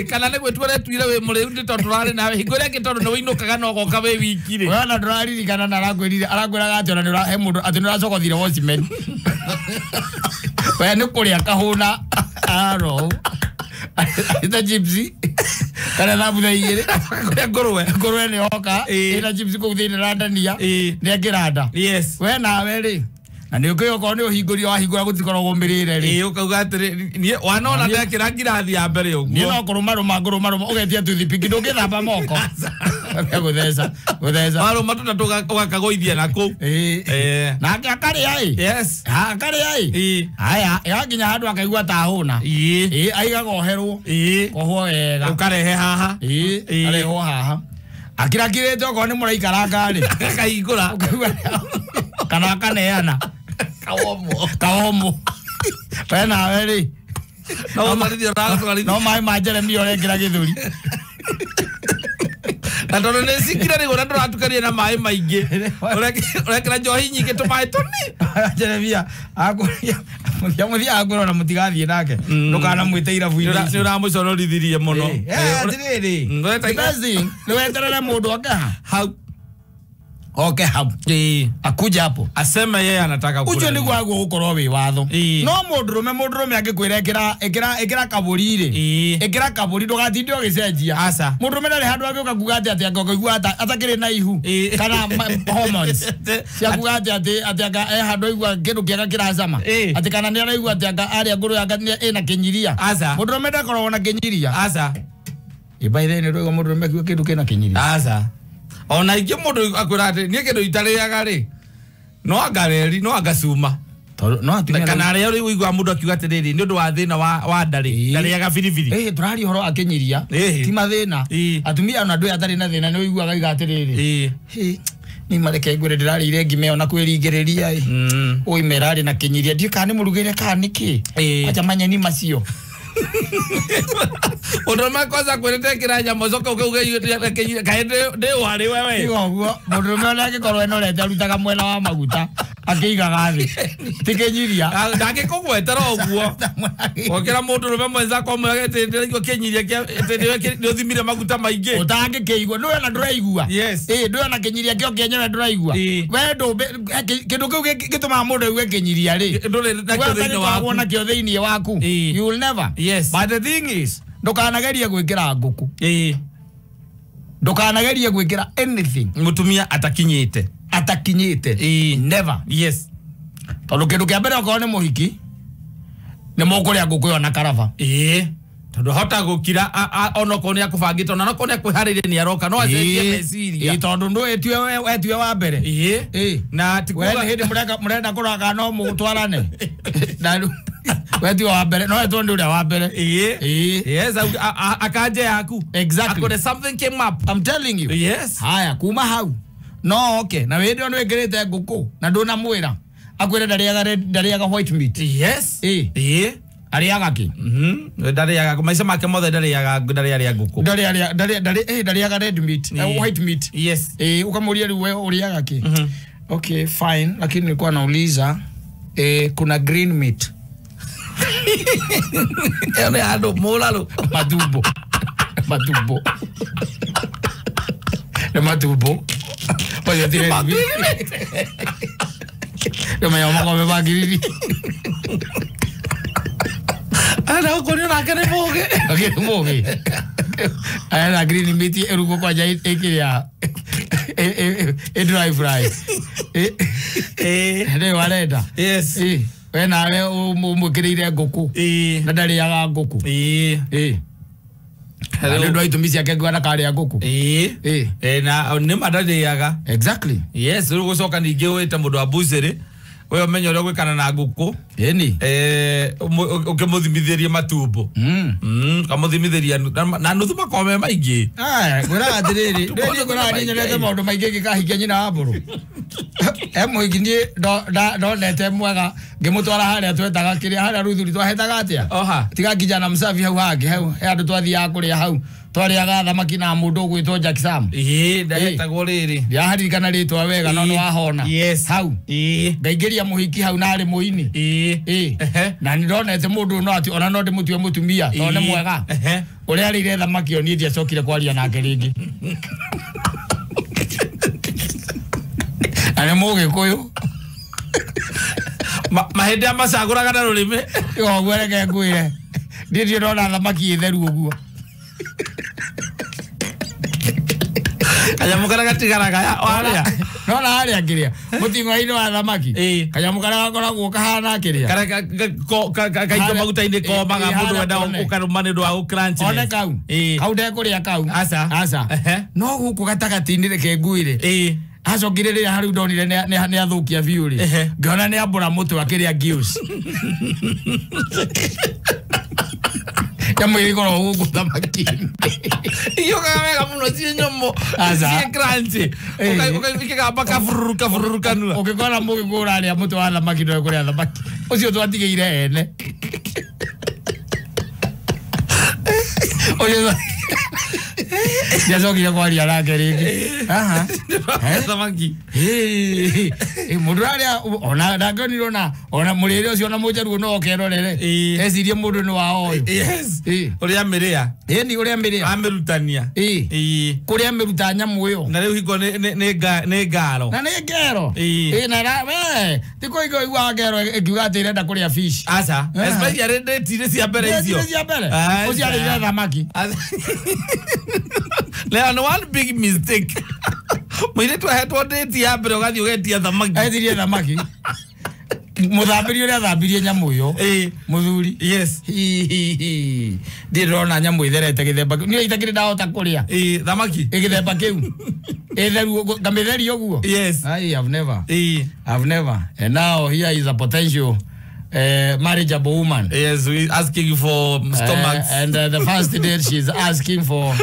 [SPEAKER 2] kana nĩ gwĩtua ũretuire wĩ mũrĩu nĩ tondũ tũrarĩ nawe hingo ĩrĩa ĩngĩ tondũ nĩ wĩinũkaga na ũgoka wĩ wiki rĩ
[SPEAKER 1] we ona ndũraririkana na arakwĩrire arakwĩraga atĩ ona nĩ he mũndũ atĩ nĩ ũracogothire watchman we nĩ kũrĩa kahũna aro ita chips kana thambutha igĩrĩ
[SPEAKER 2] kũrĩa ngũrwe
[SPEAKER 1] ngũrwe nĩ yoka ĩna chips kũu thĩinĩ na ndania nĩ ĩngĩranda.
[SPEAKER 2] Yes.
[SPEAKER 1] We nawe rĩ na nĩ ũkĩũĩ okorwo nĩ ũhingũria wahingũra gũtikoragwo mĩrĩre rĩ
[SPEAKER 2] ũkauga atĩrĩ niĩ wanona ndekĩra ngirathi ya mbere ũguo
[SPEAKER 1] niĩ no kũrũmarũma ngũrũmarũma ũgetia toothpick ndũngĩthamba moko gũtheca gũtheca
[SPEAKER 2] warũma tũtatũ ũgakagũithia na kũu
[SPEAKER 1] nake akarĩa ĩ.
[SPEAKER 2] Yes.
[SPEAKER 1] Akarĩa ĩ haya ĩgakinya handũ akaigua ta ahũna aigaga oherwo kohwo wega
[SPEAKER 2] ũkarehe haha
[SPEAKER 1] arehwo haha akirakirĩte okorwo nĩ mũraikaranga rĩ
[SPEAKER 2] akahingũra
[SPEAKER 1] kana akaneana
[SPEAKER 2] kawomo
[SPEAKER 1] kawomo we nawe rĩ no maĩ ma Jeremia ũrekĩra gĩthũri
[SPEAKER 2] na tondũ nĩ cikire rĩ ũrĩa ndũratukania na maĩ maingĩ ũrekĩra njohi nyingĩ tũmaĩ tũni
[SPEAKER 1] Jeremia akũria mũthia akwĩra ona mũtigathiĩ nake ndũkanamwĩte irabu-inĩ
[SPEAKER 2] nĩ ũramũconorithirie mũno
[SPEAKER 1] atĩrĩrĩ nĩ weterere mũndũ oke ha
[SPEAKER 2] hau
[SPEAKER 1] oke hau akuja hapo
[SPEAKER 2] aseme yeye anataka kula
[SPEAKER 1] ucio niguo aguo gukorwo wi watho no mundurume angikwira ikira ikira ikira kaburi ri ikira kaburi ndugatinde ugicenjia
[SPEAKER 2] aca
[SPEAKER 1] mundurume ndari handu angiuka kuga ati ati angĩkaigua atakĩrĩ na ihu kana hormones cia kuga ati ati ati anga e handu aigua kindu kiega kiracama ati kana ni araigua ati anga aria nguru yanga ina kinyiria mundurume ndakoragwo na kinyiria
[SPEAKER 2] aca
[SPEAKER 1] by the way ni rwego mundurume akiuga kindu kina kinyiria
[SPEAKER 2] aca ona ingĩ mũndũ akwĩra atĩ niĩ kĩndũ itarĩaga rĩ no anga reri no anga cuma
[SPEAKER 1] No atumia
[SPEAKER 2] kana arĩa rĩu ũiguaga mũndũ akiuga atĩrĩrĩ nĩ ũndũ wa thĩna wa ndarĩ ndarĩaga biribiri.
[SPEAKER 1] Tũraria ũhoro wa kĩnyiria ti mathĩna. Atumia ona andũ aya atarĩ na thĩna nĩ ũiguaga iga atĩrĩrĩ ni mareke ngwĩre ndĩrarĩire ngima ĩyo na kwĩringĩrĩria ĩ ũime ĩrarĩ na kĩnyiria ndiũ kana nĩ mũrugĩre kana nĩkĩ acha manyeni macio.
[SPEAKER 2] Ũndũ ũmwe kwanza kwĩrĩte kĩra nyama ũcoke ũkauge kaĩ ndĩ warĩ wewe.
[SPEAKER 1] Tiga ũguo mũndũ ũmwe ona angĩkorwo enorete arutaga mwena wa maguta akĩigaga thĩ ti kĩnyiria.
[SPEAKER 2] Ndangĩkũgwetera ũguo okĩra mũndũ rũme mwenzako amwĩrage atĩ ndĩraigua kĩnyiria atĩ nĩ ũthimire maguta maingĩ
[SPEAKER 1] ũtangĩkĩigua ndũĩ ona ndũraigua. Ndũĩ ona kĩnyiria kĩo kĩenyewe ndũraigua. We kĩndũ kĩu gĩtũmaga mũndũ aigue kĩnyiria rĩ
[SPEAKER 2] ndũrĩ nakĩo thĩinĩ waku.
[SPEAKER 1] Nakĩo thĩinĩ waku. You will never.
[SPEAKER 2] Yes.
[SPEAKER 1] But the thing is ndũkanagerie gwĩkĩra ngũkũ. Ndũkanagerie gwĩkĩra anything
[SPEAKER 2] mũtumia atakinyĩte.
[SPEAKER 1] Never.
[SPEAKER 2] Yes.
[SPEAKER 1] Tondũ kĩndũ kĩa mbere okorwo nĩ mũhiki nĩ mũkũrĩa ngũkũ ĩyo na karaba.
[SPEAKER 2] Tondũ hota gũkira onokorwo nĩ akũbangĩte ona onokorwo nĩ akwĩharĩirie nĩ aroka no acenjie meciria.
[SPEAKER 1] Tondũ ndũĩ etue wa mbere.
[SPEAKER 2] Na ti
[SPEAKER 1] we nĩ hĩndĩ mũrenda kũrora kana no mũtwarane. Wetue wa mbere no etwo nĩ ũrĩa wa mbere.
[SPEAKER 2] Yes, akanje yaku.
[SPEAKER 1] Exactly.
[SPEAKER 2] Akore something came up.
[SPEAKER 1] I'm telling you.
[SPEAKER 2] Yes.
[SPEAKER 1] Haya kuma hau no oke na wĩndĩ nĩ wĩkĩrĩte ngũkũ na ndũnamwĩra akwĩre ndarĩaga white meat.
[SPEAKER 2] Yes.
[SPEAKER 1] Arĩaga kĩ?
[SPEAKER 2] Ndarĩaga maica make mothe ndarĩaga ndarĩaga ngũkũ.
[SPEAKER 1] Ndarĩaga red meat, white meat.
[SPEAKER 2] Yes.
[SPEAKER 1] Ukamũria rĩu we ũrĩaga kĩ? Okay, fine, lakini nilikuwa nauliza kuna green meat.
[SPEAKER 2] Ene andũ mũrarũ.
[SPEAKER 1] Matumbo. Matumbo. Nĩ matumbo. Macio ti red meat. Nĩ manyama makombe ma ngiriri.
[SPEAKER 2] Ana ũkũrio nake nĩ mũgĩ.
[SPEAKER 1] Nake nĩ mũgĩ. Aya green meat ĩrugwo kwanja ĩkĩrĩa ĩ dry fry. Nĩ warenda.
[SPEAKER 2] Yes.
[SPEAKER 1] We nawe ũmwĩkĩrĩire ngũkũ na ndarĩaga ngũkũ. Na nĩ ũndũ wa itũmi ciake nguona karĩa ngũkũ.
[SPEAKER 2] Na nĩ ma ndarĩaga.
[SPEAKER 1] Exactly.
[SPEAKER 2] Yes, rĩu gũcoka ningĩ wĩte mũndũ wa butchery we ũmenye ũrĩa gwĩkana na ngũkũ. Ũkĩmũthimithĩrie matumbo. Kamũthimithĩria na nuthu makorwo me maingĩ.
[SPEAKER 1] Ngwĩraga atĩrĩrĩ, niĩ ngwĩraga niĩ nyonete maũndũ maingĩ ngĩkahikia nyina wa mbũrũ. Mũhiki niĩ ndonete mwega ngĩmũtwara harĩa twetaga kĩrĩa harĩa Ruthuri twahetaga atĩa? Tiga kijana msafi hau hangĩ hau he andũ twathiaga kũrĩa hau twarĩaga thamaki na mũndũ ũgwĩtwo Jack Sam.
[SPEAKER 2] Ndahetagwo rĩrĩ.
[SPEAKER 1] Ndiraharirikana rĩtwa wega no nĩ wahona. Hau. Ngaingĩria mũhiki hau na arĩ mũini. Na nĩ ndonete mũndũ no ati ona no ndĩmũtue mũtumia tondũ nĩ mwega. Ũrĩa arĩire thamaki ĩyo niĩ ndiacokire kwaria nake rĩngĩ. Na nĩ Mũgĩkũyũ.
[SPEAKER 2] Mahĩndĩ amacagũraga na rũrĩmĩ.
[SPEAKER 1] Ũguo reke ngwĩre. Niĩ ndirĩ ndona thamaki ĩtheru ũguo.
[SPEAKER 2] Kanyamũ karĩa gatigaraga warĩa.
[SPEAKER 1] Nona harĩa ngĩrĩa mũting'oe-inĩ wa thamaki. Kanyamũ karĩa gakoragwo kahana kĩrĩa.
[SPEAKER 2] Karĩa kaingĩ maguta-inĩ komaga mũndũ wenda ũkarũma nĩ ũndũ wa gũ-crunchiness.
[SPEAKER 1] One kau. Kau ndekũrĩa kau.
[SPEAKER 2] Aca.
[SPEAKER 1] Aca. No gũkũ gatagatĩ-inĩ reke ngwĩre. Acokire rĩrĩa harĩa ndonire nĩ athũkia biũ rĩ. Ngĩona nĩ ambũra mũtwe akĩrĩa gills. Nyamũ ĩkoragwo gũkũ thamaki-inĩ.
[SPEAKER 2] Iũkaga wega mũno ciĩ nyũmũ. Ciĩ crunchy. Ũkĩgamba kabururu kabururu kanua.
[SPEAKER 1] Ũngĩkora mũgĩkũyũ ũrarĩa mũtwe wa thamaki ndũĩ kũrĩa thamaki. Ũcio twatigĩire ene. Ũcio ndiacokire kwaria nake rĩngĩ.
[SPEAKER 2] Thamaki.
[SPEAKER 1] Mũndũ arĩa ona ndangĩonire ona mũrĩre ũcio ona mũnjaruo no okerorere. Ecirie mũndũ nĩ wa ũyũ.
[SPEAKER 2] Yes. Ũrĩa amĩrĩa.
[SPEAKER 1] Ĩni ũrĩa amĩrĩa.
[SPEAKER 2] Amĩrutania.
[SPEAKER 1] Kũrĩa amĩruta nyamũ ĩyo.
[SPEAKER 2] Na rĩu hingo nĩ ngaro.
[SPEAKER 1] Na nĩ ngero. Na we ti kũigua ũiguaga ngero ĩngiuga atĩ ĩrenda kũrĩa fish.
[SPEAKER 2] Aca. Especially ndĩtire cia mbere icio.
[SPEAKER 1] Ndĩtire cia mbere. Ũcio arĩire thamaki.
[SPEAKER 2] Leo no one big mistake. Mũirĩtu ahetwo date ya mbere ũgathiĩ ũgetia thamaki.
[SPEAKER 1] Etirie thamaki. Muthambĩrie ũrĩa athambirie nyamũ ĩyo. Mũthuri.
[SPEAKER 2] Yes.
[SPEAKER 1] Ndirĩ ndĩrona nyamũ ĩtherete gĩthemba kĩu. Niĩ itakĩrĩ ndahota kũrĩa.
[SPEAKER 2] Thamaki.
[SPEAKER 1] Gĩthemba kĩu. Ĩtheru ngamĩtheria ũguo.
[SPEAKER 2] Yes.
[SPEAKER 1] I have never. I've never. And now here is a potential marriageable woman.
[SPEAKER 2] Yes, we asking for stomachs.
[SPEAKER 1] And the first date she's asking for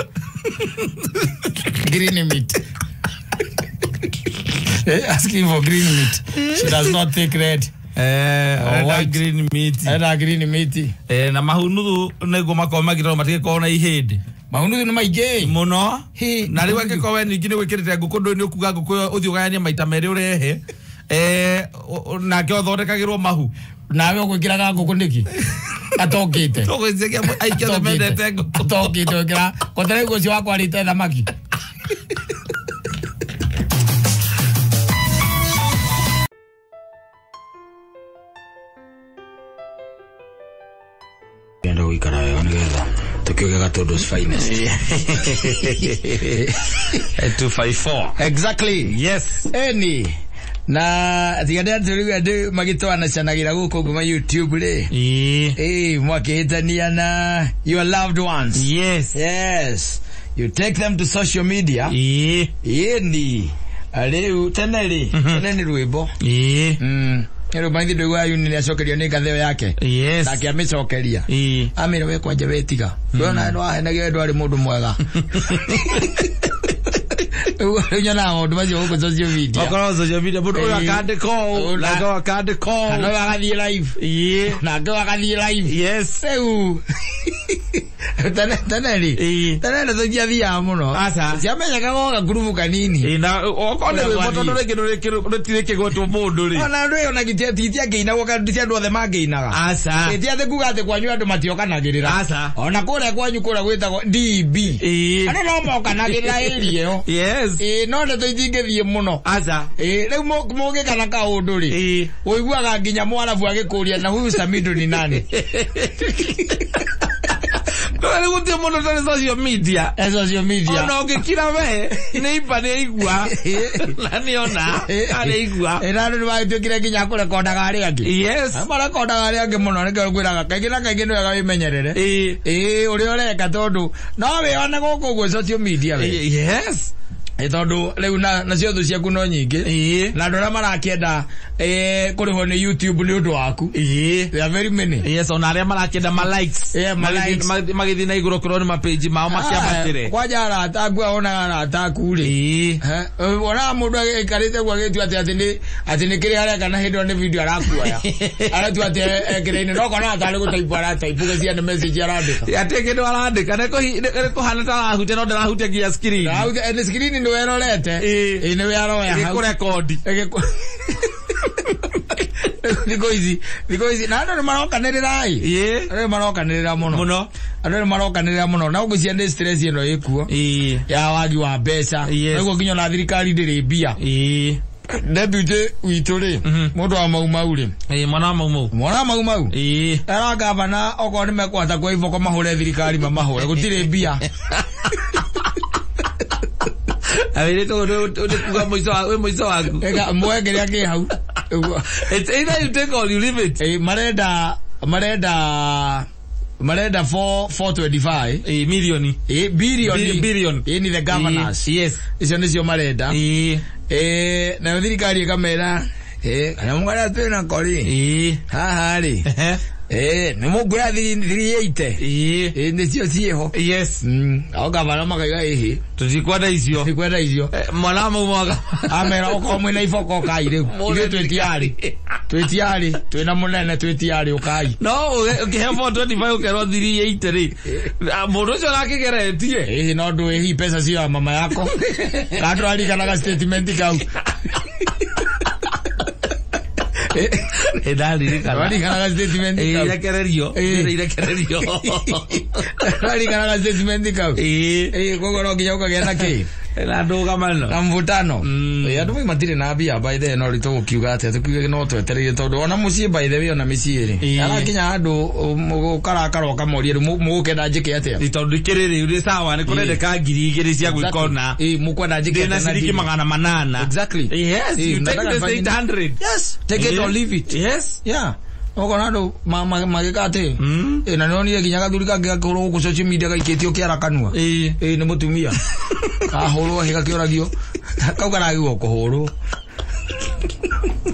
[SPEAKER 1] green meat. Asking for green meat. She does not take red.
[SPEAKER 2] White green meat.
[SPEAKER 1] Eda green meat.
[SPEAKER 2] Na mahunuthu nĩguo makorwo magĩtwo matigĩkorwo na ihĩndĩ.
[SPEAKER 1] Mahunuthu nĩ maingĩ
[SPEAKER 2] mũno. Na rĩu angĩkorwo we ningĩ nĩ gwĩkĩrĩte ngũkũ ndũĩ nĩ ũkuga ngũkũ ĩyo ũthiĩ ũgayanie maita merĩ ũrehe. Nake ũthondekagĩrwo mahu.
[SPEAKER 1] Nawe ũgwĩkĩraga ngũkũ nĩkĩ? Atokĩte.
[SPEAKER 2] Tũgwĩciria aingĩ othe mendete ngũkũ.
[SPEAKER 1] Atokĩte wĩkĩra. Kote rĩu ũcio wakwa arĩte thamaki. Enda gũikara wega nĩgetha tũkĩuge Gatundu's finest.
[SPEAKER 2] 254.
[SPEAKER 3] Exactly.
[SPEAKER 2] Yes.
[SPEAKER 3] Eni na tiga atĩ rĩu andũ magĩtwanacanagĩra gũkũ nguma YouTube rĩ. Mwakĩhĩtania na your loved ones.
[SPEAKER 2] Yes.
[SPEAKER 3] Yes. You take them to social media. Eni rĩu tene rĩ, tene nĩ rwĩmbo. Rĩu maithe ndũigua yuni nĩacokerio nĩ ngathĩo yake.
[SPEAKER 2] Yes.
[SPEAKER 3] Nake amĩcokeria. Amĩra we kwanja wetiga. We ona nĩwahenagia we ndwarĩ mũndũ mwega. Rĩu nyonaga maũndũ macio gũkũ social media.
[SPEAKER 2] Okorwo social media mũndũ ũyũ akandĩka ũũ, nake ũyũ akandĩka ũũ.
[SPEAKER 3] Kana ũyũ agathiĩ live. Nake ũyũ agathiĩ live.
[SPEAKER 2] Yes.
[SPEAKER 3] Rĩu tene rĩ, tene ndeto itiathiaga mũno. Ciamenyekaga o gakurubu kanini.
[SPEAKER 2] Na okorwo nĩ rwĩmbo tondũ rĩngĩ rũtirĩ kĩgwetwo mũndũ rĩ.
[SPEAKER 3] Ona andũ ĩyo na itiangĩinagwo kana ti andũ othe mangĩinaga. Ti atĩ kuga atĩ kwanyu andũ matiokanagĩrĩra. Ona kũrĩa kwanyu kũrĩa gwĩtagwo DB. Andũ no mokanagĩrĩra area ĩyo.
[SPEAKER 2] Yes.
[SPEAKER 3] No ndeto itingĩthiĩ mũno. Rĩu mũngĩkana kaũndũ rĩ, ũiguaga nginya Mwarabu agĩkũria na huyu Samido ni nani?
[SPEAKER 2] Rĩu gũtirĩ mũndũ ũtarĩ social media.
[SPEAKER 3] Social media.
[SPEAKER 2] Ona ũngĩkira we, nĩ imba nĩ aigua. Na nĩ ona, nĩ aigua.
[SPEAKER 3] Na andũ nĩmagĩtuĩkire nginya kũrekondaga arĩa angĩ.
[SPEAKER 2] Yes.
[SPEAKER 3] Marekondaga arĩa angĩ mũno nĩkĩo ngwĩraga kaingĩ na kaingĩ nĩ wega wĩmenyerere. Ũrĩa ũreka tondũ no wĩone gũkũ ũguo social media we.
[SPEAKER 2] Yes.
[SPEAKER 3] Tondũ rĩu nacio thũ ciaku no nyingĩ. Na andũ arĩa marakĩenda kũrĩhwo nĩ YouTube nĩ ũndũ waku. They are very many.
[SPEAKER 2] Yes, ona arĩa marakĩenda ma likes.
[SPEAKER 3] Ma likes.
[SPEAKER 2] Magĩthiĩ na igũrũ kũrwo nĩ ma page mao makĩambatĩre.
[SPEAKER 3] Kwanja arata aku onaga arata aku rĩ. Wonaga mũndũ aikarĩte ũguo agĩtua atĩ atĩ nĩ kĩrĩa areka na hĩndĩ ĩyo nĩ video arakuoya. Aratua atĩ ekĩra-inĩ no konaga tarĩ gũtaipu arataipu gũcia nĩ message arandĩka.
[SPEAKER 2] Atĩ kĩndũ arandĩka nĩ kũhana ta arahutia no ndarahutia nginya screen.
[SPEAKER 3] Nĩ screen nĩ werorete. Nĩ we aroya hau.
[SPEAKER 2] Ĩkũrekondi.
[SPEAKER 3] Thikũ ici na andũ nĩ marokanĩrĩra ĩ. Andũ nĩ marokanĩrĩra mũno. Andũ nĩ marokanĩrĩra mũno na ngwĩciria nĩ stress ĩno ĩkuo. Ya wagi wa mbeca. Nĩguo nginya ona thirikari ndĩrĩ mbia. Deputy witũ rĩ, mũndũ wa Mau Mau rĩ.
[SPEAKER 2] Mwana wa Mau Mau.
[SPEAKER 3] Mwana wa Mau Mau. Era gavana okorwo nĩ mekũhota kuoya iboko mahũre thirikari mamahũre gũtirĩ mbia.
[SPEAKER 2] Awĩrĩtwo nĩ kuga mũico wa mũico waku.
[SPEAKER 3] Eka muoe kĩrĩa kĩ hau.
[SPEAKER 2] It's either you take or you leave it.
[SPEAKER 3] Marenda 425
[SPEAKER 2] million.
[SPEAKER 3] Billion.
[SPEAKER 2] Billion.
[SPEAKER 3] Ni the governors.
[SPEAKER 2] Yes.
[SPEAKER 3] Icio nĩcio marenda. Nayo thirikari ĩkamera kanyamũ karĩa twĩ nako rĩ. Haha rĩ. Nĩ mũnguoya 380. Nĩcio ciĩho.
[SPEAKER 2] Yes.
[SPEAKER 3] Ao gavana makaiga ĩhĩ.
[SPEAKER 2] Tũtikwenda icio.
[SPEAKER 3] Tũtikwenda icio.
[SPEAKER 2] Mwana wa Mau Mau
[SPEAKER 3] amera okorwo mwĩna iboko ũkai rĩu. Ithuĩ twĩ tiarĩ. Twĩna mũnene twĩ tiarĩ ũkai.
[SPEAKER 2] No ũkĩhe 425 ũkerwo 380 rĩ. Mũndũ ũcio arakĩgeretie.
[SPEAKER 3] Ĩhĩ no ndũĩ hihi mbeca cio ya mama yako. Kana ndũraririkanaga statement kau.
[SPEAKER 2] Ndaririkana.
[SPEAKER 3] Ndũraririkanaga statement kau.
[SPEAKER 2] Irekererio. Irekererio.
[SPEAKER 3] Ndũraririkanaga statement kau. Koguo no nginya ũkagĩa na kĩ.
[SPEAKER 2] Na ndũgamano.
[SPEAKER 1] Na mvutano. Andũ matirĩ na mbia by the no ritũ gũkiuga atĩa tũkiuge no twetereire tondũ ona mũciĩ by the way ona mĩciĩ rĩ. Arakinya handũ ũkarakara ũkamoria rĩu mũgũkenda njĩke atĩa.
[SPEAKER 2] Tondũ ikĩrĩ rĩu nĩ sawa nĩ kũrendeka 2000 cia gwĩka ona.
[SPEAKER 1] Mũkwenda njĩke
[SPEAKER 2] atĩa na ciringi 800.
[SPEAKER 1] Exactly.
[SPEAKER 2] Yes, you take the 800.
[SPEAKER 1] Yes, take it or leave it.
[SPEAKER 2] Yes.
[SPEAKER 1] Yeah. Ogona andu magika ati na nonire nginya gathuri kangĩ gakĩhũrwo gũkũ social media gaikĩtio kĩara kanua nĩ mũtumia kahũrwo hĩ gakĩũragio kau karagigwo kũhũrwo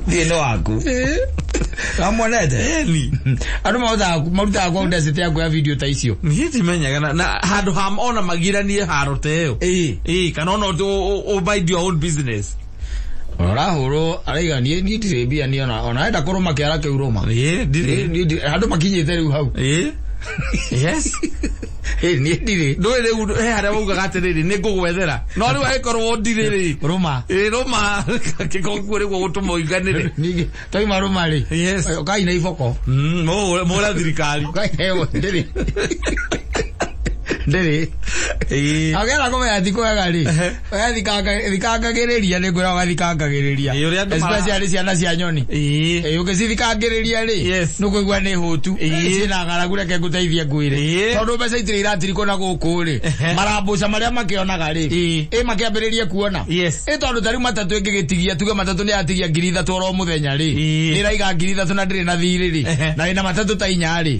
[SPEAKER 1] thiĩ nĩ waku kamwonete andũ marutaga kwa audacity ya kuoya video ta icio
[SPEAKER 2] niĩ ndimenyaga na handũ ha ona magiranie haro ta ĩyo kana ona mind your own business.
[SPEAKER 1] Orahũrwo araiga niĩ ndirĩ mbia niĩ ona enda kũrũma kĩara kĩu rũma. Andũ makinyĩte rĩu hau.
[SPEAKER 2] Yes.
[SPEAKER 1] Niĩ ndirĩ.
[SPEAKER 2] Ndũĩ rĩu he harĩa waugaga atĩrĩrĩ nĩ ngũgwethera no rĩu angĩkorwo ndirĩ rĩ
[SPEAKER 1] rũma.
[SPEAKER 2] Rũma kĩkoguo rĩu gũtũma ũiganĩre.
[SPEAKER 1] Ningĩ twaima rũma rĩ.
[SPEAKER 2] Yes.
[SPEAKER 1] Ũkaina iboko.
[SPEAKER 2] Mũra thirikari.
[SPEAKER 1] Ndĩrĩ. Ndĩrĩ. Agera kũmenya ti kwega rĩ. Thikangagĩrĩria nĩ ngwĩra ũgathikangagĩrĩria. Especially ciana cia nyoni. Ũngĩcithikangĩrĩria rĩ nĩ ũkũigua nĩ hũtu. Ciĩna ng'aragu reke ngũteithie ngwĩre. Tondũ mbeca itirĩ iratirikwo na gũkũ rĩ. Marambũca marĩa makĩonaga rĩ. Makĩambĩrĩrie kuona. Tondũ ta rĩu matatũ ĩngĩgĩtigia tuge matatũ nĩ yatigia 3,000 oro mũthenya rĩ. Nĩ ĩraiga 3,000 na ndĩrĩ na thirĩ rĩ. Na ĩna matatũ ta 4 rĩ.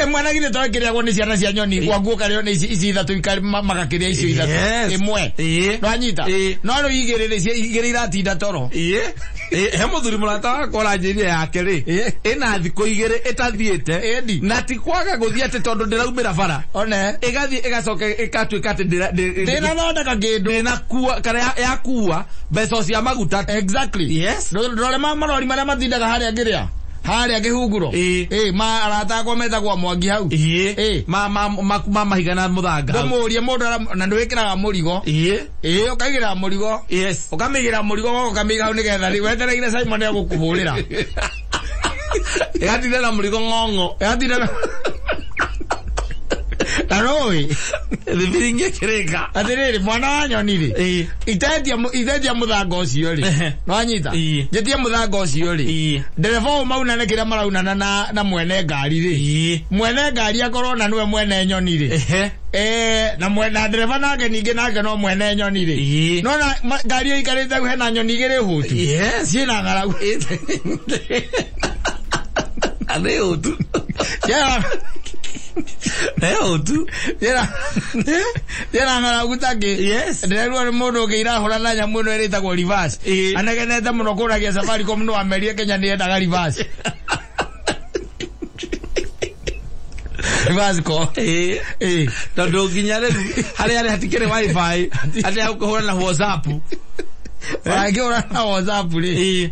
[SPEAKER 1] Ĩmwe na githĩ to ĩkĩrĩagwo nĩ ciana cia nyoni gwaku ũkarĩo nĩ ici ithatũ magakĩrĩa icio ithatũ ĩmwe. Nĩwanyita? No rĩu igĩrĩ rĩ igĩrĩ iratinda toro.
[SPEAKER 2] He mũthuri mũrata wakwa ũranjĩrire yake rĩ ĩna thikũ igĩrĩ ĩtathiĩte na ti kwaga gũthiĩ atĩ tondũ ndĩraumĩra bara.
[SPEAKER 1] One.
[SPEAKER 2] Ĩgathiĩ ĩgacoka ĩgatuĩka atĩ
[SPEAKER 1] ndĩnathondeka kĩndũ.
[SPEAKER 2] Ndĩnakua kana yakua mbeca cia maguta.
[SPEAKER 1] Exactly.
[SPEAKER 2] Yes.
[SPEAKER 1] Ndũrore marori marĩa matindaga harĩa ngĩrĩa. Harĩa kĩhunguro. Ma arata akwa metagwo Mwangi hau.
[SPEAKER 2] Ma mahiga na mũthanga.
[SPEAKER 1] Ndũmũrie mũndũ na ndwĩkĩraga mũrigo. Ũkaigĩrĩra mũrigo.
[SPEAKER 2] Yes.
[SPEAKER 1] Ũkamĩigĩra mũrigo ũkamĩiga hau nĩgetha rĩ wetereire Simon egũkũhũrĩra.
[SPEAKER 2] Ĩgatinda na mũrigo ng'ong'o.
[SPEAKER 1] Ĩgatinda na na rũĩ.
[SPEAKER 2] Thibiringi ĩkĩrĩka.
[SPEAKER 1] Atĩrĩrĩ mwana wa nyoni rĩ. Itetia mũthanga ũcio rĩ. Nĩwanyita? Njĩtie mũthanga ũcio rĩ. Ndereba ũyũ maunane kĩrĩa maraunana na mwene ngari rĩ. Mwene ngari akorwo na nĩwe mwene nyoni rĩ. Na mwena ndereba nake ningĩ nake no mwene nyoni rĩ. Nona ngari ĩyo ĩikarĩte hau hena nyoni igĩrĩ hũtu. Ciĩna ng'aragu.
[SPEAKER 2] Nĩ hũtu. Nĩ hũtu.
[SPEAKER 1] Ciĩna ng'aragu ta kĩ. Ndĩrerwo nĩ mũndũ ũngĩ irahũra na nyamũ ĩno ĩrĩtagwo reverse. Anegenete mũno kũragia Safaricom no amerie Kenya nĩ yendaga reverse. Reverse ko.
[SPEAKER 2] Tondũ nginya rĩu harĩa hatikĩrĩ wifi atĩ ũkũhũra na WhatsApp.
[SPEAKER 1] Angĩhũra na WhatsApp rĩ.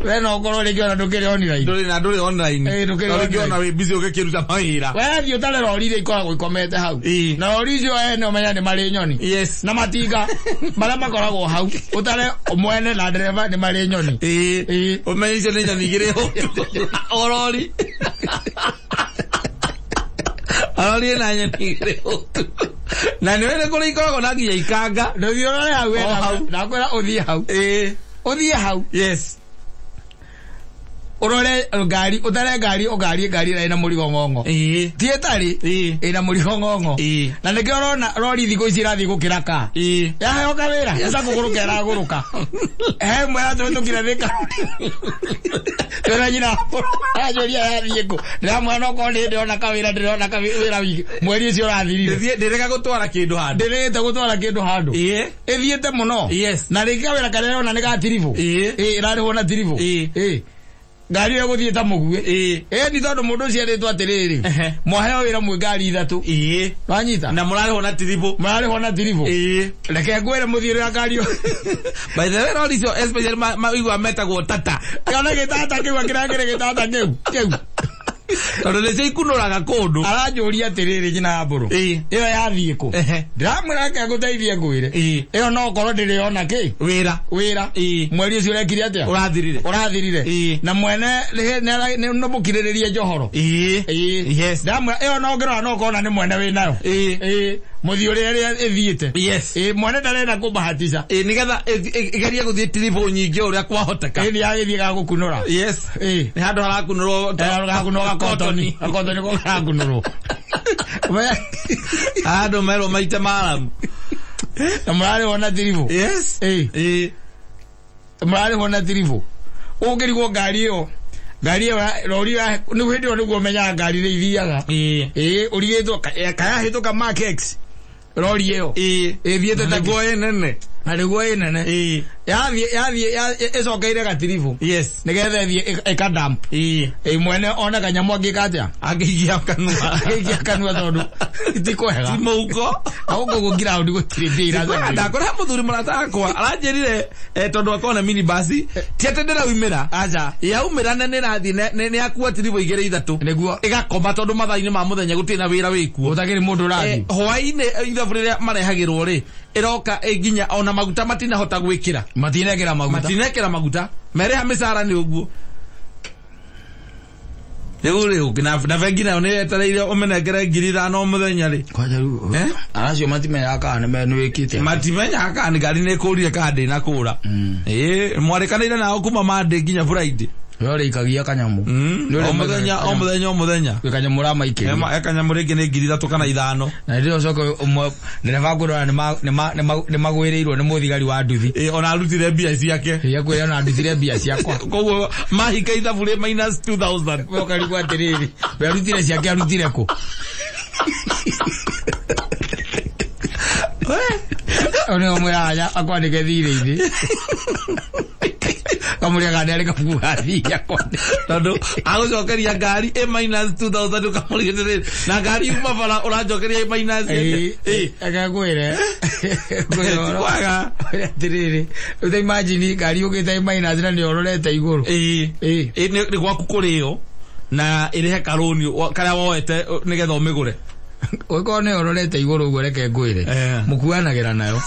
[SPEAKER 1] We no ũkorwo rĩngĩ ona ndũkĩrĩ online.
[SPEAKER 2] Ndũrĩ na ndũrĩ online.
[SPEAKER 1] Ndũkĩrĩ
[SPEAKER 2] ona wĩ busy ũgĩkĩruta mawĩra.
[SPEAKER 1] We thiĩ ũtare rori iria ikoragwo ikomete hau. Na rori icio ene ũmenya nĩ marĩ nyoni.
[SPEAKER 2] Yes.
[SPEAKER 1] Na matinga marĩa makoragwo hau ũtare mwene na ndereba nĩ marĩ nyoni.
[SPEAKER 2] Ũmenye icio nĩ nyoni igĩrĩ hũtu. O rori. Arori ĩna nyoni igĩrĩ hũtu. Na nĩ wĩrĩ kũrĩa ikoragwo na nginya ikanga.
[SPEAKER 1] Ndũthiĩ ũrore hau ndakwĩra ũthiĩ hau. Ũthiĩ hau.
[SPEAKER 2] Yes.
[SPEAKER 1] Urore ngari utare ngari ũngarie ngari ĩrĩa ĩna mũrigo ng'ong'o. Ti ĩtarĩ ĩna mũrigo ng'ong'o. Na nĩkĩo ũrona rori thikũ ici ĩrathiĩ gũkĩra ka. Yaheo kawĩra ĩta kũgũrũka ĩragũrũka. He ĩmwe yatũhĩtũkire Thika. Twĩna nyina anjũria yathiĩ kũ. Ndĩramwĩra no korwo nĩ ndĩrona kawĩra ndĩrona kawĩra wiki mweri ũcio ũrathirire.
[SPEAKER 2] Ndĩrega gũtwara kĩndũ handũ.
[SPEAKER 1] Ndĩrĩgĩte gũtwara kĩndũ handũ. Ĩthiĩte mũno. Na rĩngĩ kawĩra karĩa ĩrona nĩ ga tiribũ. Ĩrarĩhwo na tiribũ. Ngari ĩyo gũthiĩ ta mũguĩ. Nĩ tondũ mũndũ ũcio erĩtwo atĩrĩrĩ mwaheo wĩra mwĩ ngari ithatũ. Wanyita?
[SPEAKER 2] Na mũrarĩhwo na tiribũ.
[SPEAKER 1] Mũrarĩhwo na tiribũ. Reke ngwĩre mũthiĩ na ngari ĩyo.
[SPEAKER 2] By the way rori icio especially maigua metagwo tata.
[SPEAKER 1] Kĩona gĩtata kĩu akĩrangĩre gĩtata kĩu. Kĩu.
[SPEAKER 2] Tondũ nĩcio ikunũraga kũndũ.
[SPEAKER 1] Aranjũria atĩrĩrĩ nyina wa mbũrũ. Ĩyo yathiĩ kũ? Ndĩramwĩra reke ngũteithie ngwĩre. Ĩyo no ũkorwo ndĩrĩ ona kĩ?
[SPEAKER 2] Wĩra.
[SPEAKER 1] Wĩra. Mweri ũcio ũrekire atĩa?
[SPEAKER 2] Ũrathirire.
[SPEAKER 1] Ũrathirire. Na mwene nĩ mũkirĩrĩrie njohoro.
[SPEAKER 2] Yes.
[SPEAKER 1] Ndĩramwĩra ĩyo no ngĩrora no ũkona nĩ mwene wĩnayo.
[SPEAKER 3] Muthi uria ithiite.
[SPEAKER 2] Yes.
[SPEAKER 3] Mwana ndarenda kubahatisha.
[SPEAKER 2] Nigetha igerie guthie tiribu nyingi uria kwahoteka.
[SPEAKER 3] Ni agithie ga gukunura.
[SPEAKER 2] Yes. Ni handu harakunurwo.
[SPEAKER 3] Harakunurwo gakotoni. Gakotoni ko harakunurwo.
[SPEAKER 2] Andu merwo maite maramu.
[SPEAKER 3] Na murarĩhwo na tiribu.
[SPEAKER 2] Yes.
[SPEAKER 3] Murarĩhwo na tiribu. Ũngĩrigwo ngari ĩyo. Ngari ĩyo rori nĩ hĩndĩ ĩyo nĩguo ũmenyaga ngari nĩ ithiaga. Ũrigĩtwo kayahĩtũka Mark X. Rori ĩyo. Ĩthiĩte ta
[SPEAKER 2] nĩguo ĩ nene.
[SPEAKER 3] Na nĩguo ĩ nene. Yathiĩ ĩcokeire gatiribu.
[SPEAKER 2] Yes.
[SPEAKER 3] Nĩgetha ĩthiĩ ĩkadump. Mwene ona kanyamũ angĩka atĩa?
[SPEAKER 2] Angĩikia kanua.
[SPEAKER 3] Angĩikia kanua tondũ ti kwega.
[SPEAKER 2] Ti mũhuko.
[SPEAKER 3] Na gũkũ gũngiraũndi gũtirĩ mbia irathagĩrĩrio.
[SPEAKER 2] Ndakora mũthuri mũrata wakwa aranjĩrire tondũ akorwo na minibus ti atĩ ndĩraumĩra.
[SPEAKER 3] Aca.
[SPEAKER 2] Yaumĩra na nĩrathiĩ nĩ yakua tiribũ igĩrĩ ithatũ.
[SPEAKER 3] Nĩguo.
[SPEAKER 2] Ĩgakoma tondũ mathaa-inĩ ma mũthenya gũtirĩ na wĩra wĩkuo.
[SPEAKER 3] Gũtakĩrĩ mũndũ ũrathiĩ.
[SPEAKER 2] Hwaĩ-inĩ ithabu rĩrĩa marehagĩrwo rĩ ĩroka nginya ona maguta matinahota gwĩkĩra.
[SPEAKER 3] Matinekĩra maguta.
[SPEAKER 2] Matinekĩra maguta. Mereha mĩcara nĩ ũguo. Rĩu rĩ na bengi nayo nĩ yetereire ũmĩnengere 5,000 o mũthenya rĩ.
[SPEAKER 3] Kwanja rĩu aracio matimenyaga kana nĩ wĩkĩte.
[SPEAKER 2] Matimenyaga kana ngari nĩ ĩkũrire kana ndĩnakũra. Mwarĩkanĩire nao kuma Monday nginya Friday.
[SPEAKER 3] We ũrĩikagia kanyamũ.
[SPEAKER 2] O mũthenya o mũthenya o mũthenya.
[SPEAKER 3] Gwĩ kanyamũ ũramaikĩria.
[SPEAKER 2] He kanyamũ rĩngĩ nĩ 3,000 kana 5.
[SPEAKER 3] Na rĩrĩa ũcoke ndereba ngũrora nĩ magwĩrĩirwo nĩ mũthigari wa nduthi.
[SPEAKER 2] Ona arutire mbia ciake.
[SPEAKER 3] Akwĩra ona ndutire mbia ciakwa.
[SPEAKER 2] Koguo mahika ithabu rĩ minus 2,000.
[SPEAKER 3] We ũkarigwo atĩrĩrĩ, we arutire ciake arutire kũ? Ũyũ nĩwe ũmwĩraga akwandĩke thirĩ-inĩ. Kamũrĩa gani arĩ kabuku ga thirĩ akwandĩke.
[SPEAKER 2] Tondũ agũcokeria ngari ĩ minus 2,000 ũkamũria atĩrĩrĩ, na ngari yuma bara ũranjokeria ĩ minus
[SPEAKER 3] Reke ngwĩre.
[SPEAKER 2] Ti kwega.
[SPEAKER 3] Atĩrĩrĩ, rĩu ta imagine ngari yũkĩte ĩ minus na nĩ ũrorete igũrũ.
[SPEAKER 2] Nĩ gwaku kũrĩo na ĩrĩhe karũni karĩa woete nĩgetha ũmĩgũre.
[SPEAKER 3] Ũngĩkorwo nĩ ũrorete igũrũ ũguo reke ngwĩre. Mũkuanagĩra nayo.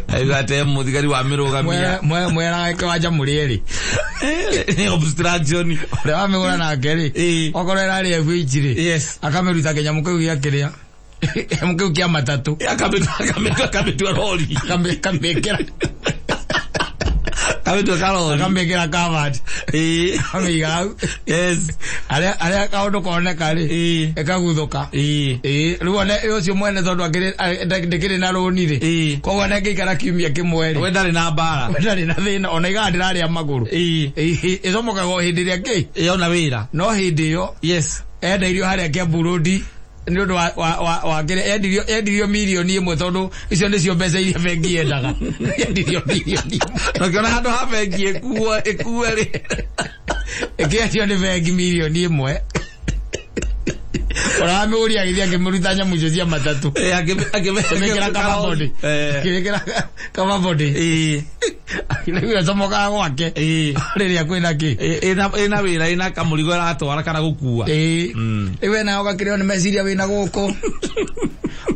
[SPEAKER 2] Aigate mũthigari wa mĩrũgamia.
[SPEAKER 3] Mweraga kĩwanja mũrĩ erĩ.
[SPEAKER 2] Nĩ obstruction.
[SPEAKER 3] Ũrĩa wamĩgũra nake rĩ, okorwo ĩrarĩ FH rĩ, akamĩruta kĩnyamũ kĩu gĩa kĩrĩa, kĩnyamũ kĩu kĩa matatũ.
[SPEAKER 2] Akamĩtua rori.
[SPEAKER 3] Akamĩkĩra.
[SPEAKER 2] Akamĩtua karori.
[SPEAKER 3] Akamĩkĩra covered. Akamĩiga hau.
[SPEAKER 2] Yes.
[SPEAKER 3] Arĩa kaũndũ koneka rĩ, ĩkaguthũka. Rĩu one ũcio mwene tondũ ndĩkĩrĩ na rũni rĩ, koguo ona ĩngĩikara kiumia kĩmwe rĩ,
[SPEAKER 2] we ndarĩ na mbara.
[SPEAKER 3] We ndarĩ na thĩna, ona igaga ndĩrarĩa magũrũ. Ĩcomokaga o hĩndĩ ĩrĩa kĩ?
[SPEAKER 2] Yona wĩra.
[SPEAKER 3] No hĩndĩ ĩyo,
[SPEAKER 2] Yes.
[SPEAKER 3] endeirio harĩa Kiambu Road nĩ ũndũ wa kĩrĩa, endirio 1,000,000 tondũ icio nĩcio mbeca iria bengi yendaga. Endirio 1,000,000.
[SPEAKER 2] Na ũkĩona handũ ha bengi ĩkue rĩ.
[SPEAKER 3] Ĩkĩendio nĩ bengi 1,000,000. Ũramĩũria agĩthiĩ akĩmĩruta nyamũ icio cia matatũ. Akĩmĩkĩra cover body. Akĩmĩkĩra cover body. Rĩu ĩcomokaga gwake. Rĩrĩa kwĩna kĩ?
[SPEAKER 2] Ĩna wĩra, ĩna kamũrigo ĩratwara kana gũkua.
[SPEAKER 3] Rĩu we nawe ũgakĩrĩo nĩ meciria wĩna gũkũ.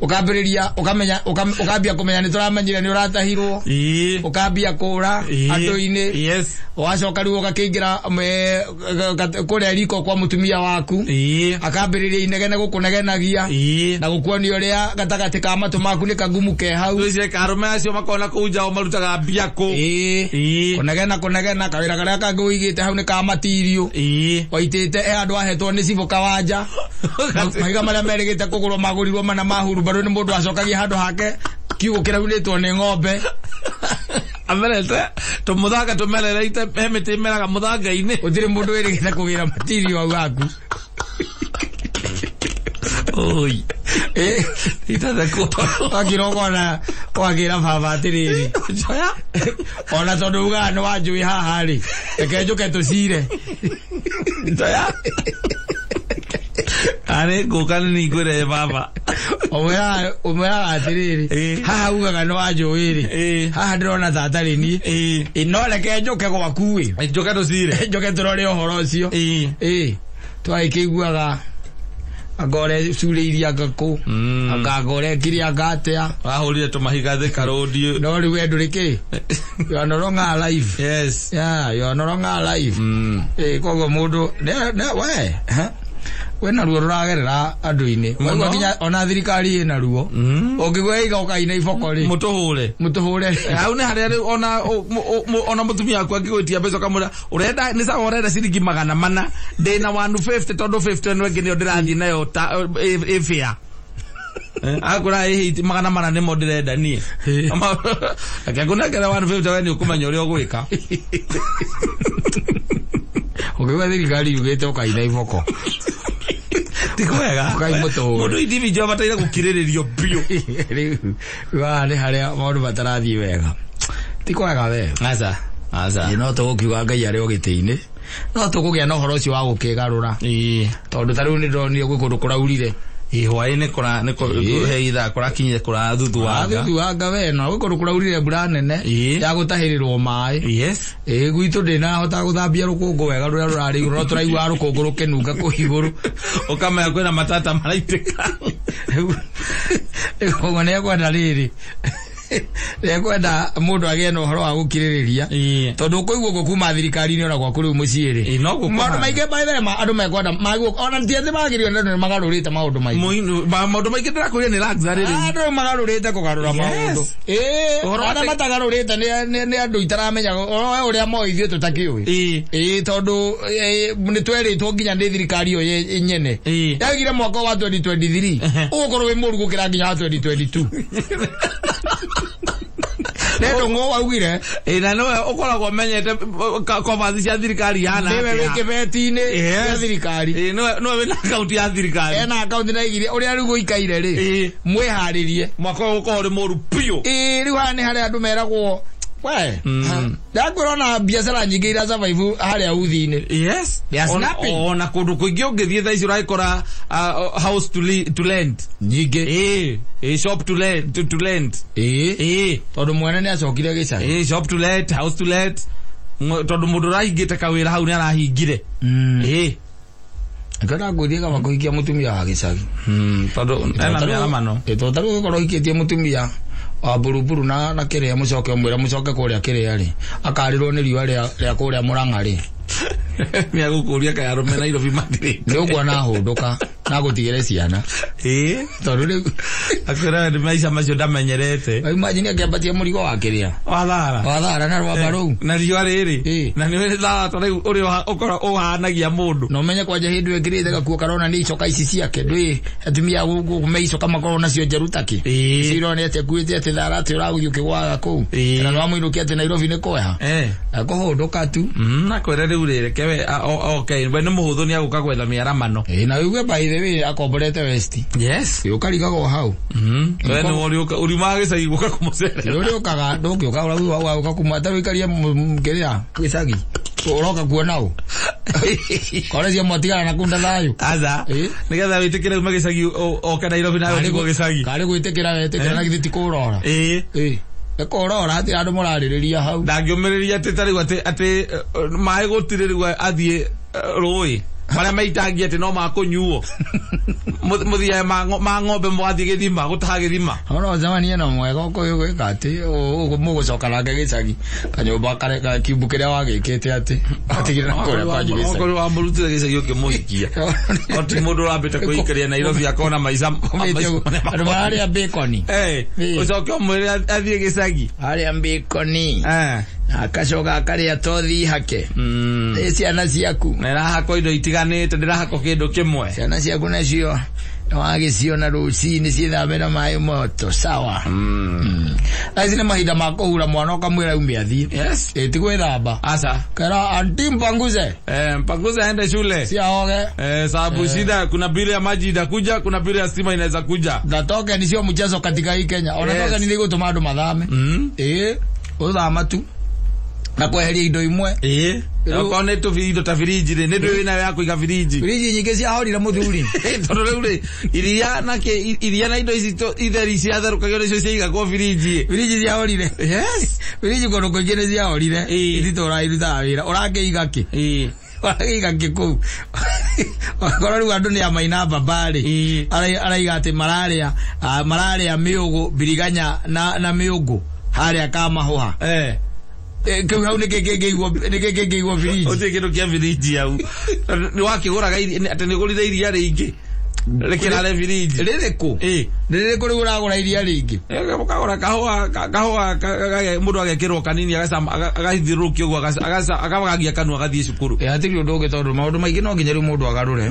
[SPEAKER 3] Ũkambĩrĩria, ũkamenya, ũkambia kũmenya nĩ tũramenyire nĩ ũratahirwo. Ũkambia kũra andũ-inĩ.
[SPEAKER 2] Yes.
[SPEAKER 3] Ũgacoka rĩu ũgakĩingĩra kũrĩa riko kwa mũtumia waku. Akambĩrĩria inegene gũkũnegenagia. Na gũkuonia ũrĩa gatagatĩ ka matũ maku nĩ kagumu ke hau.
[SPEAKER 2] Rĩu arũme acio makona kũu nja o marutaga mbia kũ.
[SPEAKER 3] Kũnegena, kũnegena, kawĩra karĩa kangĩ ũigĩte hau nĩ ka matirio. Waitĩte he andũ ahetwo nĩ cibũ kawanja. Mahiga marĩa merĩgĩte kũgũrwo magũrirwo mana ma hurumbarũ nĩ mũndũ acokagia handũ hake kiugũ kĩraunĩtwo nĩ ng'ombe.
[SPEAKER 2] Amerete tũmũthanga tũmerereite he mĩtĩ ĩmeraga mũthanga-inĩ.
[SPEAKER 3] Gũtirĩ mũndũ wĩrĩgĩte kũgĩra matirio hau haku.
[SPEAKER 2] Oi. Itathekwo.
[SPEAKER 3] Wakĩra ũkona wakĩra baba atĩrĩrĩ.
[SPEAKER 2] Njoya.
[SPEAKER 3] Ona tondũ ugaga nĩ wanjũĩ haha rĩ, reke njũke tũcire.
[SPEAKER 2] Njoya. Arĩ ngũka nĩ ngwĩre baba.
[SPEAKER 3] Ũmwĩraga atĩrĩrĩ, haha ugaga nĩ wanjũĩ rĩ, haha ndĩrona ta atarĩ niĩ. No reke njũke gwaku ĩ.
[SPEAKER 2] Njũke tũcire.
[SPEAKER 3] Njũke tũrore ũhoro ũcio. Twagĩkĩiguaga anga ũrĩa curĩirie anga kũ, anga ũrekire anga atĩa.
[SPEAKER 2] Wahũrire tũmahiga thĩ karũndi.
[SPEAKER 3] No rĩu we ndũrĩ kĩ? You are no longer alive.
[SPEAKER 2] Yes.
[SPEAKER 3] Yeah, you are no longer alive. Koguo mũndũ, ne we.
[SPEAKER 1] Wena ruo ruragerera andu-ini. Waigua nginya ona thirikari ina ruo. Ũngĩgwa iga ũkaina iboko rĩ.
[SPEAKER 2] Mutuhure.
[SPEAKER 1] Mutuhure.
[SPEAKER 2] Hau nĩ harĩa rĩu ona ona mũtumia waku angĩgwĩtia mbeca ũkamwĩra ũrenda nĩ sawa ũrenda ciringi 400 ndĩna 150 tondũ 50 ĩno ĩngĩ nĩyo ndĩrathiĩ nayo ta ĩbĩa. Akura ĩhĩ 400 nĩmo ndĩrenda niĩ. Reke ngũnengere 150 we nĩ ũkũmenya ũrĩa ũgwĩka.
[SPEAKER 1] Ũngĩgwa thirikari yugĩte ũkaina iboko.
[SPEAKER 2] Ti kwega. Mũndũ individual abataire gũkirĩrĩrio biũ.
[SPEAKER 1] Rĩu haha nĩ harĩa maũndũ matarathiĩ wega. Ti kwega we.
[SPEAKER 2] Aca. Aca.
[SPEAKER 1] Ĩ no tũgũkiuga Ngai arĩ o gĩtĩ-inĩ. No tũkũgĩa na ũhoro ũcio wa gũkĩgarũra.
[SPEAKER 2] Ĩĩ.
[SPEAKER 1] Tondũ ta rĩu nĩ ndonire gwĩ kũndũ kũraurire.
[SPEAKER 2] Ĩ hwaĩ-inĩ kũra nĩ he ithaa kũrakinyire kũrathuthuanga.
[SPEAKER 1] Kũrathuthuanga we na gwĩ kũndũ kũraurire mbura nene ya gũtahĩrĩrwo maĩ.
[SPEAKER 2] Yes.
[SPEAKER 1] Ĩ gwitũ ndĩnahota gũthambia rũkũngũ wega rũrĩa rũrarĩ igũrũ no tũraigua rũkũngũ rũkĩnunga kũu igũrũ.
[SPEAKER 2] Ũkamenya kwĩna matata maraitĩka.
[SPEAKER 1] Koguo nĩekwenda rĩrĩ. Nĩekwenda mũndũ agĩe na ũhoro wa gũkirĩrĩria. Tondũ ũkũigua ũguo kuma thirikari-inĩ ona gwaku rĩu mũciĩ rĩ. Maũndũ maingĩ by the way andũ mekwenda ona ti atĩ magĩrĩire nĩ magarũrĩte maũndũ maingĩ.
[SPEAKER 2] Maũndũ maingĩ ndĩrakwĩra nĩ luxury rĩu.
[SPEAKER 1] Andũ magarũrĩte kũgarũra maũndũ. Ĩĩ, arĩa matagarũrĩte nĩ andũ itaramenya ũrĩa moĩ ithuĩ tũtakĩũĩ. Ĩĩ tondũ nĩ twerĩtwo nginya nĩ thirikari ĩyo nyene. Yaugire mwaka wa 2023 ũgũkorwo wĩ mũru gũkĩra nginya wa 2022. Nĩ ndũng'ũ waugire.
[SPEAKER 2] Ĩ na nĩwe ũkoragwo ũmenyete kobathi cia thirikari ihana
[SPEAKER 1] Nĩwe
[SPEAKER 2] atĩa.
[SPEAKER 1] wĩ kĩbeti-inĩ gĩa thirikari.
[SPEAKER 2] Ĩ nĩwe wĩna akaunti ya thirikari.
[SPEAKER 1] Ena akaunti na aigire ũrĩa rĩu gũikaire rĩ. Mwĩharĩrie.
[SPEAKER 2] Mwaka ũyũ ũkorwo ũrĩ mũru biũ.
[SPEAKER 1] Ĩ rĩu haha nĩ harĩa andũ meragwo we. Ndakwĩra ona biacara nyingĩ ira survive harĩa uthi-inĩ.
[SPEAKER 2] Yes.
[SPEAKER 1] They are snapping.
[SPEAKER 2] Ona kũndũ kũingĩ ũngĩthiĩ thaa ici ũragĩkora house to lend.
[SPEAKER 1] Nyingĩ.
[SPEAKER 2] Ĩ shop to lend to lend.
[SPEAKER 1] Ĩ. Tondũ mwene nĩ acokire gĩcagi.
[SPEAKER 2] Ĩ shop to let, house to let. Tondũ mũndũ ũrahingĩte kawĩra hau nĩ arahingire. Ĩ.
[SPEAKER 1] Nĩkĩo ndakwĩrire kaba kũhikia mũtumia wa gĩcagi.
[SPEAKER 2] Tondũ ena mĩaramano.
[SPEAKER 1] Ĩ tondũ tarĩu ũngĩkorwo ũhikĩtie mũtumia wa buruburu na kĩrĩa mũcoke ũmwĩre mũcoke kũrĩa kĩrĩa rĩ akarĩrwo nĩ riũa rĩa kũrĩa Mũrang'a rĩ.
[SPEAKER 2] Nĩ agũkũria kaĩ arũme Nairobi matirĩte.
[SPEAKER 1] Nĩ ũkuona ahũndũka na agũtigĩre ciana.
[SPEAKER 2] Ĩ.
[SPEAKER 1] Tondũ rĩu
[SPEAKER 2] akwĩra nĩ maica macio ndamenyerete.
[SPEAKER 1] Imagine akĩambatia mũrigo wa kĩrĩa.
[SPEAKER 2] Wa thara.
[SPEAKER 1] Wa thara na rwamba rũu.
[SPEAKER 2] Na riũa rĩrĩ. Na nĩ thara ta rĩu ũrĩa ũkorwo ũhanagia mũndũ.
[SPEAKER 1] Na ũmenye kwanja hĩndĩ ĩyo ĩkĩrĩte gakuo karona nĩ icoka ici ciake ndũĩ atumia gũkũ me icoka makorwo nacio njerũ takĩ. Cirone atĩ akuĩte atĩ thara atĩ ũragũthiĩ ũkĩgwaga kũu. Na nĩwamũinũkia atĩ Nairobi nĩ kweha. Akũhũndũka tu.
[SPEAKER 2] Nakwĩra rĩu rĩ reke we okay we nĩ mũhũthũ nĩ agũka gwetha mĩaramano.
[SPEAKER 1] Ĩ na ũigue by the way akomborete West.
[SPEAKER 2] Yes.
[SPEAKER 1] Ũkarigagwo hau.
[SPEAKER 2] We nĩ ũrĩ uriumaga gĩcagi gũka kũmũcerera.
[SPEAKER 1] Ũrĩ ũkaga ndũngĩũka ũka kuma ta ũikarie kĩrĩa gĩcagi. Ũroka kuona ũ. Kore cia mwatigana na kunda thayũ.
[SPEAKER 2] Aca. Nĩgetha wĩtĩkĩre ume gĩcagi oke Nairobi nawe ũtigwo gĩcagi.
[SPEAKER 1] Karĩ gwĩtĩkĩra wetĩkĩra na githĩ ti kũrora.
[SPEAKER 2] Ĩ.
[SPEAKER 1] Nĩ kũrora atĩ andũ mũrarĩrĩria hau.
[SPEAKER 2] Ndangĩũmĩrĩria atĩ ta rĩu atĩ maĩ gũtirĩ rĩu athiĩ rũĩ. Marĩa maitangia atĩ no makũnyuo. Mũthiae ma ng'ombe mũgathiĩ gĩthima gũtaha gĩthima.
[SPEAKER 1] Ona ũcemanie na mwega ũkũyũ gwĩka atĩ mũgũcoka nake gĩcagi kanyũmba karĩa kiumbu kĩrĩa wagĩkĩte atĩ atigire na kũrĩa kwanyu gĩcagi.
[SPEAKER 2] Okorwo wamũrutire gĩcagi ũkĩmũhikia. Oti mũndũ ũrambĩte kũikaria Nairobi akona maica.
[SPEAKER 1] Andũ mararĩa bacon.
[SPEAKER 2] Ũcoke ũmwĩre athiĩ gĩcagi.
[SPEAKER 1] Arĩa bacon. Akacoka akarĩa tothi hake. Ĩ ciana ciaku.
[SPEAKER 2] Na ĩrahakwo indo itiganĩte ndĩrahakwo kĩndũ kĩmwe.
[SPEAKER 1] Ciana ciaku nacio wagĩciona rũcinĩ ciĩthambe na maĩ moto sawa. Thaa ici nĩ mahinda ma kũhura mwana ũkamwĩra ume athiĩ.
[SPEAKER 2] Yes.
[SPEAKER 1] Ĩ ti gwĩthamba.
[SPEAKER 2] Aca.
[SPEAKER 1] Kera anti mpanguze.
[SPEAKER 2] Mpanguze aende shule.
[SPEAKER 1] Si aoge.
[SPEAKER 2] Sababu shida kuna bili ya maji itakuja, kuna bili ya stima inaweza kuja.
[SPEAKER 1] Na token sio mchezo katika hii Kenya. Ona token nĩ gũtũma andũ mathame. Ĩ ũthama tu. Na kweheria indo imwe.
[SPEAKER 2] Ĩ. Okorwo nĩ tũbiri indo ta firiji rĩ, nĩ ndũĩ wĩnayo ya kũiga firiji.
[SPEAKER 1] Firiji nyingĩ ciahorire mũthuri.
[SPEAKER 2] Tondũ rĩu rĩ, iria na kĩ, iria na indo ici itheri ciatherũkagio nĩcio ciaigagwo firiji.
[SPEAKER 1] Firiji ciahorire.
[SPEAKER 2] Yes.
[SPEAKER 1] Firiji kũndũ kũingĩ nĩ ciahorire. Ititũraga irutaga wĩra. Ũrakĩiga kĩ? Ũrakĩiga kĩ kũu? Okorwo rĩu andũ nĩ a maina mbamba rĩ, araiga atĩ mararĩa mĩũgũ, mbiriganya na mĩũngũ harĩa Kamahũha. Kĩu hau nĩkĩ kĩngĩigwo nĩkĩ kĩngĩigwo firiji?
[SPEAKER 2] Gũtirĩ kĩndũ kĩa firiji hau. Nĩ wakĩgũraga atĩ nĩ ũgũrire iria rĩingĩ rĩkĩrare firiji.
[SPEAKER 1] Rĩrĩkũ? Rĩrĩkũ rĩu ũragũra iria rĩingĩ?
[SPEAKER 2] Ũkagũra kahũa mũndũ agekĩrwo kanini agacithiũrũrũkia ũguo akagagia kanua agathiĩ cukuru.
[SPEAKER 1] Hatirĩ ũndũ ũngĩ tondũ maũndũ maingĩ no nginya rĩu mũndũ agarũre.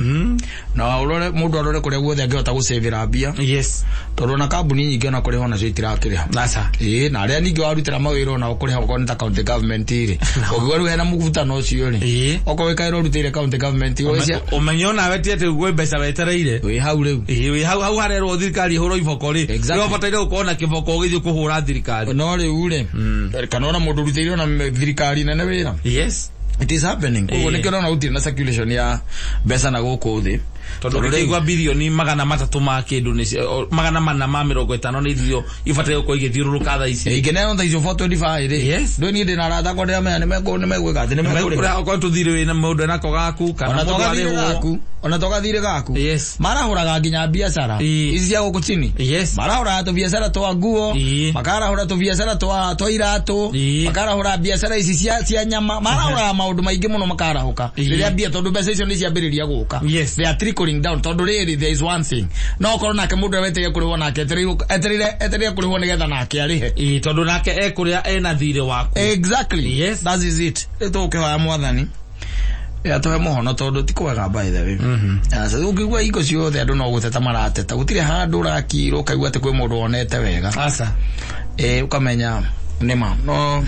[SPEAKER 1] Na ũrore mũndũ arore kũrĩa guothe angĩhota gũcĩvĩra mbia.
[SPEAKER 2] Yes.
[SPEAKER 1] Tondũ ona kambuni nyingĩ ona kũrĩha onacio itirakĩrĩha.
[SPEAKER 2] Aca.
[SPEAKER 1] Na arĩa ningĩ warutĩra mawĩra onao kũrĩha okorwo nĩ ta county government rĩ. Ũngĩigua rĩu hena mũvutano ũcio rĩ. Okorwo wĩ kawĩra ũrutĩire county government
[SPEAKER 2] ũmenye onawe ti atĩ gwĩ mbeca wetereire.
[SPEAKER 1] Wĩ hau rĩu.
[SPEAKER 2] Wĩ hau hau harerwo thirikari ĩhũrwo iboko rĩ.
[SPEAKER 1] Exactly.
[SPEAKER 2] Nĩ ũbataire gũkorwo na kĩboko ũgĩthiĩ kũhũra thirikari.
[SPEAKER 1] No rĩu rĩ, kana ona mũndũ ũrutĩire ona thirikari nene wĩra.
[SPEAKER 2] Yes.
[SPEAKER 1] It is happening. Koguo nĩkĩo ũrona gũtirĩ na circulation ya mbeca na gũkũ thĩ.
[SPEAKER 2] Tondũ ũngĩigua bilioni 300 ma kĩndũ nĩ 450 nĩ irio ibataire gũkorwo igĩthiũrũrũka thaa ici.
[SPEAKER 1] Ingĩneo thaa icio 425 rĩ.
[SPEAKER 2] Yes.
[SPEAKER 1] Ndũĩ niĩ ndĩna arata akwa ndĩramenya nĩmegwĩka atĩ nĩmekũrĩha.
[SPEAKER 2] Okorwo tũthirĩ wĩna mũndũ enako gaku kana mũndũ arĩhwo.
[SPEAKER 1] Ona togathirĩ gaku.
[SPEAKER 2] Yes.
[SPEAKER 1] Marahũraga nginya biacara ici cia gũkũ chini.
[SPEAKER 2] Yes.
[SPEAKER 1] Marahũraga tũbiacara twa nguo, makarahũra tũbiacara twa iratũ, makarahũra biacara ici cia nyama, marahũraga maũndũ maingĩ mũno makarahũka. Rĩrĩa mbia tondũ mbeca icio nĩ ciambĩrĩria gũka.
[SPEAKER 2] Yes.
[SPEAKER 1] They are trickling down tondũ rĩrĩ there is one thing. No okorwo nake mũndũ wetereire kũrĩhwo nake etereire kũrĩhwo nĩgetha nake arĩhe.
[SPEAKER 2] Tondũ nake ekũrĩa ena thirĩ waku.
[SPEAKER 1] Exactly.
[SPEAKER 2] Yes.
[SPEAKER 1] That is it. Rĩu tũgũkĩhoya Mwathani atũhe mũhono tondũ ti kwega by the way. Aca ũngĩigua hingo ciothe andũ no gũteta marateta gũtirĩ handũ ũrakirwo ũkaigua atĩ kwĩ mũndũ wonete wega.
[SPEAKER 2] Aca.
[SPEAKER 1] Ũkamenya nĩma no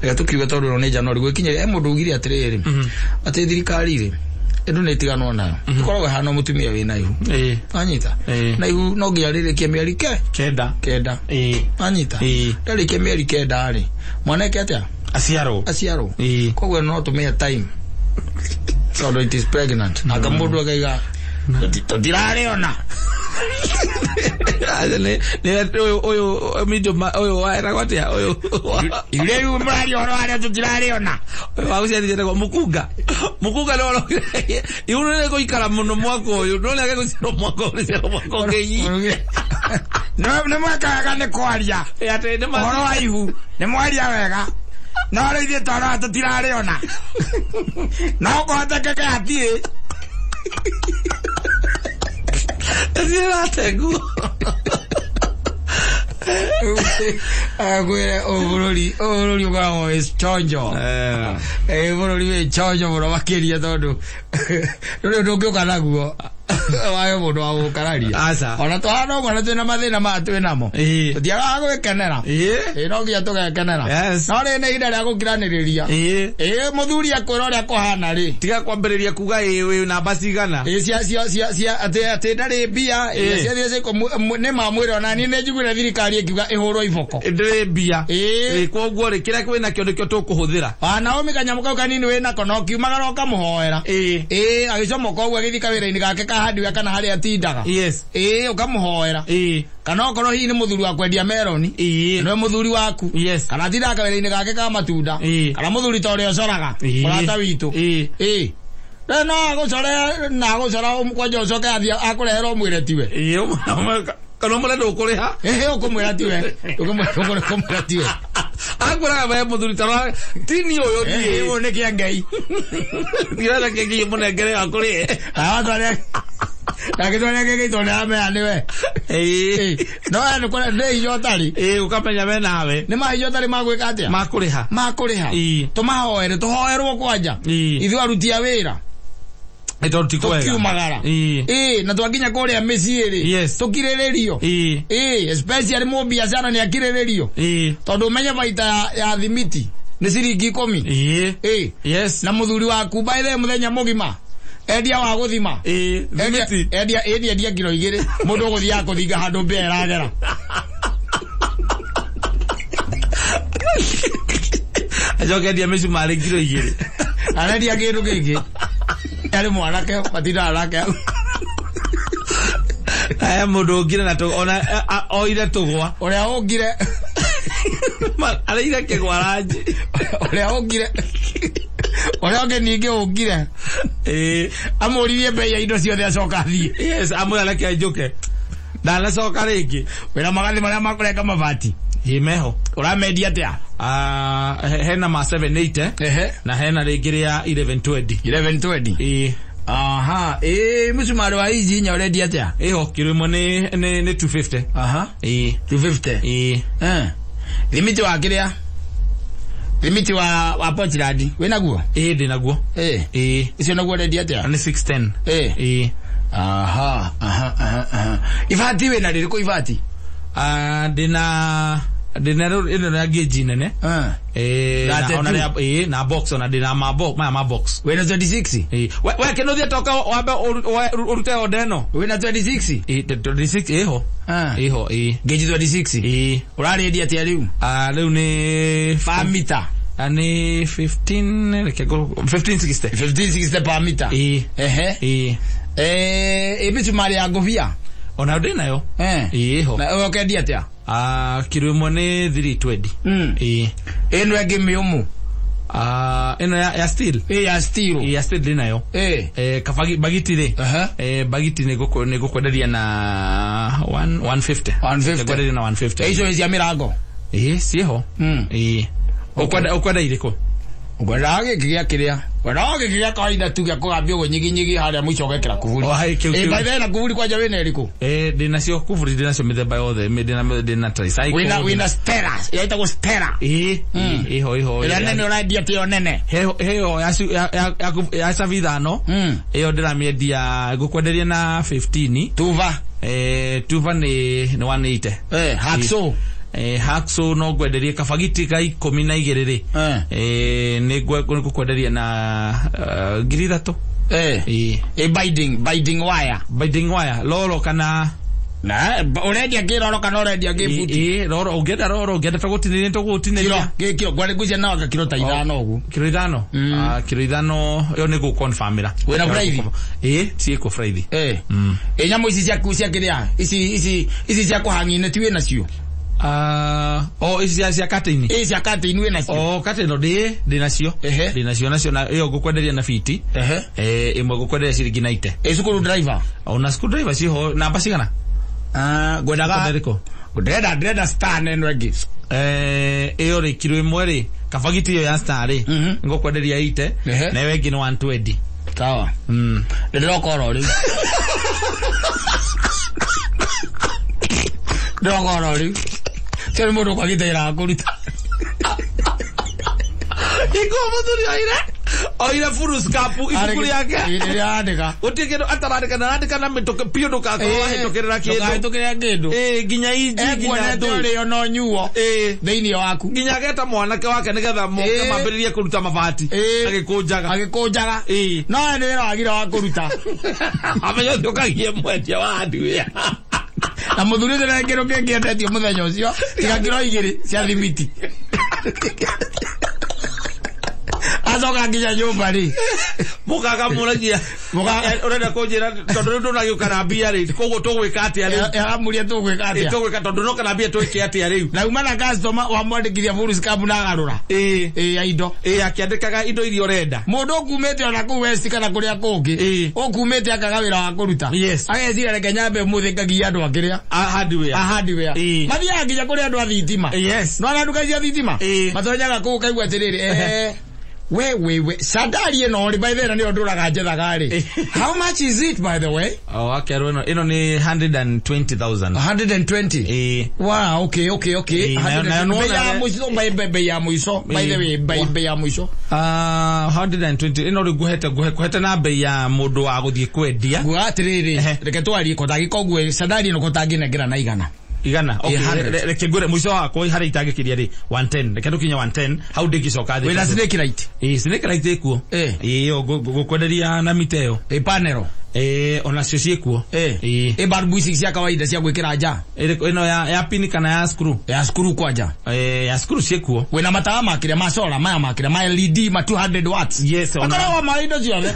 [SPEAKER 1] reke tũkiuge tondũ ĩno nĩ January gwĩkinyĩria mũndũ ugire atĩrĩrĩ atĩ thirikari rĩ ĩndũ nĩ ĩtiganwo nayo ĩkoragwo ĩhana mũtumia wĩna ihu. Wanyita? Na ihu no nginya rĩrĩkie mĩeri kenda. Wanyita? Rĩrĩkie mĩeri 9 rĩ mwana eke atĩa?
[SPEAKER 2] Aciarwo.
[SPEAKER 1] Koguo no tũmĩhe time tondũ it is pregnant. Nake mũndũ akaiga tũtirarĩona.
[SPEAKER 2] Ũyũ atĩa ũyũ
[SPEAKER 1] Iria rĩu mũraria ũhoro warĩo tũtirarĩona.
[SPEAKER 2] Ũyũ wa gũciarithia etagwo Mũkunga. Mũkunga nĩ orokire ihu nĩ rĩgũikara mũno mwaka ũyũ no nĩage gũciarwo mwaka ũyũ rĩciarwo mwaka ũngĩ.
[SPEAKER 1] Nĩ mweka wega nĩ kwaria ũhoro wa ihu nĩ mwaria wega no rĩu ithuĩ twarora tũtirarĩona. No kũhotekeke hatirĩ.
[SPEAKER 2] Ĩtirate nguo.
[SPEAKER 1] Agwĩre ũyũ bũrũri ũkoragwo wĩ chonjo. Bũrũri wĩ chonjo mũno makĩria tondũ ndũrĩ ũndũ ũngĩũka naguo wage mũndũ wa gũkararia.
[SPEAKER 2] Aca.
[SPEAKER 1] Ona tũhana ũguo na twĩna mathĩna maya twĩ namo. Tũtiagaga gwĩkenera. No nginya tũgekenera.
[SPEAKER 2] Yes.
[SPEAKER 1] No rĩrĩ nĩ ihinda rĩa gũkiranĩrĩria. Mũthuri akwĩra ũrĩa kũhana rĩ.
[SPEAKER 2] Tiga kwambĩrĩria kuga wĩ namba cigana.
[SPEAKER 1] Cia atĩ ndarĩ mbia ciathiĩ nĩ mamwĩra ona niĩ nĩ njiguire thirikari ĩkiuga ĩhũrwo iboko.
[SPEAKER 2] Ndĩrĩ mbia. Koguo rĩ kĩrĩa kwĩnakĩo nĩkĩo tũkũhũthĩra.
[SPEAKER 1] Naomi kanyamũ kau kanini wĩnako no kiumagara ũkamũhoera. Agĩcomoka ũguo agĩthiĩ kawĩra-inĩ gake ka hardware kana harĩa atindaga.
[SPEAKER 2] Yes.
[SPEAKER 1] Ũkamũhoera. Kana okorwo hihi nĩ mũthuri wa kwendia meroni. Nĩwe mũthuri waku.
[SPEAKER 2] Yes.
[SPEAKER 1] Kana atindaga kawĩra-inĩ gake ka matunda. Kana mũthuri ta ũrĩa ũcoraga. Mũrata witũ. No agũcore na agũcora kwanja ũcoke athiĩ akũrehere ũmwĩre tiwe.
[SPEAKER 2] Kana ũmwĩre ndũkũrĩha.
[SPEAKER 1] Ũkũmwĩra tiwe. Ũkũmwĩra tiwe.
[SPEAKER 2] Akwĩraga we mũthuri ta tini ũyũ niĩ.
[SPEAKER 1] Ũyũ nĩ kĩa Ngai.
[SPEAKER 2] Ndĩrenda kĩngĩ mũnengere akũrĩhe.
[SPEAKER 1] Ndagĩtwarĩa kĩngĩ tondũ nĩaramenya nĩwe. No we nĩ hinya ũtarĩ.
[SPEAKER 2] Ũkamenya we nawe.
[SPEAKER 1] Nĩ mahinya ũtarĩ ma gwĩka atĩa?
[SPEAKER 2] Makũrĩha.
[SPEAKER 1] Makũrĩha. Tũmahoere, tũhoerwo kwanja. Ithuĩ aruti a wĩra.
[SPEAKER 2] Tondũ ti kwega.
[SPEAKER 1] Tũkiumagara. Na twakinya kũrĩa mĩciĩ rĩ.
[SPEAKER 2] Yes.
[SPEAKER 1] Tũkirĩrĩrio. Especially mũbiacara nĩ akirĩrĩrio. Tondũ ũmenye baita ya thimiti nĩ ciringi 10.
[SPEAKER 2] Yes.
[SPEAKER 1] Na mũthuri waku by the mũthenya mũgima endia wa gũthima.
[SPEAKER 2] Thimiti.
[SPEAKER 1] Endia kiro 2 mũndũ ũgũthiaga kũthinga handũ mbĩa ĩragera.
[SPEAKER 2] Acoke endia mĩcumarĩ kiro 2.
[SPEAKER 1] Arendia kĩndũ kĩngĩ. Arĩ mwanake matindaga nake.
[SPEAKER 2] Aya mũndũ ũngire na ona oire tũgwa.
[SPEAKER 1] Ũrĩa ũngire.
[SPEAKER 2] Areire kĩgwa ranji.
[SPEAKER 1] Ũrĩa ũngire. Ũrĩa ũngĩ ningĩ ũngire. Amũririe bei ya indo ciothe acoka athiĩ.
[SPEAKER 2] Yes, amwĩra reke njũke. Ndanacoka rĩngĩ.
[SPEAKER 1] Wĩra magathĩ marĩa makũrenga mabati.
[SPEAKER 2] Ĩ meho.
[SPEAKER 3] Ũramendia atĩa?
[SPEAKER 2] Hena ma 780 na hena rĩngĩ rĩa 1120.
[SPEAKER 3] 1120.
[SPEAKER 2] Ĩ.
[SPEAKER 3] Aha, ĩ mũcumarĩ wa inji inya ũrendia atĩa?
[SPEAKER 2] Ĩho kiro ĩmwe nĩ 250.
[SPEAKER 3] Aha.
[SPEAKER 2] Ĩ.
[SPEAKER 3] 250.
[SPEAKER 2] Ĩ.
[SPEAKER 3] Thimiti wa kĩrĩa? Thimiti wa Portland wĩnaguo?
[SPEAKER 2] Ĩ ndĩnaguo.
[SPEAKER 3] Ĩ.
[SPEAKER 2] Ĩ.
[SPEAKER 3] Ũcio naguo ũrendia atĩa?
[SPEAKER 2] Nĩ 610.
[SPEAKER 3] Ĩ.
[SPEAKER 2] Ĩ.
[SPEAKER 3] Aha, aha, aha, aha. Ibati wĩna rĩrĩkũ ibati?
[SPEAKER 2] Ndĩna ĩno ya gauge nene. Ĩ na box ona ndĩna ma box, maya ma box.
[SPEAKER 3] Wĩna 26?
[SPEAKER 2] Ĩ. We kĩnũthia toka wambe ũrute order ĩno.
[SPEAKER 3] Wĩna 26?
[SPEAKER 2] Ĩ 26 ĩho. Ĩho ĩ.
[SPEAKER 3] Gauge 26?
[SPEAKER 2] Ĩ.
[SPEAKER 3] Ũrarĩendia atĩa rĩu?
[SPEAKER 2] Rĩu nĩ
[SPEAKER 3] per meter.
[SPEAKER 2] Nĩ 15 reke 1560.
[SPEAKER 3] 1560 per meter.
[SPEAKER 2] Ĩ.
[SPEAKER 3] Ehe.
[SPEAKER 2] Ĩ.
[SPEAKER 3] Ĩ mĩcumarĩ ya ngũbia?
[SPEAKER 2] Ona ndĩnayo. Ĩ ĩho.
[SPEAKER 3] Na ũkendia atĩa?
[SPEAKER 2] Kiro ĩmwe nĩ 320. Ĩ.
[SPEAKER 3] Ĩno ĩngĩ mĩũmũ?
[SPEAKER 2] Ĩno ya steel.
[SPEAKER 3] Ĩ ya steel.
[SPEAKER 2] Ĩ ya steel ndĩnayo.
[SPEAKER 3] Ĩ.
[SPEAKER 2] Kabagi bagiti rĩ. Bagiti nĩ ngũkwenderia na 150.
[SPEAKER 3] 150.
[SPEAKER 2] Ngwenderia na 150.
[SPEAKER 3] Icio nĩ cia mĩrango?
[SPEAKER 2] Ĩ ciĩho. Ĩ. Ũkwenda irĩkũ?
[SPEAKER 3] Ngwendaga gĩkĩ gĩa kĩrĩa. Ngwendaga gĩkĩ gĩa kawaida tu gĩa kũgambia ũguo nyiginyigi harĩa mũico ũgekĩra kuburi.
[SPEAKER 2] Ĩ
[SPEAKER 3] by the way, na kuburi kwanja wĩna ĩrĩkũ?
[SPEAKER 2] Ndĩnacio kuburi, ndĩnacio mĩthemba yothe, ndĩna tricycle.
[SPEAKER 3] Wĩna Stella, ĩtagwo Stella.
[SPEAKER 2] Ĩ, ĩho ĩho.
[SPEAKER 3] Ĩrĩa nene ũrendia atĩa ĩyo nene?
[SPEAKER 2] Heho ya cabi ithano. Ĩyo ndĩramĩendia ngũkwenderia na 15.
[SPEAKER 3] Tuva.
[SPEAKER 2] Tuva nĩ 180.
[SPEAKER 3] Hacksaw.
[SPEAKER 2] Hacksaw no ngwenderie kabagiti ga 12 rĩ. Nĩ ngũkwenderia na 3,000.
[SPEAKER 3] Ĩ. Binding wire.
[SPEAKER 2] Binding wire, loro kana
[SPEAKER 3] na ũrendia kĩroro kana ũrendia kĩbuti?
[SPEAKER 2] Ĩ roro, ũngĩenda roro, ũngĩenda tũgũtinĩria tũgũtinĩria.
[SPEAKER 3] Kiro, kiro, ngwari ngwĩciria no anga kiro ta ithano ũguo.
[SPEAKER 2] Kiro ithano? Kiro ithano ĩyo nĩ gũconfirmĩra.
[SPEAKER 3] Wĩna Friday?
[SPEAKER 2] Ĩ, ciĩkuo Friday.
[SPEAKER 3] Ĩ. Ĩ nyamũ ici ciaku cia kĩrĩa? Ici ici cia kũhang'inĩ ti wĩnacio?
[SPEAKER 2] O ici cia curtain.
[SPEAKER 3] Ĩ cia curtain wĩnacio?
[SPEAKER 2] O curtain no ndĩnacio. Ndĩnacio nacio na ĩyo ngũkwenderia na fiti. Ĩmwe ngũkwenderia ciringi 90.
[SPEAKER 3] Ĩ screw driver?
[SPEAKER 2] Ona screw driver ciho namba cigana?
[SPEAKER 3] Ngwendaga ndĩrenda star neno ĩngĩ.
[SPEAKER 2] Ĩyo rĩ kiro ĩmwe rĩ kabagiti ĩyo ya star rĩ ngũkwenderia 80 na ĩyo ĩngĩ nĩ 120.
[SPEAKER 3] Sawa. Ndĩroka oro rĩu. Ndĩroka oro rĩu. Cio nĩ mũndũ ũkwagĩte wĩra wa kũruta.
[SPEAKER 2] Iko mũthuri oire furuskapu ibuku rĩake.
[SPEAKER 3] Rĩrĩa arandĩka.
[SPEAKER 2] Gũtirĩ kĩndũ atarandĩka, na arandĩka na mĩtũkĩ biũ ndũgakorwo wahĩtũkĩrĩra kĩndũ.
[SPEAKER 3] Ndũkahĩtũkĩrĩra kĩndũ.
[SPEAKER 2] Ĩ nginya inji nginya
[SPEAKER 3] Ekuonete ũrĩo no nyuo thĩinĩ waku.
[SPEAKER 2] Nginya ageta mwanake wake nĩgetha moke mambĩrĩrie kũruta mabati. Agĩkũnjaga.
[SPEAKER 3] Agĩkũnjaga. No we nĩ wĩra wagire wa kũruta.
[SPEAKER 2] Amenya ũcio ũkagie mwendia wa hardware.
[SPEAKER 3] Na mũthuri ũcio nĩ kĩndũ kĩngĩ endetio mũthenya ũcio tiga kiro igĩrĩ cia thimiti. Acoka nginya nyũmba rĩ.
[SPEAKER 2] Mũkaka mũragia. Ũrenda kũnjĩra tondũ rĩu ndũnagĩũka na mbia rĩ, koguo tũgwĩka atĩa rĩu?
[SPEAKER 3] Aramũria tũgwĩka atĩa?
[SPEAKER 2] Tũgwĩka tondũ ndũnoka na mbia twĩke atĩa rĩu?
[SPEAKER 3] Na uma na customer wamwandĩkithia full na agarũra.
[SPEAKER 2] Ĩ.
[SPEAKER 3] Ya indo.
[SPEAKER 2] Ĩ akĩandĩkaga indo iria ũrenda.
[SPEAKER 3] Mũndũ ũkumĩte ona kũu West kana kũrĩa kũngĩ. Ũkumĩte akaga wĩra wa kũruta.
[SPEAKER 2] Yes.
[SPEAKER 3] Ageciria reke nyambe ũmũthĩ ngagie andũ a kĩrĩa?
[SPEAKER 2] A hardware.
[SPEAKER 3] A hardware. Mathiaga nginya kũrĩ andũ a thitima.
[SPEAKER 2] Yes.
[SPEAKER 3] No na nduka cia thitima? Matonyaga kũu ũkaigua atĩrĩrĩ, we sandali ĩno rĩ, by the way, nĩyo ndũraga njethaga rĩ. How much is it by the way?
[SPEAKER 2] Oh, akerwo ĩno nĩ 120,000.
[SPEAKER 3] 120?
[SPEAKER 2] Ĩ.
[SPEAKER 3] Wow, okay. Bei ya mũico, bei ya mũico, by the way, bei ya mũico.
[SPEAKER 2] 120 ĩno rĩu ngũhete na bei ya mũndũ wa gũthiĩ kwendia.
[SPEAKER 3] Nguga atĩrĩrĩ, reke twarie koguo sandali ĩno kotangĩnengera na igana.
[SPEAKER 2] Igana. Okay, reke ngwĩre mũico wakwa harĩa itangĩkĩria rĩ 110. Reke tũkinye 110 hau ndĩngĩcoka thĩ.
[SPEAKER 3] Wĩna snake light?
[SPEAKER 2] Ĩ snake light ĩkuo. Ĩ ngũkwenderia na mita ĩyo.
[SPEAKER 3] Ĩ panel.
[SPEAKER 2] Onacio ciĩkuo.
[SPEAKER 3] Ĩ bulb ici cia kawaida cia gwĩkĩra nja.
[SPEAKER 2] Ĩno ya pin kana ya screw?
[SPEAKER 3] Ya screw kwanja.
[SPEAKER 2] Ya screw ciĩkuo.
[SPEAKER 3] Wĩna matawa makĩria ma solar maya makĩria ma LED ma 200 watts.
[SPEAKER 2] Yes, ona.
[SPEAKER 3] Akoragwo ma indo ciothe.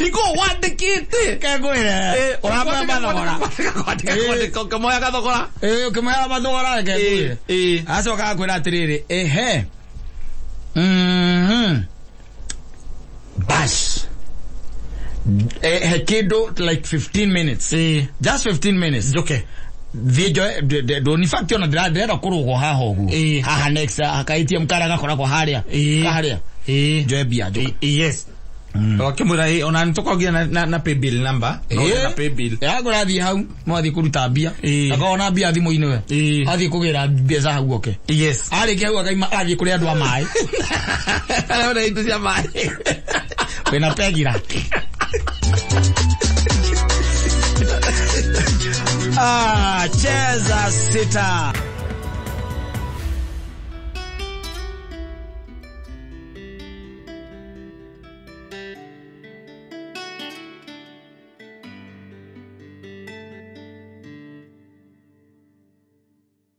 [SPEAKER 2] Iko wandĩkĩte.
[SPEAKER 3] Kengwĩre. Ũramwĩra mathogora.
[SPEAKER 2] Kwandĩka ũkĩmoya gathogora.
[SPEAKER 3] Ũkĩmoya mathogora reke ngwĩre. Acoka akwĩra atĩrĩrĩ, ehe. Bas. He kĩndũ like 15 minutes. Just 15 minutes.
[SPEAKER 2] Okay.
[SPEAKER 3] Thiĩ njoe in fact ona ndĩrenda kũrũgwo haha ũguo. Haha next ka ATM karĩa gakoragwo harĩa. Harĩa. Njoe mbia njoke.
[SPEAKER 2] Yes. Wakĩmwĩra ĩ ona nĩtũkorwo na paybill number. No na paybill.
[SPEAKER 3] Yagũrathiĩ hau no athiĩ kũruta mbia. Akorwo na mbia thimũ-inĩ we. Athiĩ kũgĩra mbeca hau oke.
[SPEAKER 2] Yes.
[SPEAKER 3] Arĩkia hau akaima athiĩ kũrĩ andũ a maĩ.
[SPEAKER 2] Arĩa indo cia maĩ.
[SPEAKER 3] Wĩna pegira. Ah, cheza sita.